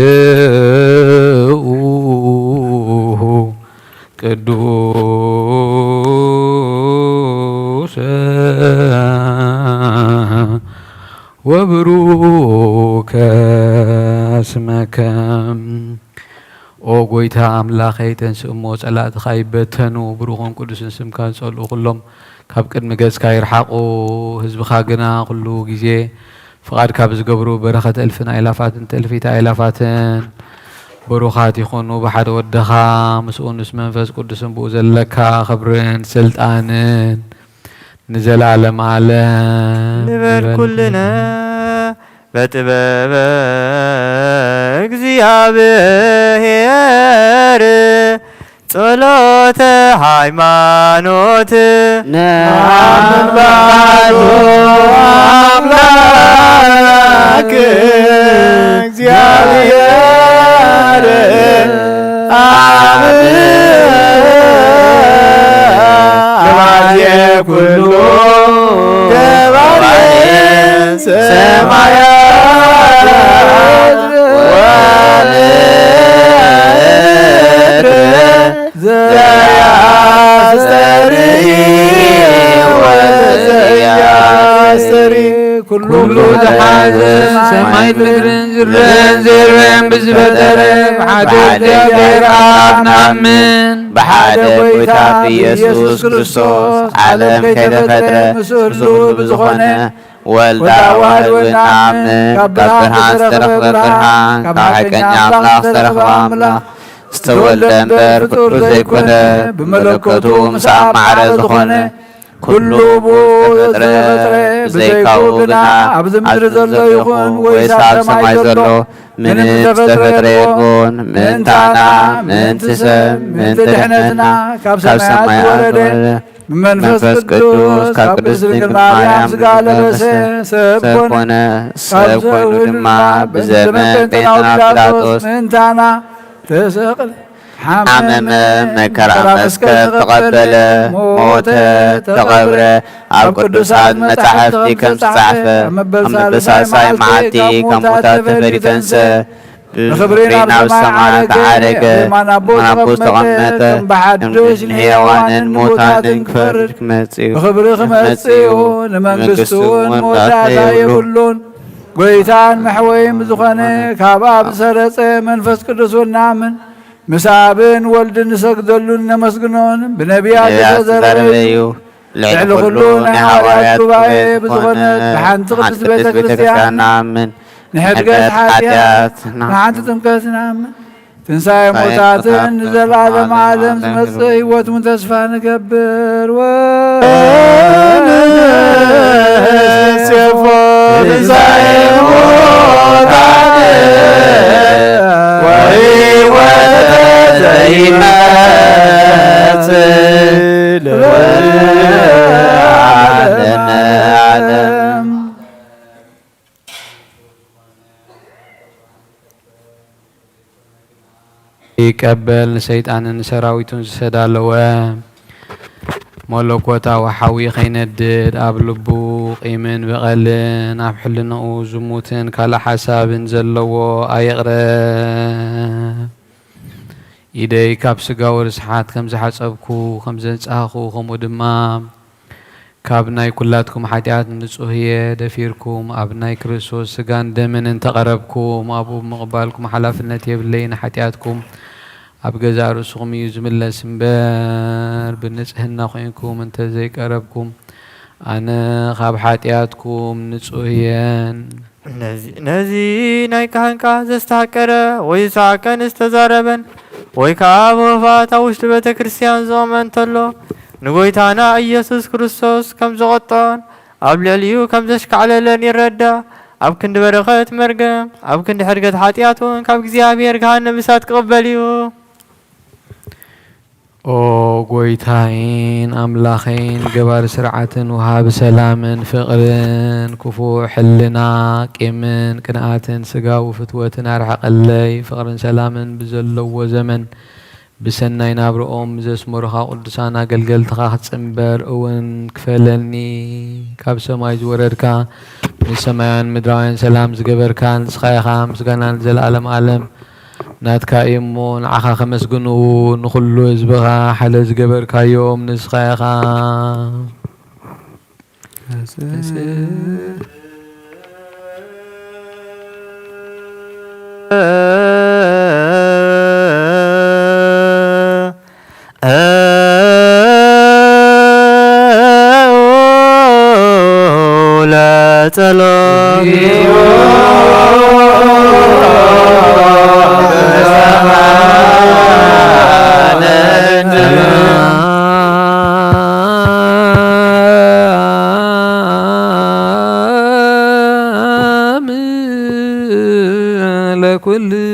ቅዱሰ ወብሩከ ስመከ። ኦ ጎይታ ኣምላኸይ፣ ተንስእ እሞ ጸላእትኻ ይበተኑ፣ ብሩኽን ቅዱስን ስምካ ዝጸልኡ ኩሎም ካብ ቅድሚ ገጽካ ይርሓቑ። ህዝብኻ ግና ኩሉ ግዜ ፍቓድካ ብዝገብሩ በረኸት እልፍን ኣእላፋትን ትእልፊት ኣእላፋትን ብሩኻት ይኹኑ። ብሓደ ወድኻ ምስኡ ምስ መንፈስ ቅዱስን ብኡ ዘለካ ክብርን ስልጣንን ንዘለዓለም ዓለም ንበል ኩልነ በጥበበ እግዚኣብሔር ጸሎተ ሃይማኖት ነኣምን ባዶ ኣምላክ እግዚኣብሔር ኣብ ገባሬ ኩሉ ገባሬ ሰማያት ወምድር ዘያስተርኢ ወዘያስተርኢ ኩሉ ዝሓዘ ሰማይ ምድርን ዝረን ዘይረን ብዝፈጠረ ብሓደ እግዚኣብሔር ኣብ ንኣምን። ብሓደ ጎይታ ብኢየሱስ ክርስቶስ ዓለም ከይተፈጥረ ምስሉ ብዝኾነ ወልዳ ዋህድ ወናምን ካብ ብርሃን ዝተረኽበ ብርሃን፣ ካብ ሓቀኛ ኣምላኽ ዝተረኽበ ኣምላኽ፣ ዝተወልደ እምበር ፍጡር ዘይኮነ፣ ብመለኮቱ ምስ ኣብ ማዕረ ዝኾነ፣ ኩሉ ብኡ ዝተፈጥረ፣ ብዘይካኡ ግና ኣብዚ ምድሪ ዘሎ ይኹን ወይስ ኣብ ሰማይ ዘሎ ምንም ዝተፈጥረ የልቦን። ምእንታና፣ ምእንቲ ሰብ፣ ምእንቲ ድሕነትና ካብ ሰማያት ዝወረደ፣ ብመንፈስ ቅዱስ ካብ ቅድስት ድንግል ማርያም ስጋ ለበሰ፣ ሰብ ኮነ። ሰብ ኮይኑ ድማ ብዘመን ጴንጤና ጲላጦስ ምእንታና ተሰቕለ፣ ሓመመ፣ መከራ መስቀል ተቐበለ፣ ሞተ፣ ተቐብረ። ኣብ ቅዱሳት መጻሕፍቲ ከም ዝተጻሕፈ፣ ኣብ መበል ሳልሳይ መዓልቲ ካብ ሙታት ተፈልዩ ተንስአ፣ ብኽብሪ ናብ ሰማያት ዓረገ፣ ኣብ የማን ኣቦ ዝተቐመጠ፣ ከም ብሓድሽ ንሕያዋንን ሙታንን ክፈርድ ክመጽእ እዩ። ብኽብሪ ክመጽእ እዩ፣ ንመንግስቱ እውን መወዳእታ የብሉን። ጐይታን መሕወይን ብዝኾነ ካብ ኣብ ዝሰረጸ መንፈስ ቅዱስ እውን ንኣምን። ምስ ኣብን ወልድን ንሰግደሉን ነመስግኖን፣ ብነቢያት ነቢያት ዝተዘረበ ዝተዘረበ እዩ። እዩ። ልዕሊ ኩሉ ናይ ሃዋርያት ጉባኤ ብዝኾነት ብሓንቲ ቅድስት ቤተ ክርስቲያን ንኣምን። ንሕድገት ሓጢኣት፣ ንሓንቲ ጥምቀት ንኣምን። ትንሳኤ ሞታትን ንዘለዓለም ዓለም ዝመጽእ ህይወት እውን ተስፋ ንገብር። ወንሴፎ ትንሳኤ ሙታን ወህይወት ዘይመጽእ ለዓለመ ዓለም። ይቀበል፣ ንሰይጣንን ንሰራዊቱን ዝሰዳለወ መለኮታዊ ሓዊ ከይነድድ፣ ኣብ ልቡ ቂምን በቐልን፣ ኣብ ሕልናኡ ዝሙትን ካልእ ሓሳብን ዘለዎ ኣይቕረብ። ኢደይ ካብ ስጋዊ ርስሓት ከም ዝሓጸብኩ፣ ከም ዘንጻህኩ፣ ከምኡ ድማ ካብ ናይ ኩላትኩም ሓጢኣት ንጹህ እየ። ደፊርኩም ኣብ ናይ ክርስቶስ ስጋን ደምን እንተቐረብኩም፣ ኣብኡ ብምቕባልኩም ሓላፍነት የብለይን። ሓጢኣትኩም ኣብ ገዛእ ርእስኹም እዩ ዝምለስ እምበር፣ ብንጽህና ኮይንኩም እንተ ዘይቀረብኩም፣ ኣነ ካብ ሓጢኣትኩም ንጹህ እየን። ነዚ፣ ነዚ ናይ ካህን ቃል ዘስተሃቀረ ወይ ዝሰዓቀን ዝተዛረበን ወይ ከኣ ብኽፍኣት ኣብ ውሽጢ ቤተ ክርስቲያን ዝቖመ እንተሎ፣ ንጐይታና ኢየሱስ ክርስቶስ ከም ዘቖጥዖን ኣብ ልዕሊኡ ከም ዘሽካዕለለን ይረዳእ። ኣብ ክንዲ በረኸት መርገም፣ ኣብ ክንዲ ሕድገት ሓጢኣት እውን ካብ እግዚኣብሔር ገሃነም እሳት ክቕበል እዩ። ኦ ጐይታይን ኣምላኸይን፣ ገባሪ ስርዓትን ወሃቢ ሰላምን ፍቕርን፣ ክፉእ ሕልና፣ ቂምን ቅንኣትን ስጋዊ ፍትወትን ኣርሕቐለይ። ፍቕርን ሰላምን ብዘለዎ ዘመን ብሰናይ ናብርኦም ዘስመሩኻ ቅዱሳን ኣገልገልትኻ ክጽንበር እውን ክፈለኒ። ካብ ሰማይ ዝወረድካ፣ ንሰማያውያን ምድራውያን ሰላም ዝገበርካ ንስኻ ኢኻ። ምስጋና ንዘለኣለም ዓለም ናትካ እዩ እሞ፣ ንዓኻ ከመስግንኡ፣ ንኹሉ ህዝብኻ ሓደ ዝገበርካዮም ንስኻ ኢኻ። ለጸሎት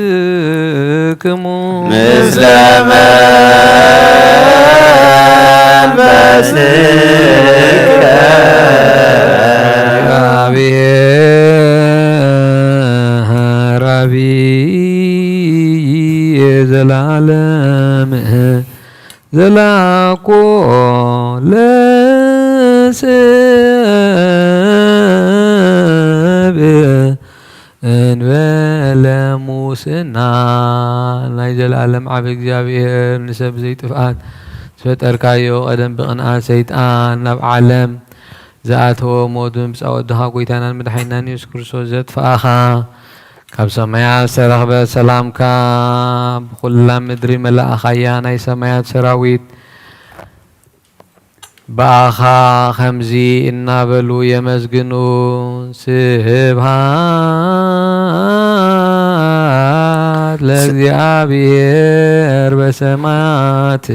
ለኩልክሙ ምስለ መንፈስከ። እግዚአብሔር አብይ ዘላለም ዘላኮ ለሰብ እንበለ ሙስና። ናይ ዘለኣለም ዓቢ እግዚኣብሔር፣ ንሰብ ዘይጥፍኣት ዝፈጠርካዮ፣ ቀደም ብቕንኣት ሰይጣን ናብ ዓለም ዝኣተወ፣ ሞት ብምምጻእ ወድኻ፣ ጐይታናን መድሓኒናን የሱስ ክርስቶስ ዘጥፍኣኻ፣ ካብ ሰማያት ዝተረኽበ ሰላምካ ብኹላ ምድሪ መላእኻያ። ናይ ሰማያት ሰራዊት ብኣኻ ከምዚ እናበሉ የመስግኑ። ስብሃት ለእግዚኣብሔር በሰማያት።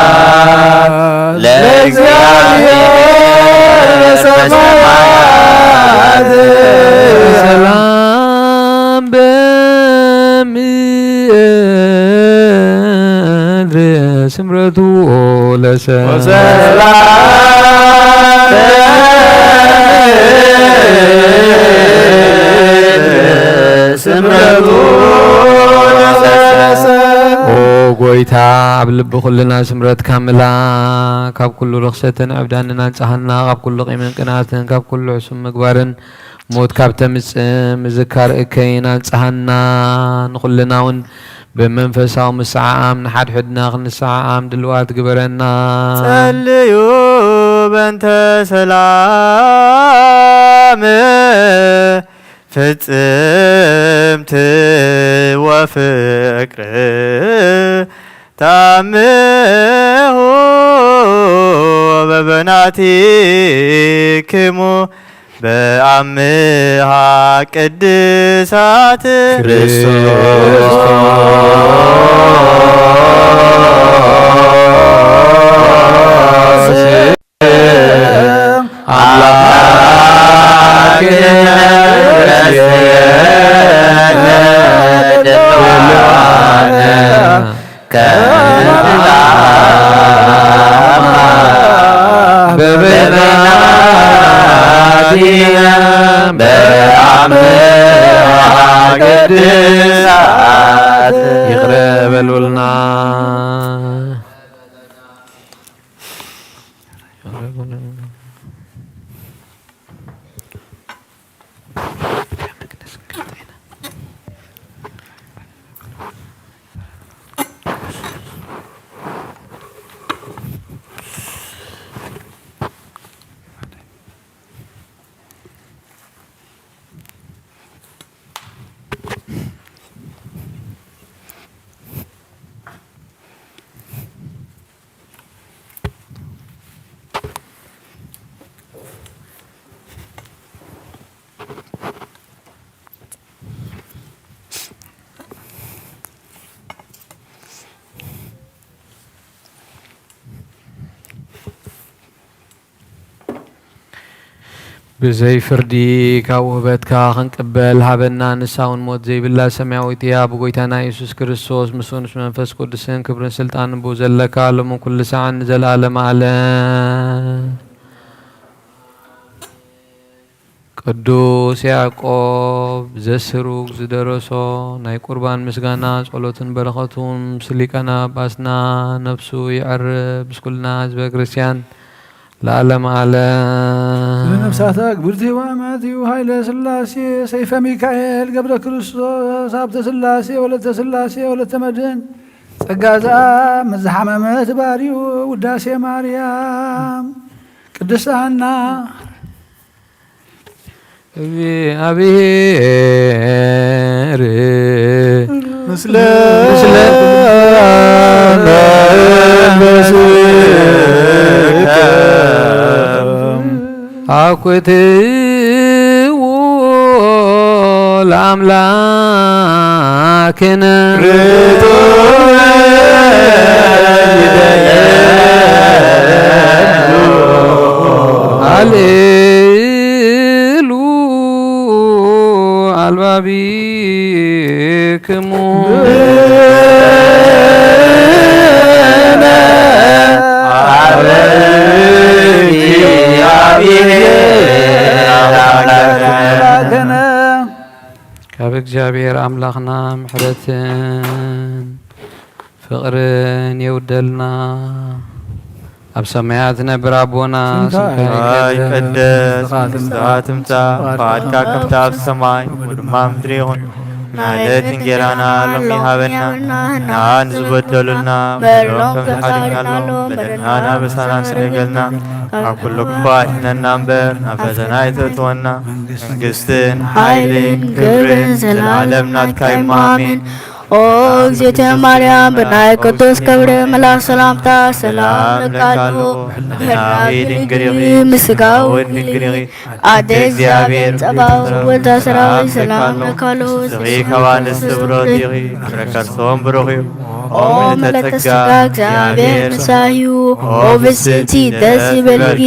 ስብሐት ለእግዚኣብሔር በሰማያት። ሰላም በምድር ስምረቱ ለሰ- ወሰላም በምድር ስምረቱ ለሰ- ኦ ጎይታ፣ ኣብ ልቢ ኩልና ስምረትካ ምላ። ካብ ኩሉ ርኽሰትን ዕብዳንን ኣንጽሃና፣ ካብ ኩሉ ቂምን ቅንኣትን፣ ካብ ኩሉ ሕሱም ምግባርን ሞት ካብ ተምጽእ ምዝካር እከይን ኣንጽሃና። ንኹልና እውን ብመንፈሳዊ ምስዓዓም ንሓድሕድና ክንሰዓዓም ድልዋት ግበረና። ጸልዩ በእንተ ሰላም ፍጽምቲ ወፍቅር ተአምሁ በበናቲክሙ በአምሃ ቅድሳት ክርስቶስ አምላክነ በበናቲክሙ በአምሃ ቅድሳት ይቕረ በሉልና። ብዘይ ፍርዲ ካብ ውህበትካ ክንቅበል ሃበና። ንሳ እውን ሞት ዘይብላ ሰማያዊት እያ። ብጎይታና ኢየሱስ ክርስቶስ ምስኡን ምስ መንፈስ ቅዱስን ክብርን ስልጣንን ብኡ ዘለካ ሎምን ኩሉ ሰዓን ንዘለኣለመ ዓለም። ቅዱስ ያዕቆብ ዘስሩግ ዝደረሶ ናይ ቁርባን ምስጋና ጸሎትን በረኸቱን ምስ ሊቃነ ጳጳስና ነፍሱ ይዕርብ፣ ምስ ኩልና ህዝበ ክርስቲያን ለዓለመ ዓለም። ለነፍሳታ ግብርቲ ዋማት እዩ ኃይለ ሥላሴ ሰይፈ ሚካኤል ገብረ ክርስቶስ ሀብተ ሥላሴ ወለተ ሥላሴ ወለተ መድን ጸጋ ዘአብ መዝሓመመት ባርዩ ውዳሴ ማርያም ቅድስት ሐና እግዚአብሔር ምስለ ምስለ መንፈስከ አኩትዎ ለአምላክነ ርቱዕ ይደሉ አልሉ አልባቢክሙ ካብ እግዚኣብሔር ኣምላኽና ምሕረትን ፍቕርን የውደልና። ኣብ ሰማያት ትነብር ኣቦና፣ ስምካ ስምካ ይትቀደስ፣ ይትቀደስ፣ መንግስትኻ መንግስትኻ ትምጻእ፣ ትምጻእ፣ ፈቓድካ ከምቲ ኣብ ሰማይ ከምኡ ድማ ኣብ ምድሪ ይኹን። ናይለት እንጌራና ሎሚ ሃበና፣ ንዓን ዝበደሉና በደሎም ከም ዝሓድግናሎም፣ በደልናን ኣበሳናን ስረይ በልና፣ ካብ ኩሉ ክፉእ ኣድሕነና እምበር፣ ናብ ፈተና ኣይተእትወና። መንግስትን ሓይልን ክብርን ዘለዓለም ናትካ እዩ፣ ኣሜን። ኦ እግዝእትየ ማርያም፣ ብናይ ቅዱስ ገብርኤል መልኣክ ሰላምታ ሰላም እልኪ ኣለኹ። ብህላዌኪ ድንግል ኢኺ፣ ምስ ስጋኺ እውን ድንግል ኢኺ። ኣደ እግዚኣብሔር ጸባኦት ወልደ ሰራዊት ሰላም እልኪ ኣለኹ። ንስኺ ካብ ኣንስቲ ብሩኽቲ ኢኺ፣ ፍረ ከርሲ እውን ብሩኽ እዩ። ኦ ምልዕተ ጸጋ፣ እግዚኣብሔር ምሳኺ እዩ። ኦ ብስቲ ደስ ይበልኪ፣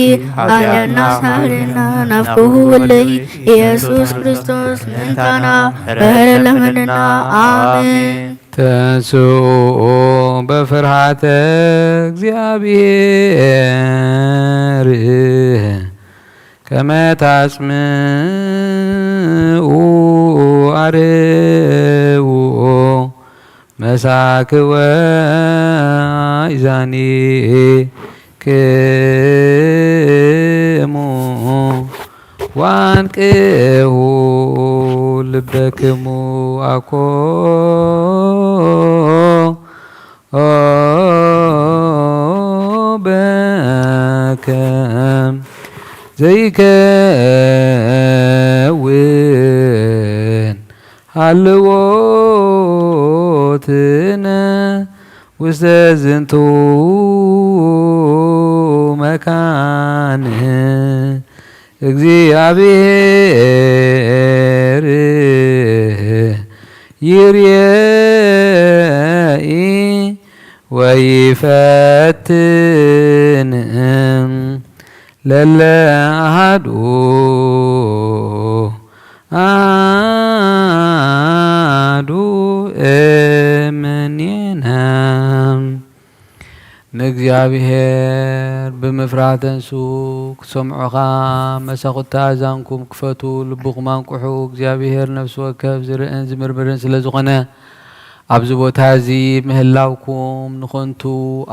ኣህለና ሳህለና ናብ ክቡር ወልደኪ ኢየሱስ ክርስቶስ ምእንታና ርህርህ ለምንና። ኣሜን። ተንስኡ በፍርሃተ እግዚኣብሔር ከመ ታጽምኡ ኣርውኡ መሳክወ ይዛኒክሙ ዋንቅሁ ልበክሙ ኣኮ በከም ዘይከውን ሃልዎትነ ውስተ ዝንቱ መካን። እግዚኣብሔር ይርኤኢ ወይፈትን ለለ ኣሃዱ ኣሃዱ እምኔነ። ንእግዚኣብሔር ብምፍራህ ተንሱ፣ ክሰምዑኻ መሳኹቲ ኣእዛንኩም ክፈቱ፣ ልብኹም ኣንቅሑ። እግዚኣብሔር ነፍሲ ወከፍ ዝርእን ዝምርምርን ስለ ዝኾነ፣ ኣብዚ ቦታ እዚ ምህላውኩም ንኸንቱ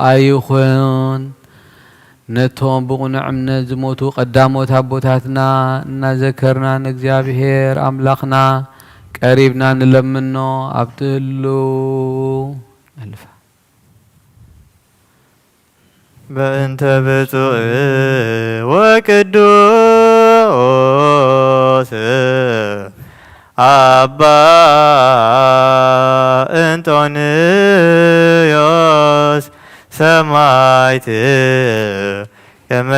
ኣይኹን። ነቶም ብቕኑዕ እምነት ዝሞቱ ቀዳሞት ኣቦታትና እናዘከርና፣ ንእግዚኣብሔር ኣምላኽና ቀሪብና ንለምኖ። ኣብቲ ህሉው ኣልፋ በእንተ ብፁዕ ወቅዱስ ኣባ እንጦንዮስ ሰማዕት ከመ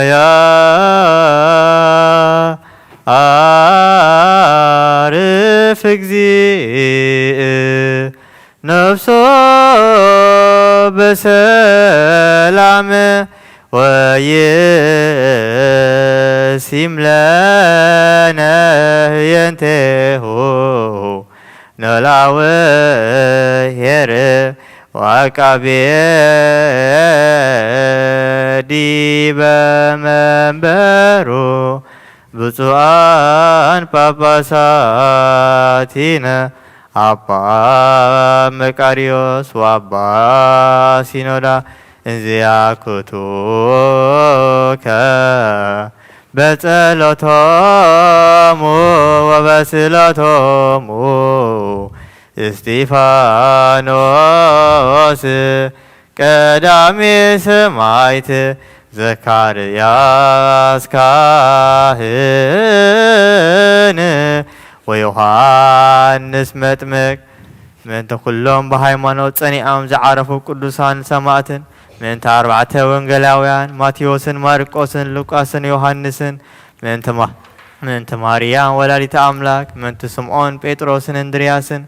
ያዕርፍ እግዚእ ነፍሶ በሰላም ወይሲም ለነ ህየንቴሁ ኖላዊ ኄር ወዐቃቤ ዲበ መንበሩ ብፁዓን ጳጳሳቲነ ኣባ መቃርዮስ ወኣባ ሲኖዳ እንዚያክቱከ በጸሎቶሙ ወበስእለቶሙ እስጢፋኖስ ቀዳሜ ሰማዕት፣ ዘካርያስ ካህን ወዮሃንስ መጥምቅ፣ ምእንቲ ኩሎም ብሃይማኖት ጸኒዖም ዝዓረፉ ቅዱሳን ሰማዕትን፣ ምእንቲ ኣርባዕተ ወንጌላውያን ማቴዎስን ማርቆስን ሉቃስን ዮሃንስን፣ ምእንቲ ማ-፣ ምእንቲ ማርያም ወላዲተ ኣምላክ፣ ምእንቲ ስምዖን ጴጥሮስን እንድርያስን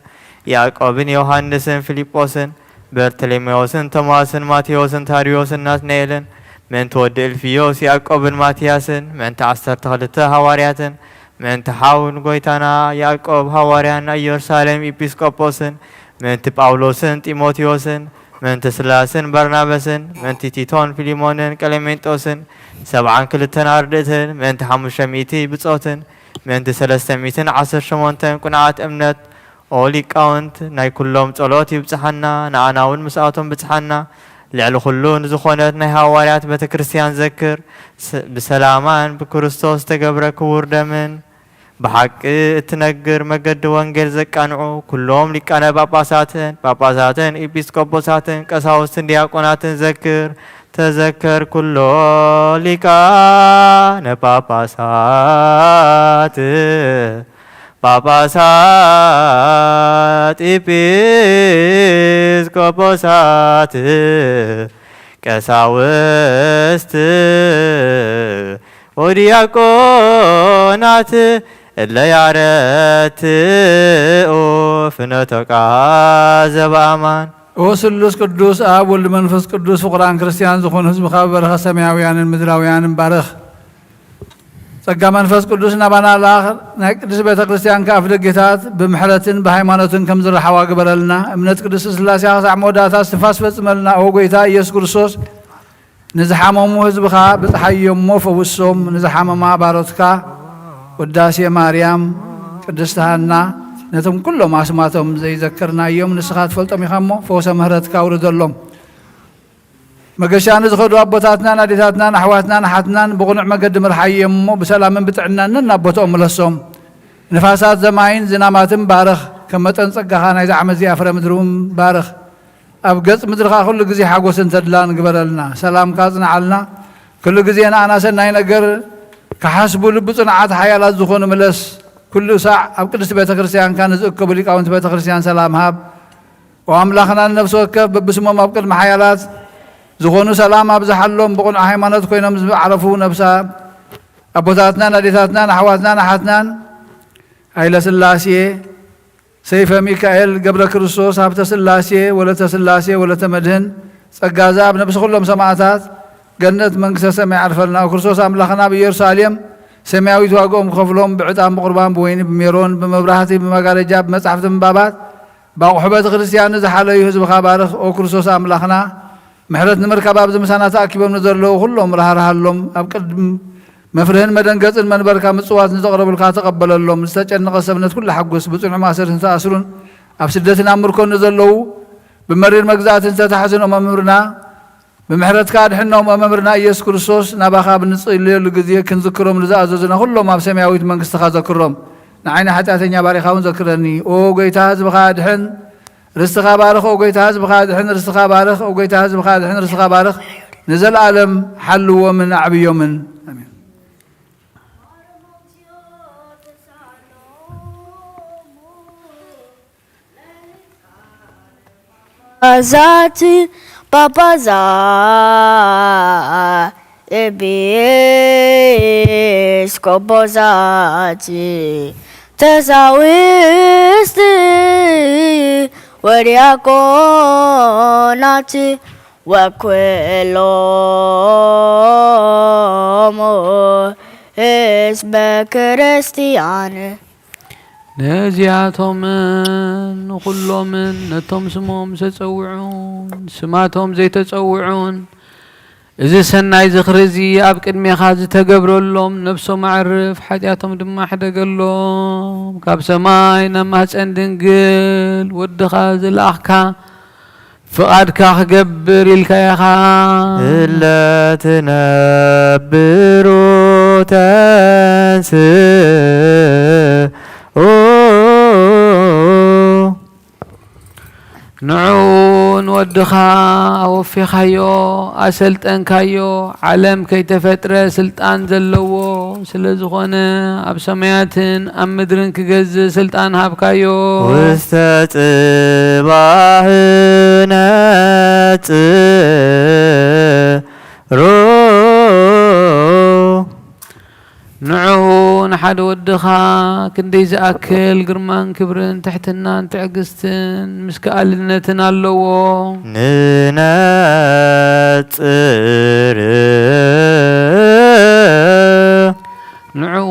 ያዕቆብን ዮሃንስን ፊልጶስን በርተሎሜዎስን ቶማስን ማቴዎስን ታድዮስን ናትናኤልን፣ ምእንቲ ወዲ እልፍዮስ ያዕቆብን ማትያስን፣ ምእንቲ ዓሰርተ ክልተ ሃዋርያትን፣ ምእንቲ ሓውን ጎይታና ያዕቆብ ሃዋርያን ናይ ኢየሩሳሌም ኤጲስቆጶስን፣ ምእንቲ ጳውሎስን ጢሞቴዎስን፣ ምእንቲ ስላስን በርናበስን፣ ምእንቲ ቲቶን ፊልሞንን ቀሌሜንጦስን፣ ሰብዓን ክልተን ኣርድእትን፣ ምእንቲ ሓሙሽተ ሚእቲ ብጾትን፣ ምእንቲ ሰለስተ ሚእትን ዓሰርተ ሸሞንተን ቅኑዓት እምነት፣ ኦ ሊቃውንት፣ ናይ ኩሎም ጸሎት ይብጽሓና፣ ንኣና እውን ምስኣቶም ብጽሓና። ልዕሊ ኩሉ ንዝኾነት ናይ ሃዋርያት ቤተ ክርስቲያን ዘክር፣ ስ-፣ ብሰላማን ብክርስቶስ ዝተገብረ ክቡር ደምን፣ ብሓቂ እትነግር መገዲ ወንጌል ዘቃንዑ ኩሎም ሊቃነ ጳጳሳትን፣ ጳጳሳትን፣ ኤጲስቆጶሳትን፣ ቀሳውስትን ዲያቆናትን ዘክር። ተዘከር ኩሎ ሊቃነ ጳጳሳት ጳጳሳት፣ ኤጲስቆጶሳት፣ ቀሳውስት ወዲያቆናት፣ እለ ያረትኡ ፍኖተካ ዘበአማን። ኦ ስሉስ ቅዱስ ኣብ ወልድ መንፈስ ቅዱስ ፍቁራን ክርስቲያን ዝኾኑ ህዝብኻ ብበረኸት ሰማያውያንን ምድራውያንን ባርኽ። ጸጋ መንፈስ ቅዱስ ናባና ላኽ። ናይ ቅድስት ቤተ ክርስቲያን ከኣፍ ደጌታት ብምሕረትን ብሃይማኖትን ከም ዝረሓዋ ግበረልና። እምነት ቅድስት ስላሴ ክሳዕ መወዳእታ እስትንፋስ ፈጽመልና። ኦ ጎይታ ኢየሱስ ክርስቶስ፣ ንዝሓመሙ ህዝብኻ ብጽሓዮም እሞ ፈውሶም። ንዝሓመማ ባሮትካ ውዳሴ ማርያም፣ ቅድስት ሃና፣ ነቶም ኩሎም ኣስማቶም ዘይዘከርናዮም ንስኻ ትፈልጦም ኢኻ እሞ ፈውሰ ምህረትካ ውርደሎም። መገሻ ንዝኸዱ ኣቦታትናን ኣዴታትናን ኣሕዋትናን ኣሓትናን ብቕኑዕ መገዲ ምርሓዮም እሞ ብሰላምን ብጥዕናን ናብ ቦትኦም ምለሶም። ንፋሳት ዘማይን ዝናማትን ባርኽ። ከም መጠን ጸጋኻ ናይዛ ዓመት እዚኣ ፍረ ምድሪ እውን ባርኽ። ኣብ ገጽ ምድርኻ ኩሉ ግዜ ሓጎስን ተድላን ግበረልና። ሰላምካ ጽንዓልና። ኩሉ ግዜ ንኣና ሰናይ ነገር ክሓስቡ ልቢ ጽኑዓት ሓያላት ዝኾኑ ምለስ። ኩሉ ሳዕ ኣብ ቅድስቲ ቤተ ክርስቲያንካ ንዝእከቡ ሊቃውንቲ ቤተ ክርስቲያን ሰላም ሃብ። ኦ ኣምላኽና፣ ንነፍሲ ወከፍ በብስሞም ኣብ ቅድሚ ሓያላት ዝኾኑ ሰላም ኣብዝሓሎም። ብቕኑዕ ሃይማኖት ኮይኖም ዝዓረፉ ነብሳ ኣቦታትናን ኣዴታትናን ኣሕዋትናን ኣሓትናን ሃይለ ስላሴ፣ ሰይፈ ሚካኤል፣ ገብረ ክርስቶስ፣ ሃብተ ስላሴ፣ ወለተ ስላሴ፣ ወለተ መድህን፣ ጸጋ ዘኣብ፣ ነብሲ ኩሎም ሰማዕታት ገነት መንግስተ ሰማይ ዓርፈልና። ኦ ክርስቶስ ኣምላኽና፣ ኣብ ኢየሩሳሌም ሰማያዊት ዋግኦም ክኸፍሎም ብዕጣን ብቁርባን ብወይኒ ብሜሮን ብመብራህቲ ብመጋረጃ ብመጻሕፍቲ ምንባባት ብኣቑሑ ቤተ ክርስቲያን ንዝሓለዩ ህዝብኻ ባርኽ። ኦ ክርስቶስ ኣምላኽና፣ ምሕረት ንምርካብ ኣብዚ ምሳና ተኣኪቦም ንዘለዉ ኩሎም ራህርሃሎም። ኣብ ቅድም መፍርህን መደንገጽን መንበርካ ምጽዋት ንዘቕረቡልካ ተቐበለሎም። ንዝተጨነቐ ሰብነት ኩሉ ሓጉስ። ብጽኑዕ ማእሰርቲ ዝተኣስሩን ኣብ ስደትን ኣብ ምርኮን ንዘለዉ ብመሪር መግዛእቲ ዝተታሕዙን ኦ መምህርና፣ ብምሕረትካ ኣድሕኖም። ኦ መምህርና ኢየሱስ ክርስቶስ፣ ናባኻ ብንጽልየሉ ግዜ ክንዝክሮም ንዝኣዘዙና ኩሎም ኣብ ሰማያዊት መንግስትኻ ዘክሮም። ንዓይ ንሓጢኣተኛ ባሪኻ እውን ዘክረኒ። ኦ ጎይታ፣ ህዝብኻ ኣድሕን፣ ርስትኻ ባርኽ። ኦ ጎይታ፣ ህዝብኻ ኣድሕን፣ ርስትኻ ባርኽ። ኦ ጎይታ፣ ህዝብኻ ኣድሕን፣ ርስትኻ ባርኽ። ንዘለኣለም ሓልዎምን ኣዕብዮምን። ኣሜን። ጳጳዛት፣ ጳጳዛት፣ ኤጲስቆጶሳት፣ ተሳውስት ወዲያቆናት፣ ወኩሎሙ ህዝበ ክርስቲያን። ነዚኣቶምን ንኹሎምን ነቶም ስሞም ዝተጸውዑን ስማቶም ዘይተጸውዑን፣ እዚ ሰናይ ዝኽሪ እዚ ኣብ ቅድሜኻ ዝተገብረሎም፣ ነብሶም ኣዕርፍ፣ ሓጢኣቶም ድማ ሕደገሎም። ካብ ሰማይ ናብ ማህጸን ድንግል ወድኻ ዝለኣኽካ፣ ፍቓድካ ክገብር ኢልካ ኢኻ። እለ ትነብሩ ተንስኡ። ንዑ ንወድኻ ኣወፌኻዮ፣ ኣሰልጠንካዮ። ዓለም ከይተፈጥረ ስልጣን ዘለዎ ስለ ዝኾነ፣ ኣብ ሰማያትን ኣብ ምድርን ክገዝእ ስልጣን ሃብካዮ። ውስተ ጽባህ ነጽሩ። ንዑ ንሓደ ወድኻ ክንደይ ዝኣክል ግርማን ክብርን ትሕትናን ትዕግስትን ምስ ከኣልነትን ኣለዎ። ንነጽር። ንዕኡ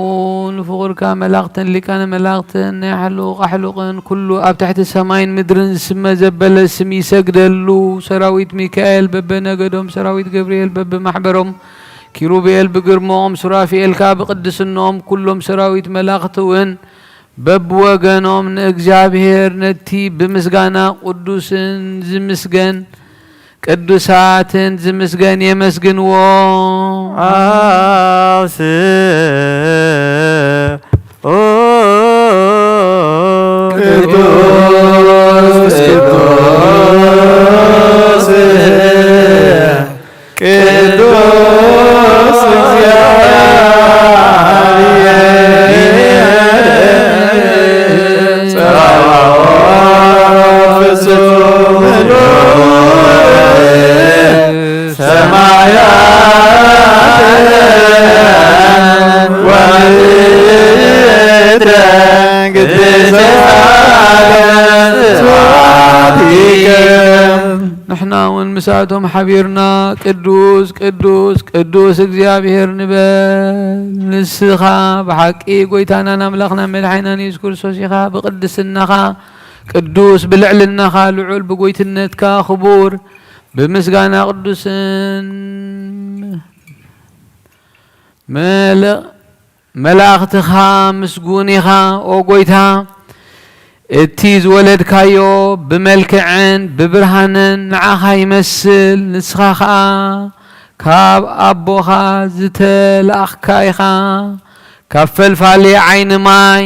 ንፍቑርካ መላእኽትን ሊቃነ መላእኽትን ናይ ሓሉቕ ኣሕሉቕን ኩሉ ኣብ ትሕቲ ሰማይን ምድርን ዝስመ ዘበለ ስም ይሰግደሉ። ሰራዊት ሚካኤል በበነገዶም፣ ሰራዊት ገብርኤል በብማሕበሮም፣ ኪሩቤል ብግርሞኦም፣ ሱራፊኤል ከኣ ብቅድስንኦም፣ ኩሎም ሰራዊት መላእኽቲ እውን በብወገኖም ንእግዚኣብሔር ነቲ ብምስጋና ቅዱስን ዝምስገን ቅዱሳትን ዝምስገን የመስግንዎ። ኣውስኡ። ቅዱስ ቅዱስ ቅዱስ እግዚአብሔር። ንሳቶም ሓቢርና ቅዱስ ቅዱስ ቅዱስ እግዚኣብሔር ንበል። ንስኻ ብሓቂ ጎይታናን ኣምላኽናን መድሓኒናን የሱስ ክርስቶስ ኢኻ። ብቅድስናኻ ቅዱስ፣ ብልዕልናኻ ልዑል፣ ብጎይትነትካ ክቡር፣ ብምስጋና ቅዱስን መለ- መላእኽትኻ ምስጉን ኢኻ። ኦ ጎይታ፣ እቲ ዝወለድካዮ ብመልክዕን ብብርሃንን ንዓኻ ይመስል። ንስኻ ኸኣ ካብ ኣቦኻ ዝተላእኽካ ኢኻ። ካብ ፈልፋሊ ዓይኒ ማይ፣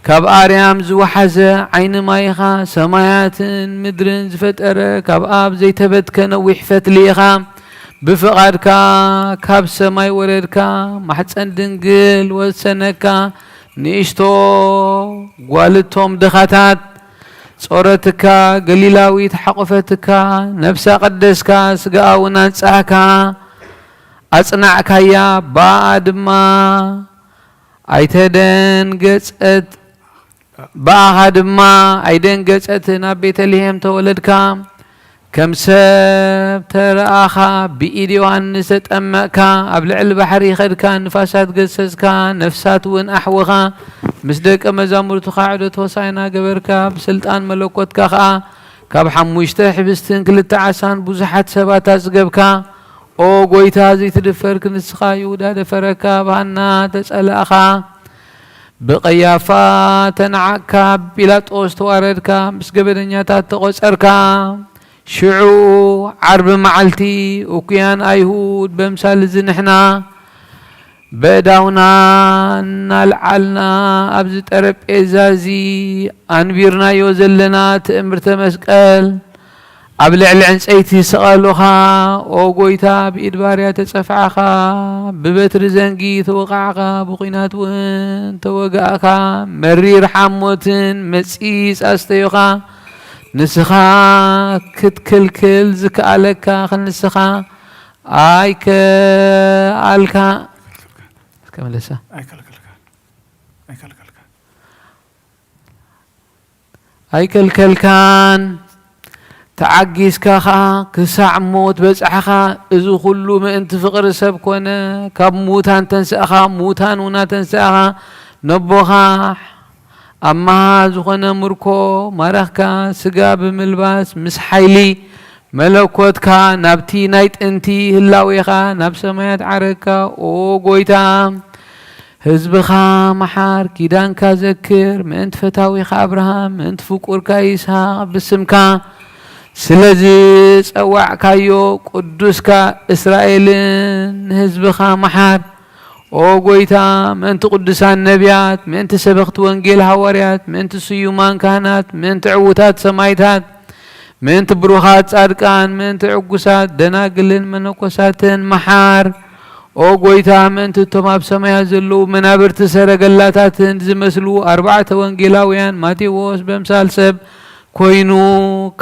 ካብ ኣርያም ዝወሓዘ ዓይኒ ማይ ኢኻ። ሰማያትን ምድርን ዝፈጠረ ካብ ኣብ ዘይተበትከ ነዊሕ ፈትሊ ኢኻ። ብፍቓድካ ካብ ሰማይ ወረድካ፣ ማሕፀን ድንግል ወሰነካ። ንእሽቶ ጓልቶም ድኻታት ጾረትካ፣ ገሊላዊት ሓቆፈትካ፣ ነፍሳ ቀደስካ፣ ስጋኣ እውን ኣንጻህካ፣ ኣጽናዕካያ፣ ብኣኣ ድማ ኣይተደንገጸት፣ ብኣኻ ድማ ኣይደንገጸትን። ኣብ ቤተልሔም ተወለድካ፣ ከም ሰብ ተረኣኻ፣ ብኢድ ዮሃንስ ተጠመቕካ፣ ኣብ ልዕሊ ባሕሪ ኸድካ፣ ንፋሳት ገሰጽካ፣ ነፍሳት እውን ኣሕወኻ። ምስ ደቀ መዛሙርትኻ ዑደት ሆሳዕና ገበርካ፣ ብስልጣን መለኮትካ ኸኣ ካብ ሓሙሽተ ሕብስትን ክልተ ዓሳን ብዙሓት ሰባት ኣጽገብካ። ኦ ጐይታ ዘይትድፈር ክንስኻ፣ ይሁዳ ደፈረካ፣ ኣብ ሃና ተጸላእኻ፣ ብቐያፋ ተናዓቕካ፣ ብጲላጦስ ተዋረድካ፣ ምስ ገበነኛታት ተቖጸርካ። ሽዑ ዓርቢ መዓልቲ፣ እኩያን ኣይሁድ በምሳል እዚ ንሕና በእዳውና እናልዓልና ኣብዚ ጠረጴዛ እዚ ኣንቢርናዮ ዘለና ትእምርተ መስቀል ኣብ ልዕሊ ዕንጸይቲ ሰቐሉኻ። ኦ ጐይታ፣ ብኢድ ባርያ ተጸፍዓኻ፣ ብበትሪ ዘንጊ ተወቓዕካ፣ ብኲናት እውን ተወጋእካ። መሪር ሓሞትን መጺጽ ኣስተዩኻ። ንስኻ ክትክልክል ዝከኣለካ ክንስኻ ኣይከኣልካ። እስከ መለሳ። ኣይከልከልካ። ኣይከልከልካ። ኣይከልከልካን። ተዓጊስካ ኸኣ ክሳዕ ሞት በጻሕኻ። እዚ ኹሉ ምእንቲ ፍቕሪ ሰብ ኮነ። ካብ ምዉታን ተንስእኻ፣ ምዉታን እውን ኣተንስእኻ። ነቦኻ ኣመሃ ዝኾነ ምርኮ ማረኽካ። ስጋ ብምልባስ ምስ ሓይሊ መለኮትካ ናብቲ ናይ ጥንቲ ህላዌኻ ናብ ሰማያት ዓረግካ። ኦ ጐይታ፣ ህዝብኻ መሓር፣ ኪዳንካ ዘክር፣ ምእንቲ ፈታዊኻ ኣብርሃም፣ ምእንቲ ፍቁርካ ይስሐቅ ብስምካ ስለ ዝጸዋዕካዮ ቅዱስካ እስራኤልን ንህዝብኻ መሓር። ኦ ጐይታ፣ ምእንቲ ቅዱሳን ነቢያት፣ ምእንቲ ሰበኽቲ ወንጌል ሃዋርያት፣ ምእንቲ ስዩማን ካህናት፣ ምእንቲ ዕዉታት ሰማይታት፣ ምእንቲ ብሩኻት ጻድቃን፣ ምእንቲ ዕጉሳት ደናግልን መነኮሳትን መሓር። ኦ ጐይታ፣ ምእንቲ እቶም ኣብ ሰማያት ዘለዉ መናብርቲ ሰረገላታትን ዝመስሉ ኣርባዕተ ወንጌላውያን፣ ማቴዎስ በምሳል ሰብ ኮይኑ፣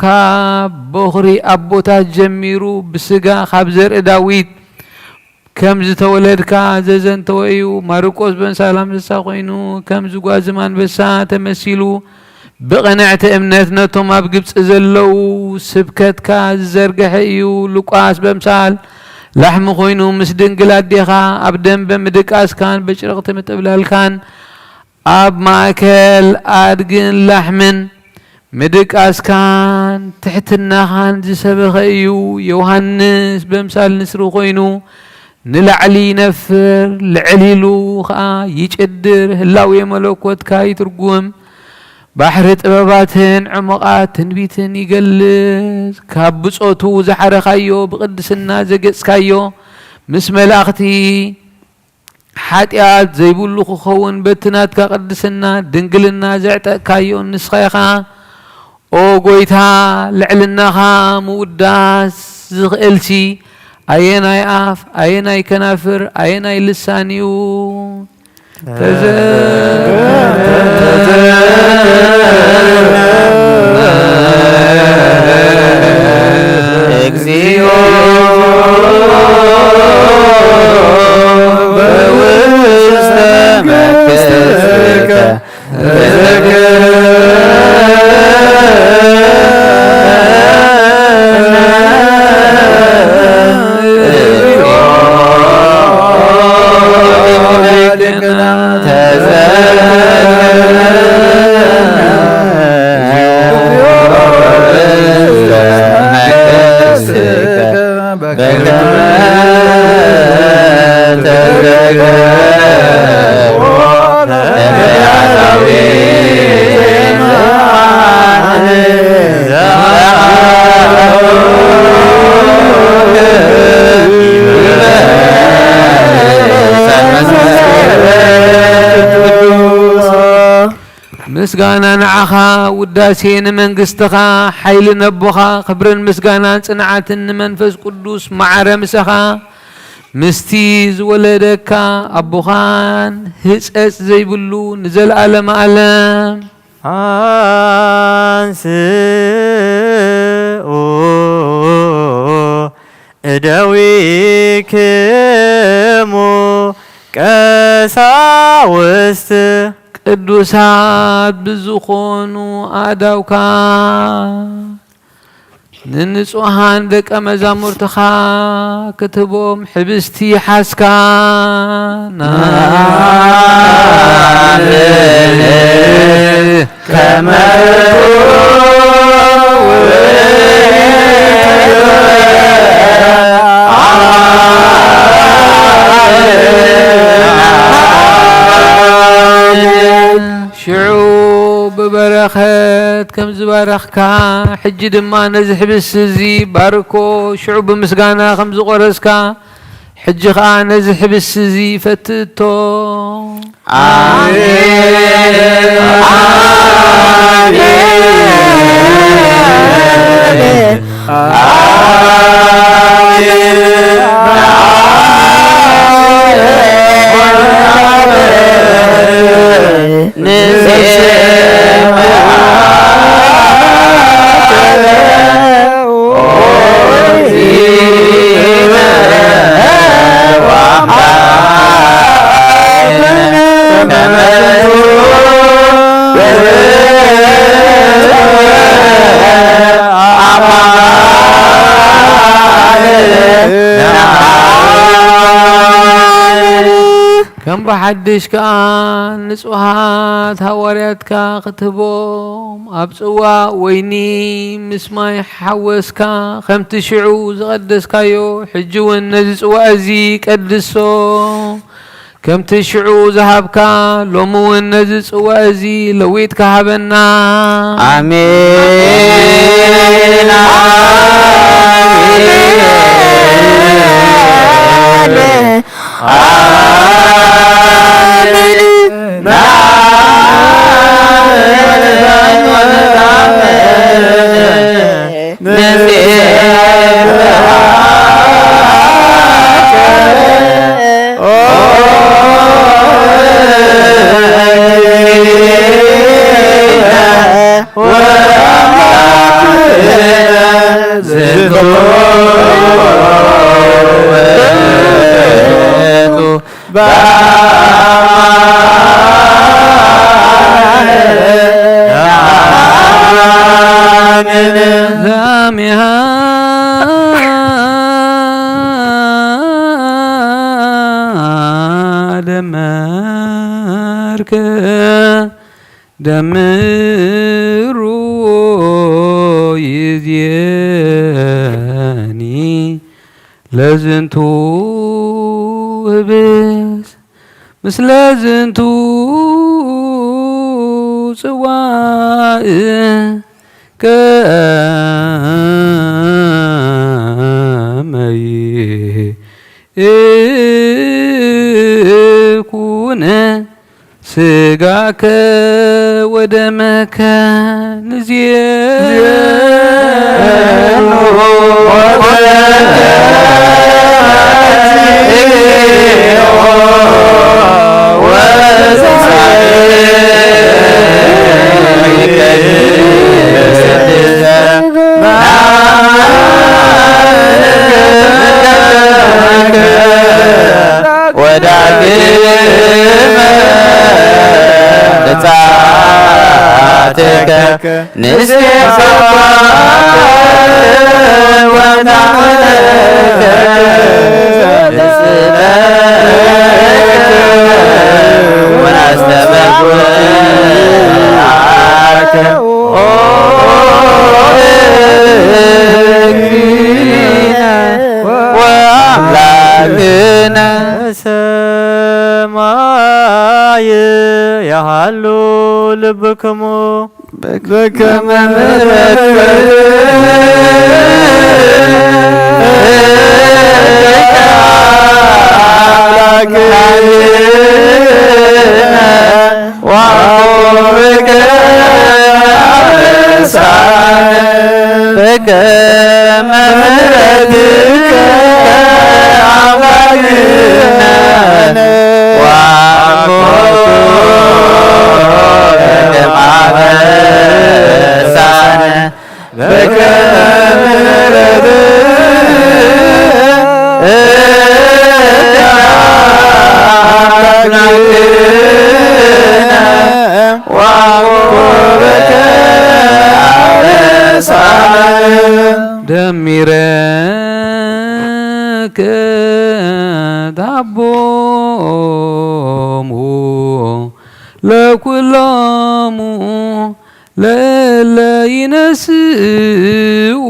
ካብ በኹሪ ኣቦታት ጀሚሩ ብስጋ ካብ ዘርኢ ዳዊት ከም ዝተወለድካ ዘዘንተወ እዩ። ማርቆስ በምሳል ኣንበሳ ኮይኑ፣ ከም ዝጓዝም ኣንበሳ ተመሲሉ፣ ብቕንዕቲ እምነት ነቶም ኣብ ግብጺ ዘለዉ ስብከትካ ዝዘርግሐ እዩ። ሉቃስ በምሳል ላሕሚ ኮይኑ፣ ምስ ድንግል ኣዴኻ ኣብ ደንበ ምድቃስካን ብጭርቕቲ ምጥብላልካን ኣብ ማእከል ኣድግን ላሕምን ምድቃስካን ትሕትናኻን ዝሰበኸ እዩ። ዮሃንስ በምሳል ንስሪ ኮይኑ ንላዕሊ ይነፍር፣ ልዕል ኢሉ ኸኣ ይጭድር፣ ህላዌ መለኮትካ ይትርጉም። ባሕሪ ጥበባትን ዕሙቓት ትንቢትን ይገልጽ። ካብ ብጾቱ ዝሓረኻዮ፣ ብቕድስና ዘጌጽካዮ፣ ምስ መላእኽቲ ሓጢኣት ዘይብሉ ክኸውን በቲ ናትካ ቅድስና ድንግልና ዘዕጠቕካዮ ንስኻ ኢኻ። ኦ ጐይታ፣ ልዕልናኻ ምውዳስ ዝኽእልሲ ኣየናይ ኣፍ፣ ኣየናይ ከናፍር፣ ኣየናይ ልሳን እዩ? ተዘ- እግዚኦ በውስተ መቅደስከ ተዘከረነ። ምስጋና ንዓኻ፣ ውዳሴ ንመንግስትኻ፣ ሓይሊ ነቦኻ፣ ክብርን ምስጋናን ጽንዓትን ንመንፈስ ቅዱስ፣ ማዕረ ምሳኻ፣ ምስቲ ዝወለደካ ኣቦኻን ህጸጽ ዘይብሉ ንዘለኣለመ ኣለም። ኣንስኡ እደዊክሙ ቀሳውስት። ቅዱሳት ብዝኾኑ ኣእዳውካ ንንጹሃን ደቀ መዛሙርትኻ ክትህቦም ሕብስቲ ሓዝካ። ሽዑ ብበረኸት ከም ዝባረኽካ፣ ሕጂ ድማ ነዚ ሕብስቲ እዚ ባርኮ። ሽዑ ብምስጋና ከም ዝቖረስካ፣ ሕጂ ኸኣ ነዚ ሕብስቲ እዚ ፈትቶ። ኣሜን። ኣሜን። ከም ብሓድሽ ከኣ ንጹሃት ሃዋርያትካ ክትህቦም፣ ኣብ ጽዋእ ወይኒ ምስ ማይ ሓወስካ፣ ከምቲ ሽዑ ዝቐደስካዮ፣ ሕጂ እውን ነዚ ጽዋእ እዚ ቀድሶ። ከምቲ ሽዑ ዝሃብካ፣ ሎሚ እውን ነዚ ጽዋእ እዚ ለዊጥካ ሃበና። ኣሜን፣ ኣሜን፣ ኣሜን። ዛሚሃ ደመርከ ደምሮ ይዜኒ ለዝንቱ ህብስ ምስለ ዝንቱ ጽዋእ ከመይ እኩነ ስጋከ ወደመከ ንዜኑ ወዳግመ ምጽኣትከ ንሴብሖ ወናመልከ ንስመከ ወናስተበኩዓከ ኦ እግዚእነ ወአምላክነ። ማይ ያሃሉ ልብክሙ በከመ ደሚረከ ታቦሙ ለኩሎሙ ለእለ ይነስኡ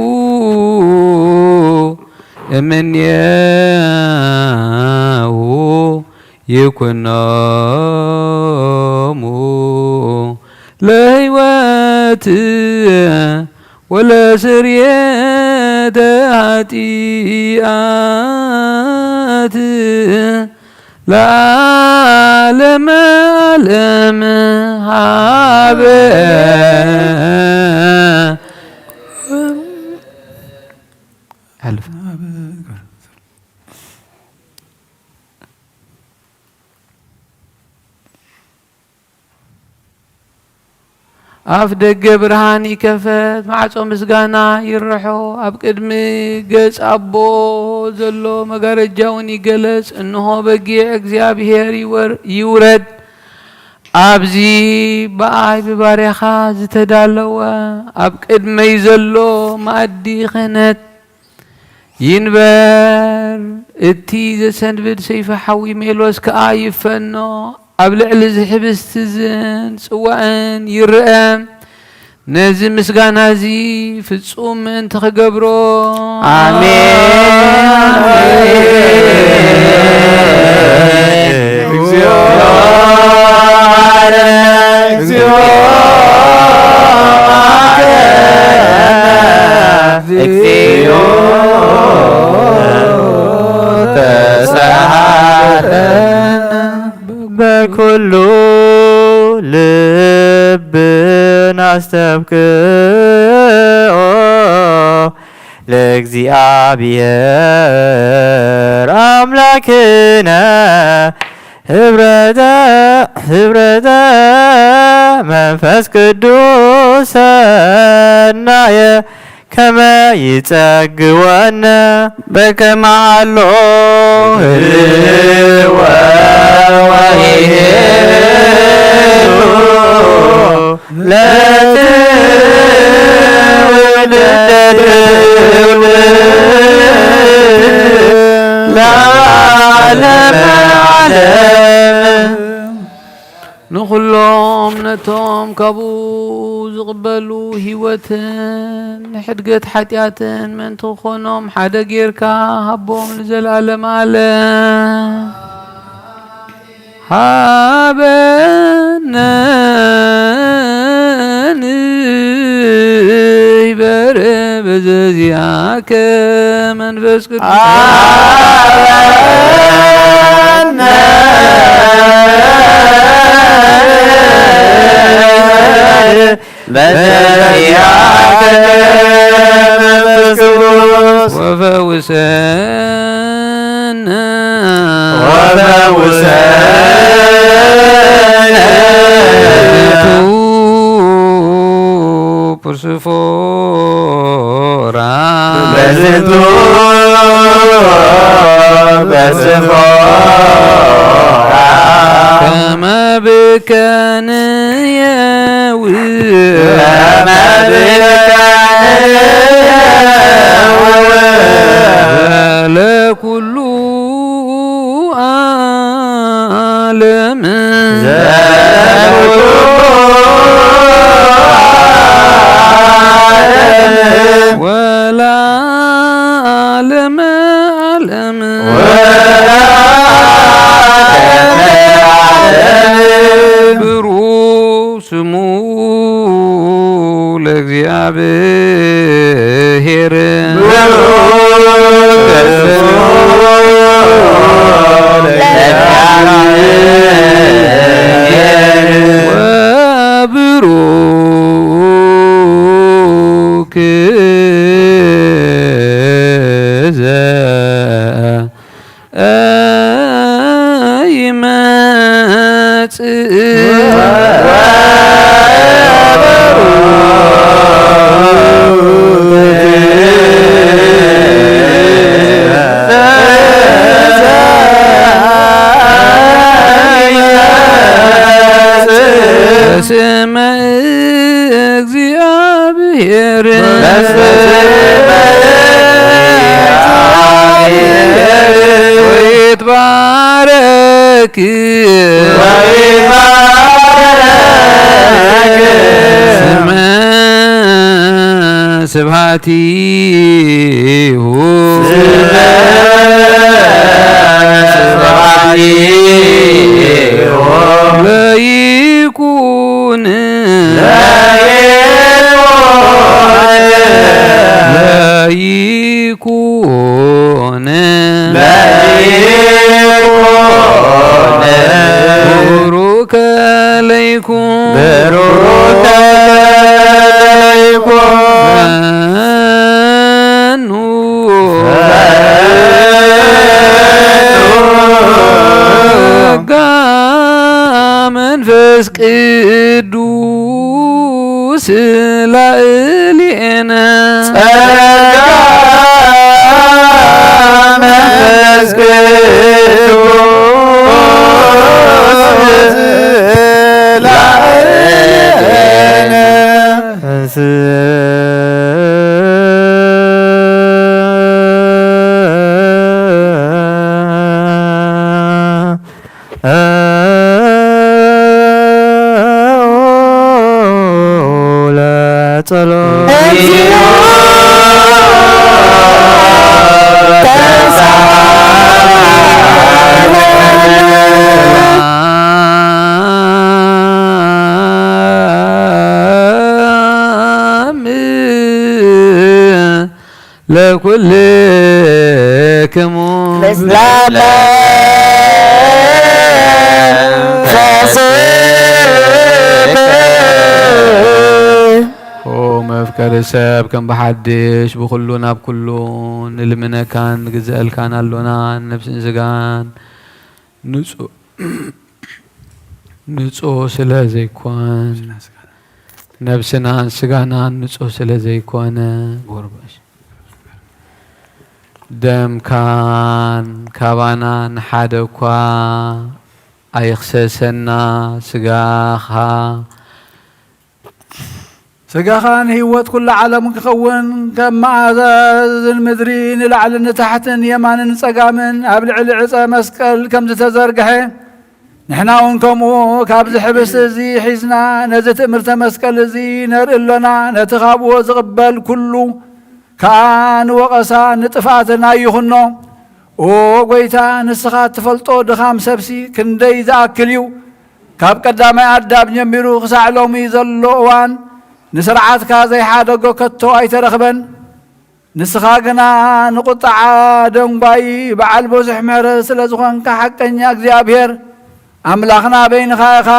እምኔሁ ይኩኖሙ ለህይወት ወለስርየተ ኃጢአት ለዓለመ ዓለም ሃበ ኣፍ ደገ ብርሃን ይከፈት፣ ማዕጾ ምስጋና ይርሖ። ኣብ ቅድሚ ገጽ ኣቦ ዘሎ መጋረጃ እውን ይገለጽ። እንሆ በጊዕ እግዚኣብሔር ይወር-፣ ይውረድ። ኣብዚ ብኣይ ብባርያኻ ዝተዳለወ ኣብ ቅድመይ ዘሎ መኣዲ ክህነት ይንበር፣ እቲ ዘሰንብድ ሰይፊ ሓዊ ሜሎስ ከኣ ይፈኖ፣ ኣብ ልዕሊ እዚ ሕብስቲ ዝን ጽዋእን ይርአ። ነዚ ምስጋና እዚ ፍጹም ምእንቲ ክገብሮ። ኣሜን። እግዚኦ፣ እግዚኦ፣ እግዚኦ ተሳሃለነ። በኩሉ ልብና ኣስተብክኦ ለእግዚኣብሔር ኣምላክነ ህብረተ ህብረተ መንፈስ ቅዱስ ሰናየ ከመ ይጸግወነ በከመ ሃሎ ህልወ ወይሄሉ ለትውልድ ለዓለመ ዓለም። ንኹሎም ነቶም ካብኡ ዝቕበሉ ህይወትን ንሕድገት ሓጢኣትን ምእንቲ ክኾኖም ሓደ ጌርካ ሃቦም ንዘለኣለም ዓለም። ሃበነ ንበረ በዘዚኣከ መንፈስ ቅዱስ። በዚያከ መንፈስ ቅዱስ። ወፈውሰነ። ወፈውሰነ። ፕርስፎራ። በዝንቱ ፕርስፎራ። ከመ ብከ ንየው። ከመ ብከ ንየው። ለኩሉ ዓለም። ዘለኩሉ ዓለም። ወለዓለመ ዓለም። ወለዓለመ ጽእ ስመ እግዚአብሔር ወይትባረክ ስመ ስብሐቲሁ ለይኩን ለይኩን ቡሩከ ለይኩን ቡሩከ ለይኩን ፈኑ ጸጋ መንፈስ ቅዱስ ላዕሌነ ጸጋ መንፈስ ቅዱስ ላዕሌነ ለጸሎት ለኩልክሙ በስመ አብ ወመንፈስ ቅዱስ። ኦ መፍቀሪ ሰብ፣ ከም ብሓድሽ ብኹሉ ናብ ኩሉ ንልምነካን ንግዘአልካን ኣሎና። ነብስን ስጋን ንጹ-፣ ንጹህ ስለ ዘይኮን፣ ነብስናን ስጋናን ንጹህ ስለ ዘይኮነ፣ ደምካን ካባና ንሓደ እኳ ኣይኽሰሰና። ስጋኻ ስጋኻ ንህይወት ኩሉ ዓለም ክኸውን፣ ከም መኣዝን ምድሪ ንላዕልን ንታሕትን የማንን ጸጋምን ኣብ ልዕሊ ዕጸ መስቀል ከም ዝተዘርግሐ፣ ንሕና እውን ከምኡ ካብዚ ሕብስቲ እዚ ሒዝና ነዚ ትእምርተ መስቀል እዚ ነርኢ ኣሎና። ነቲ ካብኡ ዝቕበል ኩሉ ከኣ ንወቐሳ ንጥፍኣትና ይኹኖ። ኦ ጐይታ፣ ንስኻ እትፈልጦ ድኻም ሰብሲ ክንደይ ዝኣክል እዩ። ካብ ቀዳማይ ኣዳም ጀሚሩ ክሳዕ ሎሚ ዘሎ እዋን ንስርዓትካ ዘይሓደጎ ከቶ ኣይተረኽበን። ንስኻ ግና ንቁጥዓ ደንጓዪ በዓል ብዙሕ ምሕረት ስለ ዝኾንካ ሓቀኛ እግዚኣብሔር ኣምላኽና በይንኻ ኢኻ።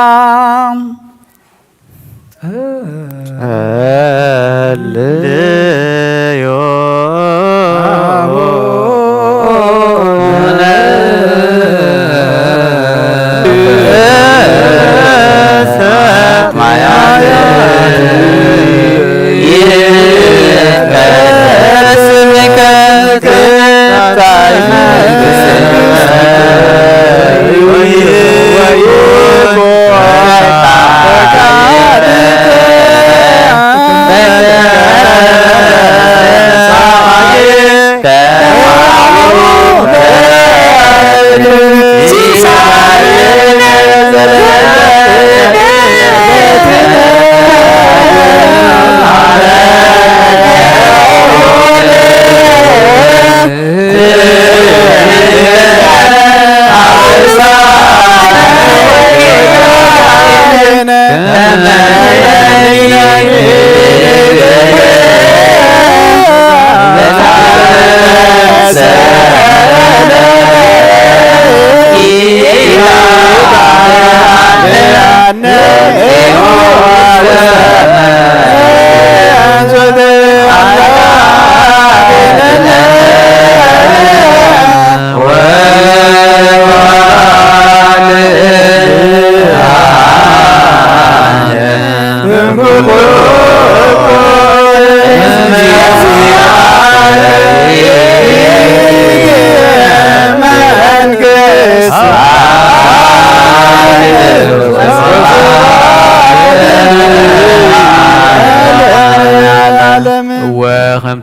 ጸልዮ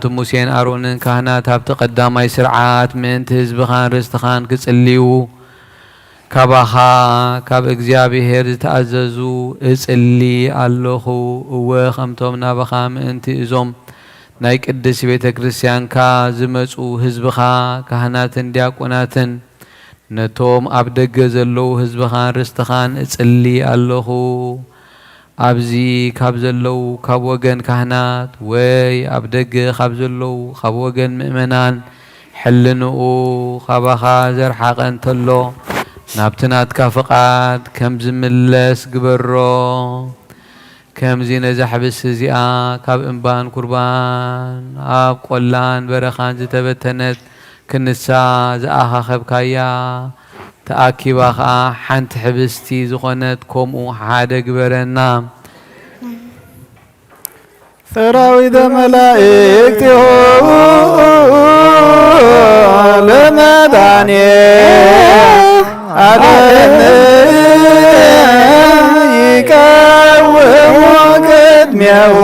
እቲ ሙሴን ኣሮንን ካህናት ኣብቲ ቀዳማይ ስርዓት ምእንቲ ህዝብኻን ርስትኻን ክጽልዩ ካባኻ ካብ እግዚኣብሔር ዝተኣዘዙ እጽሊ ኣለኹ። እወ፣ ከምቶም ናባኻ ምእንቲ እዞም ናይ ቅድስት ቤተ ክርስቲያንካ ዝመጹ ህዝብኻ ካህናትን ዲያቆናትን ነቶም ኣብ ደገ ዘለዉ ህዝብኻን ርስትኻን እጽሊ ኣለኹ። ኣብዚ ካብ ዘለዉ ካብ ወገን ካህናት ወይ ኣብ ደገ ካብ ዘለዉ ካብ ወገን ምእመናን ሕልንኡ ካባኻ ዘርሓቐ እንተሎ ናብቲ ናትካ ፍቓድ ከም ዝምለስ ግበሮ። ከምዚ ነዛ ሕብስቲ እዚኣ ካብ እምባን ኩርባን ኣብ ቆላን በረኻን ዝተበተነት ክንሳ ዝኣኻኸብካያ ተኣኪባ ኸኣ ሓንቲ ሕብስቲ ዝኾነት ከምኡ ሓደ ግበረና። ሰራዊተ መላእክቲሁ ለመድኃኔ ዓለም ይቀውሙ ቅድሜሁ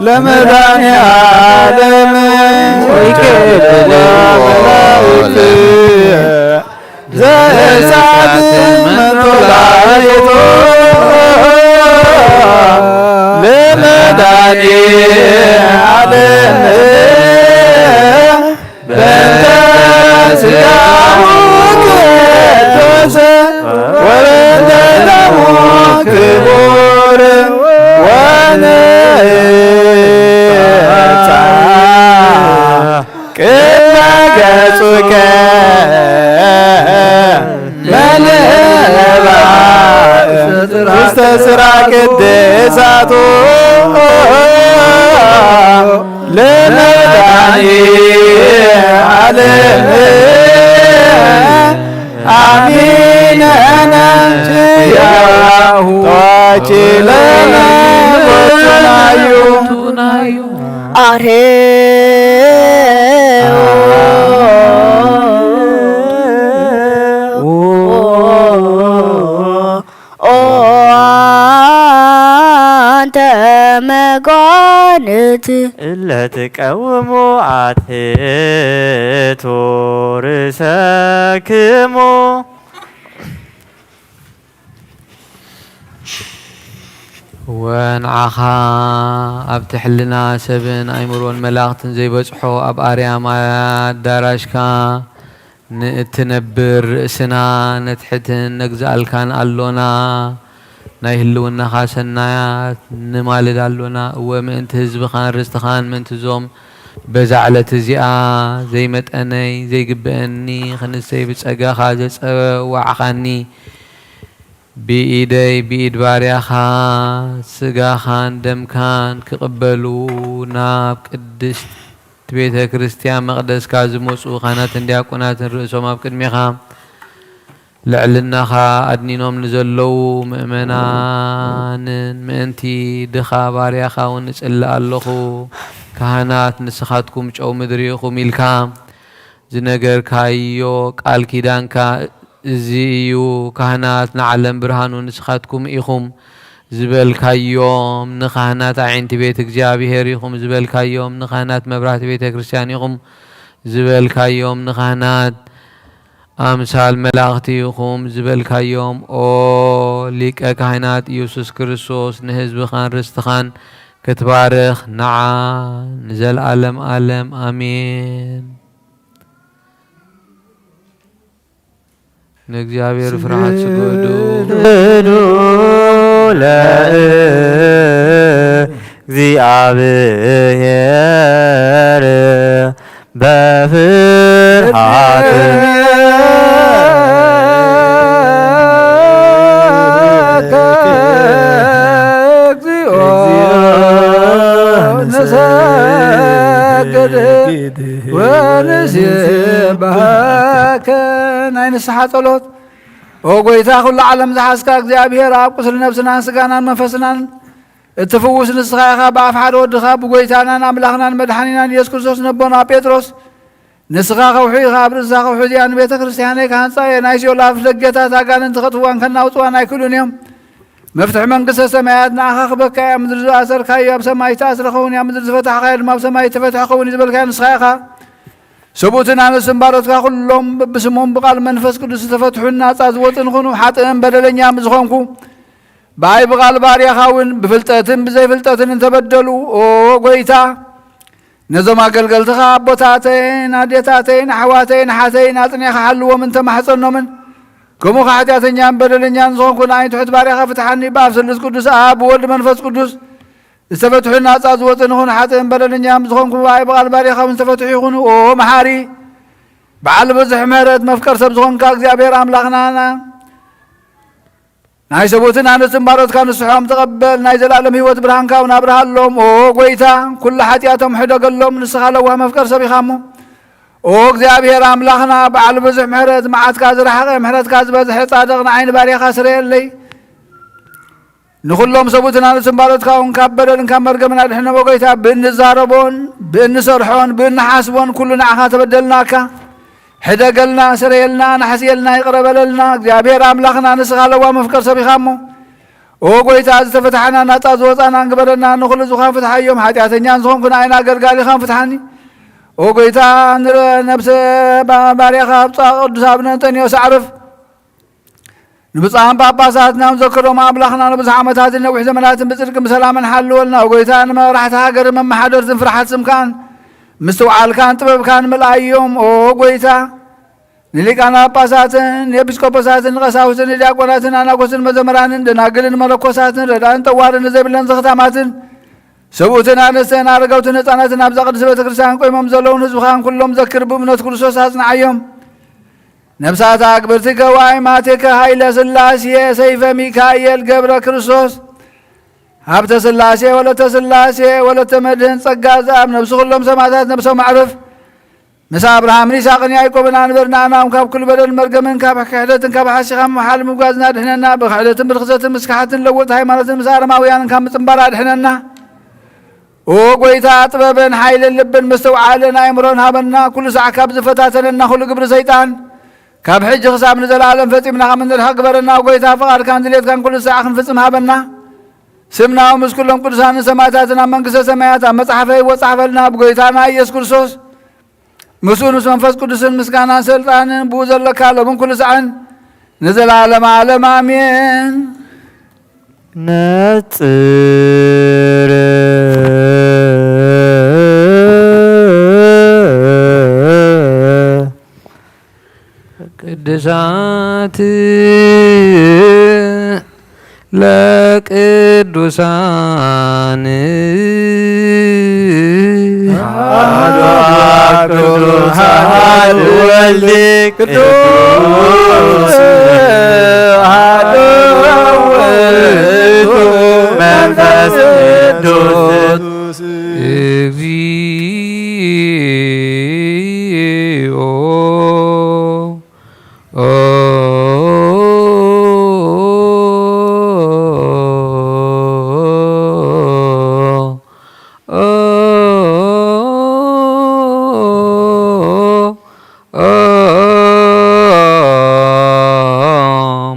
ለመድኃኔ ዓለም ወይቀውሙ መላእክት ዘእሳት መንጦላይቶ ለመድኃኔ ዓለም በእንተ ሥጋሁ ቅዱስ ወበእንተ ደሙ ክቡር ወንትሐት ቅድመ ገጹከ መንባእ ውስተ ጽርሐ ቅድሳቱ ለመድኃኔ ዓለም አሚን። ነንጽያሁ ታችለነ ወቱናዩ አርሄ ኦ አንተ መኳንንት እለ ትቀውሙ አትሕቱ ርእሰክሙ። ወንዓኻ ኣብቲ ሕልና ሰብን ኣእምሮን መላእኽትን ዘይበጽሖ ኣብ ኣርያም ኣዳራሽካ ንእትነብር ርእስና ነትሕትን ነግዝኣልካን ኣሎና። ናይ ህልውናኻ ሰናያት ንማልድ ኣሎና። እወ፣ ምእንቲ ህዝብኻን ርስትኻን፣ ምእንቲ እዞም በዛ ዕለት እዚኣ ዘይመጠነይ ዘይግብአኒ ክንሰይ ብጸጋኻ ዘጸዋዕኻኒ፣ ብኢደይ ብኢድ ባርያኻ ስጋኻን ደምካን ክቕበሉ ናብ ቅድስት ቤተ ክርስቲያን መቕደስካ ዝመጹ ካህናትን ዲያቆናትን ርእሶም ኣብ ቅድሜኻ ልዕልናኻ ኣድኒኖም ንዘለዉ ምእመናንን ምእንቲ ድኻ ባርያኻ እውን እጽሊ ኣለኹ። ካህናት ንስኻትኩም ጨው ምድሪ ኢኹም ኢልካ ዝነገርካዮ ቃል ኪዳንካ እዚ እዩ። ካህናት ንዓለም ብርሃኑ ንስኻትኩም ኢኹም ዝበልካዮም፣ ንካህናት ኣዒንቲ ቤት እግዚኣብሔር ኢኹም ዝበልካዮም፣ ንካህናት መብራህቲ ቤተ ክርስቲያን ኢኹም ዝበልካዮም፣ ንካህናት ኣምሳል መላእኽቲ ኢኹም ዝበልካዮም፣ ኦ ሊቀ ካህናት ኢየሱስ ክርስቶስ፣ ንህዝብኻን ርስትኻን ክትባርኽ ንዓ ንዘለዓለም ዓለም ኣሜን። ንእግዚኣብሔር ፍርሃት ስገዱ። ስገዱ ለእግዚኣብሔር በፍርሃት። እግዚኦ ንሰግድ ወንሴብሐከ። ናይ ንስሓ ጸሎት። ኦ ጐይታ፣ ኵሉ ዓለም ዝሓዝካ እግዚኣብሔር፣ ኣብ ቁስሊ ነፍስናን ስጋናን መንፈስናን እትፍውስ ንስኻ ኢኻ። ብኣፍ ሓደ ወድኻ ብጐይታናን ኣምላኽናን መድሓኒናን ኢየሱስ ክርስቶስ ነቦና ጴጥሮስ፣ ንስኻ ከውሒ ኢኻ፣ ኣብ ርእሳ ከውሒ እዚኣ ንቤተ ክርስቲያነይ ክሃንጻ እየ፣ ናይ ሲኦል ኣፍ ደገታት ኣጋንንቲ ከጥፍዋን ከናውጽዋን ኣይክእሉን እዮም። መፍትሒ መንግስተ ሰማያት ንኣኻ ክበካ እያ። ምድሪ ዝኣሰርካዮ ኣብ ሰማይ ዝተኣስረ ኸውን እያ፣ ምድሪ ዝፈታሕካዮ ድማ ኣብ ሰማይ ዝተፈትሐ ኸውን እዩ ዝበልካዮ ንስኻ ኢኻ። ሰብኡትን ኣንስትን ባሮትካ ኩሎም ብስሞም ብቃል መንፈስ ቅዱስ ዝተፈትሑን ናጻ ዝወጹን ይኹኑ። ሓጥእን በደለኛ ምስ ዝኾንኩ ብኣይ ብቃል ባርያኻ እውን ብፍልጠትን ብዘይፍልጠትን እንተበደሉ፣ ኦ ጎይታ፣ ነዞም ኣገልገልትኻ ኣቦታተይን ኣዴታተይን ኣሕዋተይን ኣሓተይን ኣጽኒዕኻ ሓልዎም እንተማሕጸኖምን፣ ከምኡ ኸዓ ሓጢኣተኛን በደለኛን ዝኾንኩ ንኣይ ትሑት ባርያኻ ፍትሓኒ። ብኣብ ስሉስ ቅዱስ ኣብ ብወልድ መንፈስ ቅዱስ ዝተፈትሑ ናጻ ዝወጹ ንኹን። ሓጥእን በደለኛን ዝኾንኩ ብኣይ ብቃል ባርያኻ እውን ዝተፈትሑ ይኹኑ። ኦ መሓሪ፣ በዓል ብዙሕ ምሕረት መፍቀር ሰብ ዝኾንካ እግዚኣብሔር ኣምላኽና፣ ናይ ሰብኡትን ኣንስትን ባሮትካ ንስሖም ተቐበል። ናይ ዘላለም ህይወት ብርሃንካ እውን ኣብርሃሎም። ኦ ጎይታ፣ ኩሉ ሓጢኣቶም ሕደገሎም። ንስኻ ለዋህ መፍቀር ሰብ ኢኻ እሞ። ኦ እግዚኣብሔር ኣምላኽና፣ በዓል ብዙሕ ምሕረት፣ መዓትካ ዝረሓቐ፣ ምሕረትካ ዝበዝሐ፣ ጻድቕ፣ ንዓይ ንባርያኻ ስረየለይ። ንኹሎም ሰብኡትን ኣንስትን ባሮትካ እውን ካብ በደልን ካብ መርገምን ኣድሕኖም። ኦ ጎይታ፣ ብእንዛረቦን ብእንሰርሖን ብእንሓስቦን ኩሉ ንዓኻ ተበደልናካ። ሕደገልና፣ ስረየልና፣ ናሕስየልና፣ ይቕረ በለልና። እግዚኣብሔር ኣምላኽና፣ ንስኻ ለዋህ መፍቀር ሰብ ኢኻ እሞ። ኦ ጎይታ፣ ዝተፈታሕና ናጻ ዝወጻና ግበረና። ንኹሉ ዝዃን ፍትሓዮም። ሓጢኣተኛን ዝኾንኩ ንኣይን ኣገልጋሊኻን ፍትሓኒ። ኦ ጎይታ፣ ንረ-፣ ነብሰ ባ-፣ ባርያኻ ብፁዕ ቅዱስ ኣቡነ እንጠንዮስ ኣዕርፍ። ንብፁዓን ጳጳሳትና ንዘክሮም። ኣምላኽና ንብዙሕ ዓመታትን ነዊሕ ዘመናትን ብጽድቅን ብሰላምን ሓልወልና። ኦ ጎይታ፣ ንመራሕቲ ሃገርን መመሓደርትን ፍርሓት ስምካን ምስትውዓልካን ጥበብካን ምልኣዮም። ኦ ጎይታ፣ ንሊቃነ ጳጳሳትን ንኤጲስቆጶሳትን ንቀሳውስትን ንዲያቆናትን ኣናጎስን መዘምራንን ደናግልን መነኮሳትን ረዳእን ጠዋርን ንዘይብለን ዘኽታማትን ሰብኡትን ኣንስትን ኣረጋውትን ህፃናትን ኣብዛ ቅድስት ቤተ ክርስቲያን ቆይሞም ዘለውን ህዝብኻን ኩሎም ዘክር። ብእምነት ክርስቶስ ኣጽንዓዮም። ነፍሳት ኣክብርቲ ገዋይ ማቴከ ኃይለ ሥላሴ ሰይፈ ሚካኤል ገብረ ክርስቶስ ሃብተ ሥላሴ ወለተ ሥላሴ ወለተ መድህን ጸጋ ዘኣብ ነፍሲ ኩሎም ሰማዕታት ነፍሶም ኣዕርፍ። ምስ ኣብርሃምን ይስሐቅን ያዕቆብን ኣንበር ንኣናም ካብ ኩሉ በደል መርገምን ካብ ክሕደትን ካብ ሓሲኻ ምምሓል ምጓዝና ድሕነና። ብክሕደትን ብርኽሰትን ምስ ክሓትን ለውጥ ሃይማኖትን ምስ ኣረማውያንን ካብ ምጽንባር ኣድሕነና። ኦ ጎይታ፣ ጥበብን ሓይልን ልብን ምስትውዓልን ኣእምሮን ሃበና። ኩሉ ሳዕ ካብ ዝፈታተነና ኩሉ ግብሪ ሰይጣን ካብ ሕጂ ክሳብ ንዘለኣለም ፈጺምና ከም እንርሕቕ ግበረና። ኦ ጎይታ፣ ፍቓድካን ድሌትካን ኩሉ ሳዕ ክንፍጽም ሃበና። ስምና ምስ ኩሎም ቅዱሳንን ሰማዕታትን ኣብ መንግስተ ሰማያት ኣብ መጽሓፈ ሕይወት ጸሓፈልና። ብጎይታና ኢየሱስ ክርስቶስ ምስኡን ምስ መንፈስ ቅዱስን ምስጋናን ስልጣንን ብኡ ዘለካ ሎምን ኩሉ ሳዕን ንዘለዓለመ ዓለም ኣሜን። ነጽር ቅዱሳት ለቅዱሳን አሐዱ አብ ቅዱስ አሐዱ ወልድ ቅዱስ አሐዱ ውእቱ መንፈስ ቅዱስ እግዚኦ።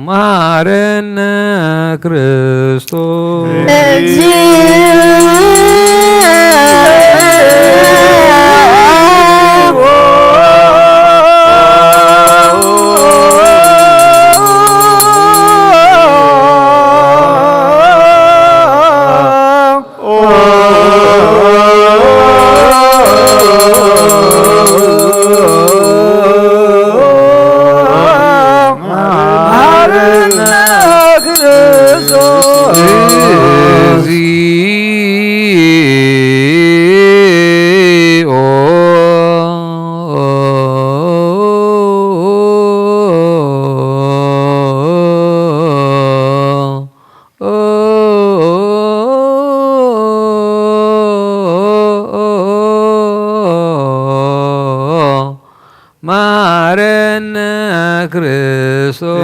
መሐረነ ክርስቶስ። መሐረነ ክርስቶስ።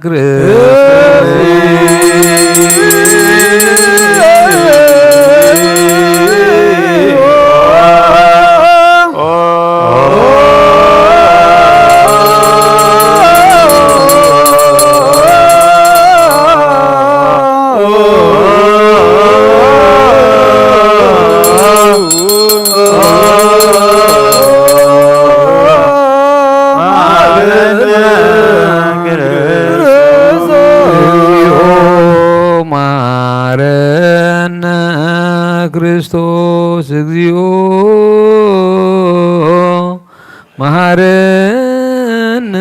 ክርስቶስ። እግዚኦ መሐረነ ክርስቶስ፣ እግዚኦ መሐረነ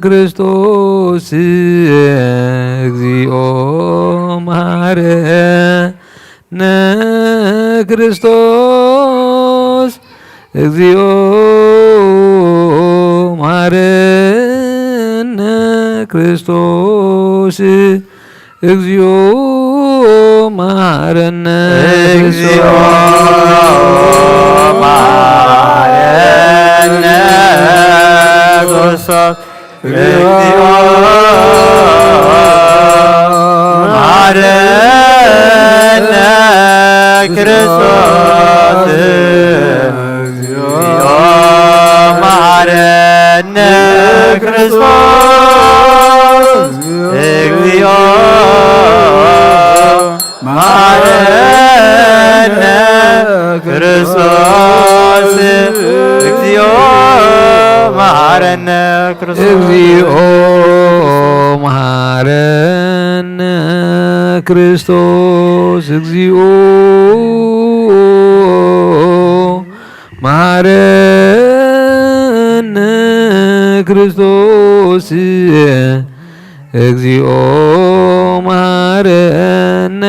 ክርስቶስ፣ እግዚኦ መሐረነ ክርስቶስ፣ እግዚኦ መሐረነ ክርስቶስ፣ እግዚኦ መሐረነ እግዚኦ መሐረነ ክርስቶስ። እግዚኦ መሐረነ ክርስቶስ። እግዚኦ መሐረነ ክርስቶስ። እግዚኦ መሐረነ ክርስቶስ። እግዚኦ መሐረነ ክርስቶስ። እግዚኦ መሐረነ ክርስቶስ። እግዚኦ መሐረነ ክርስቶስ። እግዚኦ መሐረነ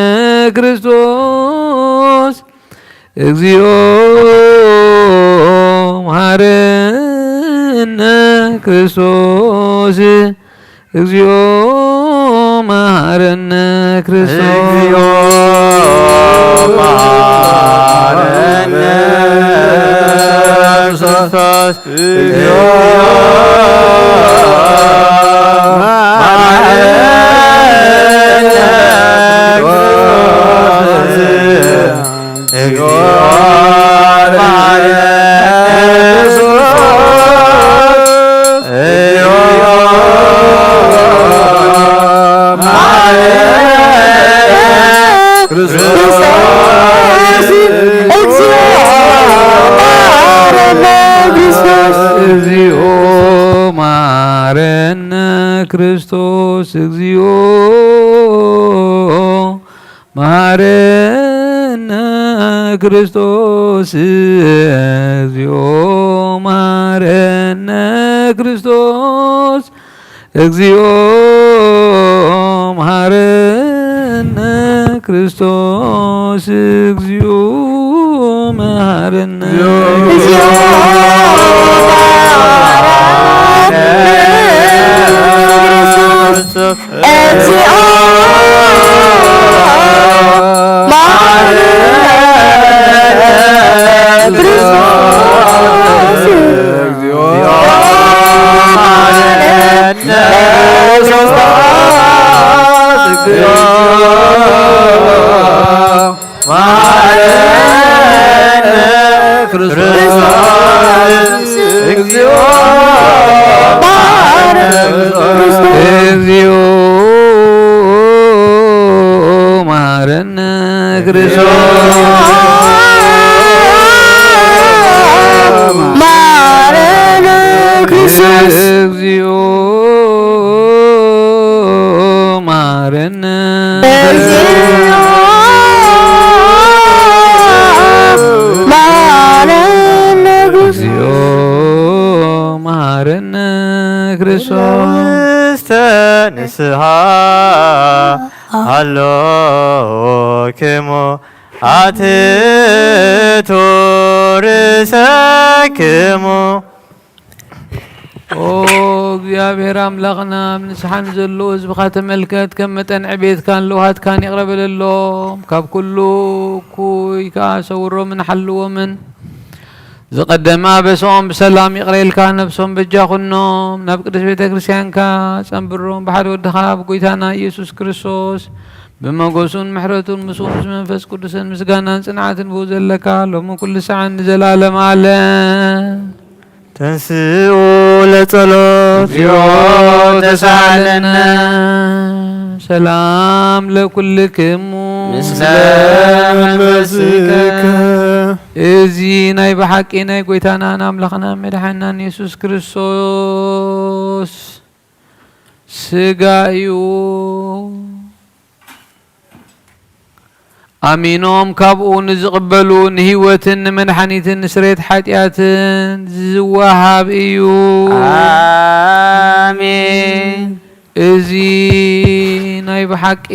ክርስቶስ። እግዚኦ መሐረነ ክርስቶስ። እግዚኦ መሐረነ ክርስቶስ። እግዚኦ መሐረነ ክርስቶስ። እግዚኦ መሐረነ ክርስቶስ። እግዚኦ መሐረነ ክርስቶስ። እግዚኦ መሐረነ ክርስቶስ። እግዚኦ መሐረነ ክርስቶስ። እግዚኦ መሐረነ ክርስቶስ። እግዚኦ መሐረነ ክርስቶስ። እግዚኦ መሐረነ ክርስቶስ። እግዚኦ መሐረነ ክርስቶስ። እግዚኦ መሐረነ። እግዚኦ መሐረነ ክርስቶስ። እግዚኦ መሐረነ ክርስቶስ። እግዚኦ መሐረነ ክርስቶስ። እግዚኦ መሐረነ ክርስቶስ። እግዚኦ መሐረነ ክርስቶስ። እግዚኦ መሐረነ ክርስቶስ። መሐረነ ክርስቶስ። እግዚኦ መሐረነ። እግዚኦ መሐረነ። እግዚኦ መሐረነ ክርስቶስ። ውስተ ንስሓ ሃሎክሙ ኣትቱ ርእሰክሙ። ኦ እግዚኣብሔር ኣምላኽና፣ ኣብ ንስሓ ንዘለዉ ህዝብኻ ተመልከት፣ ከም መጠን ዕቤትካን ልውሃትካን ይቕረ በለሎም። ካብ ኩሉ እኩይ ከኣ ሰውሮምን ሓልዎምን። ዝቐደመ ኣበስኦም ብሰላም ይቕረ ኢልካ ነብሶም በጃ ኩኖም፣ ናብ ቅድስት ቤተ ክርስቲያንካ ጸንብሮም። ብሓደ ወድኻ ብጎይታና ኢየሱስ ክርስቶስ ብመጎሱን ምሕረቱን ምስኡ ምስ መንፈስ ቅዱስን ምስጋናን ጽንዓትን ብኡ ዘለካ ሎሚ ኩሉ ሰዓት ንዘለዓለም ዓለም። ተንስኡ ለጸሎት። እግዚኦ ተሳሃለነ። ሰላም ለኩልክሙ። ምስለ መንፈስከ። እዚ ናይ ብሓቂ ናይ ጎይታናን ኣምላኽናን መድሓኒናን የሱስ ክርስቶስ ስጋ እዩ። ኣሚኖም ካብኡ ንዝቕበሉ ንህይወትን ንመድሓኒትን ንስሬት ሓጢኣትን ዝወሃብ እዩ። ኣሜን። እዚ ናይ ብሓቂ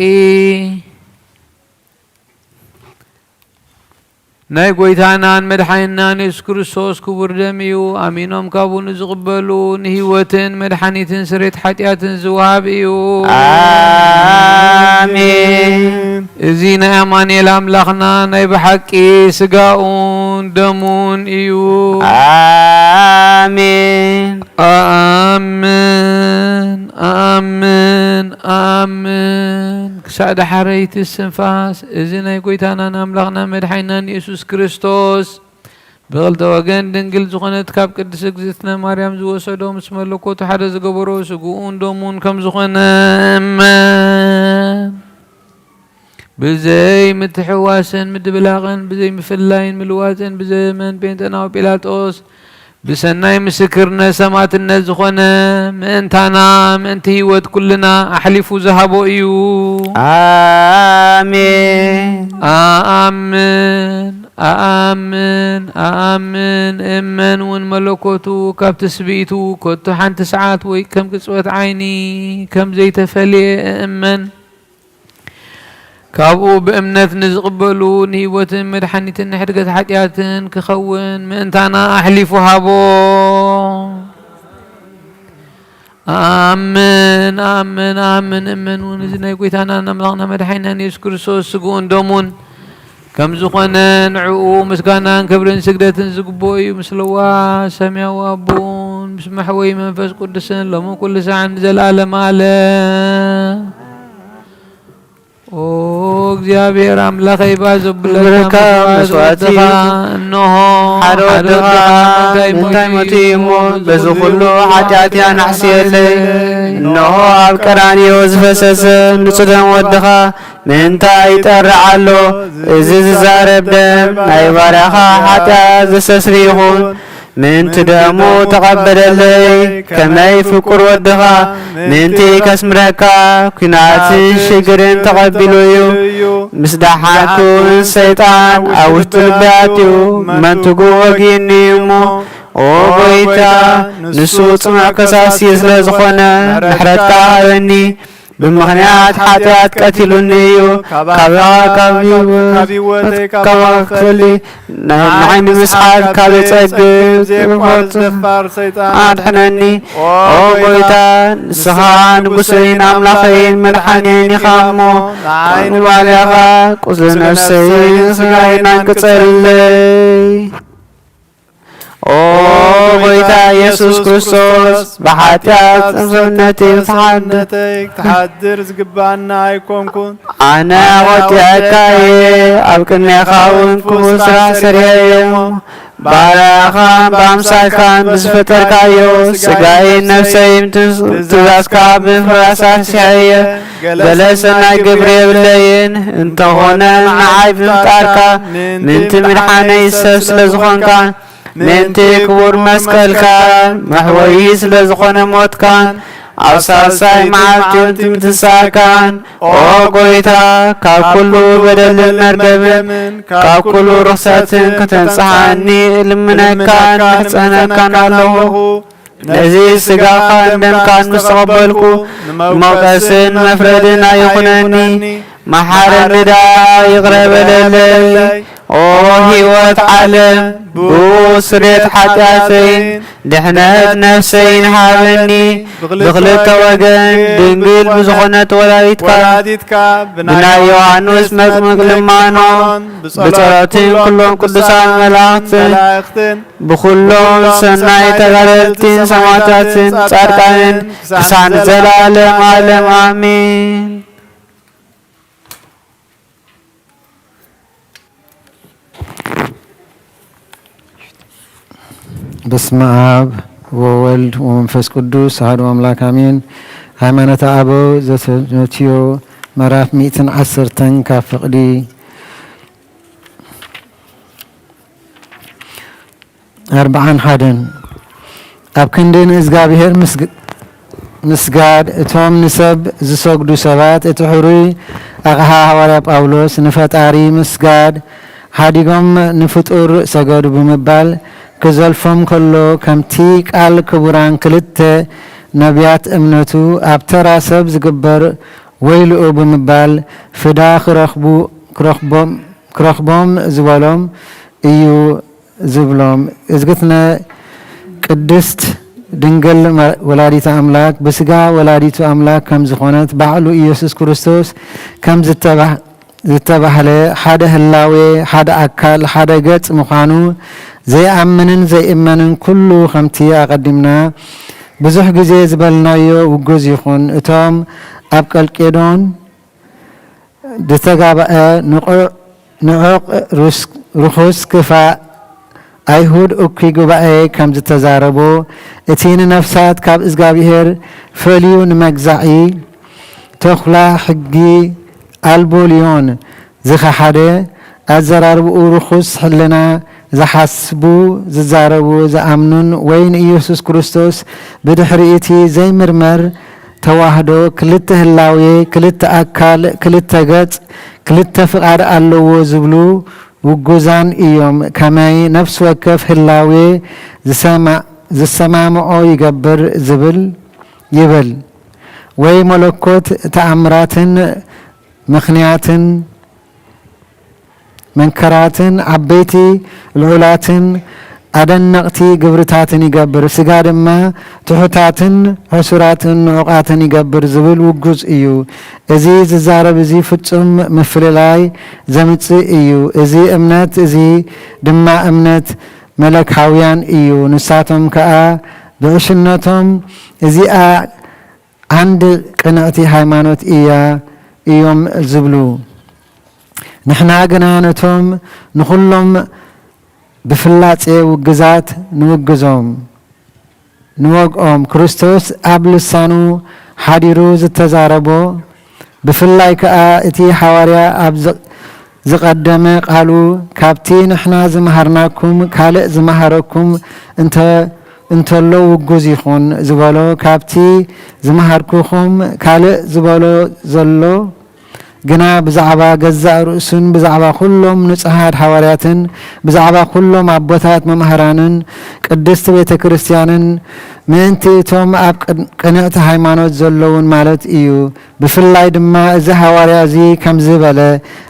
ናይ ጎይታናን መድሓኒናን የሱስ ክርስቶስ ክቡር ደም እዩ። ኣሚኖም ካብኡ ንዝቕበሉ ንህይወትን መድሓኒትን ስሬት ሓጢኣትን ዝወሃብ እዩ። ኣሜን። እዚ ናይ ኣማኑኤል ኣምላኽና ናይ ብሓቂ ስጋኡን ደሙን እዩ። ኣሜን። ኣኣምን፣ ኣኣምን፣ ኣኣምን። ክሳዕ ዳሕረይቲ እስትንፋስ እዚ ናይ ጎይታናን ኣምላኽና መድሓኒናን የሱስ ክርስቶስ ብኽልተ ወገን ድንግል ዝኾነት ካብ ቅድስት እግዝእትነ ማርያም ዝወሰዶ ምስ መለኮቱ ሓደ ዝገበሮ ስግኡን ደሙን ከም ዝኾነ እመን። ብዘይ ምትሕዋስን ምድብላቕን፣ ብዘይ ምፍላይን ምልዋጥን፣ ብዘመን ጴንጠናዊ ጲላጦስ ብሰናይ ምስክርነት ሰማዕትነት ዝኾነ ምእንታና፣ ምእንቲ ህይወት ኩልና ኣሕሊፉ ዝሃቦ እዩ። ኣሜን። ኣኣምን፣ ኣኣምን፣ ኣኣምን፣ እመን እውን መለኮቱ ካብ ትስብእቱ ከቶ ሓንቲ ሰዓት ወይ ከም ቅጽበት ዓይኒ ከም ዘይተፈልየ እእመን። ካብኡ ብእምነት ንዝቕበሉ ንህይወትን መድሓኒትን ንሕድገት ሓጢኣትን ክኸውን ምእንታና ኣሕሊፉ ሃቦ። ኣምን፣ ኣምን፣ ኣምን፣ እመን እውን እዚ ናይ ጎይታናን ኣምላኽና መድሓኒናን የሱስ ክርስቶስ ስግኡን ደሙን ከም ዝኾነ ንዕኡ ምስጋናን ክብርን ስግደትን ዝግብኦ እዩ። ምስለዋ ሰማያዊ ኣቦን ምስ መሕወይ መንፈስ ቅዱስን ሎሚ ኩሉ ሰዓት ንዘለኣለም ኣለ። ኦ እግዚኣብሔር ኣምላኸይ፣ ባዘብለካ ክብርካ መስዋዕቲ መስዋዕቲ እዩ። እንሆ ሓደ ሓደ ወድኻ ወድኻ ምእንታይ ምእንታይ ሞቱ ሞቱ እዩ እሞ፣ እሞ፣ በዚ በዚ ኩሉ ኩሉ ሓጢኣት ሓጢኣት ያናሕስየለይ። ያናሕስየለይ። እንሆ ኣብ ቀራንዮ ዝፈሰሰ ንጹህ ደም ወድኻ ምእንታይ ይጠርዕ ኣሎ። እዚ ዝዛረብ ደም ናይ ባርያኻ ሓጢኣት ዘስተስሪ ይኹን። ምእንቲ ደሙ ተቐበለለይ፣ ከመይ ፍቁር ወድኻ ምእንቲ ከስምረካ ኲናትን ሽግርን ተቐቢሉ እዩ። ምስ ደሓንኩ ሰይጣን ኣብ ውሽጢ ልበይ ኣትዩ መንትጉ ወጊእኒ እሞ፣ ኦ ጎይታ፣ ንሱ ጽኑዕ ከሳሲ ስለ ዝኾነ ምሕረትካ ሃበኒ። ብምኽንያት ሓጢኣት ቀቲሉኒ እዩ። ካባኻ ካብ ካብ ህይወተይ ካብ ካብ ክፍሊ ናይ ንዓይ ንምስሓት ካብ ጸግብ ዘየቋርጽ ደፋር ሰይጣን ኣድሕነኒ። ኦ ኦ ጎይታ፣ ጎይታ፣ ንስኻ ንጉሰይን ኣምላኸይን መድሓኒየይን ኢኻ እሞ፣ ንዓይ ንባርያኻ ቁስሊ ነፍሰይን ስጋይን ኣንቅጸለይ። ኦ ጎይታ ኢየሱስ ክርስቶስ፣ ብሓጢኣት ሰብነተይ ክትሓድር ክትሓድር ዝግባና ኣይኮንኩን። ኣነ ኣወዲኣካ እየ፣ ኣብ ቅድሜኻ እውን ክፉእ ስራሕ ሰሪሐ እየ እሞ፣ ባርያኻን ብኣምሳልካን ብዝፈጠርካዮ ስጋይን ነፍሰይን ትእዛዝካ ብምፍራስ ኣስሒሐ እየ። ገለ ሰናይ ግብሪ የብለይን፣ እንተኾነ ንዓይ ብምፍጣርካ ምእንቲ ምድሓነይ ሰብ ስለ ዝኾንካን ምእንቲ ክቡር መስቀልካን መሕወዪ ስለ ዝኾነ ሞትካን ኣብ ሳልሳይ መዓልቲ ምትንሳእካን፣ ኦ ጎይታ፣ ካብ ኩሉ በደልን መርገምን ካብ ኩሉ ርኽሰትን ከተንጽሓኒ እልምነካን እምሕጸነካን ኣለኹ። ነዚ ስጋኻን ደምካን ምስ ተቐበልኩ፣ መውቀስን መፍረድን ኣይኹነኒ። መሓረኒ ደኣ ይቕረ በለለይ። ኦ ህይወት ዓለም ብኡ ስርየት ሓጢኣተይን ድሕነት ነፍሰይን ሃበኒ። ብኽልተ ወገን ድንግል ብዝኾነት ወላዲትካ ወላዲትካ ብናይ ዮሃንስ መጥምቅ ልማኖ ብጸሎትን ኩሎም ቅዱሳን መላእኽትን ብኹሎም ሰናይ ተጋደልትን ሰማዕታትን ጻድቃንን ክሳን ዘላለም ዓለም ኣሜን። በስመ አብ ወወልድ ወመንፈስ ቅዱስ አሐዱ አምላክ አሜን። ሃይማኖተ አበው ዘተንትዮ ምዕራፍ ሚእትን ዓሰርተን ካብ ፍቕዲ ኣርብዓን ሓደን። ኣብ ክንዲ ንእዝጋብሄር ምስግ-፣ ምስጋድ፣ እቶም ንሰብ ዝሰግዱ ሰባት፣ እቲ ሕሩይ ኣቕሓ ሃዋርያ ጳውሎስ፣ ንፈጣሪ ምስጋድ ሓዲጎም ንፍጡር ሰገዱ ብምባል ክዘልፎም ከሎ፣ ከምቲ ቃል ክቡራን ክልተ ነቢያት እምነቱ ኣብ ተራ ሰብ ዝግበር ወይልኡ ብምባል ፍዳ ክረኽቡ-፣ ክረኽቦም፣ ክረኽቦም ዝበሎም እዩ ዝብሎም። እዝግትነ ቅድስት ድንግል መ-፣ ወላዲተ ኣምላክ ብስጋ ወላዲቱ ኣምላክ ከም ዝኾነት ባዕሉ ኢየሱስ ክርስቶስ ከም ዝተባ-፣ ዝተባህለ ሓደ ህላዌ፣ ሓደ ኣካል፣ ሓደ ገጽ ምዃኑ ዘይኣምንን ዘይእመንን ኩሉ ከምቲ ኣቐዲምና ብዙሕ ግዜ ዝበልናዮ ውጉዝ ይኹን። እቶም ኣብ ቀልቄዶን ዝተጋብአ ንቑዕ-፣ ንዑቕ ርስ-፣ ርኹስ ክፋእ ኣይሁድ እኩይ ጉባኤ ከም ዝተዛረቦ፣ እቲ ንነፍሳት ካብ እግዚኣብሔር ፈልዩ ንመግዛዒ ተኹላ ሕጊ ኣልቦ ልዮን ዝኸሓደ ኣዘራርብኡ ርኹስ ሕልና ዝሓስቡ፣ ዝዛረቡ፣ ዝኣምኑን ወይ ንኢየሱስ ክርስቶስ ብድሕሪ እቲ ዘይምርመር ተዋህዶ ክልተ ህላዌ፣ ክልተ ኣካል፣ ክልተ ገጽ፣ ክልተ ፍቓድ ኣለዎ ዝብሉ ውጉዛን እዮም። ከመይ ነፍሲ ወከፍ ህላዌ ዝሰማ-፣ ዝሰማምዖ ይገብር ዝብል ይብል ወይ መለኮት ተኣምራትን ምኽንያትን መንከራትን ዓበይቲ ልዑላትን ኣደነቕቲ ግብርታትን ይገብር፣ ስጋ ድማ ትሑታትን ሕሱራትን ንዑቓትን ይገብር ዝብል ውጉዝ እዩ። እዚ ዝዛረብ እዚ ፍጹም ምፍልላይ ዘምጽእ እዩ። እዚ እምነት እዚ ድማ እምነት መለካውያን እዩ። ንሳቶም ከኣ ብዕሽነቶም እዚኣ ዓንዲ ቅንዕቲ ሃይማኖት እያ እዮም ዝብሉ። ንሕና ግና ነቶም ንኹሎም ብፍላጼ ውግዛት ንውግዞም፣ ንወግኦም። ክርስቶስ ኣብ ልሳኑ ሓዲሩ ዝተዛረቦ፣ ብፍላይ ከኣ እቲ ሓዋርያ ኣብ ዝ-፣ ዝቐደመ ቃሉ፣ ካብቲ ንሕና ዝመሃርናኩም ካልእ ዝመሃረኩም እንተ-፣ እንተሎ ውጉዝ ይኹን ዝበሎ፣ ካብቲ ዝመሃርኩኹም ካልእ ዝበሎ ዘሎ ግና ብዛዕባ ገዛእ ርእሱን ብዛዕባ ኩሎም ንጹሃት ሓዋርያትን ብዛዕባ ኩሎም ኣቦታት መማህራንን ቅድስቲ ቤተ ክርስቲያንን ምእንቲ እቶም ኣብ ቅን-፣ ቅንዕቲ ሃይማኖት ዘለዉን ማለት እዩ። ብፍላይ ድማ እዚ ሃዋርያ እዚ ከምዚ በለ፣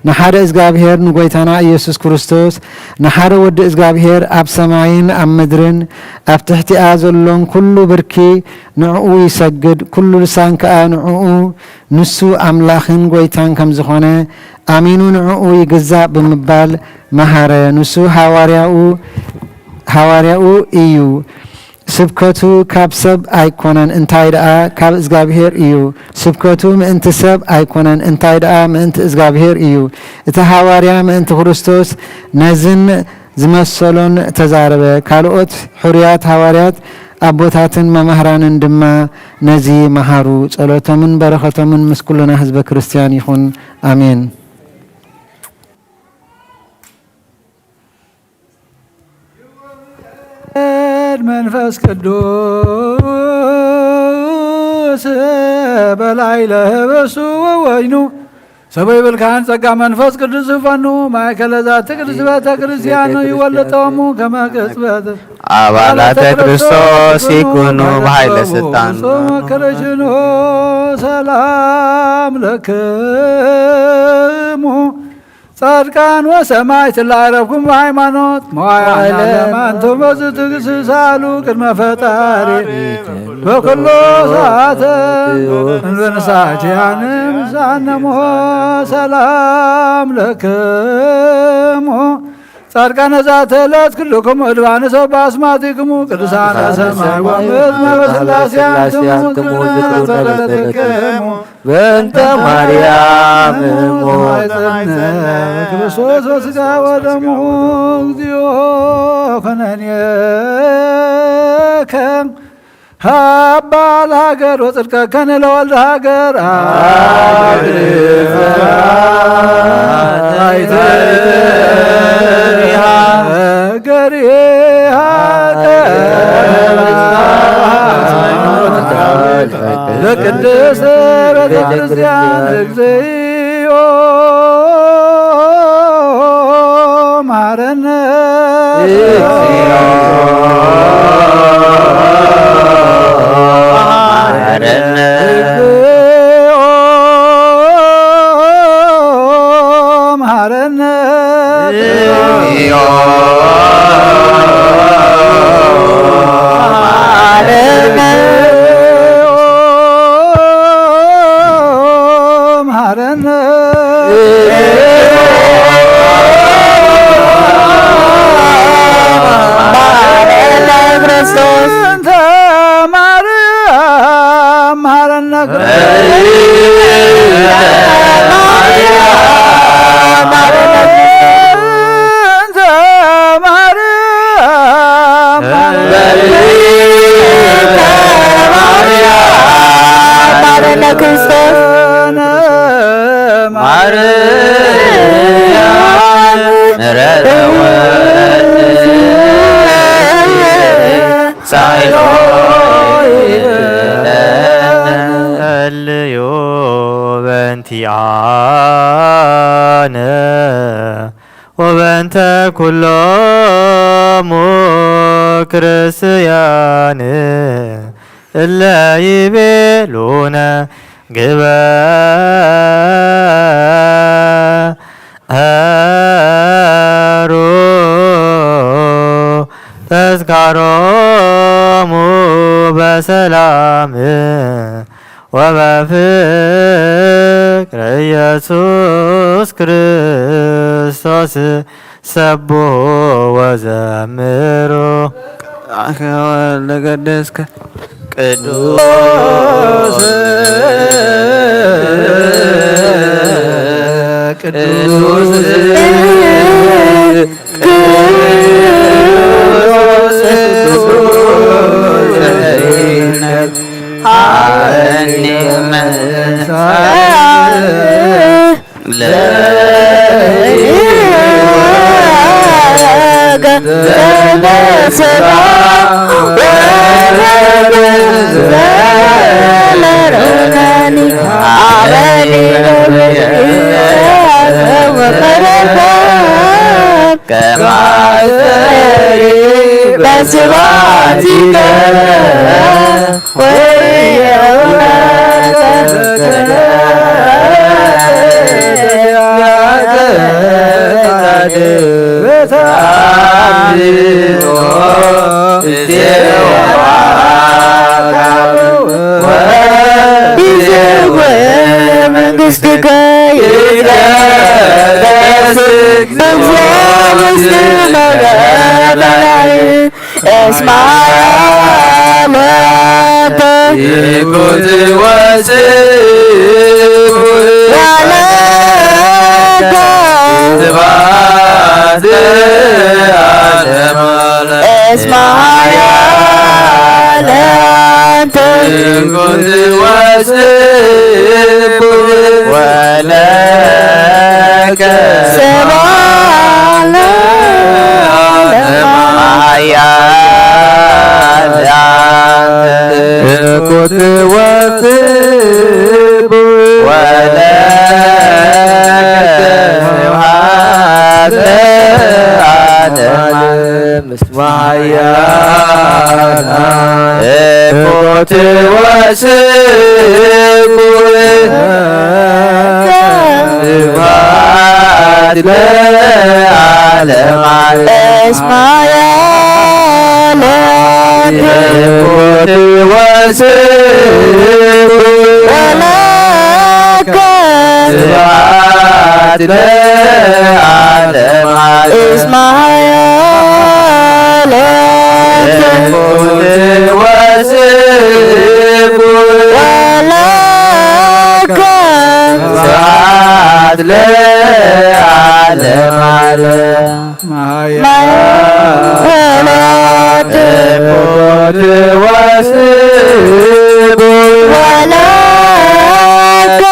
ንሓደ እግዚኣብሔር ንጎይታና ኢየሱስ ክርስቶስ፣ ንሓደ ወዲ እግዚኣብሔር ኣብ ሰማይን ኣብ ምድርን ኣብ ትሕቲኣ ዘሎን ኩሉ ብርኪ ንዕኡ ይሰግድ፣ ኩሉ ልሳን ከኣ ንዕኡ፣ ንሱ ኣምላኽን ጎይታን ከም ዝኾነ ኣሚኑ ንዕኡ ይግዛእ ብምባል መሃረ። ንሱ ሃዋርያኡ፣ ሃዋርያኡ እዩ። ስብከቱ ካብ ሰብ ኣይኮነን፣ እንታይ ደኣ ካብ እግዚኣብሔር እዩ። ስብከቱ ምእንቲ ሰብ ኣይኮነን፣ እንታይ ደኣ ምእንቲ እግዚኣብሔር እዩ። እቲ ሃዋርያ ምእንቲ ክርስቶስ ነዝን ዝመሰሎን ተዛረበ። ካልኦት ሕሩያት ሃዋርያት፣ ኣቦታትን መማህራንን ድማ ነዚ መሃሩ። ጸሎቶምን በረኸቶምን ምስ ኩልና ህዝበ ክርስቲያን ይኹን። ኣሜን። መንፈስ ቅዱስ በላዕለ ህበሱ ወወይኑ ሰበ ይብልካን ጸጋ መንፈስ ቅዱስ ዝፈኑ ማእከለ ዛቲ ቅድስት ቤተ ክርስቲያን ይወልጠሙ ከመ ቅጽበት ኣባላተ ክርስቶስ ይኩኑ ብኃይለ ስልጣን። መከረሽኑ ሰላም ለክሙ ጻድቃን ወሰማዕት ላዕረፍኩም ብሃይማኖት መዋዕለ ዓለም ኣንቱም በዝትግስሳሉ ቅድመ ፈጣሪ በኩሉ ሰዓተ እንበንሳቲያን ምሳነሞ ሰላም ለክሙ ጻድቃነ ዛተ ዕለት ኩልኩም እድባን ሰባ አስማቲክሙ ቅዱሳነ ሰማይ ወምድር መበስላሴ አንትሙ ዝክሩነ በጸሎትክሙ በእንተ ማርያም እሙ። ክርስቶስ ወስጋ ወደሙ እግዚኦ ኮነኔከ ሀባ ለሀገር ወጽድቀከነ ለወልድ ሀገር አግሪዘ ታይተሪሃ ገሪሃ ለቅድስት ቤተ ክርስቲያን እግዚኦ መሐረነ። እግዚኦ መሐረነ። መሐረነ። መሐረነ ክርስቶስ። እንተ ማርያም መሐረነ። እንተ ማርያም መሐረነ። ክርስቶስ። ማርያም ምሕረተ ወልድ ሳይሎ ጸልዩ በእንቲአነ ወበእንተ ኩሎሙ ክርስቲያን እለ ይቤሉነ ግበ ሩ ተዝካሮሙ በሰላም ወበፍቅር ኢየሱስ ክርስቶስ ሰብሑ ወዘምሩ። ለገደስከ ቅዱስ ቅዱስ መንግስትከ ይትገስ በእግዚኦ ውስጥ መገበላይ እስማ ያመተ ይኩት ወስኩ ያለከ ስብሐት ለዓለመ ዓለም። እስማ ያለ እስመ ኃያል ትኩት ወስብእ ወለከ ስብሐት ለዓለመ ዓለም። እስመ ኃያል ትኩት ወስብእ ወለከ ስብሐት ለዓለመ ዓለም። መኃያል ትኩት ወስብእ ወለከ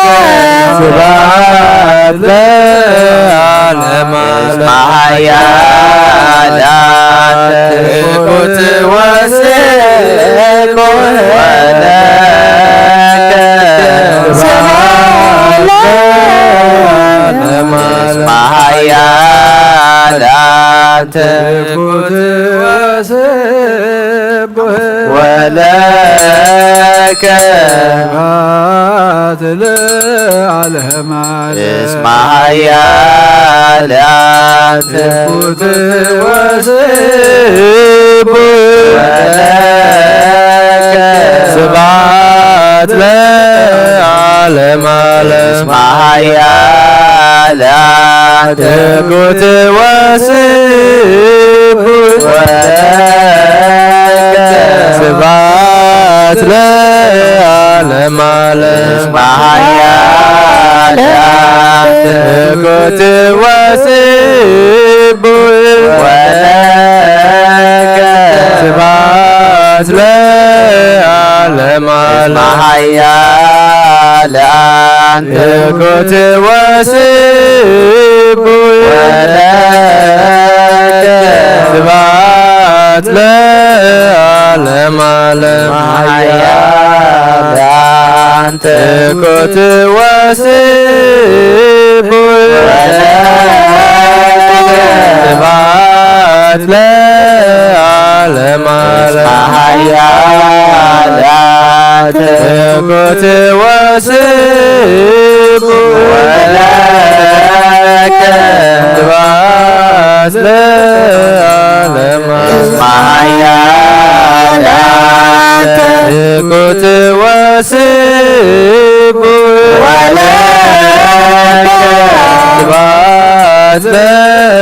ስብሐት ለዓለመ ዓለም። መኃያል ትኩት ወስብእ ወለከ ስብሐት ለዓለመ ዓለም። መኃያል ትኩት ወስብእ ወለከ ስብሐት ለዓለመ ዓለም። እስመ ኃያል ትኩት ወስብእ ወለከ ስብሐት ለዓለመ ዓለም። እስመ ኃያል ትኩት ወስብእ ወለከ ስብሐት ለዓለመ ዓለም። እስመ ኃያል ትኩት ወስብእ ወለከ ስብሐት ለዓለመ ዓለም። መኃያል ትኩት ወስብእ ወለከ ስብሐት ለዓለመ ዓለም። መኃያል ትኩት ወስብእ ወለከ ስብሐት ለዓለመ ዓለም። መኃያል ትኩት ወስብእ ወለከ ስብሐት ለዓለመ ዓለም። መኃያል ትኩት ወስብእ ወለከ ስብሐት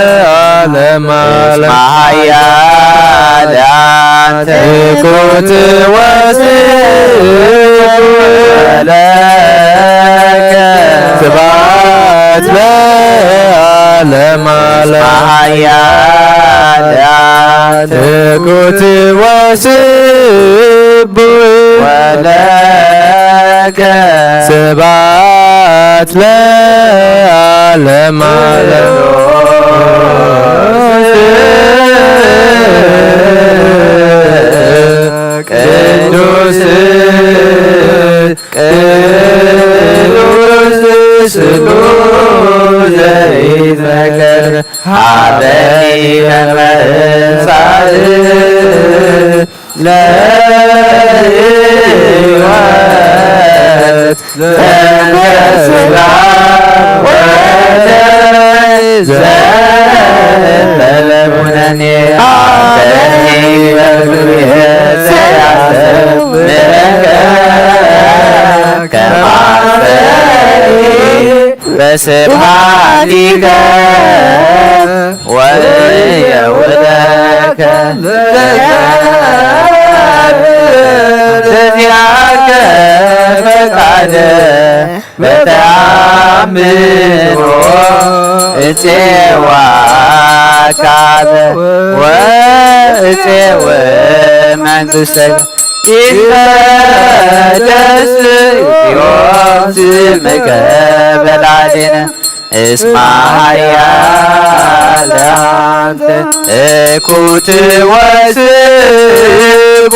ለዓለመ ዓለም። መኃያል ትኩት ወስብእ ወለከ ስብሐት ለዓለመ ዓለም። መኃያል ትኩት ወስብእ ወለከ ስብሐት ለዓለመ ዓለም። ቅዱስ ቅዱስ ስሉስ ዘይትመከር ሀበኒ ከመ እንሳእ ለሕይወት ዘንተ ሥጋ ወደም ዘእንበለ ኩነኔ ሀበኒ በክብር ዘያስተምረከ ከማስተሪ በስብሐቲከ ወእየውለከ ለእግዚአከ ፈቃደ በተአምኖ እጼዋ ካበ ወእጼወ መንግሥተከ ይትቀደስ እግዚኦ ስምከ በላዕሌነ እስመ ኃያል አንተ ትኩት ወስቡሕ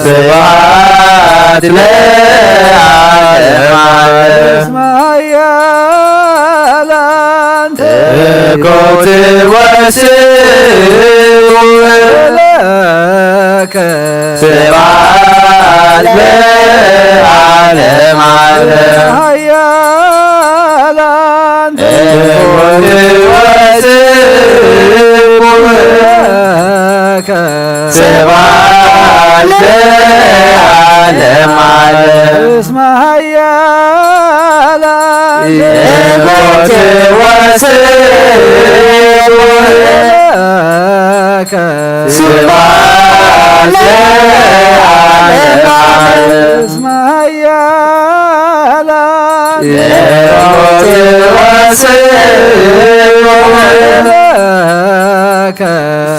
ስብሐት ለዓለመ ዓለም። እስመ ኃያል አንተ ትኩት ወስቡሕ ለከ ስብሐት ለዓለመ ዓለም። ኃያል አንተ ትኩት ስብሐት ለዓለመ ዓለም። እስመ ኃያል ሞት ወስብሐት ለከ። ስብሐት ለዓለመ ዓለም። እስመ ኃያል ሞት ወስብሐት ለከ።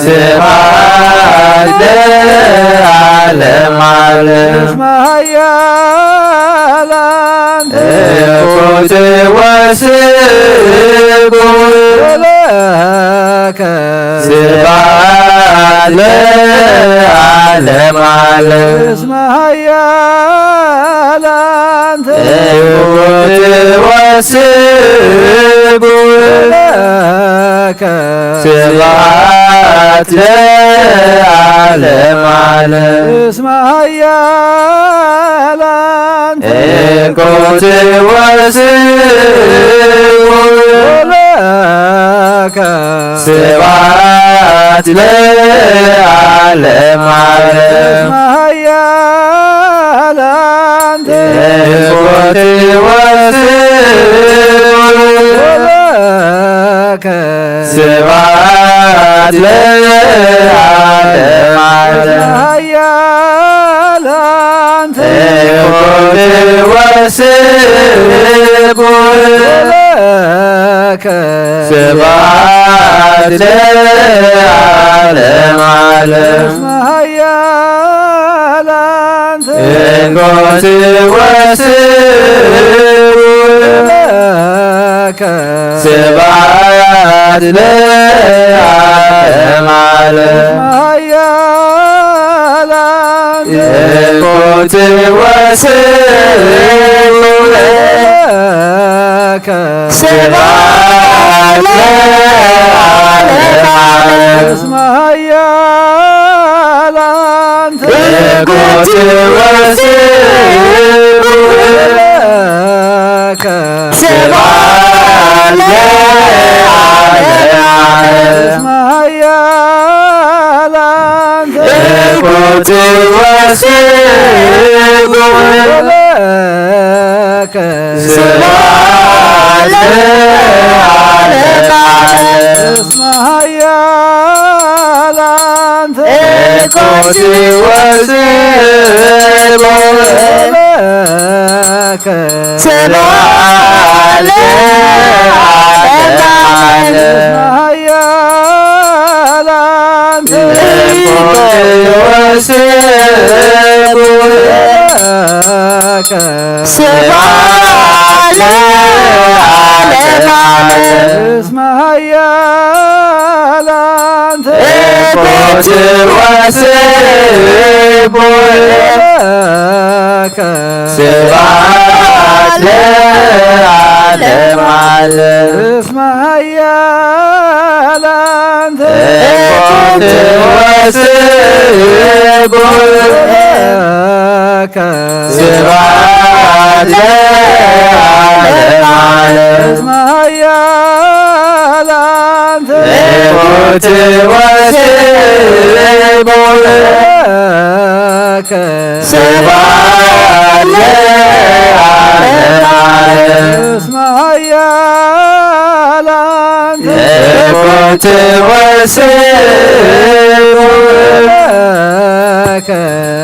ስብሐት ለዓለመ ዓለም። እስመ ኃያል ሞት ወስብሐት ለከ። ስብሐት ለዓለመ ዓለም። እስመ ኃያል ሞት ወስብሐት ለከ። ስብሐት ለዓለመ ዓለም። እስመ ኃያል ሞት ወስብሐት ለከ። ስብሐት ለዓለመ ዓለም። እስመ ኃያል ሞት ወስብሐት ለከ። ስብሐት ለዓለመ ዓለም። ኃያል ሞት ወስብሐት ለከ። ስብሐት ለዓለመ ዓለም። እስመ ኃያል ሞት ወስብሐት ለከ። ስብሐት ለዓለመ ዓለም። ኃያል ሞት ወስብሐት ለከ። ስብሐት ለዓለመ ዓለም። እስመ ኃያል ሞት ወስብሐት ለከ። ስብሐት ለዓለመ ዓለም። እስመ ኃያል ሞት ወስብሐት ለከ። ስብሐት ለዓለመ ዓለም። እስመ ኃያል ሞት ወስብሐት ለከ። ስብሐት ለዓለመ ዓለም። ኃያል ሞት ወስብሐት ለከ። ስብሐት ለዓለመ ዓለም። እስመ ኃያል ሞት ወስብሐት ለከ። ስብሐት ለዓለመ ዓለም። እስመ ኃያል ሞት ወስብሐት ለከ። ስብሐት ለዓለመ ዓለም። እስመ ኃያል ሞት ወስብሐት ለከ። ስብሐት ለዓለመ ዓለም። እስመ ኃያል ሞት ወስብሐት ለከ።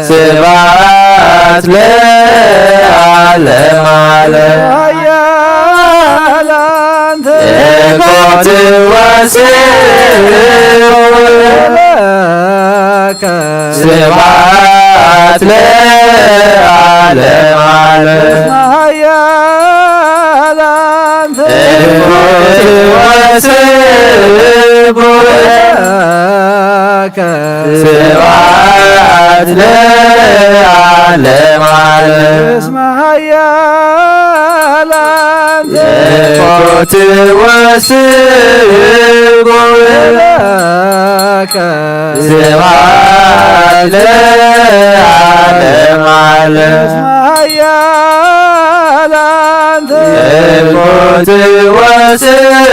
ስብሐት ለዓለመ ዓለም። ኃያል ሞት ወስብሐት ለከ። ስብሐት ለዓለመ ዓለም። ኃያል ሞት ወስብሐት ለከ። ስብሐት ለዓለመ ዓለም። እስመ ኃያል ሞት ወስብሐት ለከ። ስብሐት ለዓለመ ዓለም። እስመ ኃያል ሞት ወስብሐት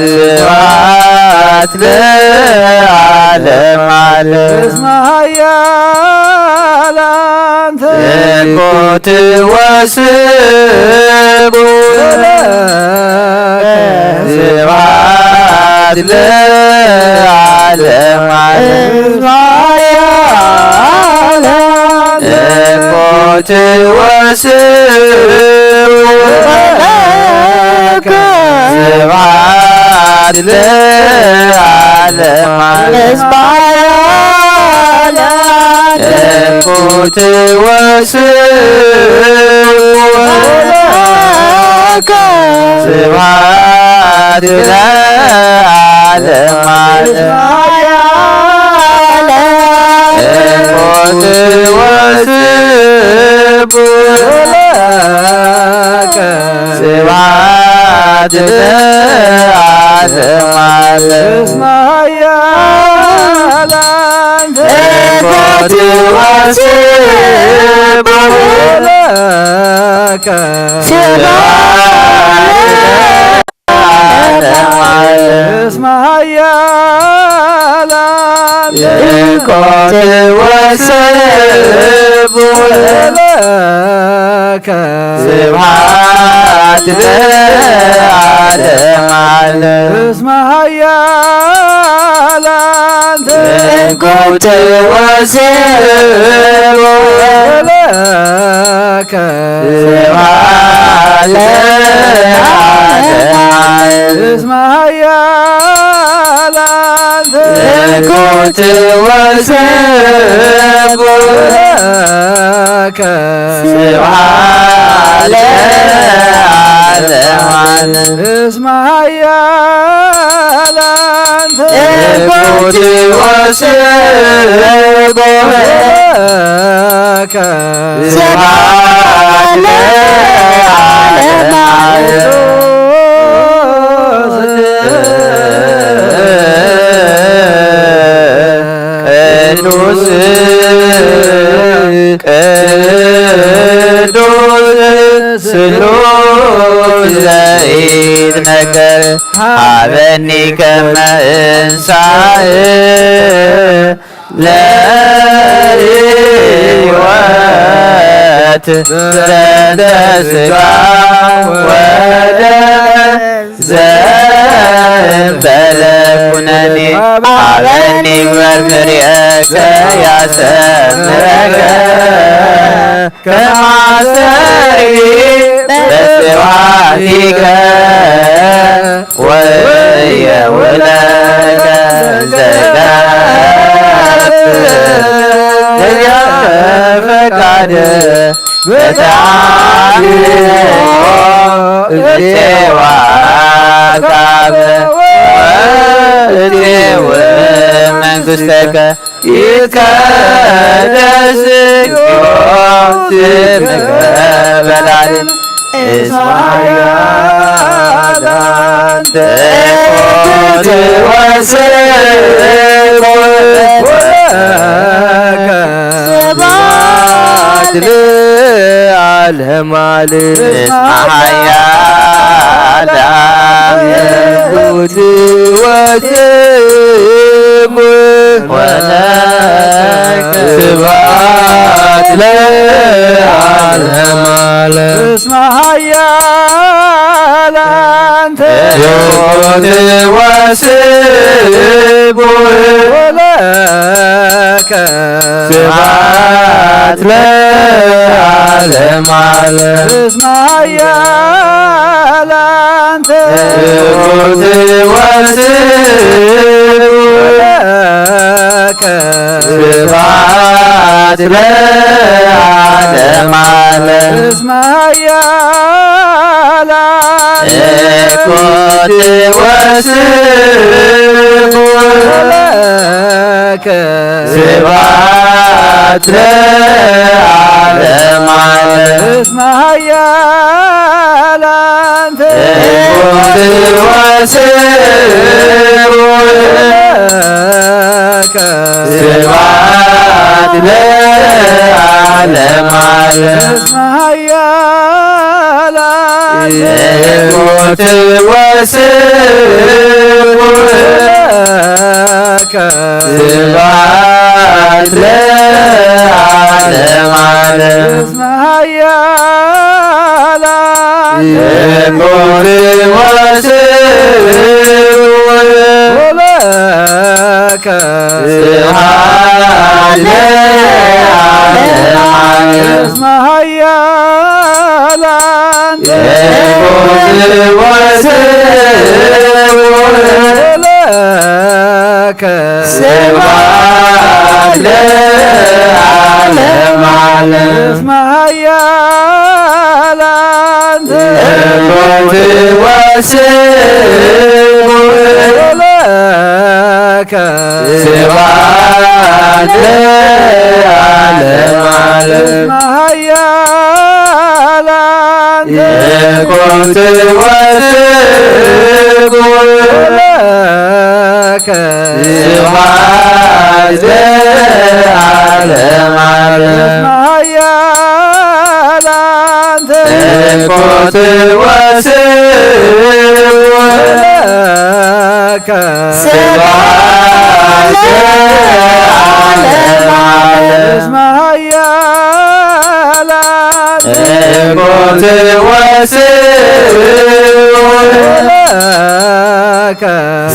ስብሐት ለዓለመ ዓለም። እስመ ኃያል አንተ ትኩት ወስቡሕ። ስብሐት ለዓለመ ዓለም። እስመ ኃያል አንተ ትኩት ወስቡሕ። ስብሐት ለዓለመ ዓለም። ትኩት ወስቡሕ። ስብሐት ለዓለመ ዓለም። ትኩት ወስቡሕ። ስብሐት ለዓለመ ዓለም። እስመ ኃያል አንተ ትኩት ወስቡሕ። ስብሐት ለዓለመ ዓለም። እስመ ኃያል አንተ ትኩት ወስቡሕ። ስብሐት ለዓለመ ዓለም። እስመ ኃያል አንተ ትኩት ወስቡሕ። ስብሐት ለዓለመ ዓለም። እስመ ኃያል አንተ ትኩት ወስቡሕ። ስብሐት ለዓለመ ዓለም። እስመ ኃያል አንተ ትኩት ወስቡሕ። ስብሐት ለዓለመ ዓለም። ቅዱስ ቅዱስ ስሉስ ዘይትነገር ሀበኒ ከመ እንሳእ ለሕይወት ዘንተ ሥጋ ወደም ዘእንበለ ኩነኔ ሀበኒ ግበር ክርእየከ ያሰምረከ ከማስተርሂ በስብሐቲከ ወእየውለከ ዘገብር ለዚአከ ፈቃድ በተአምሮ እብቴ ወአካበ ወእቴ ወመንግሥተከ ይትቀደስ እግዚኦ ስምከ በላዕሌነ እስመ ኃያል አንተ ትኩት ወስቡሕ። ስብሐት ለዓለመ ዓለም። እስመ ኃያል አብ ትኩት ወስቡሕ። ስብሐት ለዓለመ ዓለም። እስመ ኃያል አንተ ትኩት ወስቡሕ። ወለከ ስብሐት ለዓለመ ዓለም። እስመ ኃያል አንተ ትኩት ወስቡሕ። ወለከ ስብሐት ለዓለመ ዓለም። እስመ ኃያል አንተ ትኩት ወስቡሕ። ወለከ ስብሐት ለዓለመ ዓለም። እስመ ኃያል አንተ ትኩት ወስቡሕ። ወለከ ስብሐት ለዓለመ ዓለም። እስመ ኃያል ትኩት ወስቡሕ ለከ ስብሐት ለዓለመ ዓለም። እስመ ኃያል ትኩት ወስቡሕ ለከ ስብሐት ለዓለመ ዓለም። እስመ ኃያል ትኩት ወስቡሕ ለከ ስብሐት ለዓለመ ዓለም። እስመ ኃያል ትኩት ወስቡሕ ለከ ስብሐት ለዓለመ ዓለም። እስመ ኃያል ትኩት ወስቡሕ ለከ ስብሐት ለዓለመ ዓለም። እስመ ኃያል ትኩት ወስቡሕ ለከ ስብሐት ለዓለመ ዓለም። እስመ ኃያል ትኩት ወስቡሕ ለከ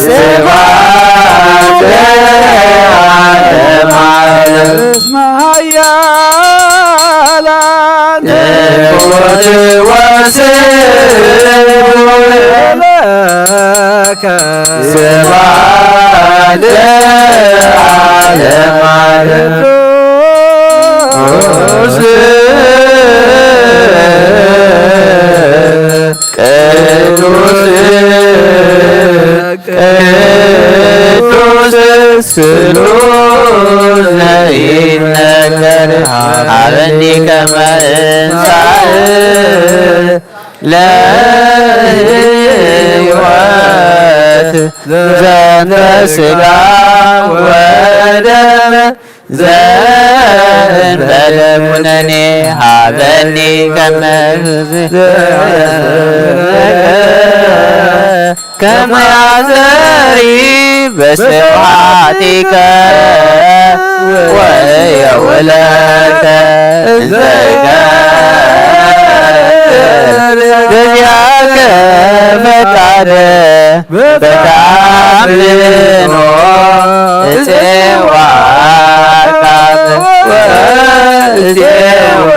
ስብሐት ለዓለመ ዓለም። እስመ ኃያል ትኩት ወስቡሕ ለከ ስብሐት ለዓለመ ዓለም። ቅዱስ ቅዱስ ቅዱስ ስሉስ ዘይነገር ሀበኒ ከመ እንሳእ ለህይወት ዘንተ ስጋ ወደም ዘእንበለ ኩነኔ ሀበኒ ከመ ከመ አዘሪ በስብሐቲከ ወየውለከ እንዘይከ በዚያከ ፈቃደ በተአምኖ እጼዋካ ወእዜወ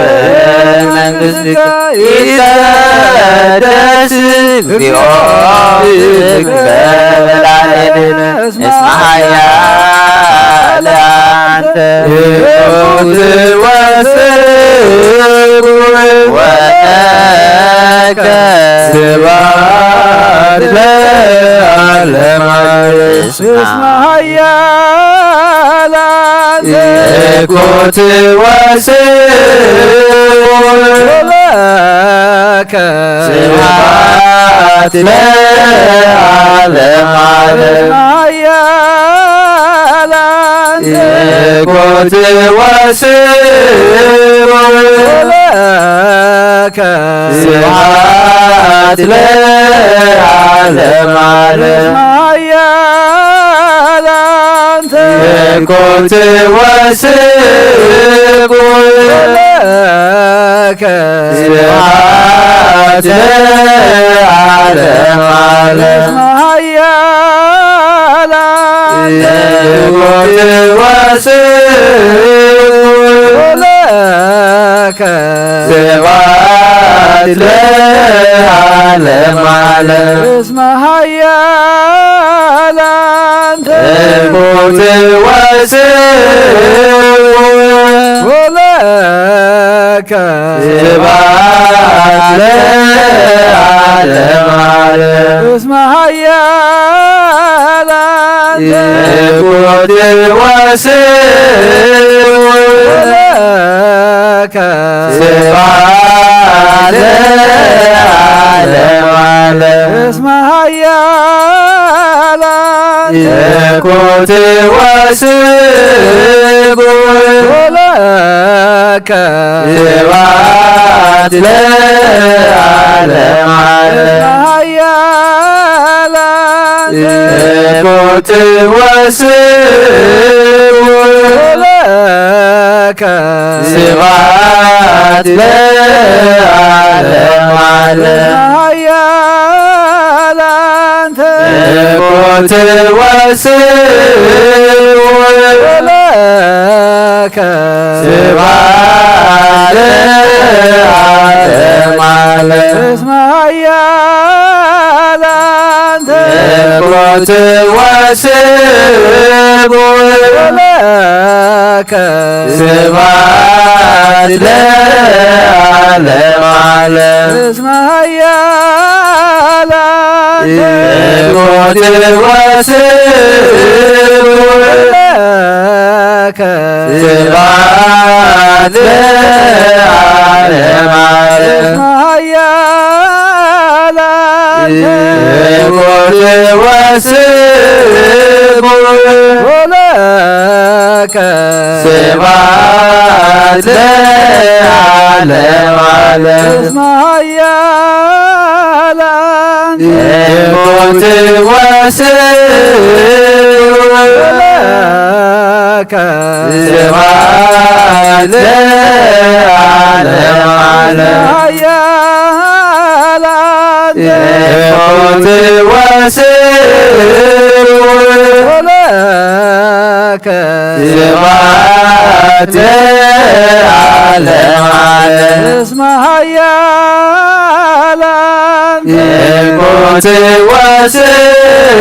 መንግሥትከ ይትቀደስ እግዚኦ ስምከ በላዕሌነ እስመ ኃያል አንተ። ትኩት ወስቡሕ ወለከ ስብሐት ለዓለመ ዓለም። እስመ ኃያል ትኩት ወስቡሕ ለከ ስብሐት ለዓለመ ዓለም። ኃያል ትኩት ወስቡሕ ለከ ስብሐት ለዓለመ ዓለም። ኃያል ትኩት ወስቡሕ ለከ ስብሐት ለዓለመ ዓለም። ኃያል ትኩት ወስቡሕ ለከ ስብሐት ለዓለመ ዓለም። እስመ ኃያል ትኩት ወስቡሕ ለከ ስብሐት ለዓለመ ዓለም። እስመ ኃያል ትኩት ወስቡሕ ለከ ስብሐት ለዓለመ ዓለም። እስመ ኃያል ትኩት ወስቡሕ ለከ ስብሐት ለዓለም ዓለም። ኃያላን ትኩት ወስውእ ለከ ስብሐት ለዓለም ዓለም። ኃያላን ትኩት ወስውእ ለከ ስብሐት ለዓለም ዓለም። እስመ ኃያላን ትኩት ወስውእ ለከ ስብሐት ለዓለም ዓለም። እስመ ኃያላን ትኩት ወስውእ ለከ ስብሐት ለዓለም ዓለም። እስመ ኃያላን ትኩት ወስውእ ለከ ስብሐት ለዓለም ዓለም። እስመ ኃያላን ትኩት ወስውእ ለከ ስብሐት ለዓለም ዓለም። ኃያላን ትኩት ወስውእ ለከ ስብሐት ለዓለም ዓለም። እስመ ኃያላን ትኩት ወስውእ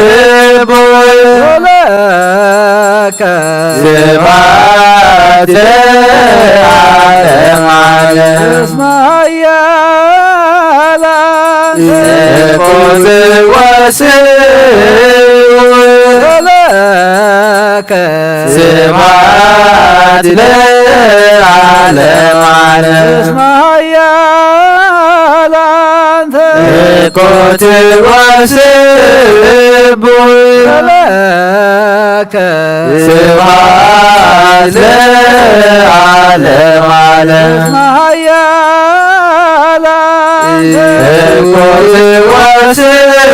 ለከ ስብሐት ለዓለም ዓለም። እስመ ኃያላን ትኩት ወስውእ ለከ ስብሐት ለዓለም ዓለም። እስመ ኃያላን ትኩት ወስውእ ለከ ስብሐት ለዓለም ዓለም። እስመ ኃያላን ትኩት ወስውእ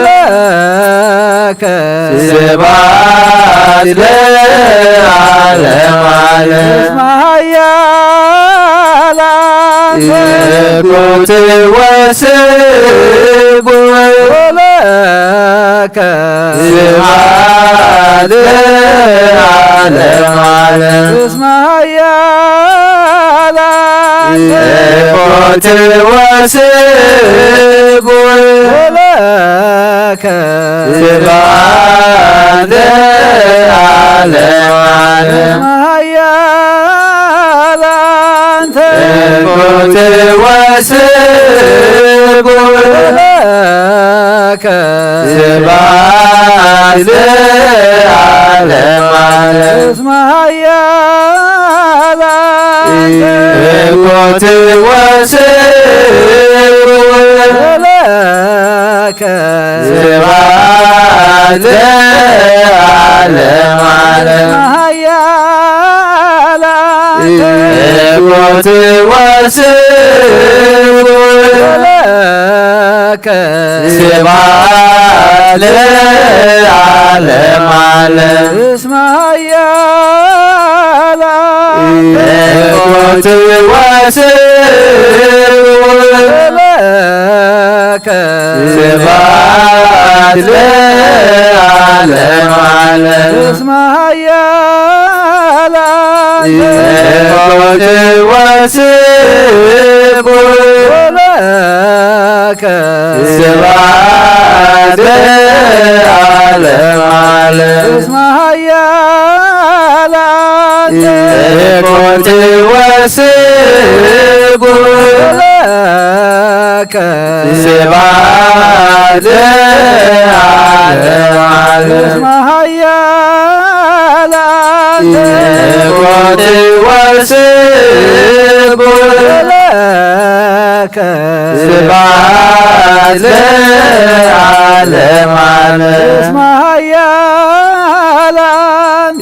ለከ ስብሐት ለዓለም ዓለም። እስመ ኃያላን ትኩት ወስውእ ለከ ስብሐት ለዓለም ዓለም። እስመ ኃያላን ትኩት ወስውእ ለከ ስብሐት ለዓለም ዓለም። እስመ ኃያላን ትኩት ወስውእ ለከ ስብሐት ለዓለም ዓለም። እስመ ኃያላን ትኩት ወስውእ ለከ ስብሐት ለዓለም ዓለም። ኃያላን ትኩት ወስውእ ለከ ስብሐት ለዓለም ዓለም። እስመ ኃያላን ትኩት ወስውእ ለከ ስብሐት ለዓለም ዓለም። እስመ ኃያላን ትኩት ወስውእ ለከ ስብሐት ለዓለም ዓለም። እስመ ኃያላን ትኩት ወስውእ ለከ ስብሐት ለዓለም ዓለም። እስመ ኃያላን ትኩት ወስውእ ለከ ስብሐት ለዓለም ዓለም። እስመ ኃያላን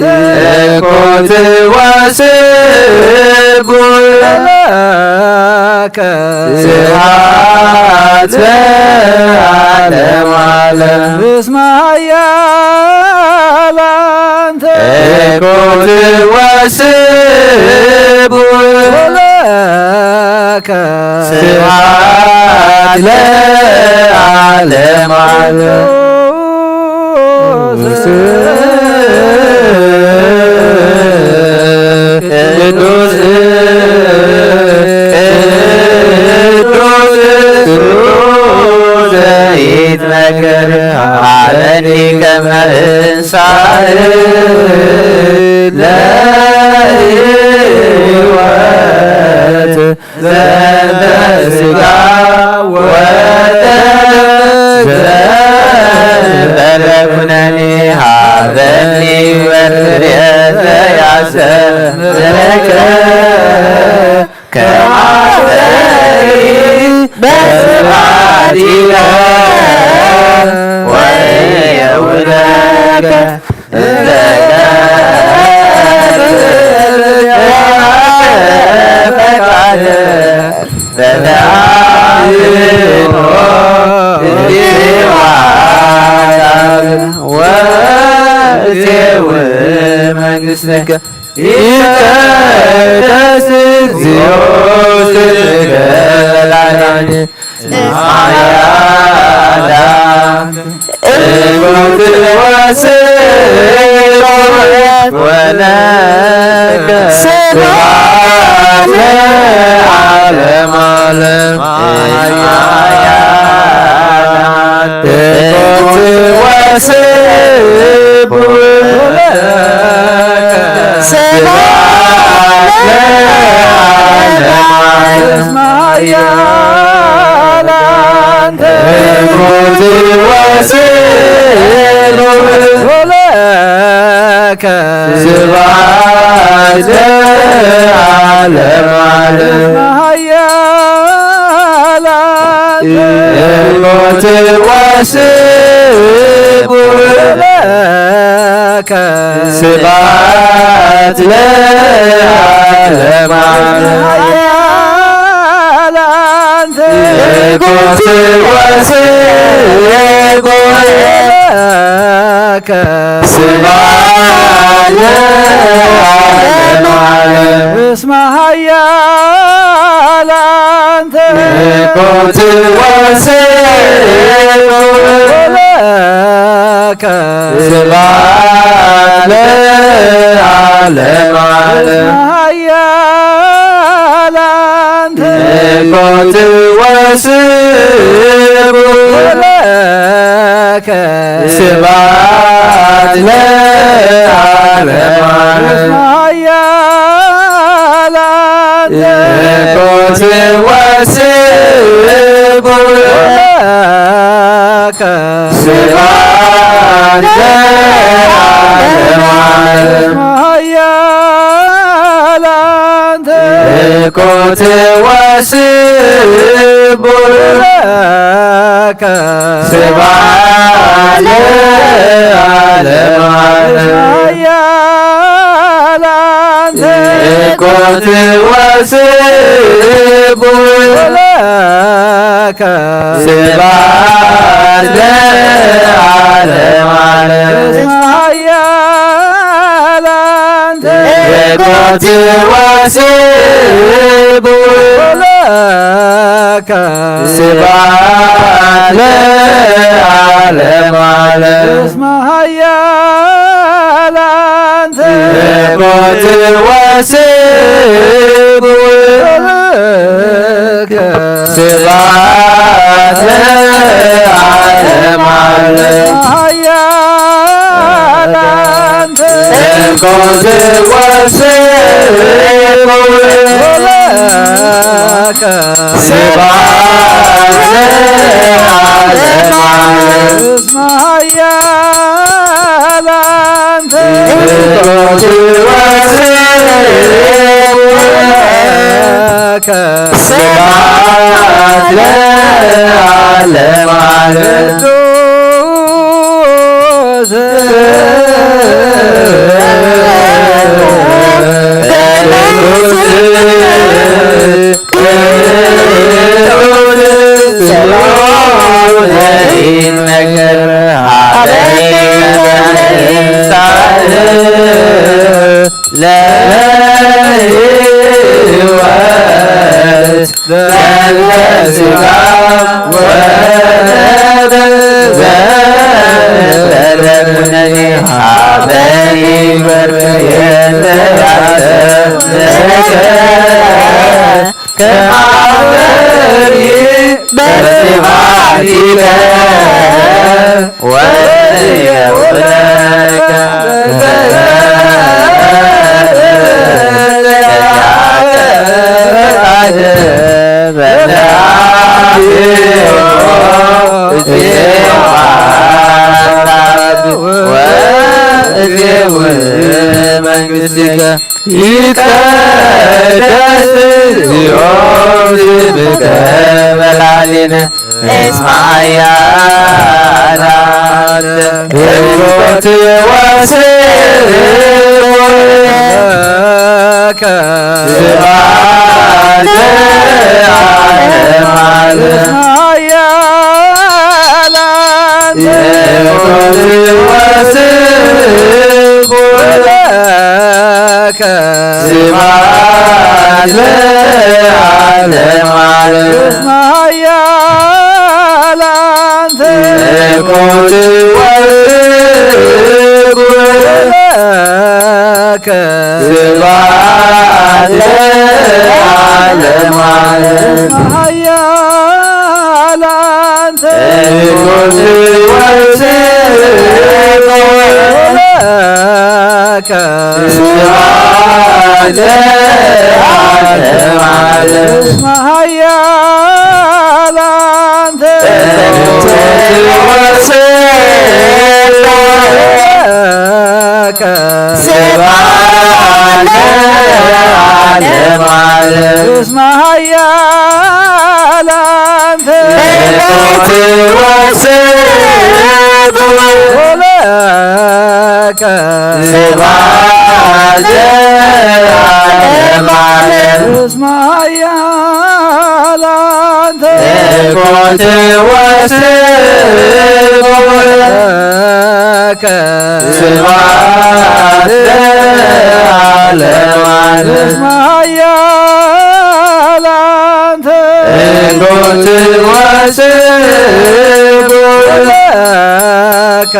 ትኩት ወስውእ ለከ ስብሐት ለዓለመ ዓለም። እስመ ኃያል አንተ። እኩት ወስቡሕ። ወለከ። ስብሐት ለዓለመ ዓለም። ቅዱስ ቅዱስ ዘይትነገር ሀበኒ ከመ እንሳእ ለሕይወት ዘንተ ሥጋ ወደም ዘንበለ ኩነኔ ሀበኒ ወርየ ዘያስተምረከ ከማፈሪ በስብሐቲከ ወየውለከ መንግሥትከ ይትቀደስ እግዚኦ ስምከ ለዓለመ ዓለም። እኩት ወስቡሕ ወለከ ስብሐት ለዓለመ ዓለም። እኩት ወስቡሕ ለከ ስብሐት ለዓለመ ዓለም። ኃያል አንተ። እኩት ወስቡሕ ለከ ስብሐት ለዓለመ ዓለም። ኃያል አንተ። እኩት ወስቡሕ ለከ ስብሐት ለዓለመ ዓለም። ኃያል አንተ። እኩት ወስቡሕ ለከ ስብሐት ለዓለመ ዓለም። እስመ ኃያል አንተ። እኩት ወስቡሕ ለከ ስብሐት ለዓለመ ዓለም። ኃያል አንተ። እኩት ወስቡሕ ለከ ስብሐት ለዓለመ ዓለም። ኃያል አንተ። እኩት ወስቡሕ ለከ ስብሐት ለዓለመ ዓለም። ኃያል አንተ። እኩት ወስቡሕ ለከ ስብሐት ለዓለመ ዓለም። ኃያል አንተ። እኩት ወስቡሕ ለከ ስብሐት ለዓለመ ዓለም። ኃያል አንተ። እኩት ወስቡሕ ለከ ስብሐት ለዓለመ ዓለም። እስመ ኃያል አንተ። እኩት ወስቡሕ ለከ ስብሐት ለዓለመ ዓለም። ኃያል አንተ። እኩት ወስቡሕ ለከ ስብሐት ለዓለመ ዓለም። እስመ ኃያል አንተ። እኩት ወስቡሕ ለከ ስብሐት ለዓለመ ዓለም። ቅዱስ ቅዱስ ወይሁበከ መንግሥትከ ይትቀደስ እግዚኦ ስምከ በላዕሌነ እስመ ኃያል አንተ። ሕይወት ወስብከ ስብሐት ለዓለመ ዓለም። ኃያል አንተ። ሕይወት ወስብከ ስብሐት ለዓለመ ዓለም። እስመ ኃያል አንተ። ሕይወት ወስብከ ስብሐት ለዓለመ ዓለም። እስመ ኃያል አንተ። ሕይወት ወስብከ ስብሐት ለዓለመ ዓለም። እስመ ኃያል አንተ። ሕይወት ወስብከ ስብሐት ለዓለመ ዓለም። እስመ ኃያል አንተ። ሕይወት ወስብከ ስብሐት ለዓለመ ዓለም። እስመ ኃያል አንተ። ሕይወት ወስብከ ስብሐት ለዓለመ ዓለም። እስመ ኃያል አንተ። ሕይወት ወስብከ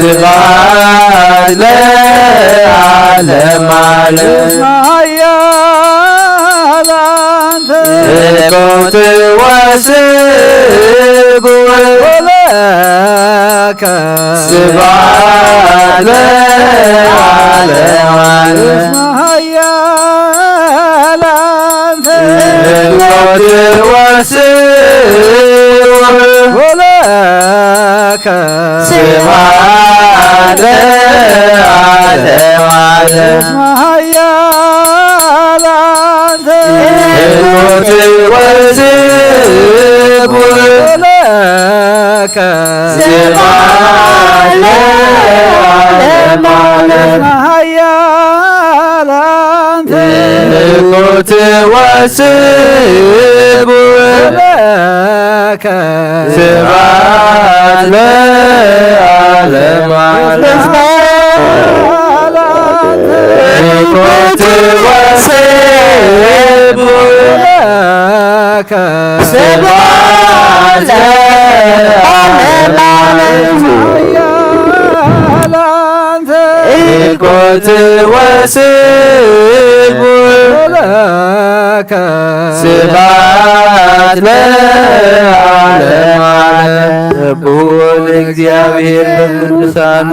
ስብሐት ለዓለመ ዓለም። እስመ ኃያል አንተ። ሕይወት ወስብከ ስብሐት ለዓለመ ዓለም። እስመ ኃያል አንተ። ሕይወት ወስብከ ስብሐት ለዓለመ ዓለም። እስመ ኃያል አንተ። ሕይወት ወስብከ ስብሐት ለዓለመ ዓለም። እስመ ኃያል አንተ። ሕይወት ወስብከ ስብሐት ለዓለመ ዓለም። ሕይወት ወስብከ ስብሐት ለዓለመ ዓለም። ኃያል አንተ። ሕይወት ወስብከ ስብሐት ለዓለመ ዓለም። ስብሑ ለእግዚአብሔር በቅዱሳኑ።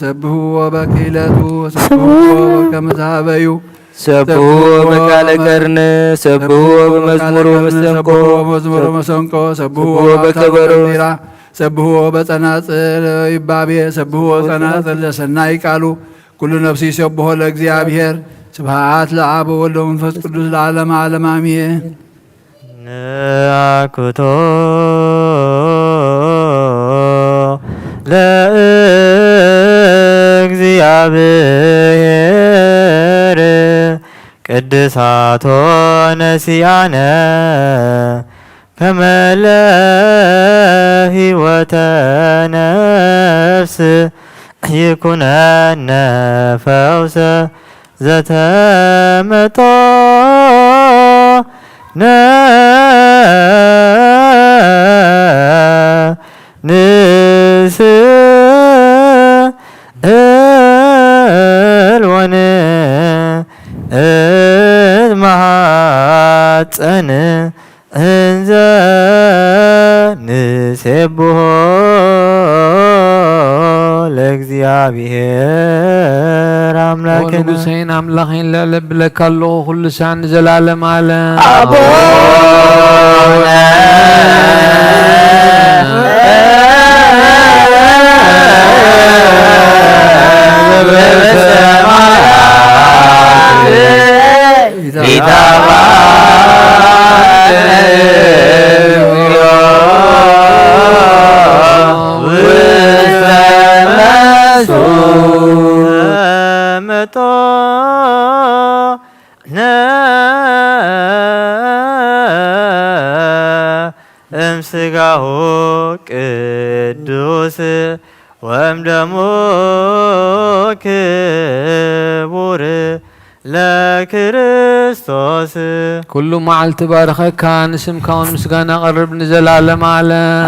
ሰብሕዎ በክህለቱ። ሰብሕዎ በከመ ተሃበዩ። ሰብሕዎ በቃለ ቀርን። ሰብሕዎ በመዝሙር ወመሰንቆ። ሰብሕዎ በመዝሙር ወመሰንቆ። ሰብሕዎ በከበሮ። ሰብሕዎ በጸናጽል ይባቤ። ሰብሕዎ ጸናጽል ዘሰናይ ቃሉ። ኩሉ ነፍሲ ይሰብሖ ለእግዚኣብሔር። ስብሐት ለአብ ወወልድ ወመንፈስ ቅዱስ ለዓለመ ዓለም አሜን። ነአኩቶ ለእግዚአብሔር ቅድሳቶ ነሲአነ ከመ ለህይወተ ነፍስ ይኩነነ ፈውሰ ዘተመጦ ንስእል ወንእትመሃፀን እንዘ ንስ ለእግዚኣብሔር ኣምላክነ። ንጉሰይን ኣምላኸይን ልዕል እብለካ ኣለኹ፣ ኩሉ ሳዕ ንዘላለም ዓለም። ኣቦነ እምስጋሁ ቅዱስ ወእምደሙ ክቡር ለክርስቶስ። ኩሉ መዓልቲ ባርኸካ፣ ንስምካ እውን ምስጋና ቀርብ ንዘላለም ዓለም።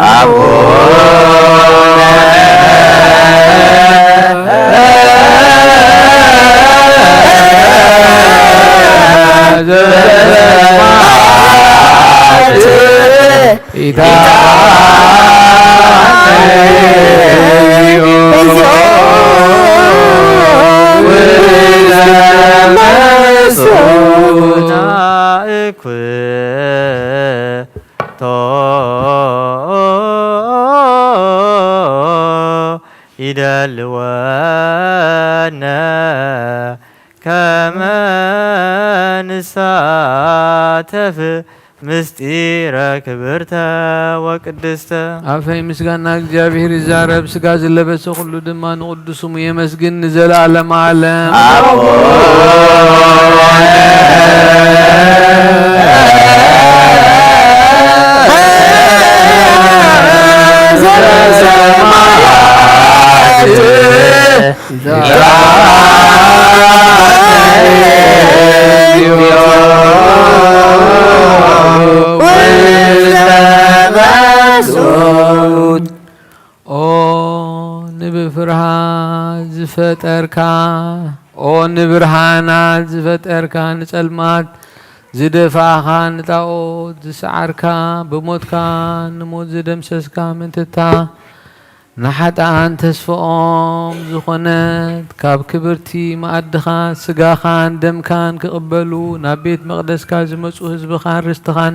ይደልወነ ከመ ንሳተፍ ምስጢረ ክብርተ ወቅድስተ። ኣፈይ ምስጋና እግዚኣብሔር ይዛረብ፣ ስጋ ዝለበሰ ኩሉ ድማ ንቅዱስ ስሙ የመስግን ንዘለዓለም ዓለም። ኦ ንብፍርሃት ዝፈጠርካ፣ ኦ ንብርሃናት ዝፈጠርካ፣ ንጸልማት ዝደፋእኻ፣ ንጣኦት ዝሰዓርካ፣ ብሞትካ ንሞት ዝደምሰስካ፣ ምእንትታ ንሓጥኣን ተስፍኦም ዝኾነት፣ ካብ ክብርቲ መኣድኻ ስጋኻን ደምካን ክቕበሉ ናብ ቤት መቕደስካ ዝመጹ ህዝብኻን ርስትኻን፣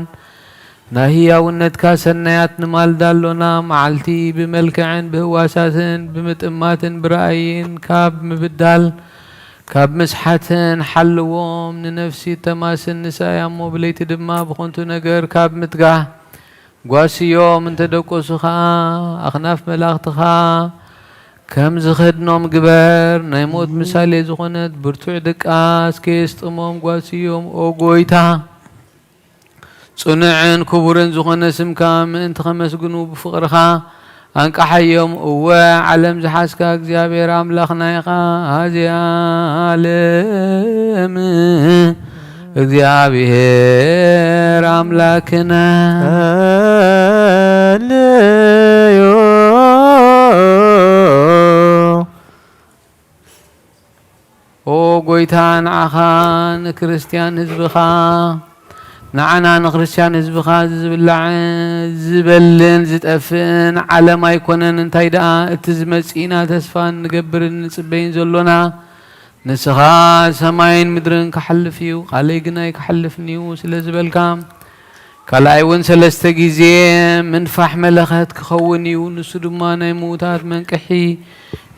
ናይ ህያውነትካ ሰናያት ንማልዳ ኣሎና። መዓልቲ ብመልክዕን ብህዋሳትን ብምጥማትን ብራእይን ካብ ምብዳል ካብ ምስሓትን ሓልዎም። ንነፍሲ እተማስን ንሳ እያ እሞ፣ ብለይቲ ድማ ብኸንቱ ነገር ካብ ምትጋህ ጓስዮም እንተ ደቆሱ ኸኣ፣ ኣኽናፍ መላእኽትኻ ከም ዝኸድኖም ግበር። ናይ ሞት ምሳሌ ዝኾነት ብርቱዕ ድቃስ ከየስጥሞም ጓስዮም። ኦ ጐይታ፣ ጽኑዕን ክቡርን ዝኾነ ስምካ ምእንቲ ኸመስግኑ ብፍቕርኻ ኣንቅሓዮም። እወ፣ ዓለም ዝሓዝካ እግዚኣብሔር ኣምላኽና ኢኻ። ኣዚኣ ዓለም እግዚኣብሔር ኣምላክነ። ሃሌሉያ። ኦ ጐይታ፣ ንዓኻ ንክርስትያን ህዝብኻ፣ ንዓና ንክርስትያን ህዝብኻ ዝብላዕን ዝበልን ዝጠፍእን ዓለም ኣይኮነን። እንታይ ደኣ እቲ ዝመጽእና ተስፋን ንገብርን ንጽበይን ዘሎና፣ ንስኻ ሰማይን ምድርን ክሓልፍ እዩ፣ ቃለይ ግን ኣይክሓልፍን እዩ ስለ ዝበልካ፣ ካልኣይ እውን ሰለስተ ግዜ ምንፋሕ መለኸት ክኸውን እዩ፣ ንሱ ድማ ናይ ምዉታት መንቅሒ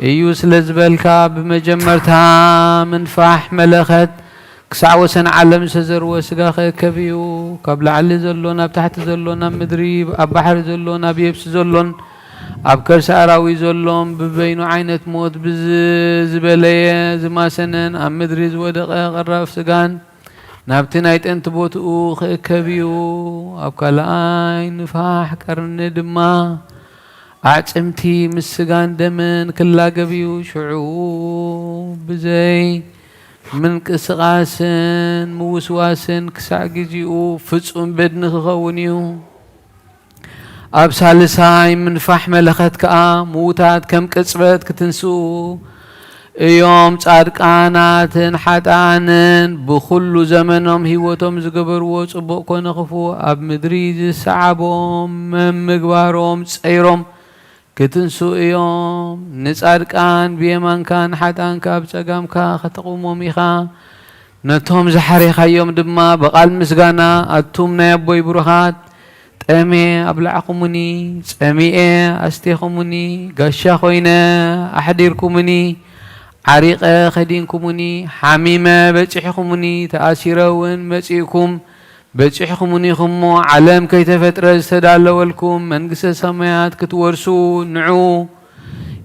እዩ ስለ ዝበልካ፣ ብመጀመርታ ምንፋሕ መለኸት ክሳዕ ወሰን ዓለም ዝተዘርወ ስጋ ክእከብ እዩ። ካብ ላዕሊ ዘሎን ኣብ ታሕቲ ዘሎን፣ ኣብ ምድሪ፣ ኣብ ባሕሪ ዘሎን ኣብ የብሲ ዘሎን፣ ኣብ ከርሲ ኣራዊት ዘሎን፣ ብበይኑ ዓይነት ሞት ብዝ-፣ ዝበለየ ዝማሰነን ኣብ ምድሪ ዝወደቐ ቐራፍ ስጋን ናብቲ ናይ ጥንቲ ቦትኡ ክእከብ እዩ። ኣብ ካልኣይ ንፋሕ ቀርኒ ድማ ኣዕጽምቲ ምስ ስጋን ደምን ክላገብ እዩ። ሽዑ ብዘይ ምንቅስቓስን ምውስዋስን ክሳዕ ግዜኡ ፍጹም በድኒ ክኸውን እዩ። ኣብ ሳልሳይ ምንፋሕ መለኸት ከኣ ምዉታት ከም ቅጽበት ክትንስኡ እዮም። ጻድቃናትን ሓጥኣንን ብኹሉ ዘመኖም ህይወቶም ዝገበርዎ ጽቡቕ ኮነ ክፉእ ኣብ ምድሪ ዝሰዓቦም መምግባሮም ጸይሮም ክትንስኡ እዮም። ንጻድቃን ብየማንካ፣ ንሓጥኣን ከኣ ብጸጋምካ ከተቕውሞም ኢኻ። ነቶም ዝሓሬኻዮም ድማ ብቓል ምስጋና፣ ኣቱም ናይ ኣቦይ ብሩኻት፣ ጠምየ ኣብላዕኹሙኒ፣ ጸሚኤ ኣስቴኹሙኒ፣ ጋሻ ኾይነ ኣሕዲርኩሙኒ፣ ዓሪቐ ኸዲንኩሙኒ፣ ሓሚመ በጺሕኹሙኒ፣ ተኣሲረ እውን መጺእኩም በጺሕኹሙኒ ኢኹምሞ፣ ዓለም ከይተፈጥረ ዝተዳለወልኩም መንግስተ ሰማያት ክትወርሱ ንዑ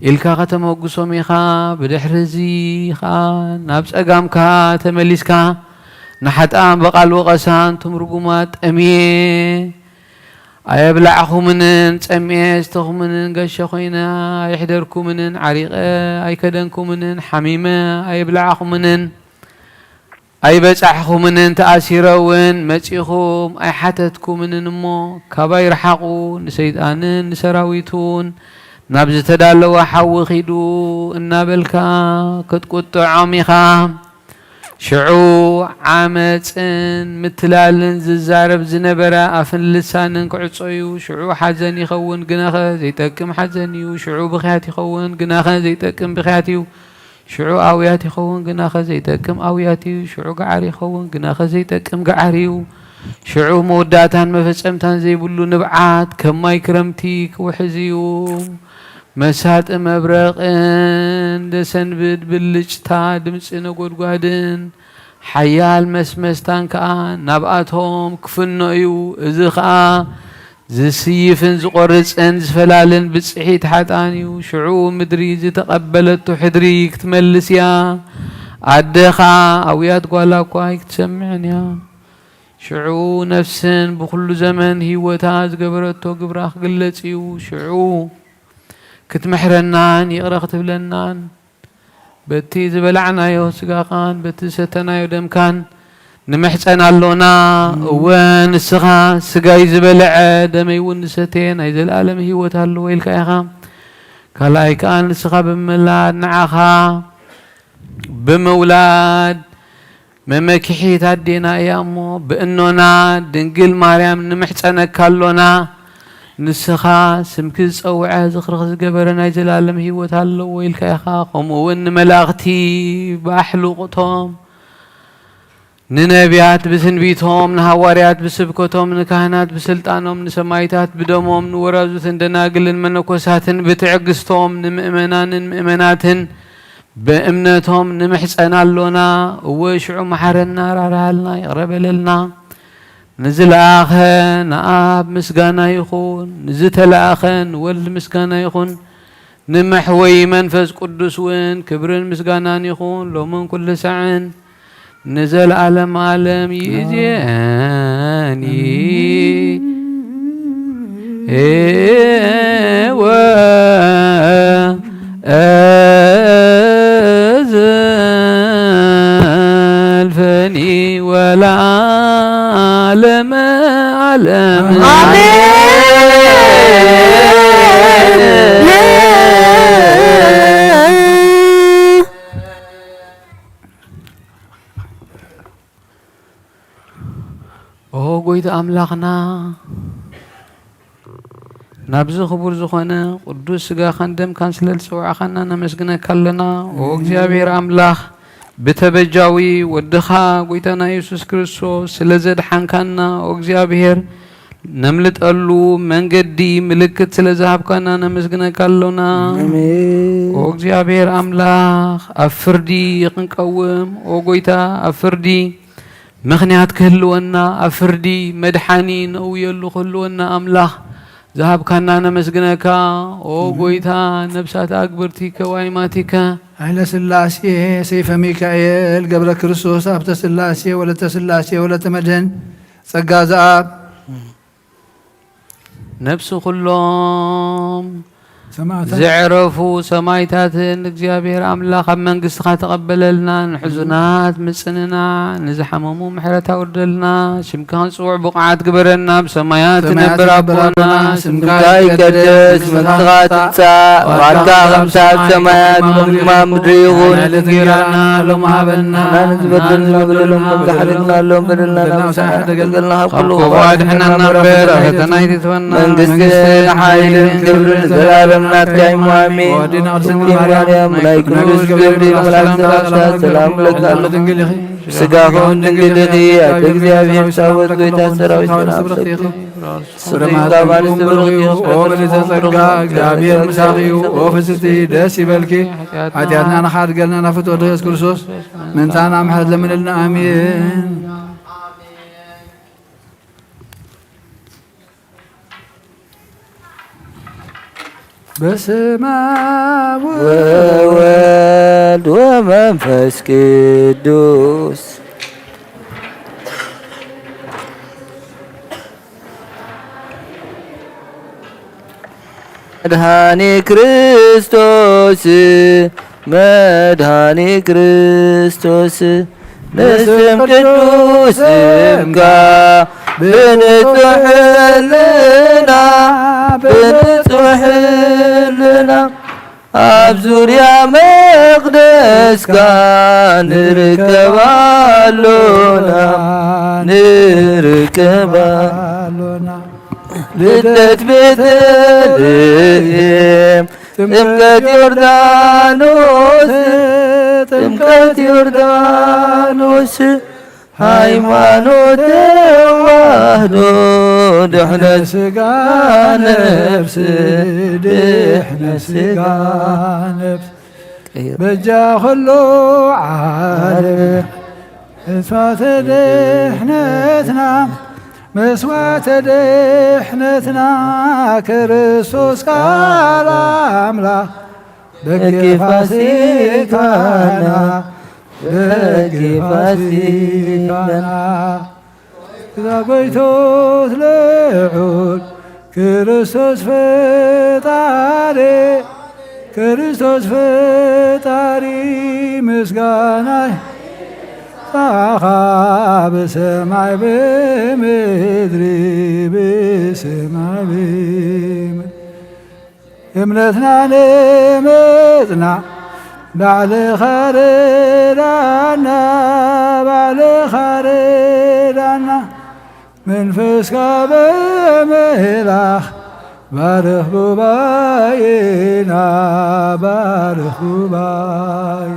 ኢልካ ከተመጉሶም ኢኻ። ብድሕሪ እዚ ኸኣ ናብ ጸጋምካ ተመሊስካ፣ ንሓጥኣን ብቓል ወቐሳ፣ ኣንቱም ርጉማት፣ ጠምየ ኣየብላዕኹምንን፣ ጸሚኤ ኣየስተኹምንን፣ ገሸ ኾይነ ኣየሕደርኩምንን፣ ዓሪቐ ኣይከደንኩምንን፣ ሓሚመ ኣየብላዕኹምንን፣ ኣይበጻሕኹምንን፣ ተኣሲረ እውን መጺኹም ኣይሓተትኩምንን እሞ፣ ካባይ ርሓቑ፣ ንሰይጣንን ንሰራዊቱን ናብ ዝተዳለወ ሓዊ ኺዱ እናበልካ ክትቁጥዖም ኢኻ። ሽዑ ዓመጽን ምትላልን ዝዛረብ ዝነበረ ኣፍን ልሳንን ክዕጾ እዩ። ሽዑ ሓዘን ይኸውን፣ ግናኸ ዘይጠቅም ሓዘን እዩ። ሽዑ ብኽያት ይኸውን፣ ግናኸ ዘይጠቅም ብኽያት እዩ። ሽዑ ኣውያት ይኸውን፣ ግናኸ ዘይጠቅም ኣውያት እዩ። ሽዑ ገዓር ይኸውን፣ ግናኸ ዘይጠቅም ገዓር እዩ። ሽዑ መወዳእታን መፈጸምታን ዘይብሉ ንብዓት ከም ማይ ክረምቲ ክውሕዝ እዩ። መሳጢ መብረቕን ዘሰንብድ ብልጭታ ድምጺ ነጎድጓድን ሓያል መስመስታን ከኣ ናብኣቶም ክፍኖ እዩ። እዚ ኸኣ ዝስይፍን ዝቖርጽን ዝፈላልን ብጽሒት ሓጥኣን እዩ። ሽዑ ምድሪ ዝተቐበለቶ ሕድሪ ክትመልስ እያ። ኣደ ኸኣ ኣውያት ጓላ እኳ ኣይክትሰምዕን እያ። ሽዑ ነፍስን ብኹሉ ዘመን ህይወታ ዝገበረቶ ግብራ ክግለጽ እዩ። ሽዑ ክትምሕረናን ይቕረ ክትብለናን፣ በቲ ዝበላዕናዮ ስጋኻን በቲ ዝሰተናዮ ደምካን ንምሕጸን ኣሎና። እወ፣ ንስኻ ስጋይ ዝበልዐ ደመይ እውን ዝሰተየ ናይ ዘለኣለም ህይወት ኣለዎ ኢልካ ኢኻ። ካልኣይ ከኣ ንስኻ ብምምላድ ንዓኻ ብምውላድ መመኪሒት ኣዴና እያ እሞ፣ ብእኖና ድንግል ማርያም ንምሕጸነካ ኣሎና። ንስኻ ስምኪ ዝጸውዐ ዝኽርኽ ዝገበረ ናይ ዘላለም ህይወት ኣለዎ ኢልካ ኢኻ። ከምኡ እውን ንመላእኽቲ ብኣሕሉቕቶም፣ ንነቢያት ብትንቢቶም፣ ንሃዋርያት ብስብከቶም፣ ንካህናት ብስልጣኖም፣ ንሰማይታት ብደሞም፣ ንወራዙትን ደናግልን መነኮሳትን ብትዕግስቶም፣ ንምእመናንን ምእመናትን ብእምነቶም ንምሕጸን ኣሎና። እወ፣ ሽዑ መሓረና፣ ራርሃልና፣ ይቕረ በለልና። ንዝለኣኸ ንኣብ ምስጋና ይኹን፣ ንዝተለኣኸ ንወልድ ምስጋና ይኹን፣ ንመሕወዪ መንፈስ ቅዱስ እውን ክብርን ምስጋናን ይኹን፣ ሎምን ኩሉ ሳዕን ንዘለዓለም ዓለም። ይእዜኒ ወዘልፈኒ ወለዓለመ ዓለም። ኦ ጎይታ ኣምላኽና፣ ናብዚ ክቡር ዝኾነ ቅዱስ ስጋኻን ደምካን ስለ ዝጸዋዕኻና ነመስግነካ ኣለና። ኦ እግዚኣብሔር ኣምላኽ፣ ብተበጃዊ ወድኻ ጎይታና የሱስ ክርስቶስ ስለ ዘድሓንካና፣ ኦ እግዚኣብሔር፣ ነምልጠሉ መንገዲ ምልክት ስለ ዝሃብካና ነመስግነካ ኣሎና። ኣሜን። ኦ እግዚኣብሔር ኣምላኽ፣ ኣብ ፍርዲ ክንቀውም፣ ኦ ጎይታ፣ ኣብ ፍርዲ ምኽንያት ክህልወና፣ ኣብ ፍርዲ መድሓኒ ነእውየሉ ክህልወና ኣምላኽ ዝሃብካና ነመስግነካ። ኦ ጎይታ፣ ነብሳት ኣግብርቲከ ወኣይማቲከ። ኃይለ ሥላሴ ሰይፈ ሚካኤል ገብረ ክርስቶስ ሃብተ ሥላሴ ወለተ ሥላሴ ወለተ መድህን ጸጋ ዘኣብ። ነፍሲ ኩሎም ሰማዕታት። ዘዕረፉ ሰማይታትን እግዚኣብሔር ኣምላኽ ኣብ መንግስትኻ ተቐበለልና። ንሕዙናት ምጽንናዕ፣ ንዝሓመሙ ምሕረት ኣውርደልና። ሽምካ ክንጽውዕ ብቑዓት ግበረና። ኣብ ሰማያት ሰማያት ትነብር ትነብር ኣቦና፣ ኣቦና፣ ስምካ ስምካ ይቀደስ፣ ይቀደስ፣ መንግስትኻ ትምጻእ፣ ፍቓድካ ፍቓድካ ከምቲ ኣብ ሰማይ ሰማያት ከምኡ ድማ ኣብ ምድሪ ይኹን። ይኹን። ዕለት እንጀራና ሎሚ ሃበና፣ ንበድል ንበድል ንበድል ንበድል ንበድል ንበድል ንበድል ንበድል ንበድል ንበድል ንበድል ካብ ክፉ ኣድሕነና እምበር፣ ካብ ፈተና ኣይትእትወና። መንግስትን ሓይልን ክብርን ንዘለዓለም ናትካ እዩ እሞ፣ ኣሜን። ወዲና ቅድስት ድንግል ማርያም፣ ናይ ቅዱስ ገብርኤል መልኣክ ሰላምታ፣ ሰላም እብለኪ፣ ድንግል ኢኺ፣ ስጋኹም ድንግል ኢኺ፣ ኣደ እግዚኣብሔር ታቦት፣ ጎይታ ሰራዊት ሰላም እብለኪ። ስብሕት ካብ ኣንስቲ ብሩኽ እዩ፣ ኦ ምልዕተ ጸጋ፣ እግዚኣብሔር ምሳኺ እዩ። ኦ ፍስቲ ደስ ይበልኪ፣ ሓጢኣትና ንኻድገልና ናብ ፍትወት ኢየሱስ ክርስቶስ ምእንታና ምሕረት ለምንልና። ኣሜን። በስመ አብ ወወልድ ወመንፈስ ቅዱስ። መድኃኒ ክርስቶስ፣ መድኃኒ ክርስቶስ፣ ንስም ቅዱስ ስምካ ብንጹሕ ህልና፣ ብንጹሕ ህልና ኣብ ዙርያ መቕደስካ ንርከብ ኣሎና፣ ንርከብ ኣሎና። ልደት ቤተልሔም፣ ጥምቀት ዮርዳኖስ፣ ጥምቀት ዮርዳኖስ፣ ሃይማኖት ተዋህዶ፣ ድሕነት ስጋ ነፍስ፣ ድሕነት ስጋ ነፍስ። በጃ ኹሉ ዓለም መስዋዕተ ድሕነትና፣ መስዋዕተ ድሕነትና፣ ክርስቶስ ቃል ኣምላኽ በጌ ፋሲካና፣ በጌ ፋሲካና። እዛ ጎይቶት ልዑል ክርስቶስ ፈጣሪ፣ ክርስቶስ ፈጣሪ ምስጋና ይብጻኻ ብሰማይ ብምድሪ፣ ብሰማይ ብምድሪ። እምነትና ንምጽናዕ ባዕልኻ ርዳና፣ ባዕልኻ ርዳና። መንፈስካ ብምልኣኽ ባርኽ ጉባኤና፣ ባርኽ ጉባኤ።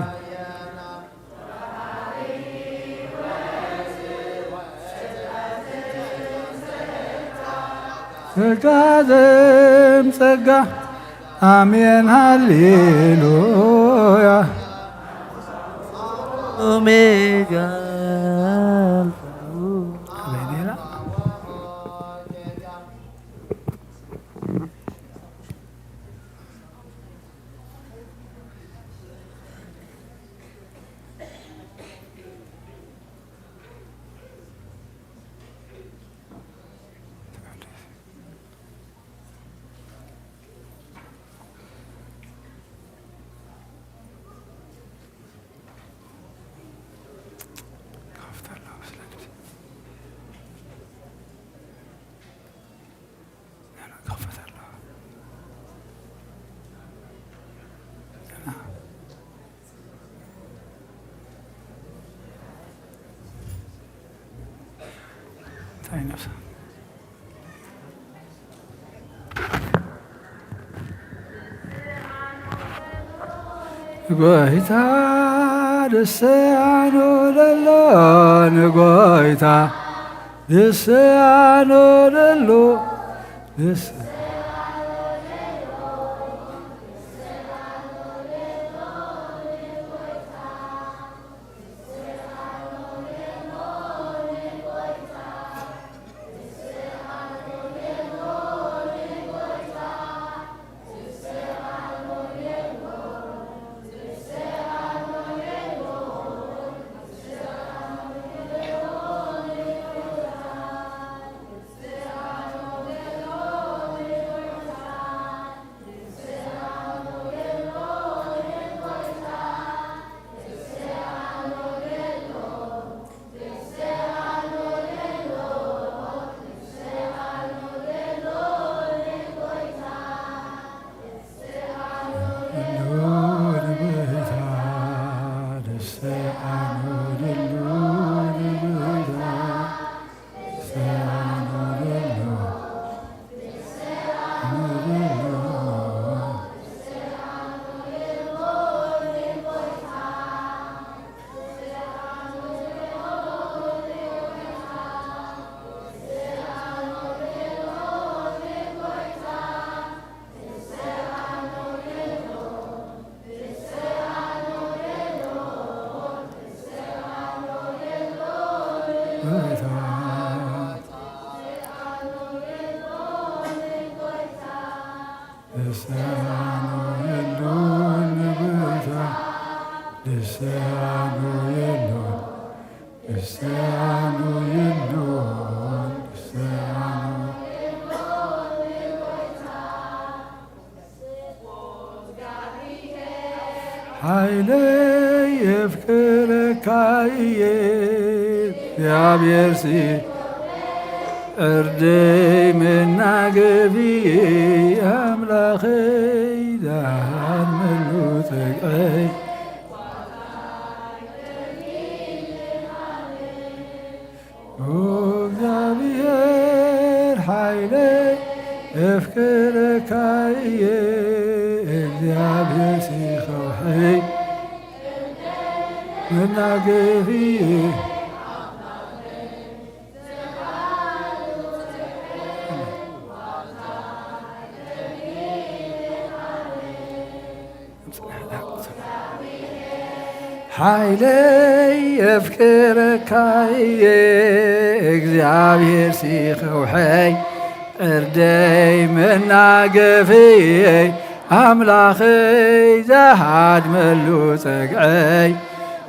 ጸጋ ዘም ጸጋ። ኣሜን ሃሌሉያ። ኦሜጋ ኣልፋ። እንታይ ነፍሳ? ጎይታ ደሰያኖ ለሎ፣ ንጎይታ ደሰያኖ ለሎ፣ ደስ ንስያኑ የሎን ንብታ፣ ንስያኑ የሎን፣ ንስያኑ የሎን፣ ንስያኑ ሓይለይ የፍቅረካ እየ እግዚኣብሔር ሲ ዕርደይ መናገፊ ኣምላኸይ ዳሃር መሉ ጽግዐይ። ኦ እግዚኣብሔር ሓይለይ እፍቅረካ እየ እግዚኣብሔር ሲኸውሐይ መናገፊ ሓይለይ የፍቅረካ እየ እግዚኣብሔር ሲኸውሐይ ዕርደይ መናገፍየይ ኣምላኸይ ዘሃድመሉ ጸግዐይ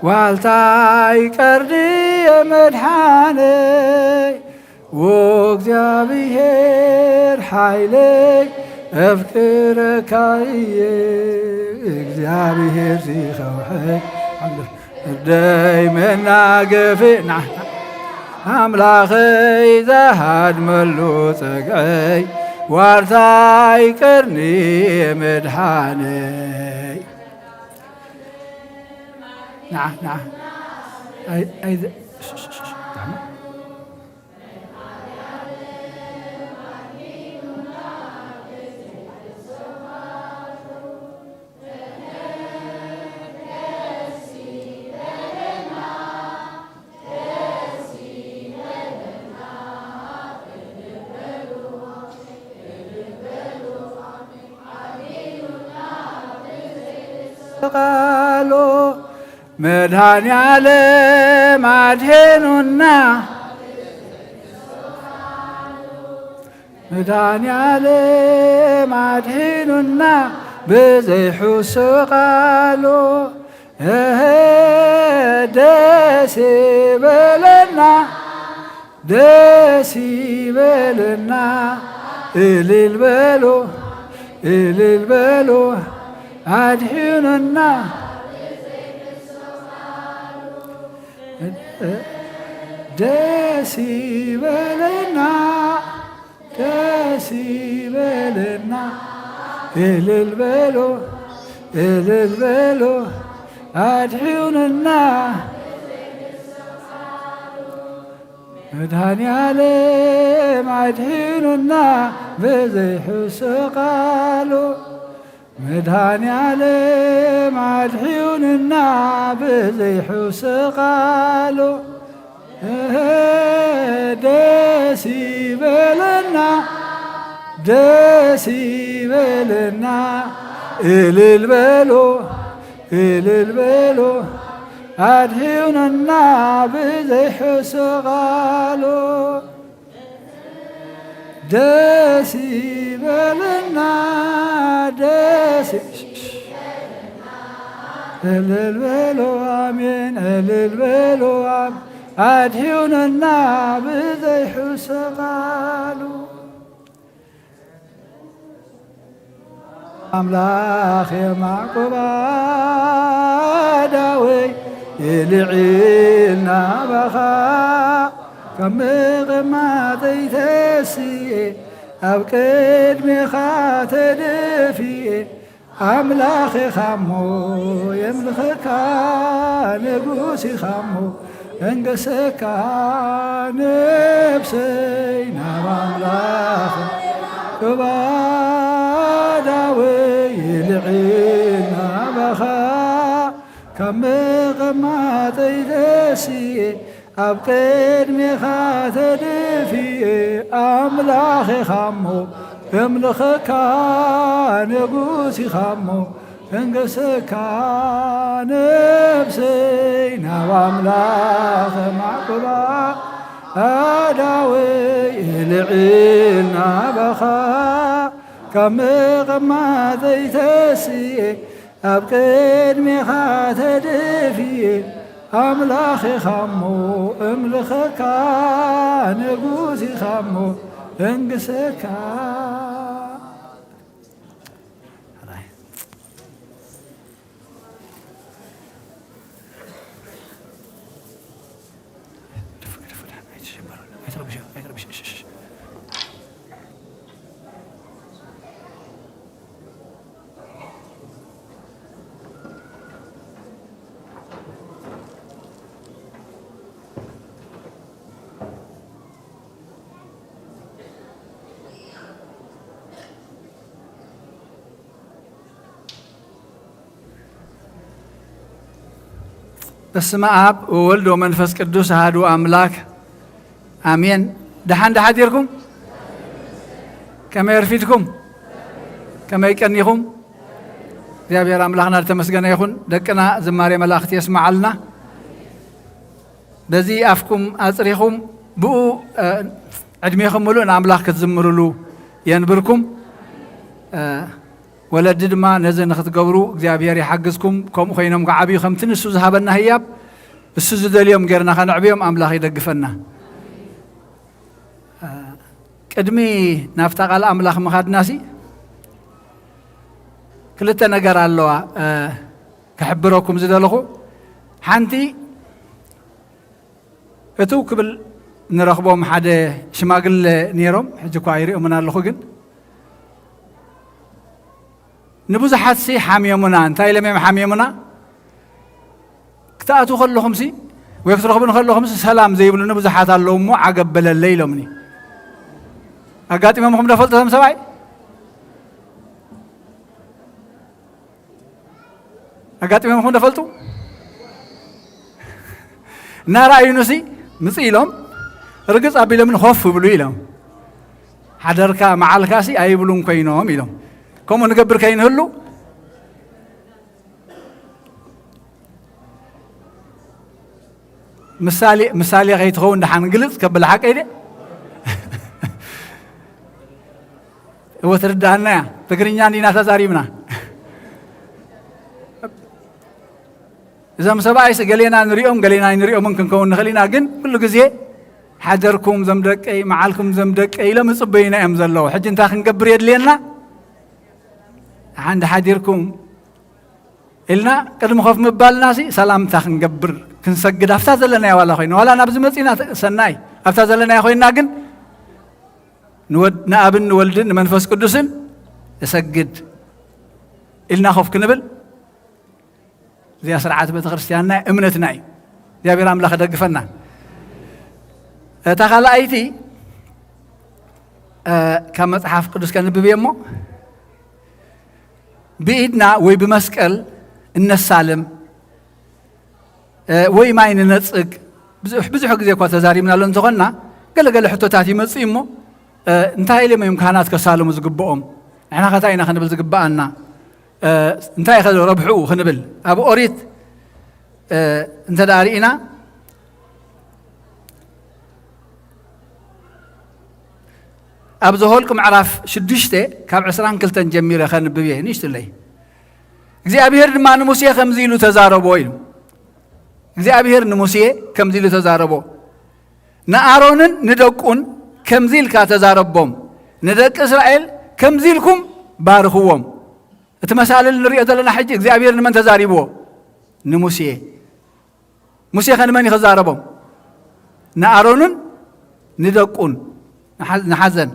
ዋልታይ ቀርድየ መድሓነይ ዎ እግዚኣብሔር ሓይለይ እፍቅረካ እየ እግዚኣብሔር ሲኸውሐይ ደይ መናገፊ ኣምላኸይ ዘሃድመሉ ጸግዐይ ዋርታይ ቀርኒ መድሓነይ ቃሎ መድኃኔዓለም ኣድሒኑና መድኃኔዓለም ኣድሒኑና ብዘይሕሱ ቃሉ እህ ደስ ይበለና ደስ ይበለና እልል በሉ እልል በሉ ኣድሒኑና ደስ ይበለና ደስ ይበለና እልል በሉ እልል በሉ ኣድሒኑና መድኃኔዓለም ኣድሒኑና ብዘይሕሱ ቃሉ መድኃኔዓለም ኣድሒኑና ብዘይሕሱ ቃሉ ደስ ይበለና ደስ ይበለና እልል በሉ እልል በሉ ኣድሒኑና ብዘይሕሱ ቃሉ ደስ ይበለና ደስ እልል በሉ ኣሜን እልል በሉ ኣድሒኑና ብዘይሕሱ ቃሉ ኣምላኽ የማዕቆባ ዳወይ ይልዒል ናባኻ ካብ ምቕማጠይ ተስየ ኣብ ቅድሜኻ ተደፍየ ኣምላኽ ኢኻሞ የምልኸካ ንጉስ ኢኻሞ እንገሰካ ነብሰይ ናብ ኣምላኽ ክባዳወይ ይልዒል ናባኻ ካብ ምቕማጠይ ደስየ ኣብ ቅድሜኻ ተደፍየ ኣምላኽ ኢኻሞ እምልኸካ ንጉስ ኢኻሞ እንገሰካ ነብሰይ ናብ ኣምላኽ ማዕቁባ ኣዳወይ ልዒል ናባኻ ካብ ምቕማጠይ ተስየ ኣብ ቅድሜኻ ተደፍየ ኣምላኽ ኢኻ እሞ እምልኸካ ንጉስ ኢኻ እሞ እንግሰካ። በስመ አብ ወወልድ ወመንፈስ ቅዱስ አሐዱ አምላክ አሜን። ደሓን ደሓዲርኩም? ከመይ ኣርፊድኩም? ከመይ ቀኒኹም? እግዚኣብሔር ኣምላኽና ዝተመስገነ ይኹን። ደቅና ዝማሬ መላእኽቲ የስምዓልና። በዚ ኣፍኩም ኣጽሪኹም ብኡ፣ እ፣ ዕድሜኹም ምሉእ ንኣምላኽ ክትዝምርሉ የንብርኩም። እ፣ ወለዲ ድማ ነዚ ንኽትገብሩ እግዚኣብሔር ይሓግዝኩም። ከምኡ ኮይኖም ክዓብዩ ከምቲ ንሱ ዝሃበና ህያብ እሱ ዝደልዮም ጌርና ከነዕብዮም ኣምላኽ ይደግፈና። እ፣ ቅድሚ ናብታ ቃል ኣምላኽ ምኻድናሲ ክልተ ነገር ኣለዋ፣ እ፣ ክሕብረኩም ዝደለኹ። ሓንቲ እትው ክብል ንረኽቦም ሓደ ሽማግለ ነይሮም፣ ሕጂ እኳ ኣይሪኦምን ኣለኹ፣ ግን ንብዙሓትሲ ሓምዮሙና። እንታይ ኢሎም እዮም ሓምዮሙና? "ክትኣትዉ ከለኹምሲ ወይ ክትረኽቡኒ ከለኹምሲ ሰላም ዘይብሉኒ ብዙሓት ኣለዉ እሞ ዓገብ በለለይ" ኢሎምኒ። ኣጋጢሞምኹም ዶ ፈልጡ እዞም ሰብኣይ? ኣጋጢሞምኹም ዶ ፈልጡ? እናረኣዩንሲ ምጽእ ኢሎም ርግጽ ኣቢሎምን ኮፍ ይብሉ ኢሎም። ሓደርካ መዓልካሲ ኣይብሉን ኮይኖም ኢሎም። ከምኡ ንገብር ከይንህሉ ምሳሌ፣ ምሳሌ ከይትኸውን ደሓን ግልጽ ከብል ሓቀይ ደ? እወ ትርዳኣና እያ። ትግርኛ እንዲና ተዛሪብና። እዞም ሰብኣይስ ገሌና ንሪኦም፣ ገሌና ኣይንሪኦምን ክንከውን ንኽእል ኢና፣ ግን ኩሉ ግዜ ሓደርኩም ዘም ደቀይ፣ መዓልኩም ዘም ደቀይ ኢሎም ይጽበዩና እዮም ዘለዉ። ሕጂ እንታይ ክንገብር የድልየና? ሓንቲ ሓዲርኩም ኢልና ቅድሚ ኮፍ ምባልናሲ ሰላምታ ክንገብር፣ ክንሰግድ፣ ኣብታ ዘለናዮ ዋላ ኮይና፣ ዋላ ናብዚ መጺና ሰናይ፣ ኣብታ ዘለናዮ ኮይና ግን ንወድ-፣ ንኣብን ንወልድን ንመንፈስ ቅዱስን እሰግድ ኢልና ኮፍ ክንብል፣ እዚኣ ስርዓት ቤተ ክርስቲያንና እምነትና እዩ። እግዚኣብሔር ኣምላኽ ይደግፈና። እታ ካልኣይቲ፣ እ፣ ካብ መጽሓፍ ቅዱስ ከንብብ እየ እሞ፣ ብኢድና ወይ ብመስቀል እነሳልም፣ እ፣ ወይ ማይ ንነጽግ። ብዙሕ፣ ብዙሕ ግዜ እኳ ተዛሪብናሉ እንተኾንና፣ ገለ ገለ ሕቶታት ይመጽእ እሞ፣ እ፣ እንታይ ኢሎም እዮም ካህናት ከሳልሙ ዝግብኦም? ንሕና ከ እንታይ ኢና ክንብል ዝግብኣና? እ፣ እንታይ ኢኸ ረብሕኡ ክንብል? ኣብ ኦሪት፣ እ፣ እንተ ደኣ ርኢና፣ ኣብ ዘኍልቁ ምዕራፍ ሽዱሽተ ካብ ዕስራን ክልተን ጀሚረ ከንብብ እየ፣ ንእሽትለይ። እግዚኣብሔር ድማ ንሙሴ ከምዚ ኢሉ ተዛረቦ ኢሉ። እግዚኣብሔር ንሙሴ ከምዚ ኢሉ ተዛረቦ፣ "ንኣሮንን ንደቁን ከምዚ ኢልካ ተዛረቦም፣ ንደቂ እስራኤል ከምዚ ኢልኩም ባርኽዎም።" እቲ መሳልል ንሪኦ ዘለና ሕጂ እግዚኣብሔር ንመን ተዛሪብዎ? ንሙሴ። ሙሴ ከ ንመን እዩ ክዛረቦም? ንኣሮንን ንደቁን፣ ንሓ-፣ ንሓዘን።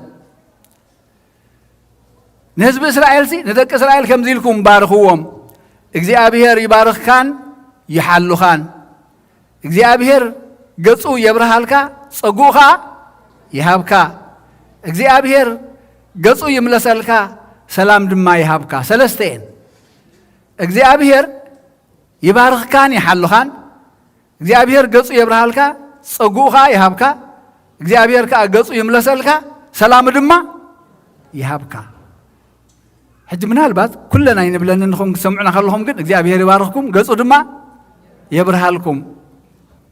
ንህዝቢ እስራኤልሲ፣ ንደቂ እስራኤል ከምዚ ኢልኩም ባርኽዎም፣ እግዚኣብሔር ይባርኽካን ይሓሉኻን። እግዚኣብሔር ገጹ የብርሃልካ፣ ጸጉኡ ኸኣ ይሃብካ። እግዚኣብሔር ገጹ ይምለሰልካ፣ ሰላም ድማ ይሃብካ። ሰለስተ እየን። እግዚኣብሔር ይባርኽካን ይሓልኻን፣ እግዚኣብሔር ገጹ የብርሃልካ፣ ጸጉኡ ኸኣ ይሃብካ፣ እግዚኣብሔር ከኣ ገጹ ይምለሰልካ፣ ሰላሙ ድማ ይሃብካ። ሕጂ ምናልባት ኩለን ኣይንብለንን ንኹም ክትሰምዑና ከለኹም ግን፣ እግዚኣብሔር ይባርኽኩም፣ ገጹ ድማ የብርሃልኩም።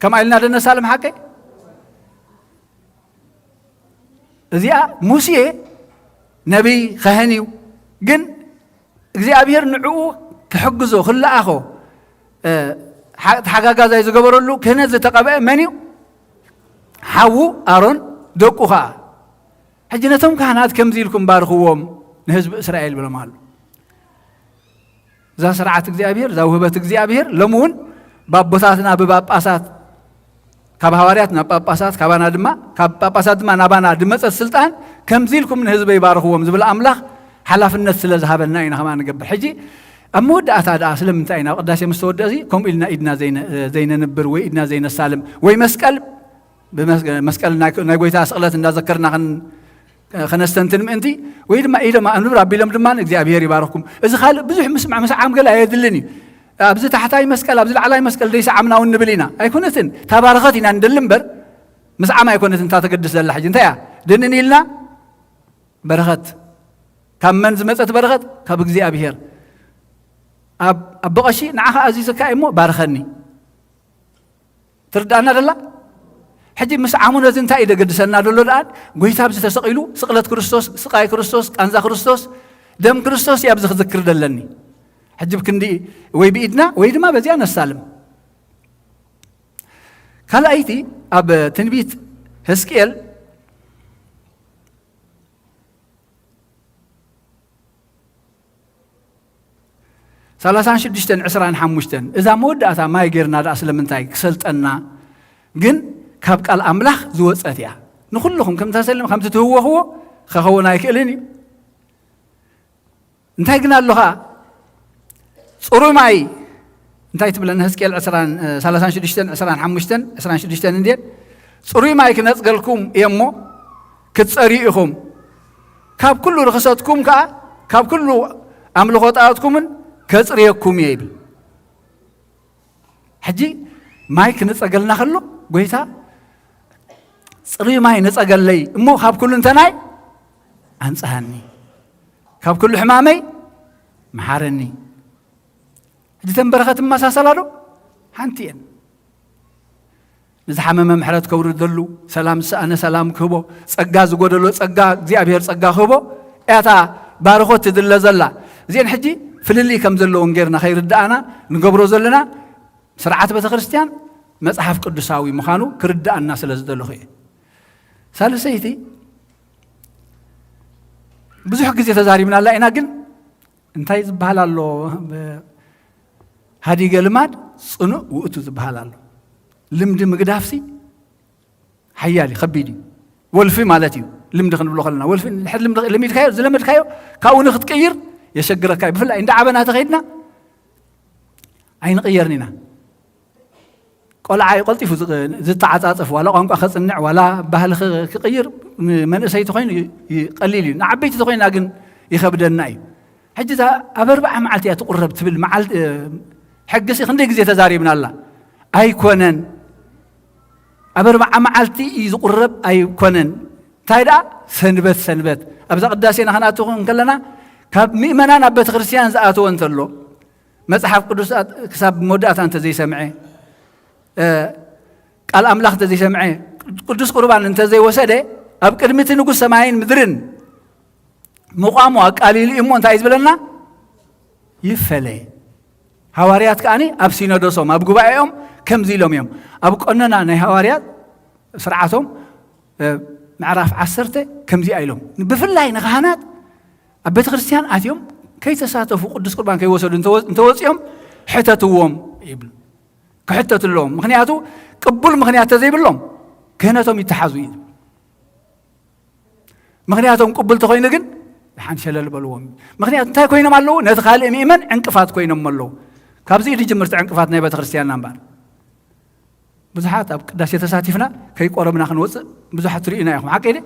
ከምኣ ኢልና ዶ ነሳልም ሓቀይ? እዚኣ ሙሴ ነቢይ፣ ካህን እዩ። ግን እግዚኣብሔር ንዕኡ ክሕግዞ፣ ክለኣኾ፣ እ፣ ሓ-፣ ተሓጋጋዛይ ዝገበረሉ ክህነት ዝተቐብአ መን እዩ? ሓዉ ኣሮን፣ ደቁ ኸዓ። ሕጂ ነቶም ካህናት ከምዚ ኢልኩም ባርኽዎም ንህዝቢ እስራኤል ብሎም ኣሎ። እዛ ስርዓት እግዚኣብሔር፣ እዛ ውህበት እግዚኣብሔር፣ ሎሚ እውን ብኣቦታትና ብጳጳሳት፣ ካብ ሃዋርያት ናብ ጳጳሳት፣ ካባና ድማ፣ ካብ ጳጳሳት ድማ ናባና ድመጸት ስልጣን፣ ከምዚ ኢልኩም ንህዝበይ ባርኽዎም ዝብል ኣምላኽ ሓላፍነት ስለ ዝሃበና ኢና ከማ ንገብር። ሕጂ ኣብ መወዳእታ ደኣ ስለምንታይ ኢና ቅዳሴ ምስ ተወድአ እዚ ከምኡ ኢልና ኢድና ዘይነ-፣ ዘይነንብር ወይ ኢድና ዘይነሳልም ወይ መስቀል ብመስ-፣ መስቀል ናይ፣ ናይ ጎይታ ስቕለት እንዳዘከርና ከን-፣ ከነስተንትን ምእንቲ፣ ወይ ድማ ኢዶም ኣንብር ኣቢሎም ድማ እግዚኣብሔር ይባርኽኩም። እዚ ካልእ ብዙሕ ምስማዕ ምስዓም ገለ ኣየድልን እዩ። ኣብዚ ታሕታይ መስቀል፣ ኣብዚ ላዕላይ መስቀል ደይሰዓምና እውን ንብል ኢና። ኣይኮነትን። እታ ባረኸት ኢና ንደሊ እምበር፣ ምስዓም ኣይኮነትን እታ ተገድስ ዘላ። ሕጂ እንታይ እያ? ድንን ኢልና በረኸት። ካብ መን ዝመጸት በረኸት? ካብ እግዚኣብሔር። ኣብ፣ ኣቦ ቀሺ ንዓኻ ኣዚዝካ እሞ ባርኸኒ። ትርዳእና ደላ? ሕጂ ምስዓሙ ነዚ እንታይ እዩ ደገድሰና ደሎ ደኣ? ጎይታ ኣብዚ ተሰቒሉ፣ ስቕለት ክርስቶስ፣ ስቓይ ክርስቶስ፣ ቃንዛ ክርስቶስ፣ ደም ክርስቶስ እዩ ኣብዚ ክዝክር ደለኒ። ሕጂ ብክንዲ ወይ ብኢድና ወይ ድማ በዚኣ ነሳልም። ካልኣይቲ ኣብ ትንቢት ሕዝቅኤል ሰላሳን ሽዱሽተን ዕስራን ሓሙሽተን፣ እዛ መወዳእታ ማይ ጌርና ደኣ ስለምንታይ ክሰልጠና፣ ግን ካብ ቃል ኣምላኽ ዝወጸት እያ። ንኹልኹም ከም ተሰልም፣ ከም ትትህወኽዎ ክኸውን ኣይክእልን እዩ። እንታይ ግን ኣሎ ኸኣ? ጽሩይ ማይ እንታይ ትብለና? ሕዝቅኤል ዕስራን፣ እ፣ ሰላሳን ሽዱሽተን፣ ዕስራን ሓሙሽተን፣ ዕስራን ሽዱሽተን እንዴ? ጽሩይ ማይ ክነጽገልኩም እየ እሞ ክትጸርዩ ኢኹም። ካብ ኩሉ ርኽሰትኩም ከኣ፣ ካብ ኩሉ ኣምልኾ ጣዖትኩምን ከጽርየኩም እየ ይብል። ሕጂ ማይ ክንጸገልና ከሎ፣ ጎይታ ጽሩይ ማይ ንጸገለይ እሞ ካብ ኩሉ እንተናይ ኣንጽሃኒ፣ ካብ ኩሉ ሕማመይ መሓረኒ። ሕጂ ተን በረኸት እመሳሰላ ዶ? ሓንቲ እየን። ንዝሓመመ ምሕረት ከውርደሉ፣ ሰላም ዝሰኣነ ሰላም ክህቦ፣ ጸጋ ዝጎደሎ ጸጋ፣ እግዚኣብሔር ጸጋ ክህቦ፣ እያታ ባርኾት ትድለ ዘላ። እዚአን ሕጂ ፍልልይ ከም ዘለዎን ጌርና ከይርድኣና ንገብሮ ዘለና ስርዓት ቤተ ክርስቲያን መጽሓፍ ቅዱሳዊ ምዃኑ ክርድኣና ስለ ዝደለኹ እየ። ሳልሰይቲ፣ ብዙሕ ግዜ ተዛሪብናላ ኢና፣ ግን እንታይ ዝበሃል ኣሎ? ብ-፣ ሃዲገ ልማድ ጽኑዕ ውእቱ ዝበሃል ኣሎ። ልምዲ ምግዳፍሲ ሓያል እዩ፣ ከቢድ እዩ። ወልፊ ማለት እዩ። ልምዲ ክንብሎ ከለና፣ ወልፊ፣ እንድሕር ልምዲ ለሚድካዮ፣ ዝለመድካዮ፣ ካብኡ ንክትቅይር የሸግረካ እዩ። ብፍላይ እንዳ ዓበና ተኸይድና ኣይንቕየርን ኢና። ቆልዓ እዩ ቀልጢፉ ዝቕ-፣ ዝተዓጻጸፍ፣ ዋላ ቋንቋ ከጽንዕ፣ ዋላ ባህሊ ክ-፣ ክቕይር፣ ንመንእሰይቲ ኮይኑ ይ-፣ ይ-፣ ቀሊል እዩ። ንዓበይቲ ተኾይና ግን ይኸብደና እዩ። ሕጂ እዛ ኣብ ኣርብዓ መዓልቲ እያ ትቑረብ ትብል መዓል-፣ እ፣ ሕጊሲ ክንደይ ግዜ ተዛሪብናላ? ኣይኮነን። ኣብ ኣርብዓ መዓልቲ እዩ ዝቑረብ ኣይኮነን። እንታይ ደኣ? ሰንበት፣ ሰንበት። ኣብዛ ቅዳሴና ከነኣቱ እንከለና ካብ ምእመናን ኣብ ቤተ ክርስቲያን ዝኣተወ እንተሎ፣ መጽሓፍ ቅዱስ ኣት-፣ ክሳብ መወዳእታ እንተ ዘይሰምዐ፣ እ፣ ቃል ኣምላኽ እንተ ዘይሰምዐ፣ ቅዱስ ቁርባን እንተ ዘይወሰደ፣ ኣብ ቅድሚ እቲ ንጉሥ ሰማይን ምድርን ምቋሙ ኣቃሊሉ እዩ እሞ እንታይ እዩ ዝብለና? ይፈለ። ሃዋርያት ከኣኒ ኣብ ሲኖዶሶም፣ ኣብ ጉባኤኦም ከምዚ ኢሎም እዮም። ኣብ ቀኖና ናይ ሃዋርያት ስርዓቶም፣ እ፣ ምዕራፍ ዓሰርተ ከምዚኣ ኢሎም። ብፍላይ ንካህናት ኣብ ቤተ ክርስቲያን ኣትዮም ከይተሳተፉ፣ ቅዱስ ቁርባን ከይወሰዱ እንተወ-፣ እንተወፂኦም ሕተትዎም ይብል። ክሕተቱ ኣለዎም። ምኽንያቱ ቅቡል ምኽንያት ተዘይብሎም ክህነቶም ይተሓዙ እዩ። ምኽንያቶም ቅቡል ተኾይኑ ግን ሓንቲ ሸለል በልዎም። ምኽንያቱ እንታይ ኮይኖም ኣለዉ? ነቲ ካልእ ምእመን ዕንቅፋት ኮይኖም ኣለዉ። ካብዚ እዩ ዝጅምር እቲ ዕንቅፋት ናይ ቤተ ክርስቲያንና እምበኣር። ብዙሓት ኣብ ቅዳሴ ተሳቲፍና ከይቆረብና ክንወፅእ ብዙሓት ትርእዩና ኢኹም። ሓቀይ ድየ?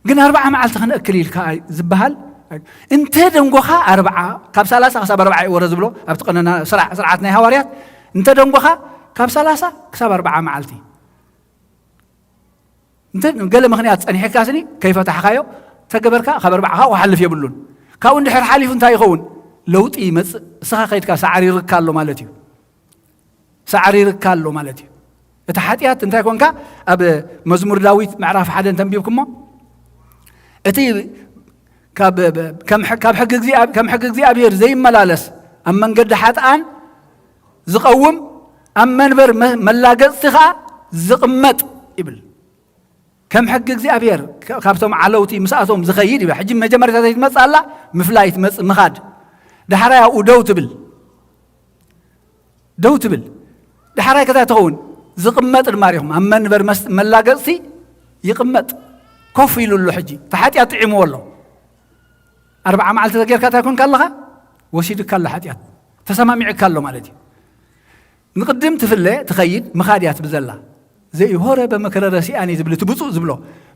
ግን ኣርብዓ መዓልቲ ክንእክል ኢልካ ዝበሃል እንተ ደንጎኻ ኣርብዓ፣ ካብ ሰላሳ ክሳብ ኣርብዓ እዩ ወረ ዝብሎ ኣብቲ ቀኖና ስርዓ-፣ ስርዓት ናይ ሃዋርያት። እንተ ደንጎኻ ካብ ሰላሳ ክሳብ ኣርብዓ መዓልቲ። እንተ ገለ ምኽንያት ጸኒሕካ ስኒ ከይፈታሕካዮ ተገበርካ፣ ካብ ኣርብዓ ካብኡ ክሓልፍ የብሉን። ካብኡ እንድሕር ሓሊፉ እንታይ ይኸውን? ለውጢ ይመጽእ። እስኻ ከይድካ ሳዕሪ ይርካ ኣሎ ማለት እዩ። ሳዕሪ ይርካ ኣሎ ማለት እዩ። እቲ ሓጢኣት እንታይ ኮንካ? ኣብ መዝሙር ዳዊት ምዕራፍ ሓደ እንተንቢብኩሞ፣ እቲ ካብ ከም ሕ- ካብ ሕጊ እግዚኣብ- ከም ሕጊ እግዚኣብሔር ዘይመላለስ፣ ኣብ መንገዲ ሓጥኣን ዝቐውም፣ ኣብ መንበር መ- መላገጽቲ ኸኣ ዝቕመጥ ይብል። ከም ሕጊ እግዚኣብሔር ከ- ካብቶም ዓለውቲ ምስኣቶም ዝኸይድ ይብል። ሕጂ መጀመርታ ዘይትመጽእ ኣላ፣ ምፍላይ ትመጽእ፣ ምኻድ። ዳሕራይ ኣብኡ ደው ትብል፣ ደው ትብል። ዳሕራይ ከታ ትኸውን፣ ዝቕመጥ ድማ ሪኹም፣ ኣብ መንበር መስ- መላገጽቲ ይቕመጥ። ኮፍ ኢሉ ኣሎ። ሕጂ እቲ ሓጢኣት ጥዒምዎ ኣሎ። ኣርብዓ መዓልቲ ተጌርካ እንታይ ኮንካ ኣለኻ? ወሲድካ ኣሎ ሓጢኣት፣ ተሰማሚዕካ ኣሎ ማለት እዩ። ንቕድም ትፍለ ትኸይድ፣ ምኻድ እያ ትብል ዘላ። ዘይሆረ በምክረ ረሲኣን እዩ ዝብል እቲ ብፁዕ ዝብሎ።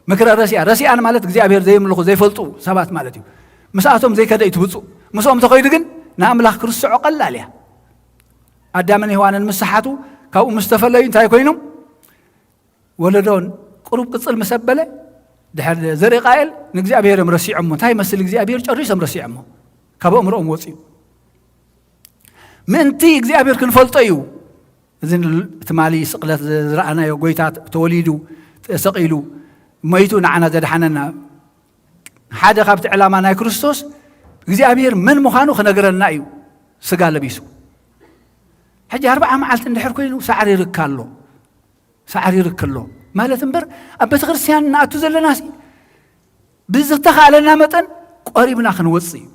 ምክረ ረሲኣን፣ ረሲኣን ማለት እግዚኣብሔር ዘይምልኹ ዘይፈልጡ ሰባት ማለት እዩ። ምስኣቶም ዘይከደ እዩ እቲ ብፁዕ። ምስኦም ተኸይዱ ግን ንኣምላኽ ክርስዖ ቀላል እያ። ኣዳምን ሔዋንን ምስ ሰሓቱ፣ ካብኡ ምስ ተፈለዩ እንታይ ኮይኖም? ወለዶን ቁሩብ ቅጽል ምስ ኣበለ፣ ድሕር ዘርኢ ቃኤል ንእግዚኣብሔር እዮም ረሲዖሞ። እንታይ መስል እግዚኣብሔር ጨሪሶም ረሲዖሞ። ካብ ኣእምሮኦም ወፅዩ። ምእንቲ እግዚኣብሔር ክንፈልጦ እዩ። እዚ ትማሊ ስቕለት ዝረኣናዮ ጎይታ ተወሊዱ፣ ተሰቒሉ፣ መይቱ ንዓና ዘድሓነና። ሓደ ካብቲ ዕላማ ናይ ክርስቶስ እግዚኣብሔር መን ምዃኑ ክነግረና እዩ ስጋ ለቢሱ። ሕጂ ኣርብዓ መዓልቲ እንድሕር ኮይኑ ሳዕሪ ይርካ ኣሎ። ሳዕሪ ይርክ ኣሎ ማለት እምበር፣ ኣብ ቤተ ክርስቲያን ንኣቱ ዘለና ሲ ብዝተኻእለና መጠን ቆሪብና ክንወጽእ እዩ።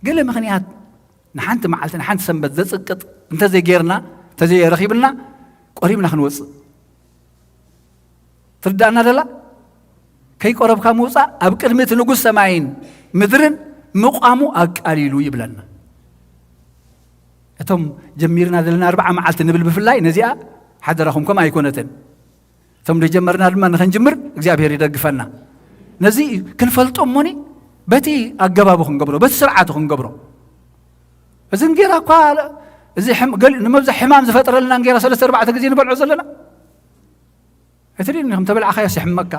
ገለ ምኽንያት ንሓንቲ መዓልቲ ንሓንቲ ሰንበት ዘጽቅጥ እንተዘይጌርና፣ እንተዘይረኺብና፣ ቆሪብና ክንወጽእ። ትርዳእና ደላ? ከይቆረብካ ምውጻእ ኣብ ቅድሚ እቲ ንጉስ ሰማይን ምድርን ምቋሙ ኣቃሊሉ ይብለና። እቶም ጀሚርና ዘለና ኣርብዓ መዓልቲ ንብል ብፍላይ ነዚኣ ሓደራኹም ከምኣ ኣይኮነትን። እቶም ደጀመርና ድማ ንኸንጅምር እግዚኣብሔር ይደግፈና። ነዚ ክንፈልጦ እሞኒ በቲ ኣገባቡ ክንገብሮ፣ በቲ ስርዓቱ ክንገብሮ። እዚ እንጌራ እኳ እዚ ሕም- ገል- ንመብዛሕ ሕማም ዝፈጥረልና እንጌራ ሰለስተ ኣርባዕተ ግዜ ንበልዖ ዘለና። እቲ ድን ኢኹም ተበላዕኻዮ ሲሕመካ።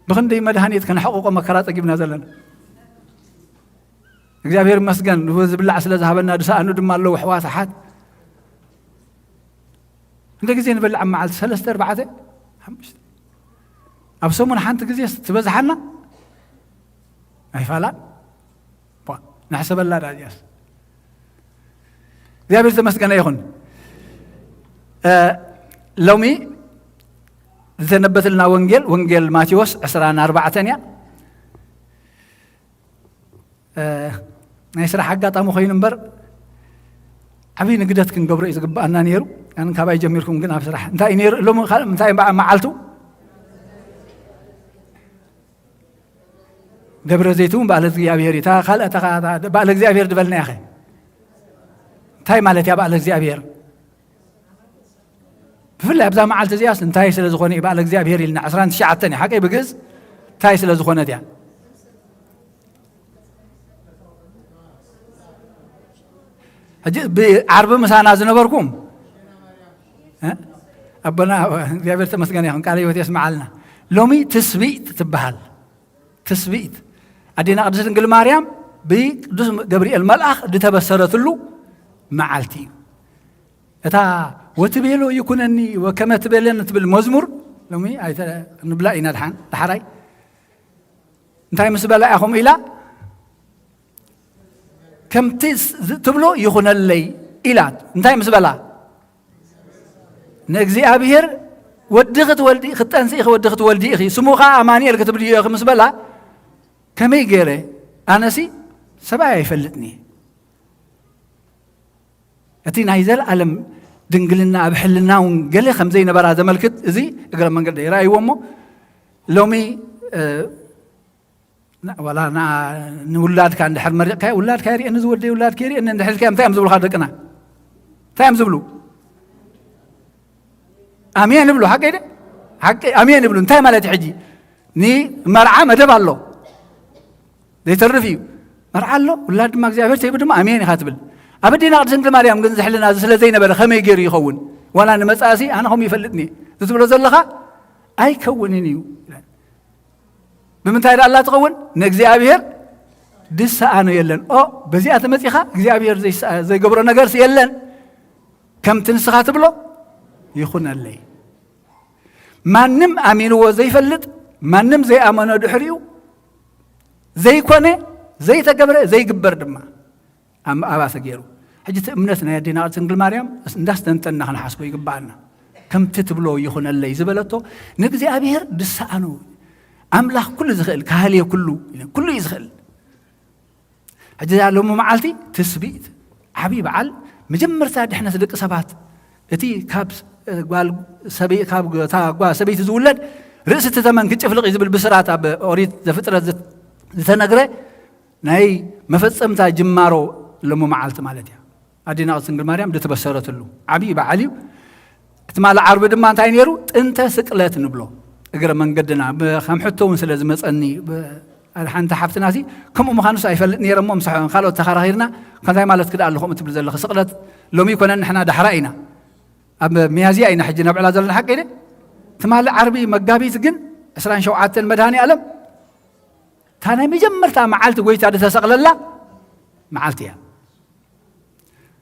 ብኽንደይ መድሃኒት ከነሕቕቆ መከራ ጸጊብና ዘለና። እግዚኣብሔር ይመስገን፣ ዝብላዕ ስለ ዝሃበና፣ ዝሰኣኑ ድማ ኣለዉ ኣሕዋት ኣሓት። እንደ ግዜ ንበልዕ ኣብ መዓልቲ ሰለስተ ኣርባዕተ ሓሙሽተ፣ ኣብ ሰሙን ሓንቲ ግዜ ትበዝሓና ኣይፋላን። ቧ፣ ንሕሰበላ ዳ እዚኣስ። እግዚኣብሔር ዝተመስገነ ይኹን። እ፣ ሎሚ ዝተነበትልና ወንጌል፣ ወንጌል ማቴዎስ ዕስራን ኣርባዕተን እያ። እ፣ ናይ ስራሕ ኣጋጣሚ ኮይኑ እምበር፣ ዓብዪ ንግደት ክንገብሮ እዩ ዝግብኣና ነይሩ። ኣን ካባይ ጀሚርኩም ግን ኣብ ስራሕ። እንታይ እዩ ነይሩ? ሎሚ ካልእ እንታይ እምበኣ መዓልቱ? ደብረ ዘይት እውን በዓለ እግዚኣብሔር እዩ። እታ ካልእ፣ እታ፣ እታ በዓለ እግዚኣብሔር ዝበልናያ ኸ? እንታይ ማለት እያ በዓለ እግዚኣብሔር? ብፍላይ ኣብዛ መዓልቲ እዚኣስ እንታይ ስለ ዝኾነ እዩ በዓለ እግዚኣብሔር ኢልና? ዕስራን ትሽዓተን እዩ፣ ሓቀይ ብግእዝ እንታይ ስለ ዝኾነት እያ? ሕጂ ብዓርቢ ምሳና ዝነበርኩም፣ እ? ኣቦና እግዚኣብሔር ተመስገን ይኹን፣ ቃለ ህይወት የስምዓልና። ሎሚ ትስብእት ትበሃል። ትስብእት ኣዴና ቅድስት ድንግል ማርያም ብቅዱስ ገብርኤል መልኣኽ ዝተበሰረትሉ መዓልቲ እዩ። እታ "ወትቤሎ ይኩነኒ ወከመ ትቤለኒ" ትብል መዝሙር ሎሚ ኣይተ-፣ ንብላ ኢና። ድሓን ዳሕራይ እንታይ ምስ በላ ኢኹም ኢላ፣ "ከምቲ ስ-፣ ዝ-፣ ትብሎ ይኹነለይ" ኢላ። እንታይ ምስ በላ? "ንእግዚኣብሔር ወዲ ክትወልዲ፣ ክትጠንሲ ኢኺ፣ ወዲ ክትወልዲ ኢኺ፣ ስሙ ኸዓ ኣማኑኤል ክትብልዮ ኢኺ" ምስ በላ፣ ከመይ ገይረ? ኣነሲ ሰብኣይ ኣይፈልጥን እየ። እቲ ናይ ዘለኣለም ድንግልና ኣብ ሕልና እውን ገለ ከም ዘይነበራ ዘመልክት፣ እዚ እግረ መንገዲ ይረኣይዎ እሞ፣ ሎሚ፣ እ፣ ና-፣ ዋላ ና-፣ ንውላድካ እንድሕር መሪቕካዮ፣ "ውላድካ ይርእየኒ፣ ዝወደይ ውላድካ ይርእየኒ" እንድሕር ኢልካዮ፣ እንታይ እዮም ዝብሉኻ ደቅና? እንታይ እዮም ዝብሉ? ኣሜን ይብሉ። ሓቀይ ደ? ሓቀይ ኣሜን ይብሉ። እንታይ ማለት እዩ ሕጂ? ንመርዓ መደብ ኣሎ። ዘይተርፍ እዩ። መርዓ ኣሎ፣ ውላድ ድማ እግዚኣብሔር ተይቡ ድማ ኣሜን ኢኻ ትብል። ኣብ ኣዴና ቅድስት ድንግል ማርያም ግን ዝሕልና እዚ ስለ ዘይነበረ ከመይ ገይሩ ይኸውን? ዋላ ንመጻእሲ ኣነ ከምኡ ይፈልጥኒ። እዚ ትብሎ ዘለኻ ኣይከውንን እዩ። ብምንታይ ደኣ ኣላ ትኸውን? ንእግዚኣብሔር ድሰኣኖ የለን። ኦ፣ በዚኣ ተመጺኻ እግዚኣብሔር ዘይሰ-፣ ዘይገብሮ ነገርስ የለን። ከምቲ ንስኻ ትብሎ ይኹነለይ። ማንም ኣሚንዎ ዘይፈልጥ ማንም ዘይኣመኖ ድሕሪኡ ዘይኮነ ዘይተገብረ ዘይግበር ድማ ኣብ ኣባተ ገይሩ። ሕጂ እቲ እምነት ናይ ኣዴና ቅድስት ድንግል ማርያም እንዳስተንተንና ክንሓስቦ ይግባኣና። ከምቲ ትብሎ ይኹነለይ ዝበለቶ ንእግዚኣብሔር ድሰኣኖ ኣምላኽ ኩሉ ዝኽእል ካህልየ ኩሉ ኩሉ እዩ ዝኽእል። ሕጂ እዛ ሎሚ መዓልቲ ትስብእቲ ዓብዪ በዓል መጀመርታ ድሕነት ደቂ ሰባት እቲ ካብ ጓል ሰበይ ካብ እታ ጓል ሰበይቲ ዝውለድ ርእሲ እቲ ተመን ክጭፍልቕ እዩ ዝብል ብስራት ኣብ ኦሪት ዘፍጥረት ዝተነግረ ናይ መፈጸምታ ጅማሮ ሎሚ መዓልቲ ማለት እያ። ኣዴና ቅድስት ድንግል ማርያም ዝተበሰረትሉ ዓብዪ በዓል እዩ። ትማሊ ዓርቢ ድማ እንታይ ነይሩ? ጥንተ ስቅለት ንብሎ። እግረ መንገድና ከም ሕቶ እውን ስለ ዝመፀኒ ሓንቲ ሓፍትና ሲ ከምኡ ምዃኑስ ኣይፈልጥ ነይረ እሞ ምስ ካልኦት ተኸራኺርና ከንታይ ማለት ክዳ ኣለኹም ትብል ዘለኺ ስቅለት ሎሚ ይኮነን ንሕና ዳሕራ ኢና ኣብ ሚያዝያ ኢና ሕጂ ነብዕላ ዘለና ሓቂ ደ ትማሊ ዓርቢ መጋቢት ግን ዕስራን ሸውዓተን መድሃኒ ኣለም እታ ናይ መጀመርታ መዓልቲ ጎይታ ዝተሰቕለላ መዓልቲ እያ።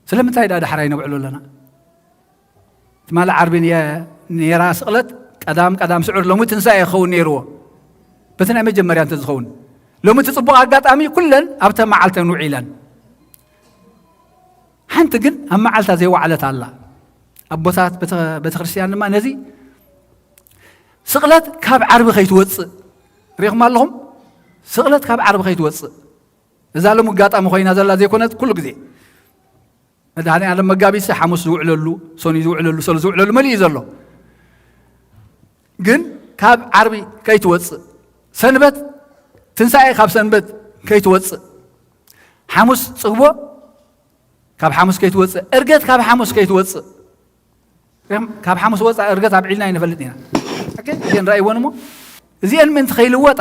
ስለምንታይ ዳ ዳሕራይ ነብዕሎ ኣለና? ትማሊ ዓርቢ ነራ ስቕለት ቀዳም ቀዳም ስዑር ሎሚ ትንሳኤ ክኸውን ነይርዎ። በቲ ናይ መጀመርያ እንተ ዝኸውን ሎሚ እቲ ጽቡቕ ኣጋጣሚ ኩለን ኣብተ መዓልተን ውዒለን። ሓንቲ ግን ኣብ መዓልታ ዘይወዓለት ኣላ። ኣቦታት ቤተክርስትያን ድማ ነዚ ስቕለት ካብ ዓርቢ ከይትወፅእ ሪኹም ኣለኹም። ስቕለት ካብ ዓርቢ ከይትወፅእ እዛ ሎም ኣጋጣሚ ኮይና ዘላ ዘይኮነት ኩሉ ግዜ መድሃኒ ኣለም መጋቢት ሓሙስ ዝውዕለሉ ሰኑይ ዝውዕለሉ ሰሉ ዝውዕለሉ መሊኡ ዘሎ ግን ካብ ዓርቢ ከይትወፅእ ሰንበት ትንሳኤ ካብ ሰንበት ከይትወፅእ ሓሙስ ፅግቦ ካብ ሓሙስ ከይትወፅእ እርገት ካብ ሓሙስ ከይትወፅእ ካብ ሓሙስ ወፃ እርገት ኣብዒልና ይንፈልጥ ኢና እዚአን ራእይወን እሞ እዚአን ምእንቲ ከይልወጣ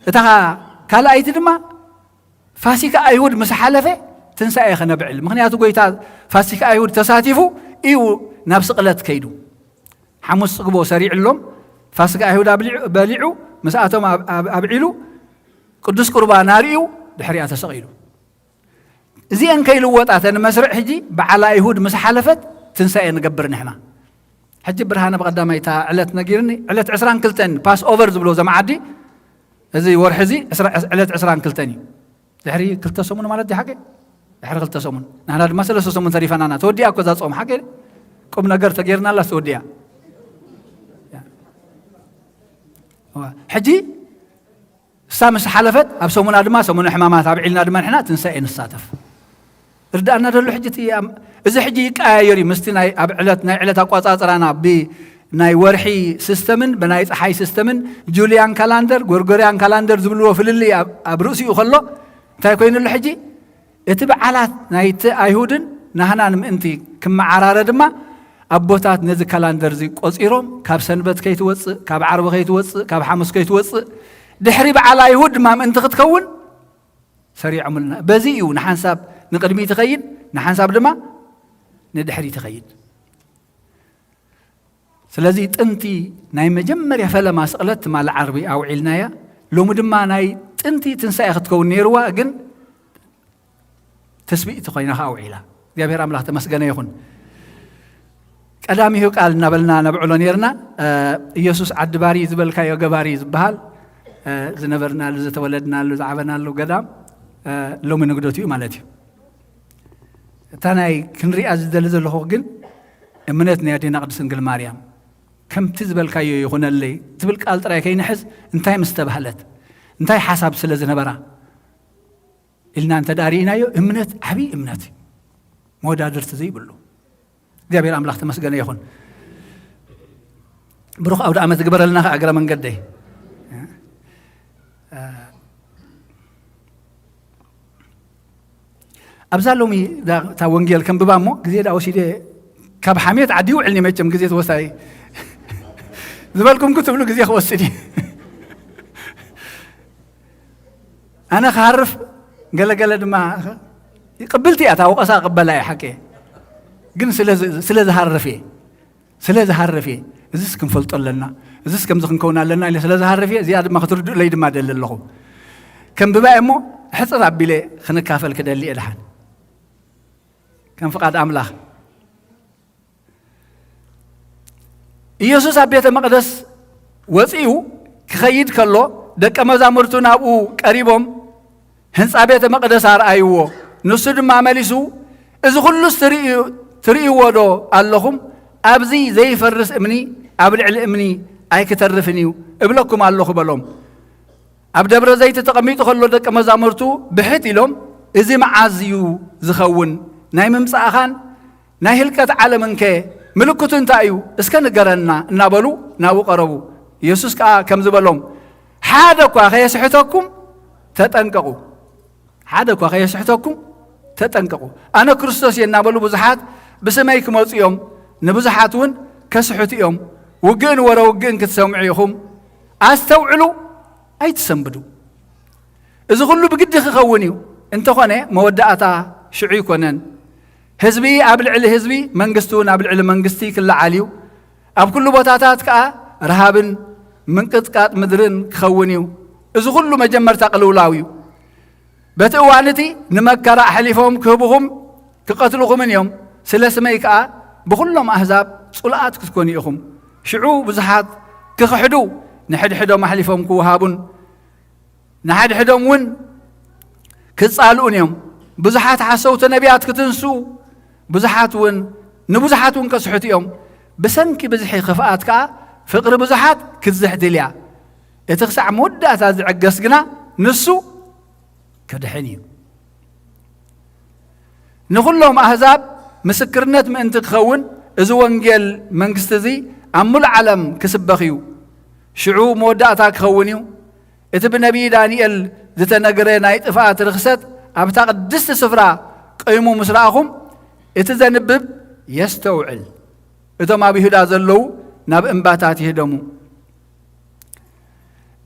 እታ ካልኣይቲ ድማ ፋሲካ ኣይሁድ ምስ ሓለፈ ትንሳኤ ከነብዕል ምክንያቱ ጎይታ ፋሲካ ኣይሁድ ተሳቲፉ እዩ ናብ ስቕለት ከይዱ ሓሙስ ፅግቦ ሰሪዕሎም ፋሲካ ኣይሁድ በሊዑ ምስኣቶም ኣብዒሉ ቅዱስ ቁርባን ኣርእዩ ድሕሪኣ ተሰቒሉ እዚአን ከይልወጣ ተን መስርዕ ሕጂ በዓል ኣይሁድ ምስ ሓለፈት ትንሳኤ ንገብር ንሕና ሕጂ ብርሃነ ብቐዳማይ እታ ዕለት ነጊርኒ ዕለት ዕስራን ክልተን ፓስ ኦቨር ዝብሎ ዘመዓዲ እዚ ወርሒ እዚ ዕለት ዕስራን ክልተን እዩ ድሕሪ ክልተ ሰሙን ማለት ሓቂ ድሕሪ ክልተ ሰሙን ንሕና ድማ ሰለስተ ሰሙን ተሪፈናና ተወዲኣ እኮ እዛ ጾም ሓቂ ቁም ነገር ተገይርናላ ተወዲኣ ሕጂ እሳ ምስ ሓለፈት ኣብ ሰሙና ድማ ሰሙነ ሕማማት ኣብዒልና ድማ ንሕና ትንሳኤ ንሳተፍ ርዳእና ደሎ ሕጂ እቲ ኣም- እዚ ሕጂ ይቀያየር እዩ ምስቲ ናይ ኣብ ዕለት ናይ ዕለት ኣቋፃፅራና ብናይ ወርሒ ሲስተምን ብናይ ፀሓይ ሲስተምን ጁልያን ካላንደር ጎርጎርያን ካላንደር ዝብልዎ ፍልልይ ኣብ- ኣብ ርእሲኡ ከሎ እንታይ ኮይኑሉ ሕጂ እቲ በዓላት ናይቲ ኣይሁድን ናህናን ምእንቲ ክመዓራረ ድማ ኣቦታት ነዚ ካላንደር እዚ ቆፂሮም ካብ ሰንበት ከይትወፅእ ካብ ዓርቢ ከይትወፅእ ካብ ሓሙስ ከይትወፅእ ድሕሪ በዓል ኣይሁድ ድማ ምእንቲ ክትከውን ሰሪዖምልና በዚ እዩ ንሓንሳብ ንቅድሚ ትኸይድ ንሓንሳብ ድማ ንድሕሪ ትኸይድ ስለዚ ጥንቲ ናይ መጀመርያ ፈለማ ስቕለት ትማሊ ዓርቢ ኣውዒልናያ ሎሚ ድማ ናይ ጥንቲ ትንሳኤ ክትከውን ነይርዋ ግን ትስብእቲ ኮይና ከዓ ውዒላ እግዚኣብሔር ኣምላኽ ተመስገነ ይኹን ቀዳሚሁ ቃል እናበልና ነብዕሎ ነርና ኢየሱስ ዓዲ ባሪ ዝበልካዮ ገባሪ ዝበሃል ዝነበርናሉ ዝተወለድናሉ ዝዓበናሉ ገዳም ሎሚ ንግደት እዩ ማለት እዩ እታ ናይ ክንሪኣ ዝደሊ ዘለኹ ግን እምነት ናይ ኣዴና ቅድስት ድንግል ማርያም ከምቲ ዝበልካዮ ይኹነለይ ትብል ቃል ጥራይ ከይንሕዝ እንታይ ምስ ተባህለት እንታይ ሓሳብ ስለ ዝነበራ ኢልና እንተ ዳሪእናዮ እምነት ዓብዪ እምነት እዩ መወዳድርቲ ዘይብሉ እግዚኣብሔር ኣምላኽ ተመስገነ ይኹን ብሩኽ ኣውደ ዓመት ዝግበረልና ከዓ እግረ መንገደይ ኣብዛ ሎሚ እታ ወንጌል ከንብባ እሞ ግዜ ዳ ወሲደ ካብ ሓሜት ዓዲ ይውዕልኒ መቸም ግዜ ተወሳይ ዝበልኩም ክትብሉ ግዜ ክወስድ እዩ ኣነ ክሃርፍ ገለገለ ድማ ቅብልቲ እያ እታ ወቀሳ ቅበላ እየ ሓቂ ግን ስለ ዝሃርፍ እየ ስለ ዝሃርፍ እየ እዚስ ክንፈልጦ ኣለና እዚስ ከምዚ ክንከውን ኣለና ኢለ ስለ ዝሃርፍ እየ እዚኣ ድማ ክትርድኡለይ ድማ ደሊ ኣለኹ ከም ብባይ እሞ ሕፅር ኣቢለ ክንካፈል ክደሊ እየ ድሓን ከም ፍቓድ ኣምላኽ ኢየሱስ ኣብ ቤተ መቕደስ ወፂኡ ክኸይድ ከሎ ደቀ መዛሙርቱ ናብኡ ቀሪቦም ህንጻ ቤተ መቕደስ ኣርኣይዎ። ንሱ ድማ መሊሱ፣ "እዚ ኹሉስ ትርእዩ-፣ ትርእይዎ ዶ ኣለኹም? ኣብዚ ዘይፈርስ እምኒ ኣብ ልዕሊ እምኒ ኣይክተርፍን እዩ እብለኩም ኣለኹ" በሎም። ኣብ ደብረ ዘይት ተቐሚጡ ከሎ ደቀ መዛሙርቱ ብሕት ኢሎም፣ "እዚ መዓዝ እዩ ዝኸውን? ናይ ምምጻእኻን ናይ ህልቀት ዓለምንከ ምልክቱ እንታይ እዩ? እስከ ንገረና" እናበሉ ናብኡ ቀረቡ። ኢየሱስ ከኣ ከምዚ በሎም፣ "ሓደ እኳ ከየስሕተኩም ተጠንቀቑ። ሓደ እኳ ከየስሕተኩም ተጠንቀቑ። ኣነ ክርስቶስ እየ" እናበሉ ብዙሓት ብስመይ ክመጹ እዮም፣ ንብዙሓት እውን ከስሕቱ እዮም። ውግእን ወረ ውግእን ክትሰምዑ ኢኹም። ኣስተውዕሉ፣ ኣይትሰንብዱ። እዚ ኹሉ ብግዲ ክኸውን እዩ። እንተኾነ መወዳእታ ሽዑ ኣይኮነን። ህዝቢ ኣብ ልዕሊ ህዝቢ፣ መንግስቲ እውን ኣብ ልዕሊ መንግስቲ ክለዓል እዩ። ኣብ ኩሉ ቦታታት ከኣ ረሃብን ምንቅጥቃጥ ምድርን ክኸውን እዩ። እዚ ኹሉ መጀመርታ ቅልውላው እዩ። በቲ እዋን እቲ ንመከራ ኣሕሊፎም ክህብኹም ክቐትልኹምን እዮም። ስለ ስመይ ከኣ ብኹሎም ኣህዛብ ጽሉኣት ክትኮኑ ኢኹም። ሽዑ ብዙሓት ክኽሕዱ፣ ንሕድሕዶም ኣሕሊፎም ክወሃቡን ንሓድሕዶም እውን ክጻልኡን እዮም። ብዙሓት ሓሰውቲ ነቢያት ክትንስኡ፣ ብዙሓት እውን፣ ንብዙሓት እውን ከስሕቱ እዮም። ብሰንኪ ብዝሒ ክፍኣት ከኣ ፍቕሪ ብዙሓት ክትዝሕትል እያ። እቲ ክሳዕ መወዳእታ ዝዕገስ ግና ንሱ ክድሕን እዩ። ንኹሎም ኣህዛብ ምስክርነት ምእንቲ ክኸውን፣ እዚ ወንጌል መንግስቲ እዚ ኣብ ምሉእ ዓለም ክስበኽ እዩ። ሽዑ መወዳእታ ክኸውን እዩ። እቲ ብነቢይ ዳንኤል ዝተነግረ ናይ ጥፍኣት ርኽሰት ኣብታ ቅድስቲ ስፍራ ቀይሙ ምስ ረኣኹም፣ እቲ ዘንብብ የስተውዕል። እቶም ኣብ ይሁዳ ዘለዉ ናብ እምባታት ይህደሙ።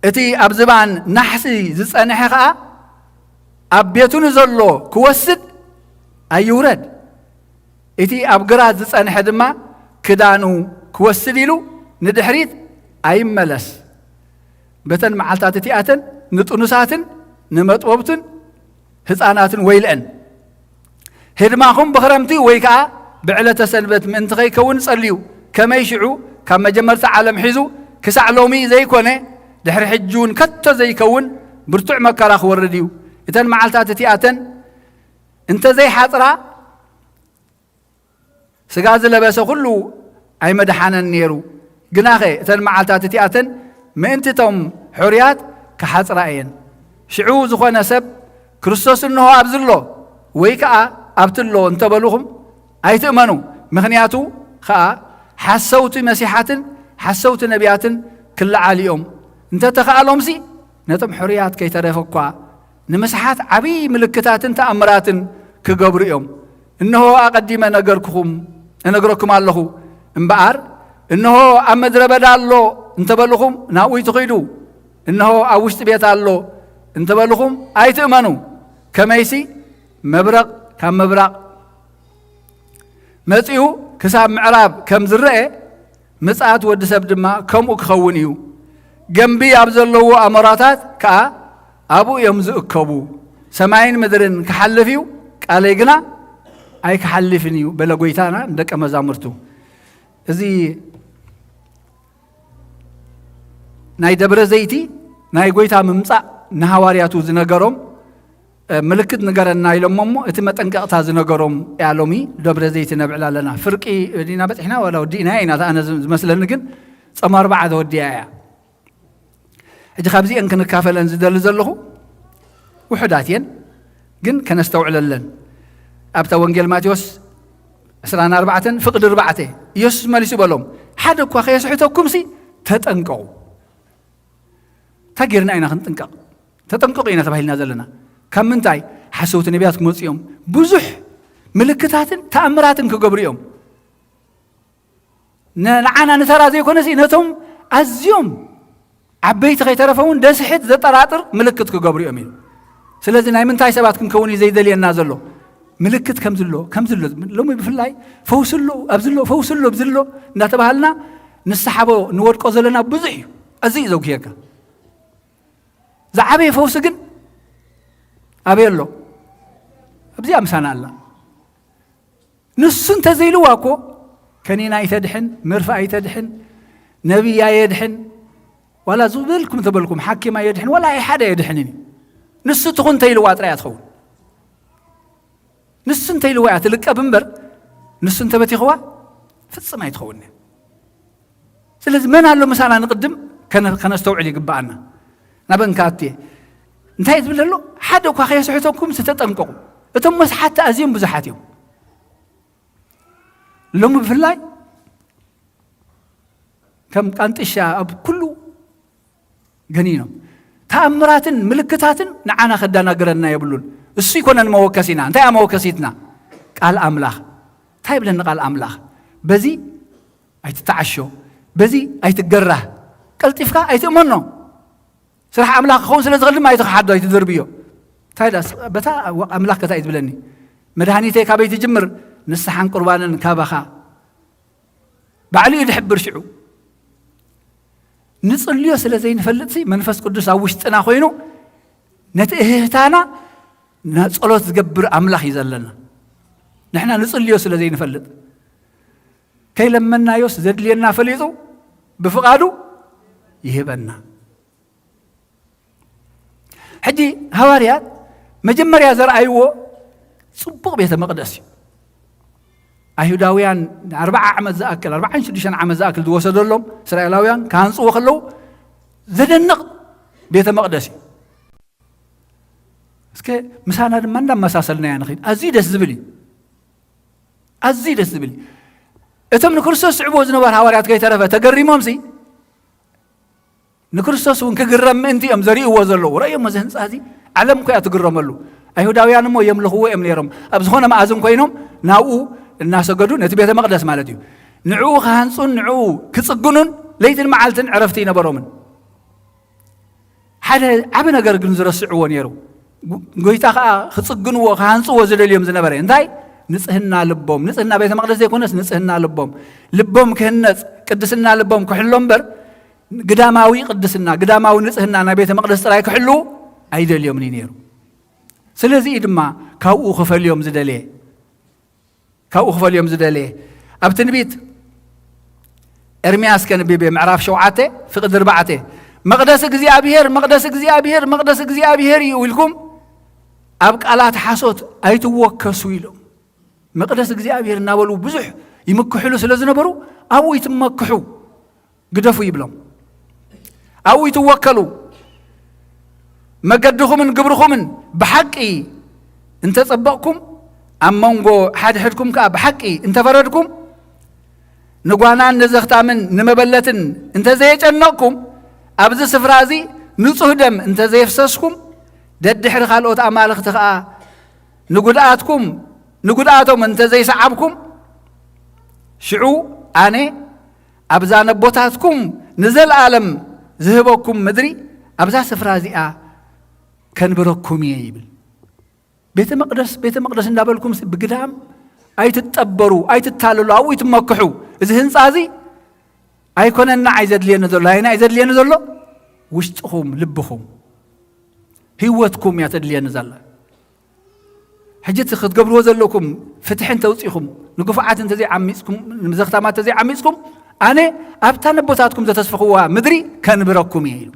እቲ ኣብ ዝባን ናሕሲ ዝጸንሐ ኸኣ ኣብ ቤቱ ንዘሎ ክወስድ ኣይውረድ። እቲ ኣብ ግራት ዝጸንሐ ድማ ክዳኑ ክወስድ ኢሉ ንድሕሪት ኣይመለስ። በተን መዓልታት እቲኣተን ንጥኑሳትን ንመጥወብትን ህፃናትን ወይልአን። ህድማኹም ብኽረምቲ ወይ ከዓ ብዕለተ ሰንበት ምእንቲ ከይከውን ጸልዩ። ከመይ ሽዑ ካብ መጀመርታ ዓለም ሒዙ ክሳዕ ሎሚ ዘይኮነ፣ ድሕሪ ሕጂ እውን ከቶ ዘይከውን ብርቱዕ መከራ ክወርድ እዩ። እተን መዓልታት እቲኣተን እንተ ዘይሓጽራ፣ ስጋ ዝለበሰ ኩሉ ኣይመድሓነን ነይሩ። ግናኸ እተን መዓልታት እቲኣተን ምእንቲ እቶም ሕሩያት ክሓጽራ እየን። ሽዑ ዝኾነ ሰብ፣ "ክርስቶስ እንሆ ኣብዚ ኣሎ" ወይ ከኣ "ኣብቲ ኣሎ" እንተበሉኹም ኣይትእመኑ። ምኽንያቱ ኸኣ ሓሰውቲ መሲሓትን ሓሰውቲ ነቢያትን ክለዓሉ እዮም። እንተ ተኻእሎምሲ ነቶም ሕሩያት ከይተረፈ እኳ ንምስሓት ዓብዪ ምልክታትን ተኣምራትን ክገብሩ እዮም። እንሆ ኣቐዲመ ነገርኩኹም፣ እነግረኩም ኣለኹ። እምበኣር እንሆ ኣብ ምድረ በዳ ኣሎ እንተበልኹም ናብኡ ኣይትኺዱ። እንሆ ኣብ ውሽጢ ቤት ኣሎ እንተበልኹም ኣይትእመኑ። ከመይሲ መብረቕ ካብ ምብራቕ መጺኡ ክሳብ ምዕራብ ከም ዝረአ፣ ምጽኣት ወዲ ሰብ ድማ ከምኡ ክኸውን እዩ። ገምቢ ኣብ ዘለዎ ኣሞራታት ከኣ ኣብኡ እዮም ዝእከቡ። ሰማይን ምድርን ክሓልፍ እዩ፣ ቃለይ ግና ኣይክሓልፍን እዩ፣ በለ ጐይታና ንደቀ መዛሙርቱ። እዚ ናይ ደብረ ዘይቲ ናይ ጐይታ ምምጻእ ንሃዋርያቱ ዝነገሮም፣ እ፣ ምልክት ንገረና ኢሎሞ እሞ፣ እቲ መጠንቀቕታ ዝነገሮም እያ። ሎሚ ደብረ ዘይቲ ነብዕል ኣለና። ፍርቂ ዲና በጺሕና ዋላ ወዲእና ኢና፣ ኣነ ዝ-፣ ዝመስለኒ ግን ጾም ኣርብዓ ተወዲኣ እያ። ሕጂ ካብዚአን ክንካፈለን ዝደሊ ዘለኹ ውሑዳት እየን፣ ግን ከነስተውዕለለን። ኣብታ ወንጌል ማቴዎስ ዕስራን ኣርባዕተን ፍቕዲ ኣርባዕተ፣ ኢየሱስ መሊሱ በሎም፣ "ሓደ እኳ ከየስሕተኩምሲ ተጠንቀቑ።" እንታይ ጌርና ኢና ክንጥንቀቕ? ተጠንቀቑ ኢና ተባሂልና ዘለና። ካብ ምንታይ? ሓሰውቲ ነቢያት ክመጹ እዮም። ብዙሕ ምልክታትን ተኣምራትን ክገብሩ እዮም። ን-፣ ንዓና ንተራ ዘይኮነሲ ነቶም ኣዝዮም ዓበይቲ ከይተረፈ እውን ደስሕት ዘጠራጥር ምልክት ክገብሩ እዮም ኢሉ። ስለዚ ናይ ምንታይ ሰባት ክንከውን እዩ ዘይደልየና ዘሎ? ምልክት ከም ዝሎ፣ ከም ዝሎ፣ ሎሚ ብፍላይ ፈውሲ ኣሎ፣ ኣብዚ ኣሎ፣ ፈውሲ ኣሎ፣ ኣብዚ ኣሎ እንዳተባሃልና ንስሓቦ ንወድቆ ዘለና ብዙሕ እዩ። እዚ እዩ ዘጉህየካ። ዝዓበየ ፈውሲ ግን ኣበይ ኣሎ? ኣብዚኣ ምሳና ኣላ። ንሱ እንተዘይልዋ እኮ ከኒና ኣይተድሕን፣ መርፍእ ኣይተድሕን፣ ነቢይ ኣየድሕን፣ ዋላ ዝበልኩም ተበልኩም ሓኪም ኣየድሕን፣ ዋላ ኣይ ሓደ ኣየድሕንን እዩ። ንሱ ትኹን እንተኢልዋ ጥራይ እያ ትኸውን። ንሱ እንተኢልዋ እያ ትልቀብ እምበር፣ ንሱ እንተበቲኽዋ ፍጽም ኣይትኸውን እያ። ስለዚ መን ኣሎ ምሳና ንቕድም ከነ-፣ ከነስተውዕል ይግብኣና። ናበንካ ኣትየ እንታይ ትብል ዘሎ? ሓደ እኳ ከየስሕተኩም ዝተጠንቀቑ። እቶም መስሓትቲ ኣዝዮም ብዙሓት እዮም። ሎሚ ብፍላይ ከም ቃንጥሻ ኣብ ኩሉ ገኒኖም። ተኣምራትን ምልክታትን ንዓና ከዳናግረና የብሉን። እሱ ይኮነን መወከሲና። እንታይ እያ መወከሲትና? ቃል ኣምላኽ። እንታይ ይብለኒ ቃል ኣምላኽ? በዚ ኣይትተዓሾ፣ በዚ ኣይትገራህ፣ ቀልጢፍካ ኣይትእመኖ። ስራሕ ኣምላኽ ክኸውን ስለ ዝኽእል ድማ ኣይትኽሓዶ፣ ኣይትድርብዮ። እንታይ ደኣ፣ በታ ኣምላኽ ከ እንታይ እዩ ዝብለኒ? መድሃኒተይ ካበይ ትጅምር? ንስሓን ቁርባንን ካባኻ። ባዕሉ እዩ ዝሕብር ሽዑ። ንጽልዮ ስለ ዘይንፈልጥሲ መንፈስ ቅዱስ ኣብ ውሽጥና ኮይኑ ነቲ እህህታና ና-፣ ጸሎት ዝገብር ኣምላኽ እዩ ዘለና። ንሕና ንጽልዮ ስለ ዘይንፈልጥ፣ ከይለመናዮስ ዘድልየና ፈሊጡ ብፍቓዱ ይህበና። ሕጂ ሃዋርያት መጀመርያ ዘርኣይዎ ጽቡቕ ቤተ መቕደስ እዩ። ኣይሁዳውያን ኣርብዓ ዓመት ዝኣክል፣ ኣርብዓን ሽዱሽተን ዓመት ዝኣክል ዝወሰደሎም እስራኤላውያን ክሃንጽዎ ከለዉ ዘደንቕ ቤተ መቕደስ እዩ። እስከ ምሳና ድማ እንዳመሳሰልናያ ንኽድ። ኣዝዩ ደስ ዝብል እዩ። ኣዝዩ ደስ ዝብል እዩ። እቶም ንክርስቶስ ዝስዕብዎ ዝነበሩ ሃዋርያት ከይተረፈ ተገሪሞምሲ፣ ንክርስቶስ እውን ክግረም ምእንቲ እዮም ዘርእይዎ ዘለዉ። ረእዮሞ፣ እዚ ህንጻ እዚ ዓለም እኮ እያ ትግረመሉ። ኣይሁዳውያን እሞ የምልኽዎ እዮም ነይሮም። ኣብ ዝኾነ መኣዝን ኮይኖም ናብኡ እናሰገዱ፣ ነቲ ቤተ መቕደስ ማለት እዩ፣ ንዕኡ ክሃንጹን ንዕኡ ክጽግኑን ለይትን መዓልትን ዕረፍቲ ኣይነበሮምን። ሓደ ዓቢ ነገር ግን ዝረስዕዎ ነይሩ። ጎ-፣ ጎይታ ከኣ ክጽግንዎ፣ ክሃንጽዎ ዝደልዮም ዝነበረ እንታይ? ንጽህና ልቦም። ንጽህና ቤተ መቕደስ ዘይኮነስ ንጽህና ልቦም። ልቦም ክህነጽ፣ ቅድስና ልቦም ክሕሎ እምበር፣ ግዳማዊ ቅድስና፣ ግዳማዊ ንጽህና ናይ ቤተ መቕደስ ጥራይ ክሕልዉ ኣይደልዮምን እዩ ነይሩ። ስለዚ እዩ ድማ ካብኡ ክፈልዮም ዝደልየ። ካብኡ ክፈልዮም ዝደልየ። ኣብ ትንቢት ኤርምያስ ከንብብ እየ፣ ምዕራፍ ሸውዓተ፣ ፍቕዲ ኣርባዕተ፣ "መቕደስ እግዚኣብሔር፣ መቕደስ እግዚኣብሔር፣ መቕደስ እግዚኣብሔር እዩ" ኢልኩም ኣብ ቃላት ሓሶት ኣይትወከሱ ኢሎም። መቕደስ እግዚኣብሔር እናበሉ ብዙሕ ይምክሕሉ ስለ ዝነበሩ፣ ኣብኡ ይትመክሑ። ግደፉ ይብሎም። ኣብኡ ይትወከሉ። መገድኹምን ግብርኹምን ብሓቂ እንተጸበቕኩም፣ ኣብ መንጎ ሓድሕድኩም ከኣ ብሓቂ እንተፈረድኩም፣ ንጓናን ንዘኽታምን ንመበለትን እንተዘየጨነቕኩም፣ ኣብዚ ስፍራ እዚ ንጹህ ደም እንተዘየፍሰስኩም፣ ደድሕሪ ካልኦት ኣማልኽቲ ከኣ ንጉድኣትኩም፣ ንጉድኣቶም እንተዘይሰዓብኩም፣ ሽዑ ኣነ ኣብዛ ነቦታትኩም ንዘለኣለም ዝህበኩም ምድሪ፣ ኣብዛ ስፍራ እዚኣ ከንብረኩም እየ ይብል። ቤተ መቕደስ፣ ቤተ መቕደስ እንዳበልኩም ብግዳም ኣይትጠበሩ፣ ኣይትታለሉ፣ ኣብኡ ይትመክሑ። እዚ ህንጻ እዚ ኣይኮነን ንዓይ ዘድልየኒ ዘሎ። ኣየናይ እዩ ዘድልየኒ ዘሎ? ውሽጥኹም፣ ልብኹም፣ ህይወትኩም እያ ተድልየኒ ዘላ። ሕጂ እቲ ክትገብርዎ ዘለኩም ፍትሒ እንተውጺኹም፣ ንግፉዓት እንተዘይዓሚጽኩም፣ ንዘኽታማት እንተዘይዓሚጽኩም፣ ኣነ ኣብታ ነቦታትኩም ዘተስፈኽዋ ምድሪ ከንብረኩም እየ ኢሉ።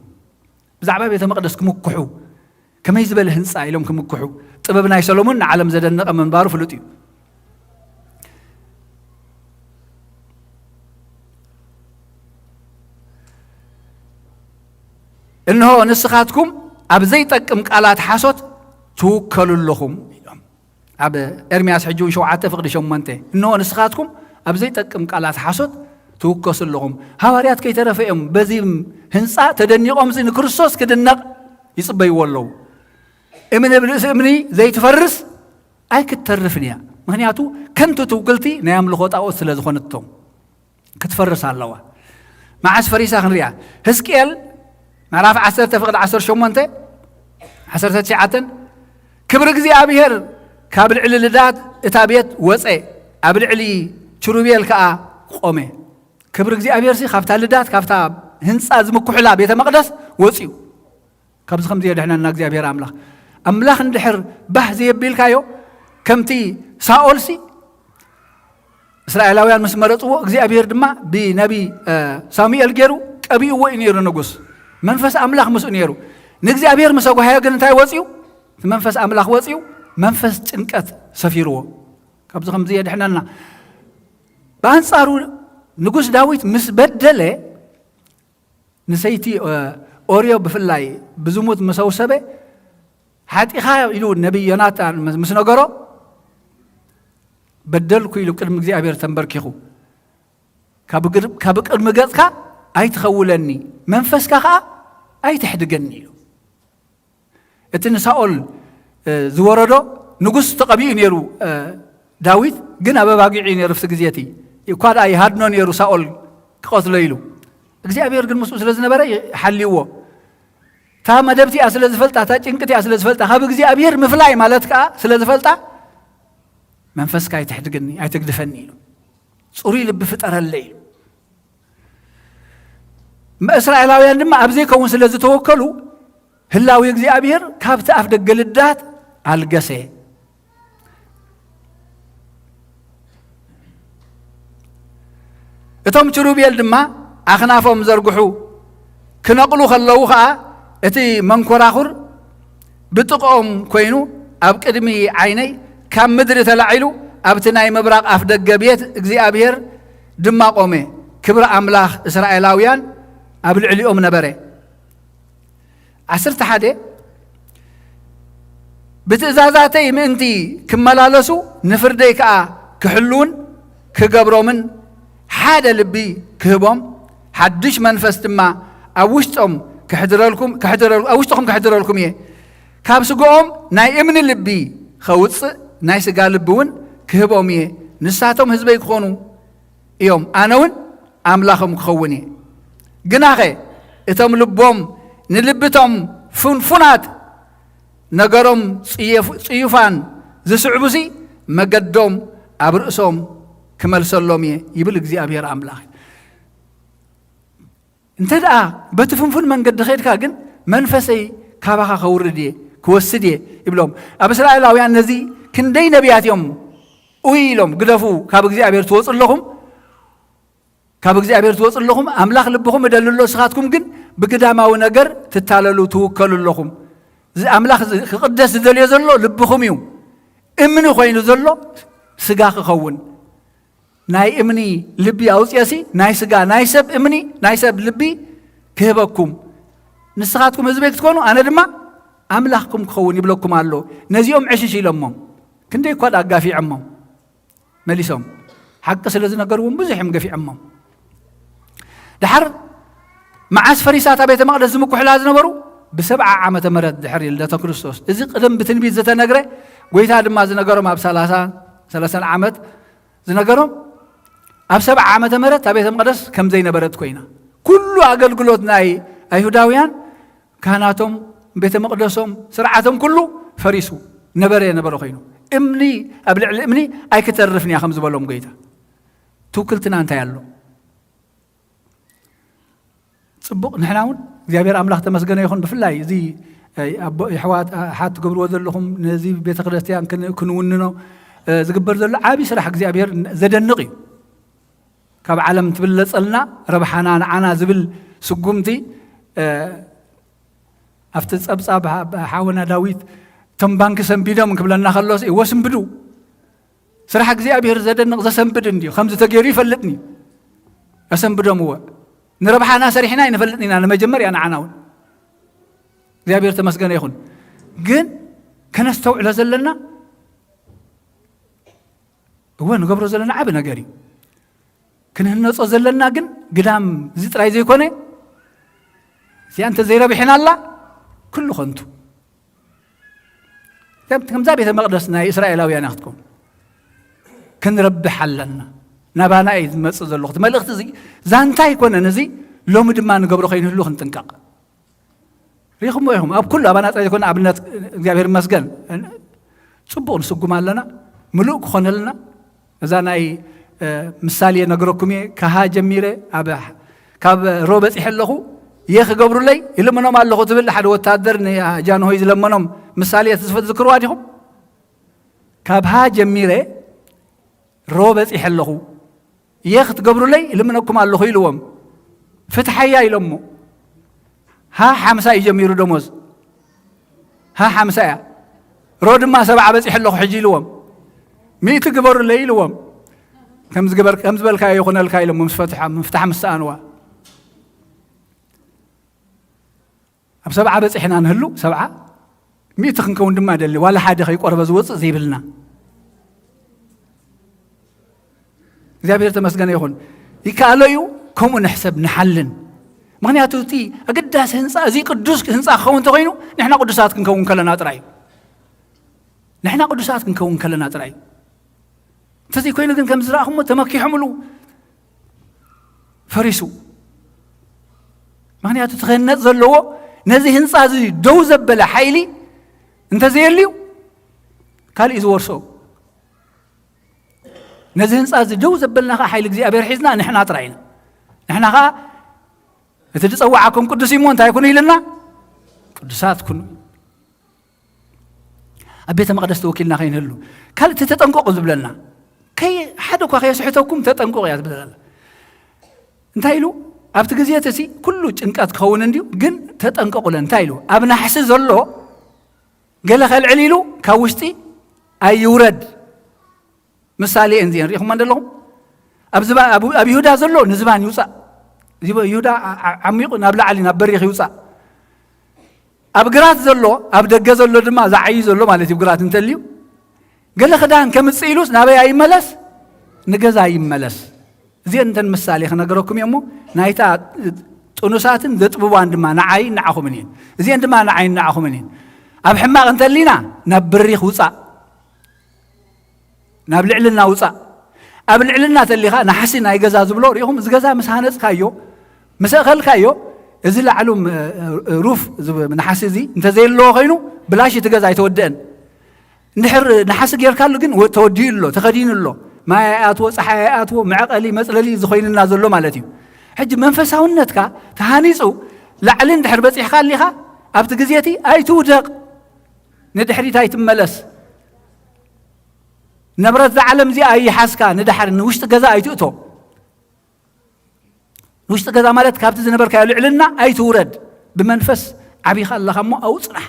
ብዛዕባ ቤተ መቕደስ ክምክሑ፣ ከመይ ዝበለ ህንጻ ኢሎም ክምክሑ፣ ጥበብ ናይ ሰሎሞን ንዓለም ዘደነቐ ምንባሩ ፍሉጥ እዩ። እንሆ ንስኻትኩም ኣብ ዘይጠቅም ቃላት ሓሶት ትውከሉ ኣለኹም ኢሎም። ኣብ ኤርምያስ ሕጂ እውን ሸውዓተ ፍቕዲ ሸሞንተ፣ እንሆ ንስኻትኩም ኣብ ዘይጠቅም ቃላት ሓሶት ትውከሱ ኣለኹም። ሃዋርያት ከይተረፈ እዮም በዚ ህንጻ ተደኒቖምሲ ንክርስቶስ ክድነቕ ይጽበይዎ ኣለዉ። እምኒ ኣብ ርእሲ እምኒ ዘይትፈርስ ኣይክትተርፍን እያ። ምኽንያቱ ከንቱ ትውክልቲ ናይ ኣምልኾ ጣኦት ስለ ዝኾነቶም ክትፈርስ ኣለዋ። መዓስ ፈሪሳ ክንሪኣ? ህዝቅኤል ምዕራፍ ዓሰርተ ፍቕዲ ዓሰርተ ሸሞንተ፣ ዓሰርተ ትሽዓተን፣ "ክብሪ እግዚኣብሔር ካብ ልዕሊ ልዳት እታ ቤት ወጸ፣ ኣብ ልዕሊ ኪሩቤል ከኣ ቆመ።" ክብሪ እግዚኣብሔርሲ ካብታ ልዳት፣ ካብታ ህንጻ ዝምክሑላ ቤተ መቕደስ ወጺኡ። ካብዚ ከምዚ የድሕነና እግዚኣብሔር ኣምላኽ። ኣምላኽ እንድሕር ባህ ዘየቢልካዮ፣ ከምቲ ሳኦልሲ እስራኤላውያን ምስ መረጽዎ፣ እግዚኣብሔር ድማ ብነቢ፣ እ፣ ሳሙኤል ገይሩ ቀቢእዎ እዩ ነይሩ ንጉስ። መንፈስ ኣምላኽ ምስኡ ነይሩ። ንእግዚኣብሔር ምስ ኣጓሃዮ ግን እንታይ ወፅዩ? እቲ መንፈስ ኣምላኽ ወፅዩ፣ መንፈስ ጭንቀት ሰፊርዎ። ካብዚ ከምዚ የድሕነና። ብኣንጻሩ ንጉስ ዳዊት ምስ በደለ፣ ንሰይቲ ኦርዮ ብፍላይ ብዝሙት ምስ ኣውሰበ፣ ሓጢኻ ኢሉ ነቢይ ዮናታን ምስ ነገሮ፣ በደልኩ ኢሉ ቅድሚ እግዚኣብሔር ተንበርኪኹ፣ ካብ ቅድሚ ገጽካ ኣይትኸውለኒ፣ መንፈስካ ኸዓ ኣይትሕድገኒ ኢሉ። እቲ ንሳኦል ዝወረዶ፣ ንጉስ ተቐቢኡ ነይሩ ዳዊት፣ ግን ኣብ ኣባጊዕ እዩ ነይሩ። ኣብቲ ግዜ እቲ እኳ ደኣ ይሃድኖ ነይሩ ሳኦል ክቐትሎ ኢሉ፣ እግዚኣብሔር ግን ምስኡ ስለ ዝነበረ ሓልይዎ። እታ መደብቲኣ ስለ ዝፈልጣ፣ እታ ጭንቅቲኣ ስለ ዝፈልጣ፣ ካብ እግዚኣብሔር ምፍላይ ማለት ከዓ ስለ ዝፈልጣ፣ መንፈስካ ኣይትሕድግኒ ኣይትግድፈኒ ኢሉ፣ ፅሩይ ልቢ ፍጠረለይ ኢሉ። እስራኤላውያን ድማ ኣብ ዘይከውን ስለ ዝተወከሉ፣ ህላዊ እግዚኣብሔር ካብቲ ኣፍ ደገ ልዳት ኣልገሰ። እቶም ችሩቤል ድማ ኣኽናፎም ዘርግሑ ክነቕሉ ከለዉ ኸኣ፣ እቲ መንኮራኹር ብጥቕኦም ኮይኑ፣ ኣብ ቅድሚ ዓይነይ ካብ ምድሪ ተላዒሉ፣ ኣብቲ ናይ ምብራቕ ኣፍ ደገ ቤት እግዚኣብሔር ድማ ቆመ። ክብሪ ኣምላኽ እስራኤላውያን ኣብ ልዕሊኦም ነበረ። ዓሰርተ ሓደ፣ ብትእዛዛተይ ምእንቲ ክመላለሱ፣ ንፍርደይ ከኣ ክሕልውን ክገብሮምን ሓደ ልቢ ክህቦም፣ ሓድሽ መንፈስ ድማ ኣብ ውሽጦም ክሕድረልኩም፣ ክሕድረል-፣ ኣብ ውሽጥኹም ክሕድረልኩም እየ። ካብ ስግኦም ናይ እምኒ ልቢ ኸውጽእ፣ ናይ ስጋ ልቢ እውን ክህቦም እየ። ንሳቶም ህዝበይ ክኾኑ እዮም፣ ኣነ እውን ኣምላኾም ክኸውን እየ። ግናኸ እቶም ልቦም ንልብቶም ፍንፉናት፣ ነገሮም ጽየፍ-፣ ጽዩፋን ዝስዕቡሲ፣ መገዶም ኣብ ርእሶም ክመልሰሎም እየ፣ ይብል እግዚኣብሔር ኣምላኽ። እንተ ደኣ በቲ ፍንፉን መንገዲ ኸይድካ ግን፣ መንፈሰይ ካባኻ ከውርድ እየ፣ ክወስድ እየ፣ ይብሎም። ኣብ እስራኤላውያን ነዚ ክንደይ ነቢያት እዮም ኡይ ኢሎም፣ ግደፉ፣ ካብ እግዚኣብሔር ትወፁ ኣለኹም፣ ካብ እግዚኣብሔር ትወፁ ኣለኹም፣ ኣምላኽ ልብኹም እደሊ ኣሎ፣ ንስኻትኩም ግን ብግዳማዊ ነገር ትታለሉ፣ ትውከሉ ኣለኹም። እዚ ኣምላኽ ዝ-፣ ክቕደስ ዝደልዮ ዘሎ ልብኹም እዩ። እምኒ ኮይኑ ዘሎ ስጋ ክኸውን። ናይ እምኒ ልቢ ኣውፅኦሲ፣ ናይ ስጋ፣ ናይ ሰብ እምኒ፣ ናይ ሰብ ልቢ ክህበኩም። ንስኻትኩም ህዝበይ ክትኮኑ፣ ኣነ ድማ ኣምላኽኩም ክኸውን ይብለኩም ኣሎ። ነዚኦም ዕሽሽ ኢሎሞም። ክንደይ እኳ ደኣ ኣጋፊዖሞም። መሊሶም ሓቂ ስለ ዝነገርዎም ብዙሕ እዮም ገፊዖሞም። ደሓር መዓስ ፈሪሳ እታ ቤተ መቕደስ ዝምኩሕላ ዝነበሩ? ብሰብዓ ዓመተ ምህረት ድሕሪ ልደተ ክርስቶስ። እዚ ቅድም ብትንቢት ዝተነግረ፣ ጎይታ ድማ ዝነገሮም ኣብ ሰላሳ፣ ሰለስተን ዓመት ዝነገሮም፣ ኣብ ሰብዓ ዓመተ ምህረት እታ ቤተ መቕደስ ከም ዘይነበረት ኮይና። ኩሉ ኣገልግሎት ናይ ኣይሁዳውያን፣ ካህናቶም፣ ቤተ መቕደሶም፣ ስርዓቶም ኩሉ ፈሪሱ። ነበረ የነበረ ኮይኑ፣ እምኒ ኣብ ልዕሊ እምኒ ኣይክተርፍን እያ ከም ዝበሎም ጎይታ። ትውክልትና እንታይ ኣሎ? ጽቡቕ፣ ንሕና እውን እግዚኣብሔር ኣምላኽ ተመስገነ ይኹን። ብፍላይ እዚ፣ እ፣ ኣቦ-፣ የሕዋት፣ ኣሓት ትገብርዎ ዘለኹም፣ ነዚ ቤተ ክርስቲያን ክን-፣ ክንውንኖ፣ እ፣ ዝግበር ዘሎ ዓቢ ስራሕ እግዚኣብሔር ዘደንቕ እዩ። ካብ ዓለም ትብለጸልና፣ ረብሓና ንዓና ዝብል ስጉምቲ፣ እ፣ ኣብቲ ጸብጻብ ሓ-፣ ሓወና ዳዊት፣ "እቶም ባንኪ ሰንቢዶም" ክብለና ከሎስ፣ እወ፣ ስንብዱ። ስራሕ እግዚኣብሔር ዘደንቕ ዘሰንብድ እንድዩ። ከምዚ ተገይሩ ይፈልጥኒ። ኣሰንብዶም፣ እወ። ንረብሓና ሰሪሕና ኣይንፈልጥን ኢና፣ ንመጀመርያ ንዓና እውን። እግዚኣብሔር ተመስገነ ይኹን። ግን ከነስተውዕሎ ዘለና፣ እወ፣ ንገብሮ ዘለና ዓቢ ነገር እዩ። ክንህነጾ ዘለና ግን ግዳም እዚ ጥራይ ዘይኮነ፣ እዚኣ እንተ ዘይረቢሕናላ፣ ኩሉ ከንቱ። ከም-፣ ከምዛ ቤተ መቕደስ ናይ እስራኤላውያን እያ ክትከውን። ክንረብሕ ኣለና። ናባና እዩ ዝመጽእ ዘሎ። እቲ መልእኽቲ እዚ ዛንታ ኣይኮነን። እዚ ሎሚ ድማ ንገብሮ ከይንህሉ ክንጥንቀቕ። ሪኹምዎ ኢኹም። ኣብ ኩሉ፣ ኣባና ጥራይ ዘይኮነ፣ ኣብነት እግዚኣብሔር ይመስገን፣ ጽቡቕ ንስጉም ኣለና፣ ምሉእ ክኾነልና። እዛ ናይ፣ እ፣ ምሳሌ ነግረኩም እየ። ካሃ ጀሚረ፣ ኣብ፣ ካብ ሮ በጺሐ ኣለኹ፣ "የኽ ገብሩለይ፣ ይልምኖም ኣለኹ" ትብል፣ ሓደ ወታደር ንጃንሆይ ዝለመኖም ምሳሌ ትዝፍ-፣ ትዝክርዋ ዲኹም? "ካብ ሃ ጀሚረ ሮ በጺሐ ኣለኹ፣ የኽ ትገብሩለይ፣ ይልምነኩም ኣለኹ" ኢልዎም። "ፍትሓያ" ኢሎሞ። ሃ ሓምሳ እዩ ጀሚሩ ደሞዝ። ሃ ሓምሳ እያ። ሮ ድማ ሰብዓ በፂሑ ኣለኹ ሕጂ ኢልዎም። ሚእቲ ግበሩለይ ኢልዎም። ከም ዝገበር-፣ ከም ዝበልካዮ ይኹነልካ ኢሎም ምስ ፈትሖም፣ ምፍታሕ ምስ ሰኣንዋ። ኣብ ሰብዓ በፂሕና ንህሉ፣ ሰብዓ፣ ሚእቲ ክንከውን ድማ ደሊ፣ ዋላ ሓደ ከይቆረበ ዝወፅእ ዘይብልና። እግዚኣብሔር ተመስገነ ይኹን። ይከኣሎ እዩ፣ ከምኡ ንሕሰብ፣ ንሓልን። ምኽንያቱ እቲ ኣገዳሲ ህንፃ፣ እዚ ቅዱስ ህንፃ ክኸውን እንተኾይኑ፣ ንሕና ቅዱሳት ክንከውን ከለና ጥራይ እዩ። ንሕና ቅዱሳት ክንከውን ከለና ጥራይ እዩ። እንተዘይኮይኑ ግን ከም ዝረኣኹሞ ተመኪሖምሉ ፈሪሱ። ምኽንያቱ እቲ ክህነፅ ዘለዎ ነዚ ህንፃ እዚ ደው ዘበለ ሓይሊ እንተዘየልዩ ካልእ እዩ ዝወርሶ። ነዚ ህንፃ እዚ ደው ዘበልና ኸዓ ሓይሊ እግዚኣብሔር ሒዝና ንሕና ጥራይ ኢና። ንሕና ኸዓ እቲ ዝፀዋዓኩም ቅዱስ እዩ እሞ እንታይ ኩኑ ኢልና? ቅዱሳት ኩኑ። ኣብ ቤተ መቕደስ ተወኪልና ከይንህሉ። ካልእ እቲ ተጠንቀቑ ዝብለና። ከይ-፣ ሓደ እኳ ከየስሕተኩም ተጠንቀቑ እያ ትብል ዘላ። እንታይ ኢሉ? ኣብቲ ግዜ እቲ ኩሉ ጭንቀት ክኸውን እንድዩ፣ ግን ተጠንቀቑለን። እንታይ ኢሉ? ኣብ ናሕሲ ዘሎ ገለ ከልዕል ኢሉ ካብ ውሽጢ ኣይውረድ። ምሳሌ እየን እዚአን፣ ሪኢኹማ እንደለኹም? ኣብ ዝባ-፣ ኣብ፣ ኣብ ይሁዳ ዘሎ ንዝባን ይውፃእ። እዚ ይሁዳ ዓ-፣ ዓ-፣ ዓሚቑ ናብ ላዕሊ ናብ በሪኽ ይውፃእ። ኣብ ግራት ዘሎ፣ ኣብ ደገ ዘሎ ድማ ዝዓዪ ዘሎ ማለት እዩ። ግራት እንተልዩ ገለ ክዳን ከምፅእ ኢሉስ ናበይ ኣይመለስ? ንገዛ ይመለስ። እዚአን እንተን ምሳሌ ክነገረኩም እየ እሞ፣ ናይታ ጥኑሳትን ዘጥብቧን ድማ ንዓይ ንዓኹምን እየን። እዚአን ድማ ንዓይ ንዓኹምን እየን። ኣብ ሕማቕ እንተሊና ናብ ብሪኽ ውፃእ፣ ናብ ልዕልና ውፃእ። ኣብ ልዕልና ተሊኻ ናሕሲ ናይ ገዛ ዝብሎ ሪኢኹም፣ እዚ ገዛ ምስ ሃነፅካዮ፣ ምስ ኣኸልካዮ፣ እዚ ላዕሉ ም-፣ ሩፍ ዝብ-፣ ናሕሲ እዚ እንተዘየለዎ ኮይኑ ብላሽ እቲ ገዛ ኣይተወደአን። እንድሕር ነሓሲ ጌርካሉ ግን ወ-፣ ተወዲኡ ኣሎ፣ ተኸዲኑ ኣሎ። ማይ ኣይኣትዎ፣ ፀሓይ ኣይኣትዎ፣ መዕቐሊ መፅለሊ ዝኾይንና ዘሎ ማለት እዩ። ሕጂ መንፈሳውነትካ ተሃኒፁ ላዕሊ እንድሕር በፂሕካ ኣሊኻ፣ ኣብቲ ግዜ እቲ ኣይትውደቕ፣ ንድሕሪት ኣይትመለስ። ንብረት እዛ ዓለም እዚኣ ኣይሓዝካ፣ ንድሓር ንውሽጢ ገዛ ኣይትእቶ። ንውሽጢ ገዛ ማለት ካብቲ ዝነበርካዮ ልዕልና ኣይትውረድ። ብመንፈስ ዓቢኻ ኣለኻ እሞ ኣብኡ ፅናሕ።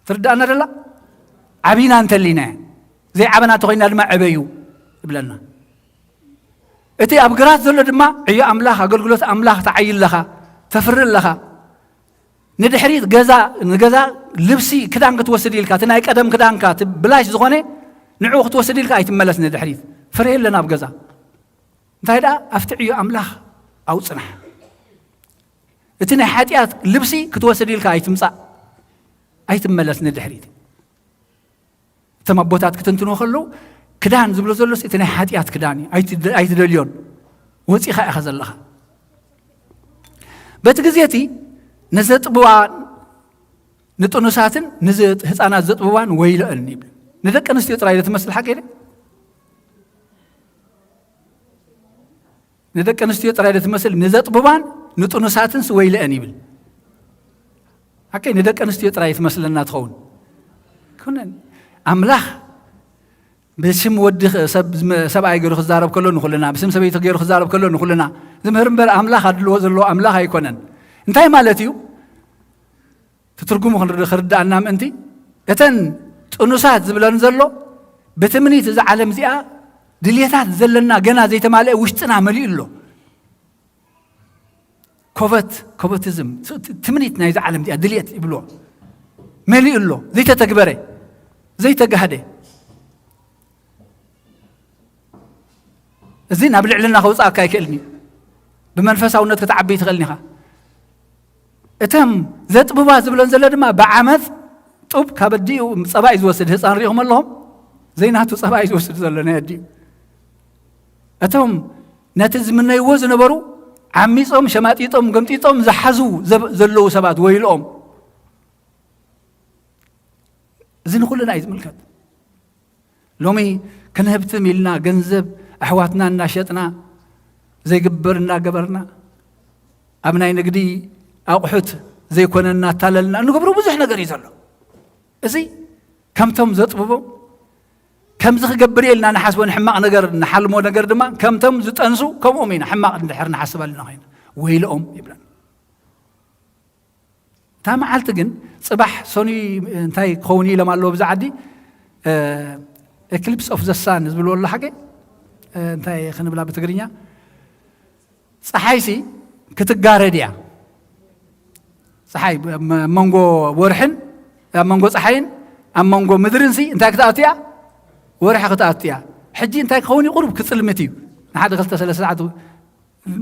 ትርዳእና ደላ? ዓቢና እንተሊና፣ ዘይዓበና እንተኾይና ድማ ዕበዩ ይብለና። እቲ ኣብ ግራት ዘሎ ድማ ዕዮ ኣምላኽ፣ ኣገልግሎት ኣምላኽ ትዓዪ ኣለኻ፣ ተፍሪ ኣለኻ። ንድሕሪት ገዛ፣ ንገዛ ልብሲ፣ ክዳን ክትወስድ ኢልካ፣ እቲ ናይ ቀደም ክዳንካ፣ እቲ ብላሽ ዝኾነ፣ ንዕኡ ክትወስድ ኢልካ ኣይትመለስ ንድሕሪት። ፍረ የለን ኣብ ገዛ። እንታይ ደኣ፣ ኣብቲ ዕዮ ኣምላኽ ኣብኡ ጽናሕ። እቲ ናይ ሓጢኣት ልብሲ ክትወስድ ኢልካ ኣይትምጻእ፣ ኣይትመለስ ንድሕሪት። እቶም ኣቦታት ክትንትንዎ ከለዉ፣ ክዳን ዝብሎ ዘሎስ እቲ ናይ ሓጢኣት ክዳን እዩ። ኣይትደ-፣ ኣይትደልዮን። ወጺኻ ኢኻ ዘለኻ። በቲ ግዜ እቲ ንዘጥብዋ ንጥኑሳትን ንዝ-፣ ህፃናት ዘጥብዋን ወይለአን ይብል። ንደቂ ኣንስትዮ ጥራይ ዶ ትመስል ሓቂ ኢለ? ንደቂ ኣንስትዮ ጥራይ ዶ ትመስል? ንዘጥብዋን ንጥኑሳትንስ ወይለአን ይብል። ሓቂ ንደቂ ኣንስትዮ ጥራይ ትመስለና ትኸውን። ኩነን ኣምላኽ ብስም ወዲ ኽ-፣ ሰብ-፣ ዝመ-፣ ሰብኣይ ገይሩ ክዛረብ ከሎ ንኹልና፣ ብስም ሰበይቲ ገይሩ ክዛረብ ከሎ ንኹልና ዝምህር እምበር ኣምላኽ ኣድልዎ ዘለዎ ኣምላኽ ኣይኮነን። እንታይ ማለት እዩ? እቲ ትርጉሙ ክንርድ-፣ ክርድኣና ምእንቲ፣ እተን ጥኑሳት ዝብለን ዘሎ ብትምኒት እዛ ዓለም እዚኣ ድልየታት ዘለና ገና ዘይተማልአ ውሽጥና መሊኡ ኣሎ። ኮቨት፣ ኮቨቲዝም፣ ት-፣ ት-፣ ትምኒት ናይዛ ዓለም እዚኣ ድልየት ይብልዎ። መሊኡ ኣሎ፣ ዘይተተግበረ፣ ዘይተጋህደ። እዚ ናብ ልዕልና ከውፅኣካ ኣይክእልን እዩ። ብመንፈሳውነት ክትዓቢ ትኽእልን ኢኻ። እተም ዘጥብባ ዝብለን ዘሎ ድማ ብዓመፅ ጡብ ካብ ኣዲኡ ፀባ እዩ ዝወስድ። ህፃን ሪኢኹም ኣለኹም? ዘይናቱ ፀባ እዩ ዝወስድ ዘሎ ናይ ኣዲኡ። እቶም ነቲ ዝምነይዎ ዝነበሩ ዓሚፆም፣ ሸማጢጦም፣ ገምጢጦም ዝሓዙ ዘብ-፣ ዘለዉ ሰባት ወይልኦም። እዚ ንኹልና እዩ ዝምልከት። ሎሚ ክንህብትም ኢልና ገንዘብ ኣሕዋትና እናሸጥና፣ ዘይግበር እናገበርና፣ ኣብ ናይ ንግዲ ኣቑሑት ዘይኮነ እናታለልና እንገብሮ ብዙሕ ነገር እዩ ዘሎ። እዚ ከምቶም ዘጥብቦ፣ ከምዚ ክገብር እየ ኢልና ንሓስቦ ንሕማቕ ነገር ንሓልሞ ነገር ድማ ከምቶም ዝጠንሱ ከምኦም ኢና። ሕማቕ እንድሕር ንሓስብ ኣለና ኮይና ወይልኦም ይብለና። እታ መዓልቲ ግን፣ ጽባሕ ሰኑይ እንታይ ክኸውን እዩ ኢሎም ኣለዉ ብዛ ዓዲ? ኤክሊፕስ ኦፍ ዘ ሳን ዝብልዎ ኣሎ ሓቂ እንታይ ክንብላ ብትግርኛ? ፀሓይሲ ክትጋረድ እያ። ፀሓይ ኣብ መንጎ ወርሕን ኣብ መንጎ ፀሓይን ኣብ መንጎ ምድርንሲ እንታይ ክትኣቱ እያ? ወርሒ ክትኣቱ እያ። ሕጂ እንታይ ክኸውን እዩ? ቁሩብ ክፅልምት እዩ። ንሓደ ክልተ ሰለስተ ሰዓት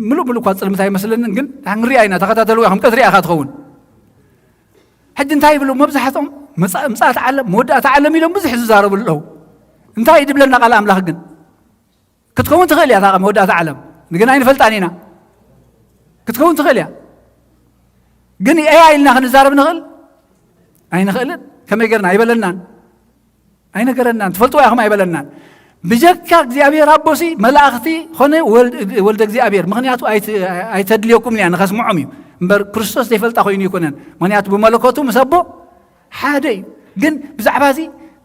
ምሉእ ምሉእ እኳ ፅልምት ኣይመስለንን፣ ግን ንሪኣ ኢና። ተኸታተልዋ ኢኹም፣ ቀትሪ እያ ትኸውን። ሕጂ እንታይ ይብሉ መብዛሕትኦም? ምፃ- ምፅኣት ዓለም፣ መወዳእታ ዓለም ኢሎም ብዙሕ ዝዛረቡ ኣለዉ። እንታይ እዩ ድብለና ቃል ኣምላኽ ግን? ክትከውን ትኽእል እያ እታ መወዳእታ ዓለም፣ ግን ኣይንፈልጣን ኢና። ክትከውን ትኽእል እያ፣ ግን ኤያ ኢልና ክንዛረብ ንኽእል ኣይንኽእልን። ከመይ ገርና? ኣይበለናን፣ ኣይነገረናን። ትፈልጥዋ ኢኹም ኣይበለናን። ብጀካ እግዚኣብሔር ኣቦሲ መላእኽቲ ኾነ ወልድ- ወልደ እግዚኣብሔር፣ ምኽንያቱ ኣይት- ኣይተድልየኩም እያ ንኸስምዖም እዩ እምበር፣ ክርስቶስ ዘይፈልጣ ኮይኑ ይኮነን። ምኽንያቱ ብመለኮቱ ምስ ኣቦ ሓደ እዩ። ግን ብዛዕባ እዚ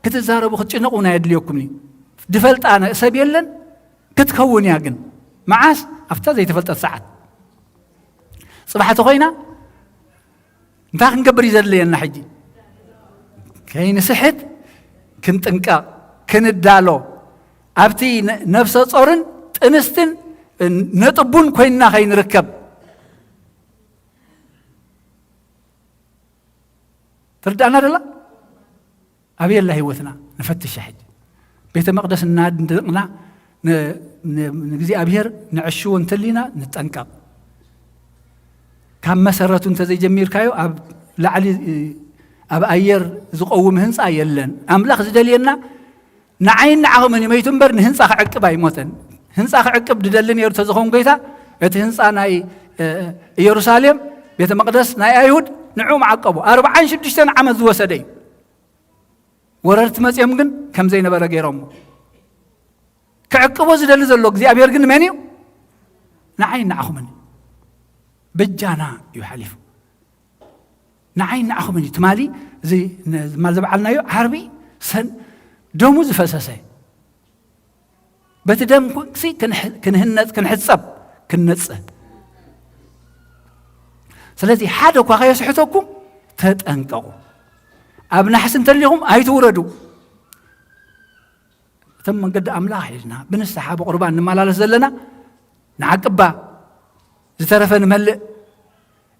ክትዛረቡ ክትጭነቑ እውን ኣየድልየኩም እዩ። ድፈልጣ ነ- ሰብ የለን። ክትከውን እያ ግን። መዓስ? ኣብታ ዘይተፈልጠት ሰዓት። ጽባሕ ተኾይና እንታይ ክንገብር እዩ ዘድልየና ሕጂ? ከይንስሕት ክንጥንቀቕ፣ ክንዳሎ፣ ኣብቲ ነ- ነፍሰ ጾርን ጥንስትን ነጥቡን ኮይንና ከይንርከብ። ትርዳእና ደላ? ኣበየላ ህይወትና ንፈትሻ። ሕጂ ቤተ መቕደስ እናድንቅና ን- ን- ንእግዚኣብሔር ንዕሽዎ እንተሊና ንጠንቀቕ። ካብ መሰረቱ እንተዘይጀሚርካዮ ኣብ ላዕሊ እ፣ ኣብ ኣየር ዝቐውም ህንፃ የለን። ኣምላኽ ዝደልየና ንዓይን ንዓኹምን ይመይቱ እምበር ንህንፃ ክዕቅብ ኣይሞተን። ህንፃ ክዕቅብ ድደሊ ነይሩ ተዝኸውን ጎይታ እቲ ህንፃ ናይ እ፣ ኢየሩሳሌም ቤተ መቕደስ ናይ ኣይሁድ ንዑ መዓቀቡ ኣርብዓን ሽዱሽተን ዓመት ዝወሰደ እዩ። ወረርቲ መጺኦም ግን ከም ዘይነበረ ገይሮሞ። ክዕቅቦ ዝደሊ ዘሎ እግዚኣብሔር ግን መን እዩ? ንዓይ ንዓኹምን እዩ። በጃና እዩ ሓሊፉ። ንዓይ ንዓኹምን እዩ። ትማሊ እዚ ን- ማል ዘበዓልናዮ ዓርቢ ሰን ደሙ ዝፈሰሰ፣ በቲ ደም ኩ- ሲ ክንሕ- ክንህነጽ ክንሕጸብ ክንነጽህ። ስለዚ ሓደ እኳ ከየስሕተኩም ተጠንቀቑ። ኣብ ናሕሲ እንተሊኹም ኣይትውረዱ። እቶም መንገዲ ኣምላኽ ሒዝና ብንስሓ ብቑርባን ንመላለስ ዘለና ንዓቅባ፣ ዝተረፈ ንመልእ።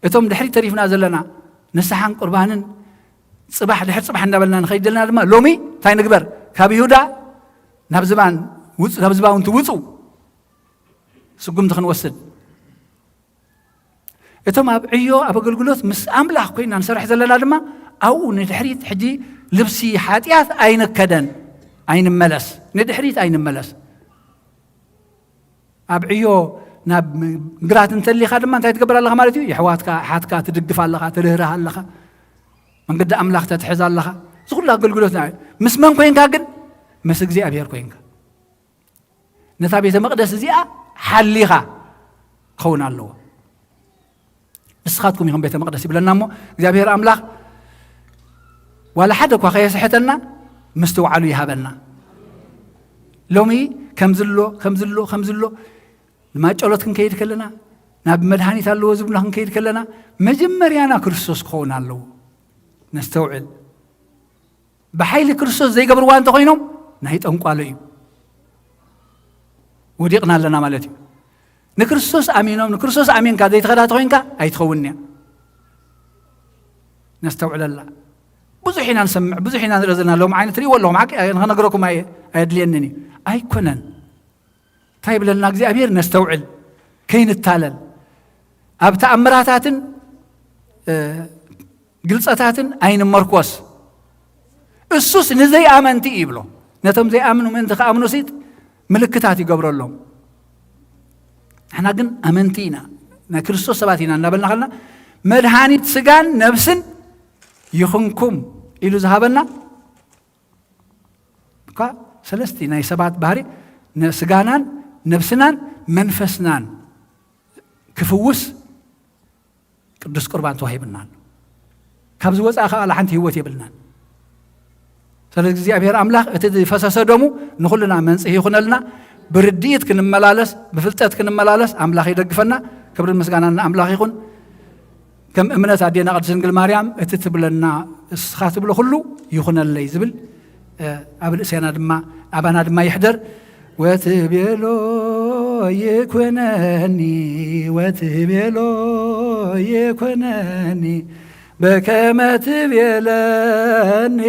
እቶም ድሕሪት ተሪፍና ዘለና ንስሓን ቁርባንን ጽባሕ ድሕሪ ጽባሕ እንዳበልና ንኸይድ ዘለና ድማ ሎሚ እንታይ ንግበር? ካብ ይሁዳ ናብ ዝባን ውፅ ናብ ዝባውንቲ ውፁ ስጉምቲ ክንወስድ። እቶም ኣብ ዕዮ ኣብ ኣገልግሎት ምስ ኣምላኽ ኮይና ንሰርሕ ዘለና ድማ ኣብኡ ንድሕሪት ሕጂ ልብሲ ሓጢኣት ኣይንከደን፣ ኣይንመለስ፣ ንድሕሪት ኣይንመለስ። ኣብ ዕዮ ናብ ግራት እንተሊኻ ድማ እንታይ ትገብር ኣለኻ ማለት እዩ? የሕዋትካ ኣሓትካ ትድግፍ ኣለኻ፣ ትርህርህ ኣለኻ፣ መንገዲ ኣምላኽ ተትሕዝ ኣለኻ። እዚ ኩሉ ኣገልግሎት ንዓ እዩ። ምስ መን ኮይንካ ግን? ምስ እግዚኣብሔር ኮይንካ። ነታ ቤተ መቕደስ እዚኣ ሓሊኻ ክኸውን ኣለዎ። ንስኻትኩም ኢኹም ቤተ መቕደስ ይብለና እሞ እግዚኣብሔር ኣምላኽ ዋላ ሓደ እኳ ከየስሕተና ምስትውዓሉ ይሃበና። ሎሚ ከምዝሎ ከምዝሎ ከምዝሎ ንማጨሎት ክንከይድ ከለና ናብ መድሃኒት ኣለዎ ዝብልና ክንከይድ ከለና መጀመርያና ክርስቶስ ክኸውን ኣለዎ። ነስተውዕል። ብሓይሊ ክርስቶስ ዘይገብርዋ እንተኾይኖም ናይ ጠንቋሎ እዩ። ወዲቕና ኣለና ማለት እዩ። ንክርስቶስ ኣሚኖም ንክርስቶስ ኣሚንካ ዘይትኸዳ ተኾይንካ ኣይትኸውን እያ። ነስተውዕለላ። ብዙሕ ኢና ንሰምዕ ብዙሕ ኢና ንርኢ ዘለና ሎም ዓይነት ርእዎ ኣለኹም ሓቂ ንኸነግረኩም ኣየ- ኣየድልየንን እዩ። ኣይኮነን። እንታይ ይብለና እግዚኣብሔር? ነስተውዕል፣ ከይንታለል፣ ኣብ ተኣምራታትን እ፣ ግልጸታትን ኣይንመርኮስ። እሱስ ንዘይኣመንቲ እዩ ይብሎ። ነቶም ዘይኣምኑ ምእንቲ ክኣምኑ ሲት ምልክታት ይገብረሎም። ንሕና ግን ኣመንቲ ኢና፣ ናይ ክርስቶስ ሰባት ኢና እናበልና ከለና መድሃኒት ስጋን ነብስን ይኹንኩም ኢሉ ዝሃበና እኳ ሰለስቲ ናይ ሰባት ባህሪ ነ- ስጋናን ነብስናን መንፈስናን ክፍውስ ቅዱስ ቁርባን ተዋሂብና ኣሎ። ካብ ዝወፃ ከዓ ሓንቲ ህይወት የብልናን። ስለዚ እግዚኣብሔር ኣምላኽ እቲ ዝፈሰሰ ደሙ ንኩልና መንፅሂ ይኹነልና። ብርድኢት ክንመላለስ ብፍልጠት ክንመላለስ ኣምላኽ ይደግፈና። ክብርን ምስጋናን ንኣምላኽ ይኹን። ከም እምነት ኣዴና ቅድስት ድንግል ማርያም እቲ ትብለና፣ እስኻ ትብሎ ኩሉ ይኹነለይ ዝብል፣ እ፣ ኣብ ርእሴና ድማ፣ ኣባና ድማ ይሕደር። ወትቤሎ ይኩነኒ፣ ወትቤሎ ይኩነኒ፣ በከመ ትቤለኒ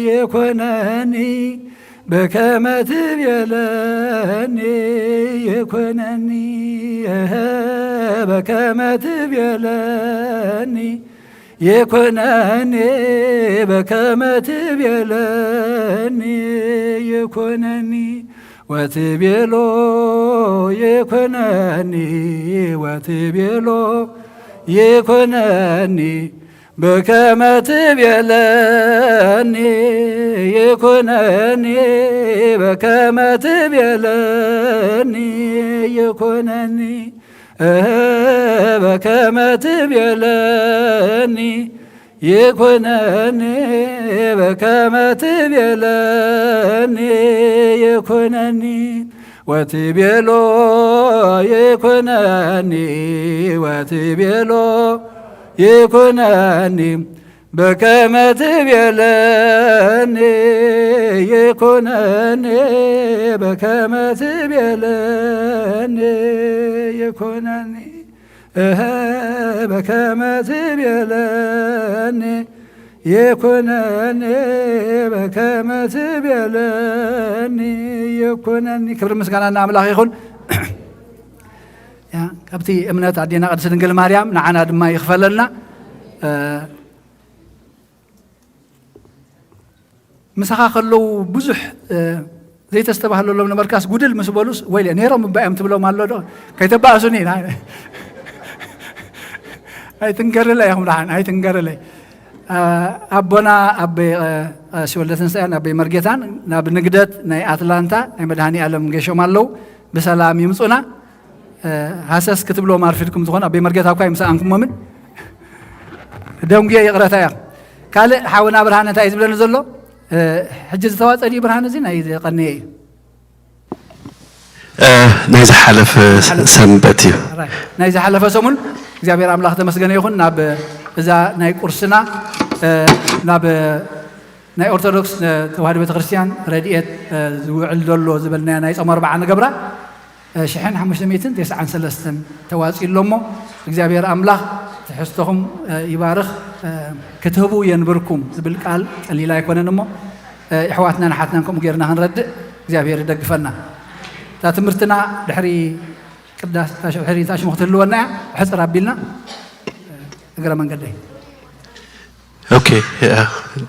ይኩነኒ፣ በከመ ትቤለኒ ይኩነኒ፣ እህ፣ በከመ ትቤለኒ ይኩነኒ፣ በከመ ትቤለኒ ይኩነኒ። ወትቤሎ ይኩነኒ፣ ወትቤሎ ይኩነኒ፣ በከመ ትቤለኒ ይኩነኒ፣ በከመ ትቤለኒ ይኩነኒ፣ እህ፣ በከመ ትቤለኒ ይኩነኒ፣ በከመ ትቤለኒ ይኩነኒ። ወትቤሎ ይኩነኒ፣ ወትቤሎ ይኩነኒ፣ በከመ ትቤለኒ ይኩነኒ፣ በከመ ትቤለኒ ይኩነኒ፣ እህ፣ በከመ ትቤለኒ ይኩነኒ፣ በከመ ትቤለኒ ይኩነኒ። ክብሪ ምስጋና ንኣምላኽ ይኹን። ያ፣ ካብቲ እምነት ኣዴና ቅድስት ድንግል ማርያም ንዓና ድማ ይኽፈለልና። እ፣ ምሳኻ ከለዉ ብዙሕ፣ እ፣ ዘይተስተባህለሎም ነበርካስ፣ ጉድል ምስ በሉስ፣ "ወይለ፣ ነይሮም እባ እዮም" ትብሎም ኣሎ ዶ? ከይተባእሱኒ፣ ና-፣ ኣይትንገርለይ ኢኹም ደሓን፣ ኣይትንገርለይ። እ፣ ኣቦና ኣበይ፣ እ፣ ቀሺ ወልደትንሳኤን ኣበይ መርጌታን ናብ ንግደት ናይ ኣትላንታ ናይ መድኃኔ ዓለም ገሾም ኣለዉ። ብሰላም ይምጹና። እ፣ ሃሰስ ክትብሎም ኣርፊድኩም ዝኾነ፣ ኣበይ መርጌታ እኳ ኣይምሰኣንኩሞምን። ደንጉየ ይቕረታ እያ። ካልእ ሓውና ብርሃነ እንታይ እዩ ዝብለኒ ዘሎ? እ፣ ሕጂ ዝተዋጸ ድዩ ብርሃነ? እዚ ናይ ዝቐነየ እዩ። እ፣ ናይ ዝሓለፈ ሓለፈ። ሰንበት እዩ። ራይ። ናይ ዝሓለፈ ሰሙን እግዚኣብሔር ኣምላኽ ተመስገነ ይኹን። ናብ እዛ ናይ ቁርስና፣ እ፣ ናብ ናይ ኦርቶዶክስ ተዋህዶ ቤተክርስትያን ረድኤት፣ እ፣ ዝውዕል ዘሎ ዝበልናያ ናይ ጾም ኣርብዓ ንገብራ፣ እ፣ ሽሕን ሓሙሽተ ሚእትን ተስዓን ሰለስተን ተዋጺኡ ኣሎ እሞ፣ እግዚኣብሔር ኣምላኽ ትሕዝቶኹም፣ እ፣ ይባርኽ፣ እ፣ ክትህቡ የንብርኩም ዝብል ቃል ቀሊል ኣይኮነን እሞ፣ እ፣ የሕዋትናን ኣሓትናን ከምኡ ጌርና ክንረድእ እግዚኣብሔር ይደግፈና። እታ ትምህርትና ድሕሪ ቅዳስ፣ እታ ሽ-፣ ድሕሪ እታ ሽሙ ክትህልወና እያ፣ ሕጽር ኣቢልና፣ እ፣ እግረ መንገደይ። ኦኬ፣ ያ፣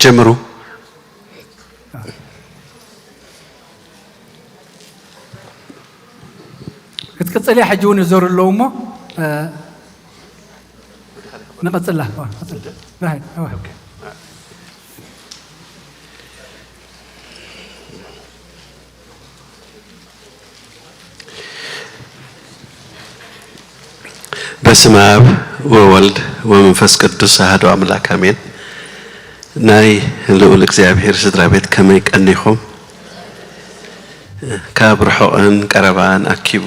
ጀምሩ። ክትቅጽል እያ፣ ሕጂ እውን ይዘሩ ኣለዉ እሞ፣ እ፣ ንቐጽላ። ዋ፣ ቀጽል። ራሄል፣ ዋ። በስመ አብ ወወልድ ወመንፈስ ቅዱስ አሐዱ አምላክ አሜን። ናይ ልዑል እግዚኣብሔር ስድራ ቤት ከመይ ቀኒኹም? ካብ ርሑቕን ቀረባን ኣኪቡ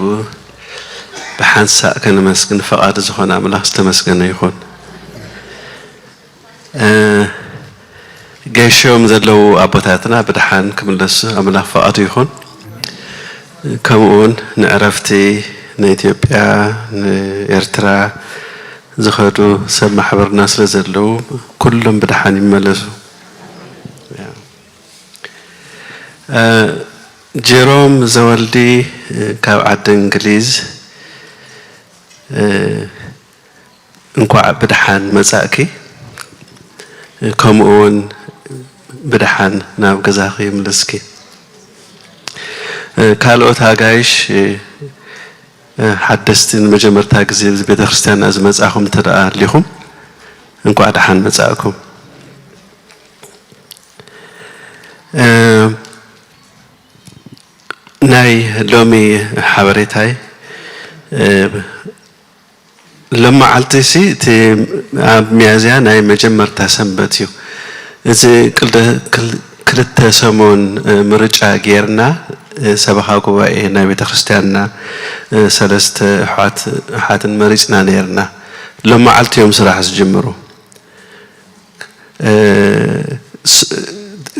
ብሓንሳእ ከነመስግን ፈቓዱ ዝኾነ ኣምላኽ ዝተመስገነ ይኹን። እ፣ ገሾም ዘለዉ ኣቦታትና ብደሓን ክምለሱ ኣምላኽ ፍቓዱ ይኹን። ከምኡውን ንዕረፍቲ ንኢትዮጵያ፣ ንኤርትራ ዝኸዱ ሰብ ማሕበርና ስለ ዘለዉ፣ ኩሎም ብደሓን ይመለሱ። እ፣ ጀሮም ዘወልዲ፣ እ፣ ካብ ዓዲ እንግሊዝ፣ እ፣ እንኳዕ ብደሓን መጻእኪ፣ ከምኡ እውን ብደሓን ናብ ገዛኺ ይምለስኪ። ካልኦት ኣጋይሽ፣ ሓደስቲ ንመጀመርታ ግዜ ኣብዚ ቤተክርስትያንና ዝመጻኹም እንተ ደኣ ኣሊኹም፣ እንኳዕ ደሓን መጻእኩም። ናይ ሎሚ ሓበሬታይ፣ እ፣ ሎመዓልቲ ሲ እቲ ኣብ ሚያዝያ ናይ መጀመርታ ሰንበት እዩ። እዚ ቅልደ-፣ ክል-፣ ክልተ ሰሙን፣ እ፣ ምርጫ ጌርና፣ እ፣ ሰበኻ ጉባኤ ናይ ቤተ ክርስቲያንና፣ እ፣ ሰለስተ ኣሕዋት፣ ኣሓትን መሪጽና ኔርና። ሎም መዓልቲ እዮም ስራሕ ዝጅምሩ።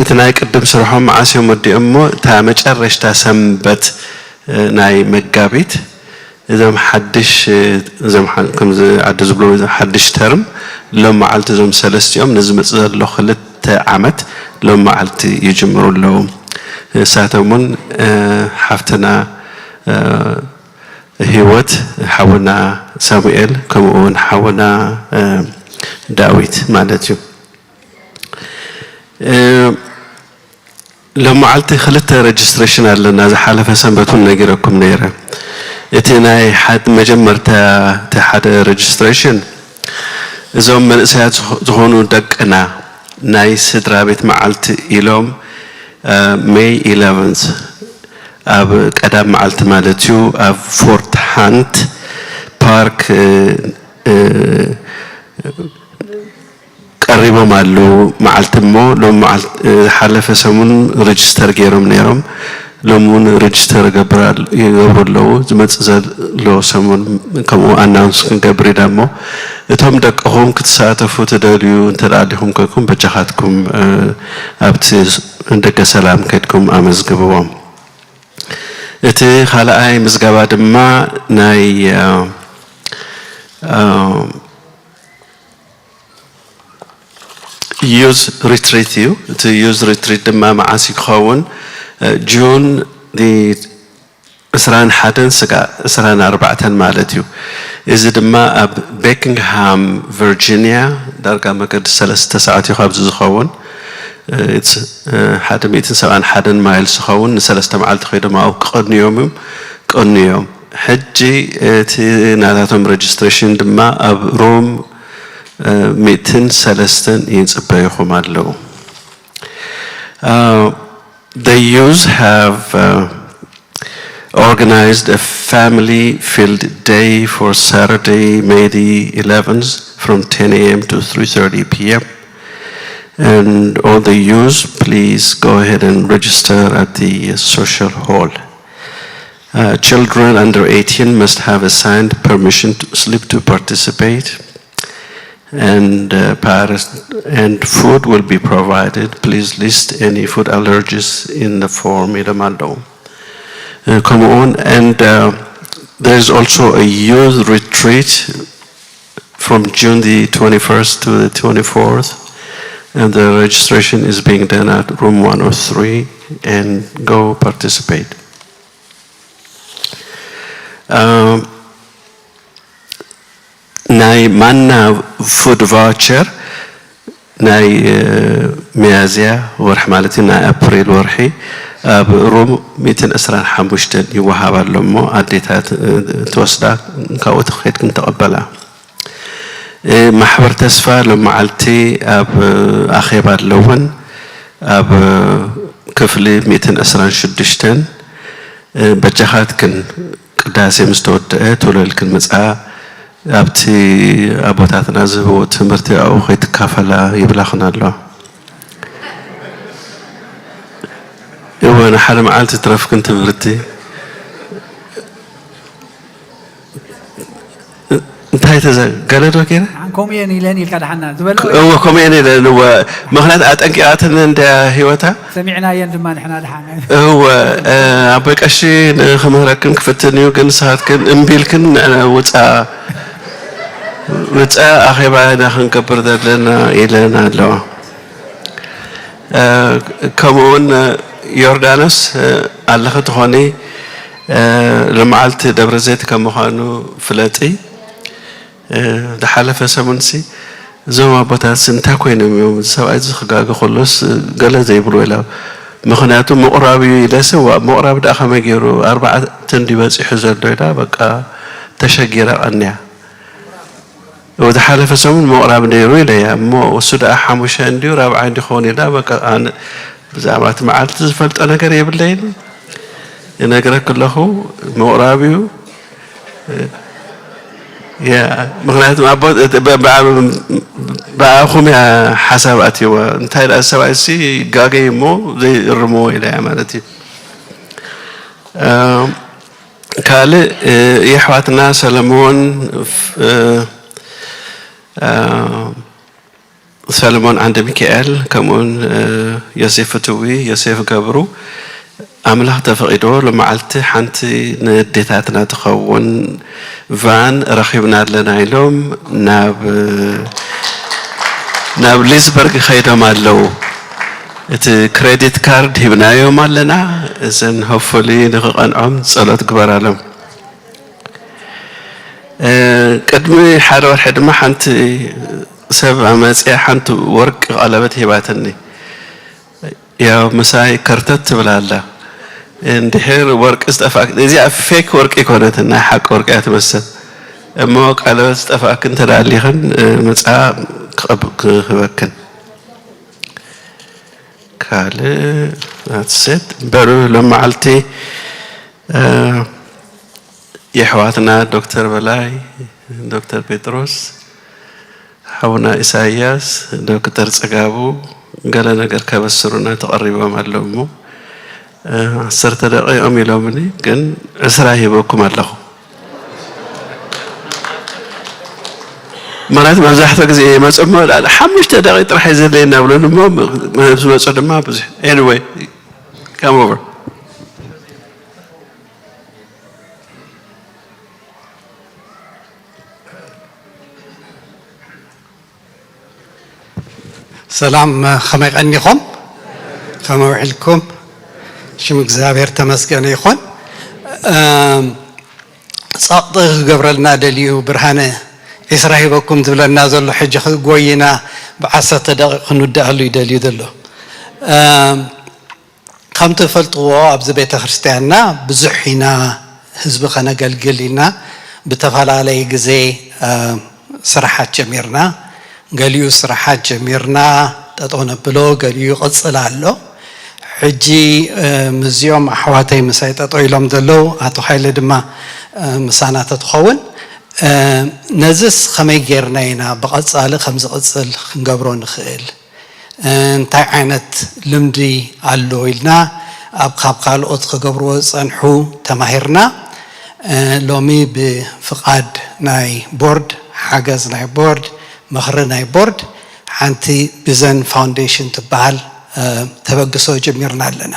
እቲ ናይ ቅድም ስርሖም መዓስ እዮም ወዲኦም እሞ እታ መጨረሽታ ሰንበት ናይ መጋቢት እዞም ሓድሽ እዞም ከምዚ ዓዲ ዝብሎ ሓድሽ ተርም ሎም መዓልቲ እዞም ሰለስቲኦም ንዝመፅእ ዘሎ ክልተ ዓመት ሎም መዓልቲ ይጅምሩ ኣለዉ። ንሳቶም እውን ሓፍትና ህይወት ሓውና ሳሙኤል ከምኡ እውን ሓውና ዳዊት ማለት እዩ። ሎም መዓልቲ ክልተ ረጅስትሬሽን ኣለና። ዝሓለፈ ሰንበት እውን ነጊረኩም ነይረ። እቲ ናይ ሓደ መጀመርታ እቲ ሓደ ረጅስትሬሽን እዞም መንእሰያት ዝኾኑ ደቅና ናይ ስድራ ቤት መዓልቲ ኢሎም ሜይ ኢለቨንት ኣብ ቀዳም መዓልቲ ማለት እዩ ኣብ ፎርት ሃንት ፓርክ ቀሪቦም ኣለዉ። መዓልቲ እሞ ሎም ዝሓለፈ ሰሙን ሬጅስተር ገይሮም ነይሮም። ሎም እውን ሬጅስተር ይገብሩ ኣለዉ። ዝመፅእ ዘሎ ሰሙን ከምኡ ኣናውንስ ክንገብር ኢና እሞ እቶም ደቅኹም ክትሳተፉ ትደልዩ እንተ ደኣ ኣሊኹም ኮይንኩም በጃኻትኩም ኣብቲ ደገ ሰላም ከድኩም ኣመዝግብዎም። እቲ ካልኣይ ምዝገባ ድማ ናይ ዩዝ ሪትሪት እዩ። እቲ ዩዝ ሪትሪት ድማ መዓስ ክኸውን? ጁን ዕስራን ሓደን ስጋዕ ዕስራን ኣርባዕተን ማለት እዩ። እዚ ድማ ኣብ ቤኪንግሃም ቨርጂኒያ ዳርጋ መገዲ ሰለስተ ሰዓት እዩ ካብዚ ዝኸውን። ሓደ ሚእትን ሰብዓን ሓደን ማይልስ ዝኸውን ንሰለስተ መዓልቲ ከይዶም ኣብኡ ክቐንዮም እዮም ቀንዮም። ሕጂ እቲ ናታቶም ሬጅስትሬሽን ድማ ኣብ ሮም ሚእትን ሰለስተን ይጽበዩኹም ኣለዉ። The youth have uh, organized a family field day for Saturday, May the eleventh, from ten a m to three thirty p m. And all the youth, please go ahead and register at the social hall. Uh, children under eighteen must have a signed permission to slip to participate. And uh, parents and food will be provided. Please list any food allergies in the form. ኢሎም ኣለዉ። Uh, ከምኡውን and uh, there is also a youth retreat from June the twenty-first to the twenty-fourth, and the registration is being done at room one oh three. And go participate. Um, ናይ ማና ፉድ ቫውቸር ናይ ሚያዝያ ወርሒ ማለት እዩ፣ ናይ ኣፕሪል ወርሒ ኣብ ሩም ሚእትን ዕስራን ሓሙሽተን ይወሃብ ኣሎ እሞ ኣዴታት ትወስዳ፣ ካብኡ ትኸይድ ክንተቐበላ። ማሕበር ተስፋ ሎም መዓልቲ ኣብ ኣኼባ ኣለወን። ኣብ ክፍሊ ሚእትን ዕስራን ሽዱሽተን በጃኻትክን ቅዳሴ ምስ ተወደአ ቶሎ ኢልክን ምጻ፣ ኣብቲ ኣቦታትና ዝህብዎ ትምህርቲ ኣብኡ ከይትካፈላ ይብላኽን ኣለዋ። እወ ንሓደ መዓልቲ ትረፍክን ትምህርቲ። እንታይ ተዘ ገለ ዶ ገይረ? ኣን ከምኡ እየን ኢለን ኢልካ ደሓና ዝበልኦ እወ ከምኡ እየን ኢለን እወ። ምኽንያት ኣጠንቂቓትን እንደ ህይወታ። ሰሚዕናየን ድማ ንሕና ደሓና። እወ ኣቦይ ቀሺ ንኽምህረክን ክፍትን እዩ፣ ግን ንስኻትክን እምቢ ኢልክን ውፃ ውፃ ኣኼባ ኢና ክንገብር ዘለና ኢለን ኣለዋ። ከምኡውን ዮርዳኖስ ኣለኺ ትኾኒ። ሎመዓልቲ ደብረ ዘይት ከም ምዃኑ ፍለጢ። ዝሓለፈ ሰሙንሲ እዞም ኣቦታትሲ እንታይ ኮይኖም እዮም? እዚ ሰብኣይ እዚ ክጋገ ከሎስ ገለ ዘይብሎ ኢላ። ምኽንያቱ ምቑራብ እዩ ኢለሲ፣ ዋ ምቑራብ ደኣ ከመይ ገይሩ ኣርባዕተ እንድዩ በፂሑ ዘሎ ኢላ በቃ ተሸጊራ ቀንያ። ዝሓለፈ ሰሙን ምቑራብ ነይሩ ኢለያ እሞ እሱ ደኣ ሓሙሻይ እንድዩ ራብዓይ እንድዩ ክኸውን ኢላ በቃ ኣነ ብዛዕባ እቲ መዓልቲ ዝፈልጦ ነገር የብለይን። ይነግረክ ኣለኹ ምቑራብ እዩ። ምክንያቱ ብኣኹም እያ ሓሳብ ኣትይዋ እንታይ ደኣ ሰብኣይሲ ይጋገይ እሞ ዘይእርምዎ ኢላ እያ ማለት እዩ። ካልእ የሕዋትና ሰለሞን ሰለሞን ዓንደ ሚካኤል፣ ከምኡውን ዮሴፍ ፍትዊ፣ ዮሴፍ ገብሩ፣ ኣምላኽ ተፈቒዶ ሎመዓልቲ ሓንቲ ንዴታትና ትኸውን ቫን ረኺብና ኣለና ኢሎም ናብ ናብ ሊዝበርግ ከይዶም ኣለዉ። እቲ ክሬዲት ካርድ ሂብናዮም ኣለና። እዘን ሆፕፉሊ ንኽቐንዖም ጸሎት ግበራሎም። ቅድሚ ሓደ ወርሒ ድማ ሓንቲ ሰብ ኣመፅያ ሓንቲ ወርቂ ቀለበት ሂባትኒ። ያው ምሳይ ከርተት ትብል ኣላ። እንድሕር ወርቂ ዝጠፋ፣ እዚኣ ፌክ ወርቂ ኣይኮነትን፣ ናይ ሓቂ ወርቂ እያ ትመስል። እሞ ቀለበት ዝጠፋእክን እንተ ደኣ ኣሊኽን፣ ምጻ ክህበክን። ካልእ ኣትሴት በሉ። ሎም መዓልቲ የሕዋትና ዶክተር በላይ፣ ዶክተር ጴጥሮስ፣ ሓውና ኢሳያስ፣ ዶክተር ጽጋቡ ገለ ነገር ከበስሩና ተቐሪቦም ኣለዉ እሞ፣ ዓሰርተ ደቂቕ እዮም ኢሎምኒ፣ ግን ዕስራ ሂበኩም ኣለኹ። ማለት መብዛሕትኡ ግዜ ይመጹ እሞ፣ ሓሙሽተ ደቂቕ ጥራሕ እዩ ዘድልየና ብሉኒ እሞ፣ ዝመጹ ድማ ብዙሕ። Anyway, come over. ሰላም፣ ከመይ ቀኒኹም? ከመይ ውዒልኩም? ሽም እግዚኣብሔር ተመስገነ ይኹን። ጸቕጢ ክገብረልና ደልዩ ብርሃነ ዒስራ ሂበኩም ዝብለና ዘሎ ሕጂ ክጎይና ብዓሰርተ ደቂቕ ክንውድኣሉ እዩ ደልዩ ዘሎ። ከም ትፈልጥዎ ኣብዚ ቤተ ክርስቲያንና ብዙሕ ኢና ህዝቢ ከነገልግል ኢልና ብተፈላለየ ግዜ ስራሓት ጀሚርና። ገሊኡ ስራሓት ጀሚርና ጠጠው ነብሎ፣ ገሊኡ ይቕፅል ኣሎ። ሕጂ ምስዚኦም ኣሕዋተይ ምሳይ ጠጠው ኢሎም ዘለዉ፣ ኣቶ ሃይለ ድማ ምሳና ተትኸውን፣ ነዚስ ከመይ ጌርና ኢና ብቐፃሊ ከም ዝቕፅል ክንገብሮ ንኽእል? እንታይ ዓይነት ልምዲ ኣሎ ኢልና ኣብ ካብ ካልኦት ክገብርዎ ዝፀንሑ ተማሂርና። ሎሚ ብፍቓድ ናይ ቦርድ፣ ሓገዝ ናይ ቦርድ፣ ምኽሪ ናይ ቦርድ ሓንቲ ቢዘን ፋውንዴሽን ትበሃል ተበግሶ ጀሚርና ኣለና።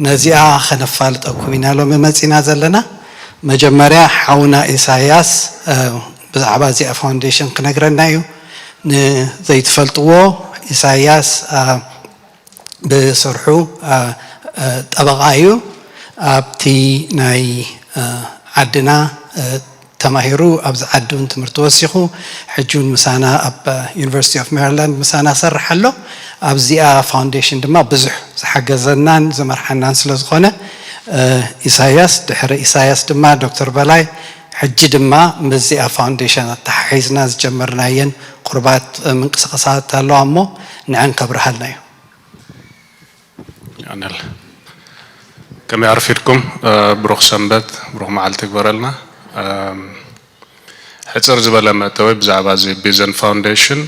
ነዚኣ ከነፋልጠኩም ኢና ሎሚ መፂና ዘለና። መጀመርያ ሓውና ኢሳያስ ብዛዕባ እዚኣ ፋውንዴሽን ክነግረና እዩ። ንዘይትፈልጥዎ ኢሳያስ ብስርሑ ጠበቓ እዩ። ኣብቲ ናይ ዓድና ተማሂሩ ኣብዚ ዓዲ እውን ትምህርቲ ወሲኹ ሕጂ እውን ምሳና ኣብ ዩኒቨርሲቲ ኦፍ ሜሪላንድ ምሳና ሰርሕ ኣሎ። ኣብዚኣ ፋውንዴሽን ድማ ብዙሕ ዝሓገዘናን ዝመርሓናን ስለ ዝኾነ ኢሳያስ፣ ድሕሪ ኢሳያስ ድማ ዶክተር በላይ፣ ሕጂ ድማ ምስዚኣ ፋውንዴሽን ኣተሓሒዝና ዝጀመርናየን ቁርባት ምንቅስቃሳት ኣለዋ እሞ ንዐን ከብርሃልና እዩ። ከመይ ኣርፊድኩም? ብሩኽ ሰንበት፣ ብሩኽ መዓልቲ ይግበረልና። ሕፅር ዝበለ መእተዊ ብዛዕባ እዚ ቢዘን ፋውንዴሽን፣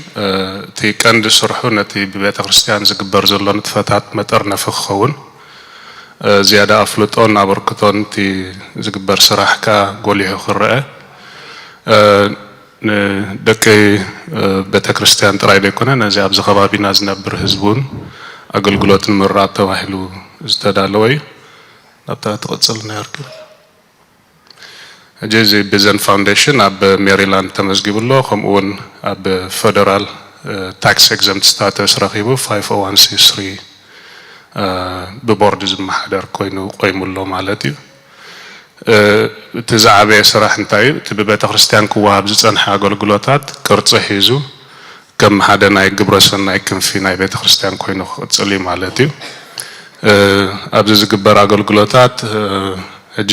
እቲ ቀንዲ ስርሑ ነቲ ብቤተ ክርስቲያን ዝግበር ዘሎ ንጥፈታት መጠርነፊ ክኸውን፣ ዝያዳ ኣፍልጦን ኣበርክቶን እቲ ዝግበር ስራሕ ከኣ ጎሊሑ ክረአ፣ ንደቂ ቤተ ክርስቲያን ጥራይ ዘይኮነ ነዚ ኣብዚ ከባቢና ዝነብር ህዝቢ እውን ኣገልግሎት ንምርራብ ተባሂሉ ዝተዳለወ እዩ። ናብታ ትቕጽል ናይ ኣርኪብ። ሕጂ እዚ ቢዘን ፋውንዴሽን ኣብ ሜሪላንድ ተመዝጊቡ ኣሎ፣ ከምኡ እውን ኣብ ፈደራል ታክስ ኤግዘምት ስታተስ ረኺቡ ፋይቭ ኦ ዋን ሲ ስሪ ብቦርድ ዝመሓደር ኮይኑ ቆይሙ ኣሎ ማለት እዩ። እቲ ዝዓበየ ስራሕ እንታይ እዩ? እቲ ብቤተ ክርስቲያን ክወሃብ ዝጸንሐ ኣገልግሎታት ቅርጺ ሒዙ ከም ሓደ ናይ ግብረ ሰናይ ክንፊ ናይ ቤተ ክርስቲያን ኮይኑ ክቕጽል እዩ ማለት እዩ። ኣብዚ ዝግበር ኣገልግሎታት ሕጂ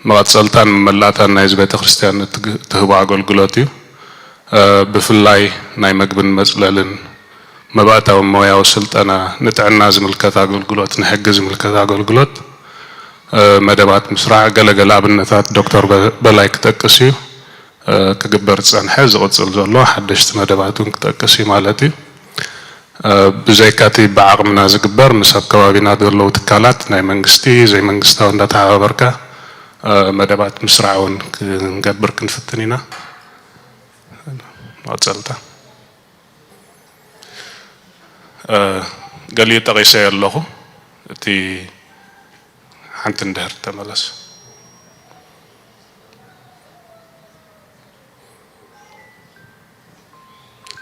መቐጸልታን መመላእታን ናይዚ ቤተ ክርስቲያን እትህቦ ኣገልግሎት እዩ። ብፍላይ ናይ መግብን መጽለልን፣ መባእታዊ ሞያዊ ስልጠና፣ ንጥዕና ዝምልከት ኣገልግሎት፣ ንሕጊ ዝምልከት ኣገልግሎት መደባት ምስራዕ ገለ ገለ ኣብነታት ዶክተር በላይ ክጠቅስ እዩ። ክግበር ዝጸንሐ ዝቕጽል ዘሎ ሓደሽቲ መደባት እውን ክጠቅስ እዩ ማለት እዩ። ብዘይካቲ ብዓቕምና ዝግበር ምስ ኣብ ከባቢና ዘለዉ ትካላት ናይ መንግስቲ ዘይመንግስታዊ እንዳተሓባበርካ መደባት ምስራዕ እውን ክንገብር ክንፍትን ኢና። መቐጸልታ። እ፣ ገሊኡ ጠቒሰዮ ኣለኹ። እቲ ሓንቲ እንድሕር ተመለስ።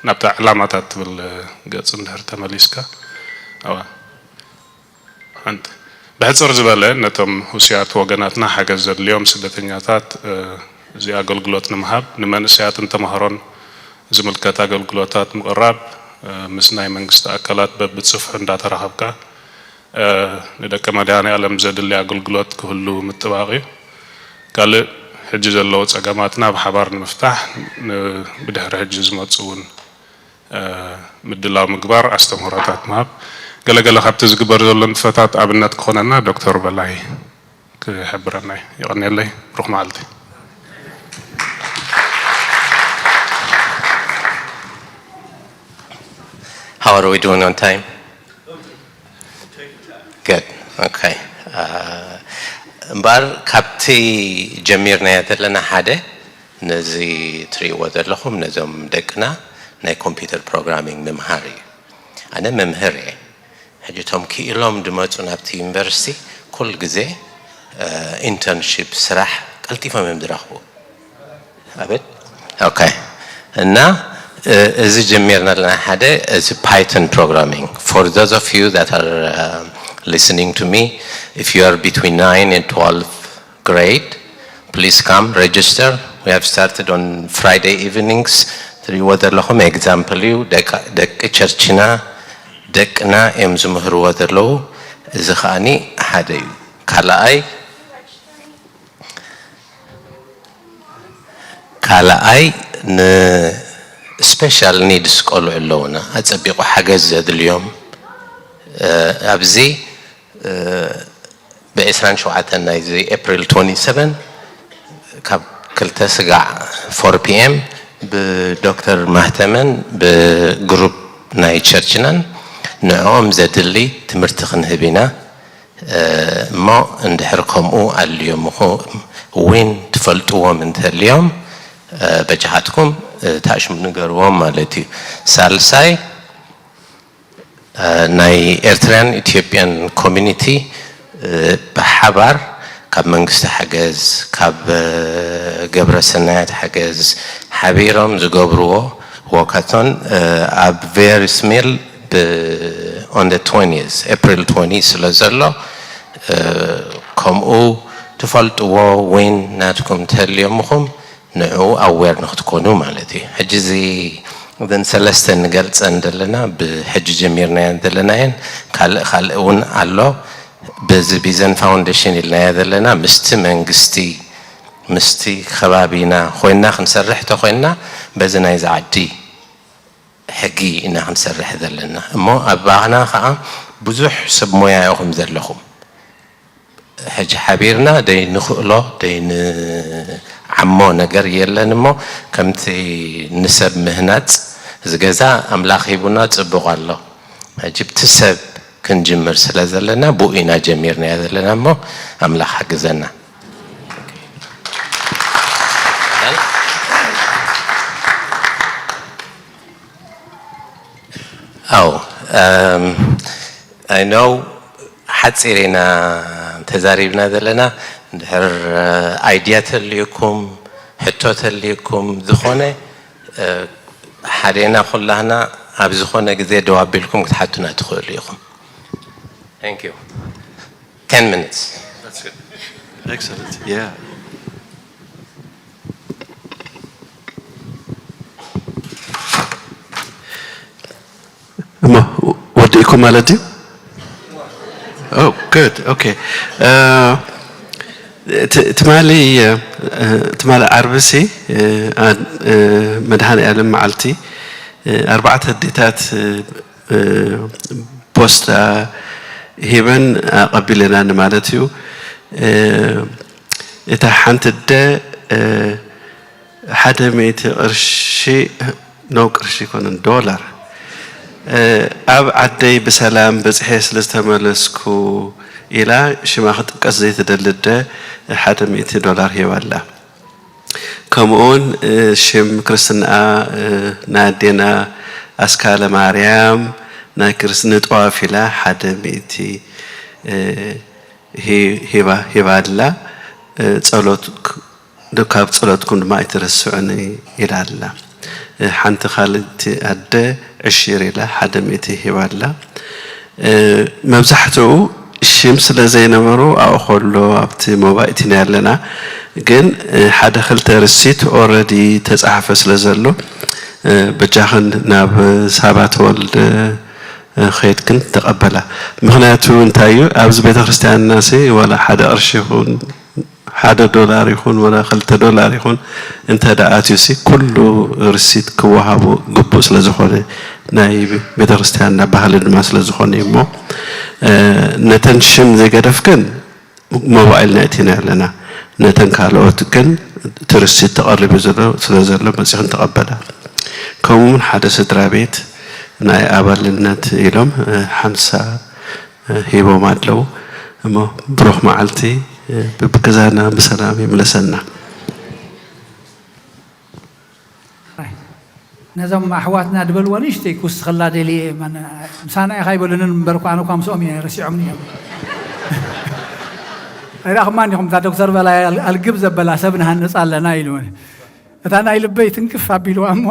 ናብታ ዕላማታት ትብል ገጽ እንድሕር ተመሊስካ። ኣዋ። ሓንቲ ብሕጽር ዝበለ ነቶም ህሱያት ወገናትና ሓገዝ ዘድልዮም ስደተኛታት፣ እ፣ እዚ ኣገልግሎት ንምሃብ ንመንእሰያትን ተማሃሮን ዝምልከት ኣገልግሎታት ምቕራብ፣ እ፣ ምስ ናይ መንግስቲ ኣካላት በብጽፍሑ እንዳተራኸብካ፣ እ፣ ንደቂ መድኃኔ ዓለም ዘድሊ ኣገልግሎት ክህሉ ምጥባቕ እዩ። ካልእ ሕጂ ዘለዉ ጸገማትና ብሓባር ንምፍታሕ ን-፣ ብድሕሪ ሕጂ ዝመጹ እውን፣ እ፣ ምድላው ምግባር፣ ኣስተምህሮታት ምሃብ፣ ገለገለ ካብቲ ዝግበር ዘሎ ንጥፈታት ኣብነት ክኾነና ዶክተር በላይ ክሕብረና እዩ። የቐንየለይ። ብሩኽ መዓልቲ። How are we doing on time? Good. Okay. Uh, እምበኣር ካብቲ ጀሚርናዮ ዘለና ሓደ ነዚ ትርእይዎ ዘለኹም ነዞም ደቅና ናይ ኮምፒውተር ፕሮግራሚንግ ምምሃር እዩ። ኣነ መምህር እየ። ሕጂ እቶም ክኢሎም ዝመፁ ናብቲ ዩኒቨርሲቲ ኩሉ ግዜ ኢንተርንሺፕ ስራሕ ቀልጢፎም እዮም ዝረኽቡ። ኣቤት። ኦኬ። እና እ፣ እዚ ጀሚርና ኣለና ሓደ እዚ ፓይቶን ፕሮግራሚንግ። For those of you that are uh, listening to me, if you are between nine and twelve grade, please come register. We have started on Friday evenings. ትሪእዎ ዘለኹም ኤግዛምፕል እዩ። ደቂ ቸርችና ደቅና እዮም ዝምህርዎ ዘለዉ። እዚ ከዓኒ ሓደ እዩ። ካልኣይ ካልኣይ ን ስፔሻል ኒድስ ቆልዑ ኣለዉና፣ ኣጸቢቑ ሓገዝ ዘድልዮም። ኣብዚ ብ ዕስራን ሸውዓተን ናይዚ ኤፕሪል ትወንቲ ሰቨን ካብ ክልተ ስጋዕ ፎር ፒ ኤም ብዶክተር ማህተመን ብግሩፕ ናይ ቸርችናን ንዕኦም ዘድሊ ትምህርቲ ክንህብ ኢና። እሞ እንድሕር ከምኡ ኣልዮምኹም ዊን ትፈልጥዎም እንተልዮም በጃኻትኩም ታሽሙ ንገርዎም ማለት እዩ። ሳልሳይ ናይ ኤርትራን ኢትዮጵያን ኮሚኒቲ ብሓባር ካብ መንግስቲ ሓገዝ ካብ ገብረ ሰናያት ሓገዝ ሓቢሮም ዝገብርዎ ዎካቶን ኣብ ቬሪ ስሜል on the twentieth ኤፕሪል ትወንቲ ስለ ዘሎ ከምኡ ትፈልጥዎ ወይን ናትኩም ተልዮምኹም ንዕኡ ኣዌር ንክትኮኑ ማለት እዩ። ሕጂ እዚ እዘን ሰለስተ ንገልፀን ዘለና ብሕጂ ጀሚርናየን ዘለናየን ካልእ ካልእ እውን ኣሎ። በዚ ቢዘን ፋውንዴሽን ኢልናዮ ዘለና ምስቲ መንግስቲ ምስቲ ከባቢና ኮይና ክንሰርሕ ተኮይና በዚ ናይዚ ዓዲ ሕጊ ኢና ክንሰርሕ ዘለና እሞ ኣባና ከዓ ብዙሕ ሰብ ሞያ ኢኹም ዘለኹም። ሕጂ ሓቢርና ደይ ንኽእሎ ደይ ንዓሞ ነገር የለን እሞ ከምቲ ንሰብ ምህናፅ እዚ ገዛ ኣምላኽ ሂቡና ፅቡቕ ኣሎ። ሕጂ ብቲ ሰብ ክንጅምር ስለ ዘለና ብኡ ኢና ጀሚርናዮ ዘለና እሞ ኣምላኽ ሓግዘና። ኣው ኣይ ኖው ሓፂር ኢና ተዛሪብና ዘለና። እንድሕር ኣይድያ ተልዩኩም ሕቶ ተልዩኩም ዝኾነ ሓዴና ኩላህና ኣብ ዝኾነ ግዜ ደው ኣቢልኩም ክትሓቱና ትኽእሉ ኢኹም። Thank you. Ten minutes. That's good. Excellent. Yeah. እሞ ወዲእኩም ማለት ድዩ? Oh, good. Okay. ትማሊ ትማሊ ዓርብሲ መድሃን ያለም መዓልቲ ኣርባዕተ ኣዴታት ፖስታ ሂበን ኣቐቢለናኒ ማለት እዩ። እታ ሓንቲ ኣደ ሓደ ሚእቲ ቅርሺ፣ no ቅርሺ ኣይኮነን፣ ዶላር፣ ኣብ ዓደይ ብሰላም በጺሐ ስለ ዝተመለስኩ ኢላ ሽማ ክጥቀስ ዘይትደሊ ኣደ ሓደ ሚእቲ ዶላር ሂባ ኣላ። ከምኡውን ሽም ክርስትንኣ ናይ ኣዴና ኣስካለ ማርያም ናይ ክርስትኒ ጠዋፍ ኢላ ሓደ ሚእቲ ሂባ ኣላ። ጸሎት ካብ ጸሎትኩም ድማ ኣይትረስዑኒ ኢላ ኣላ። ሓንቲ ካልእቲ ኣደ ዕሽር ኢላ ሓደ ሚእቲ ሂባ ኣላ። መብዛሕትኡ ሽም ስለ ዘይነበሩ ኣብኡ ከሎ ኣብቲ ሞባይል ኢና ኣለና። ግን ሓደ ክልተ ርሲት ኦረዲ ተጻሕፈ ስለ ዘሎ በጃኽን ናብ ሳባ ተወልደ ከይድክን ተቐበላ። ምኽንያቱ እንታይ እዩ? ኣብዚ ቤተ ክርስቲያንና ሲ ዋላ ሓደ ቅርሺ ይኹን ሓደ ዶላር ይኹን ወላ ክልተ ዶላር ይኹን እንተ ደኣ ኣትዩሲ ኩሉ ርሲት ክወሃቡ ግቡእ ስለ ዝኾነ ናይ ቤተ ክርስቲያንና ባህሊ ድማ ስለ ዝኾነ እዩ እሞ ነተን ሽም ዘይገደፍክን ሞባይልና እቲና ኣለና። ነተን ካልኦት ግን እቲ ርሲት ተቐሪቡ ዘሎ ስለ ዘሎ መጺኽን ተቐበላ። ከምኡ እውን ሓደ ስድራ ቤት ናይ ኣባልነት ኢሎም ሓምሳ ሂቦም ኣለዉ። እሞ ብሩኽ መዓልቲ ብብገዛና ብሰላም ይምለሰና። ነዞም ኣሕዋትና ድበልዎ ንእሽተይ ክውስኸላ ደልየ ምሳና ኢኻ ይበሉንን እምበርኳ ኣነ እኳ ምስኦም እየ ረሲዖምኒ እዮም። ኣይረኣኹማን ኢኹም እታ ዶክተር በላይ ኣልግብ ዘበላ ሰብ ንሃንፅ ኣለና ኢሉ እታ ናይ ልበይ ትንክፍ ኣቢልዋ እሞ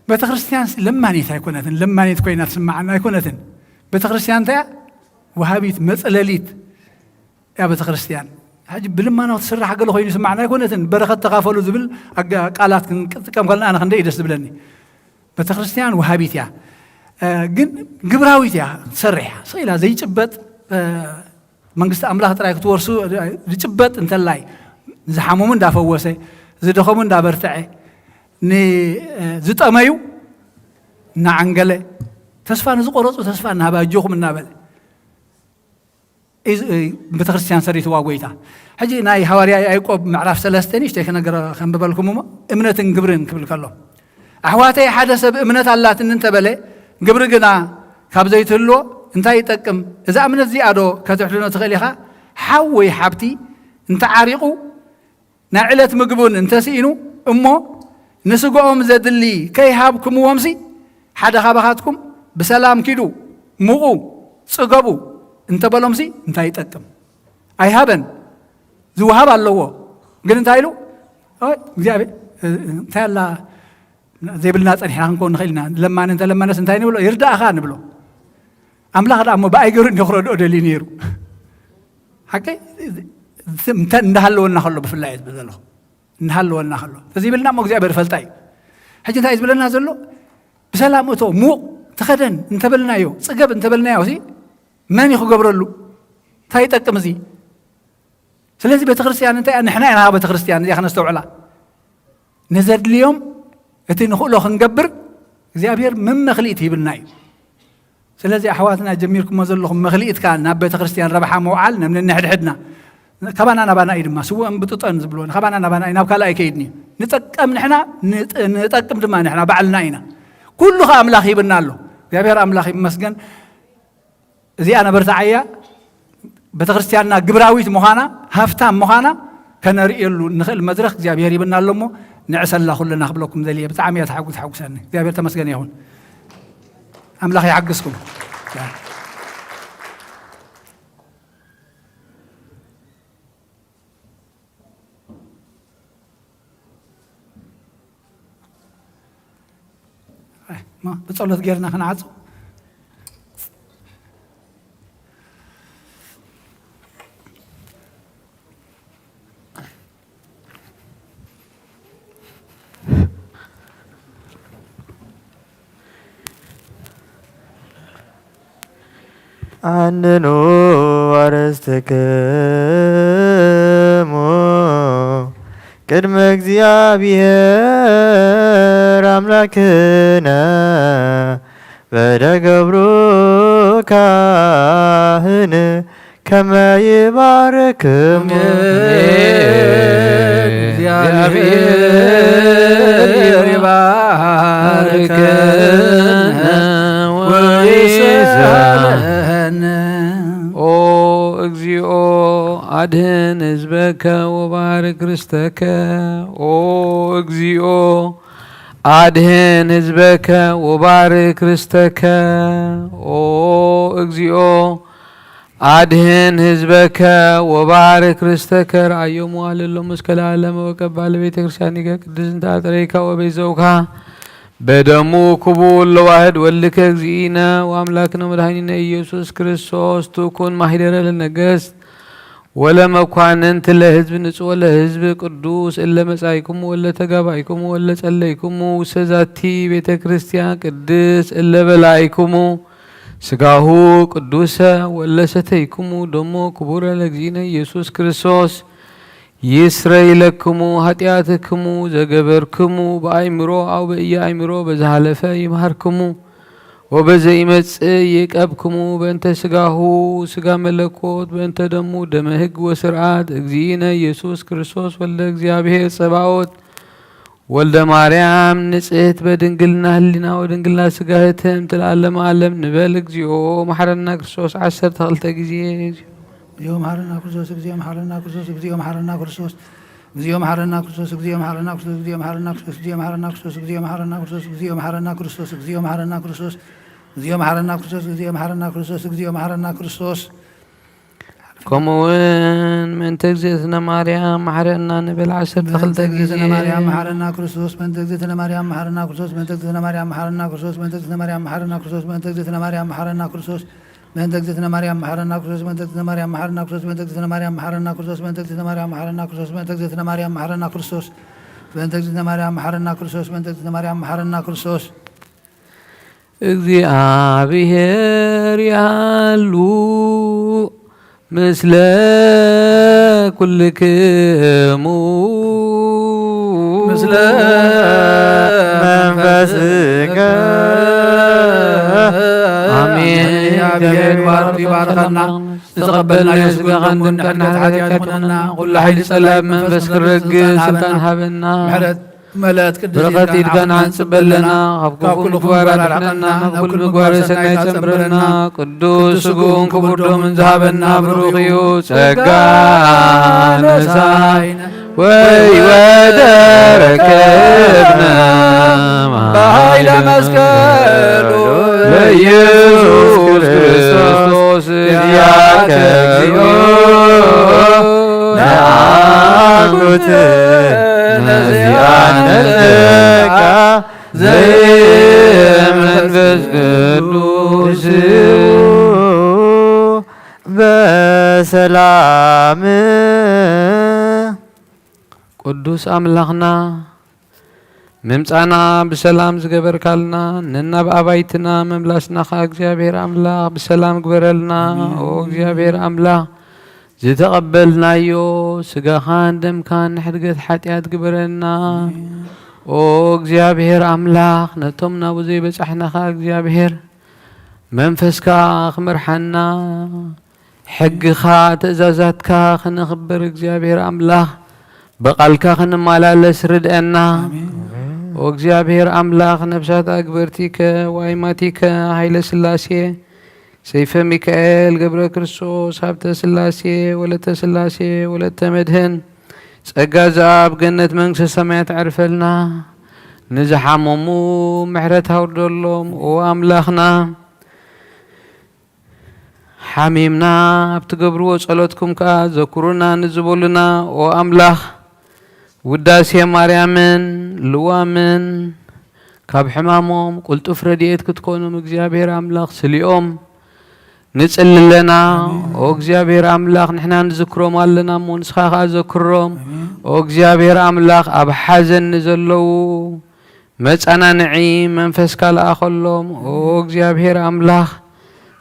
ቤተክርስትያን ለማኒት ኣይኮነትን ለማኒት ኮይና ትስማዓና ኣይኮነትን ቤተክርስትያን እንታይ ወሃቢት መፅለሊት እያ ቤተክርስትያን ሕጂ ብልማኖ ትስራሕ ገለ ኮይኑ ይስማዕና ኣይኮነትን በረኸት ተካፈሉ ዝብል ቃላት ክንጥቀም ከለና ኣነ ክንደይ ደስ ዝብለኒ ቤተክርስትያን ወሃቢት እያ ግን ግብራዊት እያ ትሰርሕ እያ ስኢላ ዘይጭበጥ መንግስቲ ኣምላኽ ጥራይ ክትወርሱ ዝጭበጥ እንተላይ ዝሓመሙ እንዳፈወሰ ዝደኸሙ እንዳበርትዐ ንዝጠመዩ እናዓንገለ ተስፋ ንዝቆረፁ ተስፋ እናሃበ ኣጆኹም እናበለ ቤተክርስትያን ሰሪትዋ ጎይታ ሕጂ ናይ ሃዋርያ ያዕቆብ ምዕራፍ ሰለስተ ንእሽተይ ክነገር ከንብበልኩም እሞ እምነትን ግብርን ክብል ከሎ ኣሕዋተይ ሓደ ሰብ እምነት ኣላትኒ እንተበለ ግብሪ ግና ካብ ዘይትህልዎ እንታይ ይጠቅም እዛ እምነት እዚኣ ዶ ከተሕድኖ ትኽእል ኢኻ ሓው ወይ ሓብቲ እንተዓሪቑ ናይ ዕለት ምግቡን እንተስኢኑ እሞ ንስግኦም ዘድሊ ከይሃብክምዎምሲ ሓደ ካባኻትኩም ብሰላም ኪዱ ምቑ ጽገቡ እንተበሎምሲ እንታይ ይጠቅም? ኣይሃበን። ዝወሃብ ኣለዎ። ግን እንታይ ኢሉ? እግዚኣብሔር እንታይ ኣላ ዘይብልና ጸኒሕና ክንከውን ንኽእል ኢና። ለማኒ እንተለመነስ እንታይ ንብሎ? ይርዳእኻ ንብሎ። ኣምላኽ ደኣ እሞ ብኣይ ገይሩ እንዲ ክረድኦ ደልዩ ነይሩ። ሓቀይ እንዳሃለወና ከሎ ብፍላይ እየ ዝብል ዘለኹ እንዳሃለወና ከሎ ተዘይብልና እሞ እግዚኣብሔር ይፈልጣ እዩ ሕጂ እንታይ እዩ ዝብለና ዘሎ ብሰላም እቶ ሙቕ ተኸደን እንተበልናዮ ፅገብ እንተበልናዮ ሲ መን እዩ ክገብረሉ እንታይ ይጠቅም እዚ ስለዚ ቤተክርስትያን እንታይ እያ ንሕና ኢና ቤተክርስትያን እዚኣ ክነስተውዕላ ንዘድልዮም እቲ ንኽእሎ ክንገብር እግዚኣብሔር መመኽልኢት ሂብና እዩ ስለዚ ኣሕዋትና ጀሚርኩሞ ዘለኹም መኽልኢት ከኣ ናብ ቤተክርስትያን ረብሓ ምውዓል ነምንንሕድሕድና ካባና ናባና እዩ ድማ ስውእን ብጥጠን ዝብልዎ ካባና ናባና እዩ ናብ ካልእ ኣይከይድን እዩ ንጠቀም ንሕና ንጠቅም ድማ ንሕና ባዕልና ኢና ኩሉ ከ ኣምላኽ ሂብና ኣሎ እግዚኣብሔር ኣምላኽ ይመስገን እዚኣ ነበርትዓያ ቤተክርስትያንና ግብራዊት ምዃና ሃፍታም ምዃና ከነርእየሉ ንኽእል መድረኽ እግዚኣብሔር ይብና ኣሎ እሞ ንዕሰላ ኩልና ክብለኩም ዘልየ ብጣዕሚ እያ ተሓጉስ ሓጉሰኒ እግዚኣብሔር ተመስገን ይኹን ኣምላኽ ይሓግዝኩም ብፀሎት ጌርና ክንዓፁ ኣንኑ ኣርእስትክሙ ቅድመ እግዚኣብሔር ኣምላክነ በደ ገብሩ ካህን ከመ ይባርክሙ እግዚኣብሔር ይባርክነ ወይስሐነ። ኦ እግዚኦ አድህን ህዝበከ ወባርክ ባርክ ርስተከ ኦ እግዚኦ፣ አድህን ህዝበከ ወባርክ ርስተከ ኦ እግዚኦ፣ አድህን ህዝበከ ወባርክ ርስተከ። ረአዮም ዋልሎም እስከ ለዓለም ወቀባ ለቤተ ክርስቲያኒከ ቅድስት እንተ አጥረይካ ወቤዘውካ። በደሙ ክቡር ለዋህድ ወልድከ እግዚእነ ወአምላክነ መድኃኒነ ኢየሱስ ክርስቶስ ትኩን ማሂደረ ለነገስት ወለመኳንንት ለህዝብ ንጹሕ ለህዝብ ቅዱስ እለ መጻይኩሙ ወለ ተጋባይኩሙ ወለ ጸለይኩሙ ውስተ ዛቲ ቤተ ክርስቲያን ቅድስት እለ በላይኩሙ ስጋሁ ቅዱሰ ወለ ሰተይኩሙ ደሞ ክቡረ ለእግዚእነ ኢየሱስ ክርስቶስ ይስረይ ለክሙ ኃጢአትክሙ ዘገበርክሙ በአይምሮ አው በኢየአይምሮ በዘሃለፈ ይምሃርክሙ ወበዘኢመጽእ ይቀብክሙ በእንተ ስጋሁ ስጋ መለኮት በእንተ ደሙ ደመ ህግ ወስርዓት እግዚእነ ኢየሱስ ክርስቶስ ወልደ እግዚአብሔር ጸባኦት ወልደ ማርያም ንጽሕት በድንግልና ህሊና ወድንግልና ስጋ ህትም ትለዓለመ ዓለም ንበል። እግዚኦ መሐረና ክርስቶስ ዓሰርተ ክልተ ጊዜ። እግዚኦ መሐረና ክርስቶስ፣ እግዚኦ መሐረና ክርስቶስ፣ እግዚኦ መሐረና ክርስቶስ፣ እግዚኦ መሐረና ክርስቶስ፣ እግዚኦ መሐረና ክርስቶስ፣ እግዚኦ መሐረና ክርስቶስ፣ እግዚኦ መሐረና ክርስቶስ፣ እግዚኦ መሐረና ክርስቶስ፣ እግዚኦ መሐረና ክርስቶስ፣ እግዚኦ መሐረና ክርስቶስ፣ እግዚኦ መሐረና ክርስቶስ፣ እግዚኦ መሐረና ክርስቶስ፣ እግዚኦ መሐረና ክርስቶስ። ከምኡ እውን ምእንተ እግዝእትነ ማርያም መሐረና ንብል ዓሰርተ ክልተ ግዜ። ምእንተ እግዝእትነ ማርያም መሐረና ክርስቶስ፣ ምእንተ እግዝእትነ ማርያም መሐረና ክርስቶስ፣ ምእንተ እግዝእትነ ማርያም መሐረና ክርስቶስ፣ ምእንተ እግዝእትነ ማርያም መሐረና ክርስቶስ፣ ምእንተ እግዝእትነ ማርያም መሐረና ክርስቶስ፣ ምእንተ እግዝእትነ ማርያም መሐረና ክርስቶስ፣ ምእንተ እግዝእትነ ማርያም መሐረና ክርስቶስ፣ ምእንተ እግዝእትነ ማርያም መሐረና ክርስቶስ፣ ምእንተ እግዝእትነ ማርያም መሐረና ክርስቶስ፣ ምእንተ እግዝእትነ ማርያም መሐረና ክርስቶስ፣ ምእንተ እግዝእትነ ማርያም መሐረና ክርስቶስ፣ ምእንተ እግዝእትነ ማርያም መሐረና ክርስቶስ። እግዚኣብሔር ያሉ ምስለ ኩልክሙ ምስለ መንፈስከ። አሜን። እግዚአብሔር ይባርክ፣ ይባርከና። ዝተቐበልናዮ ስጋኻን ደምካን ንሕና ኃጢአት ይኹነና። ኩሉ ኃይሊ ጸላኢ መንፈስ ክረግም ስልጣን ሃበና። ምሕረት መለት ቅድስት በረኸት ኢድካን አንጽበለና፣ ካብ ኩሉ ክፉ ምግባር አድሕነና፣ ናብ ኩሉ ምግባረ ሰናይ ጸምብረና። ቅዱስ ስግኡን ክቡር ደሙን ዝሃበና ብሩኽ እዩ። ጸጋ ነሳይነ ወይ ወደረከብነ በኃይለ መስቀሉ ለኢየሱስ ክርስቶስ ዚአከ እግዚኦ ነአኩት ነዚአነ ጸጋ ዘመንፈስ ቅዱስ በሰላም። ቅዱስ አምላኽና ምምጻና ብሰላም ዝገበርካልና ነናብ አባይትና መምላስና ኸዓ እግዚኣብሔር አምላኽ ብሰላም ግበረልና። ኦ እግዚኣብሔር አምላኽ ዝተቐበልናዮ ስጋኻን ደምካን ንሕድገት ሓጢኣት ግበረልና። ኦ እግዚኣብሔር አምላኽ ነቶም ናብኡ ዘይበጻሕና ኸዓ እግዚኣብሔር መንፈስካ ክመርሓና ሕግኻ ትእዛዛትካ ክነኽብር እግዚኣብሔር ኣምላኽ ብቓልካ ክንመላለስ ርድአና። ኣሜን። ኦ እግዚኣብሔር ኣምላኽ ነፍሳት ኣግበርቲከ ዋይማቲከ ኃይለ ሥላሴ ሰይፈ ሚካኤል ገብረ ክርስቶስ ሃብተ ሥላሴ ወለተ ሥላሴ ወለተ መድህን ጸጋ ዘኣብ ገነት መንግሥተ ሰማያት ዕርፈልና። ንዝሓመሙ ምሕረት ኣውርደሎም ኦ ኣምላኽና። ሓሚምና ኣብ ትገብርዎ ጸሎትኩም ከኣ ዘኩሩና ንዝበሉና ኦ ኣምላኽ፣ ውዳሴ ማርያምን ልዋምን ካብ ሕማሞም ቅልጡፍ ረድኤት ክትኮኖም እግዚኣብሔር ኣምላኽ ስሊኦም ንጽሊ ኣለና። ኣሜን። ኦ እግዚኣብሔር ኣምላኽ ንሕና ንዝክሮም ኣለና እሞ ንስኻ ከኣ ዘክሮም። ኣሜን። ኦ እግዚኣብሔር ኣምላኽ ኣብ ሓዘን ንዘለዉ መጸናንዒ መንፈስካ ለኣኸሎም። ኦ እግዚኣብሔር ኣምላኽ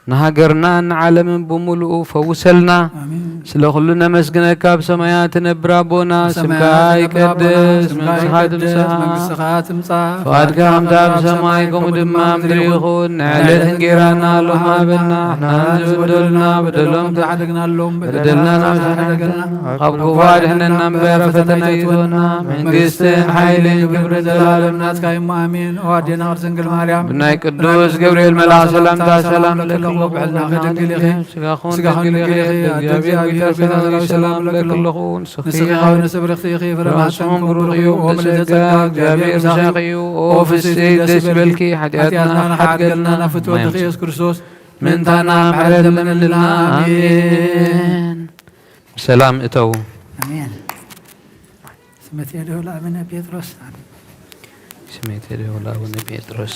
ንሃገርናን ንዓለምን ብምሉኡ ፈውሰልና። ኣሜን። ስለ ኩሉ ነመስግነካ። ኣብ ሰማያት ትነብር ኣቦና፣ ኣብ ስምካ ሰማያት ትነብር ኣቦና፣ ይቀደስ፣ ስምካ መንግስኻ ይቀደስ፣ ትምጻእ፣ መንግስትኻ ትምጻእ፣ ፍቓድካ ከምታ ኣብ ሰማይ ከምኡ ድማ ኣብ ምድሪ ይኹን። ንዕለት እንጌራና ሎሚ ሃበና፣ ንሕና ዝበደሉና በደሎም ተሓደግናሎም፣ በደልና በደልና ንሕና ንሓደገና፣ ካብ ክፉ ኣድሕነና እምበር፣ ፈተና ኣይትእትወና፣ መንግስትን ሓይልን ክብርን ዘላለም ናትካ እዩ። ኣሜን። ኦ ኣዴና ቅድስት ድንግል ማርያም፣ ብናይ ቅዱስ ገብርኤል መልኣኽ ሰላምታ ሰላም ንለኪ፣ ብሕልና ክድንግል ኢኺ። ስጋኹን ድንግል ኢኺ። ኣደ እግዚኣብሔር ጌታ ሰላም ለኪ ኣለኹ። ንስኺ ኻብ ኣንስቲ ብርኽቲ ኢኺ። ፍረ ማሕፀንኪ ብሩኽ እዩ። ኦ ምልዕተ ጸጋ እግዚኣብሔር ምሳኺ እዩ። ኦ ፍስሕቲ ደስ ይበልኪ። ሓጢኣትና ሓድገልና ናብ ፍትወት ወድኺ ኢየሱስ ክርስቶስ ምእንታና ምሕረት ለምንልና። ኣሜን። ብሰላም እተው። ኣሜን። ስመት የደው ለአቡነ ጴጥሮስ። ስሜት የደው ለአቡነ ጴጥሮስ።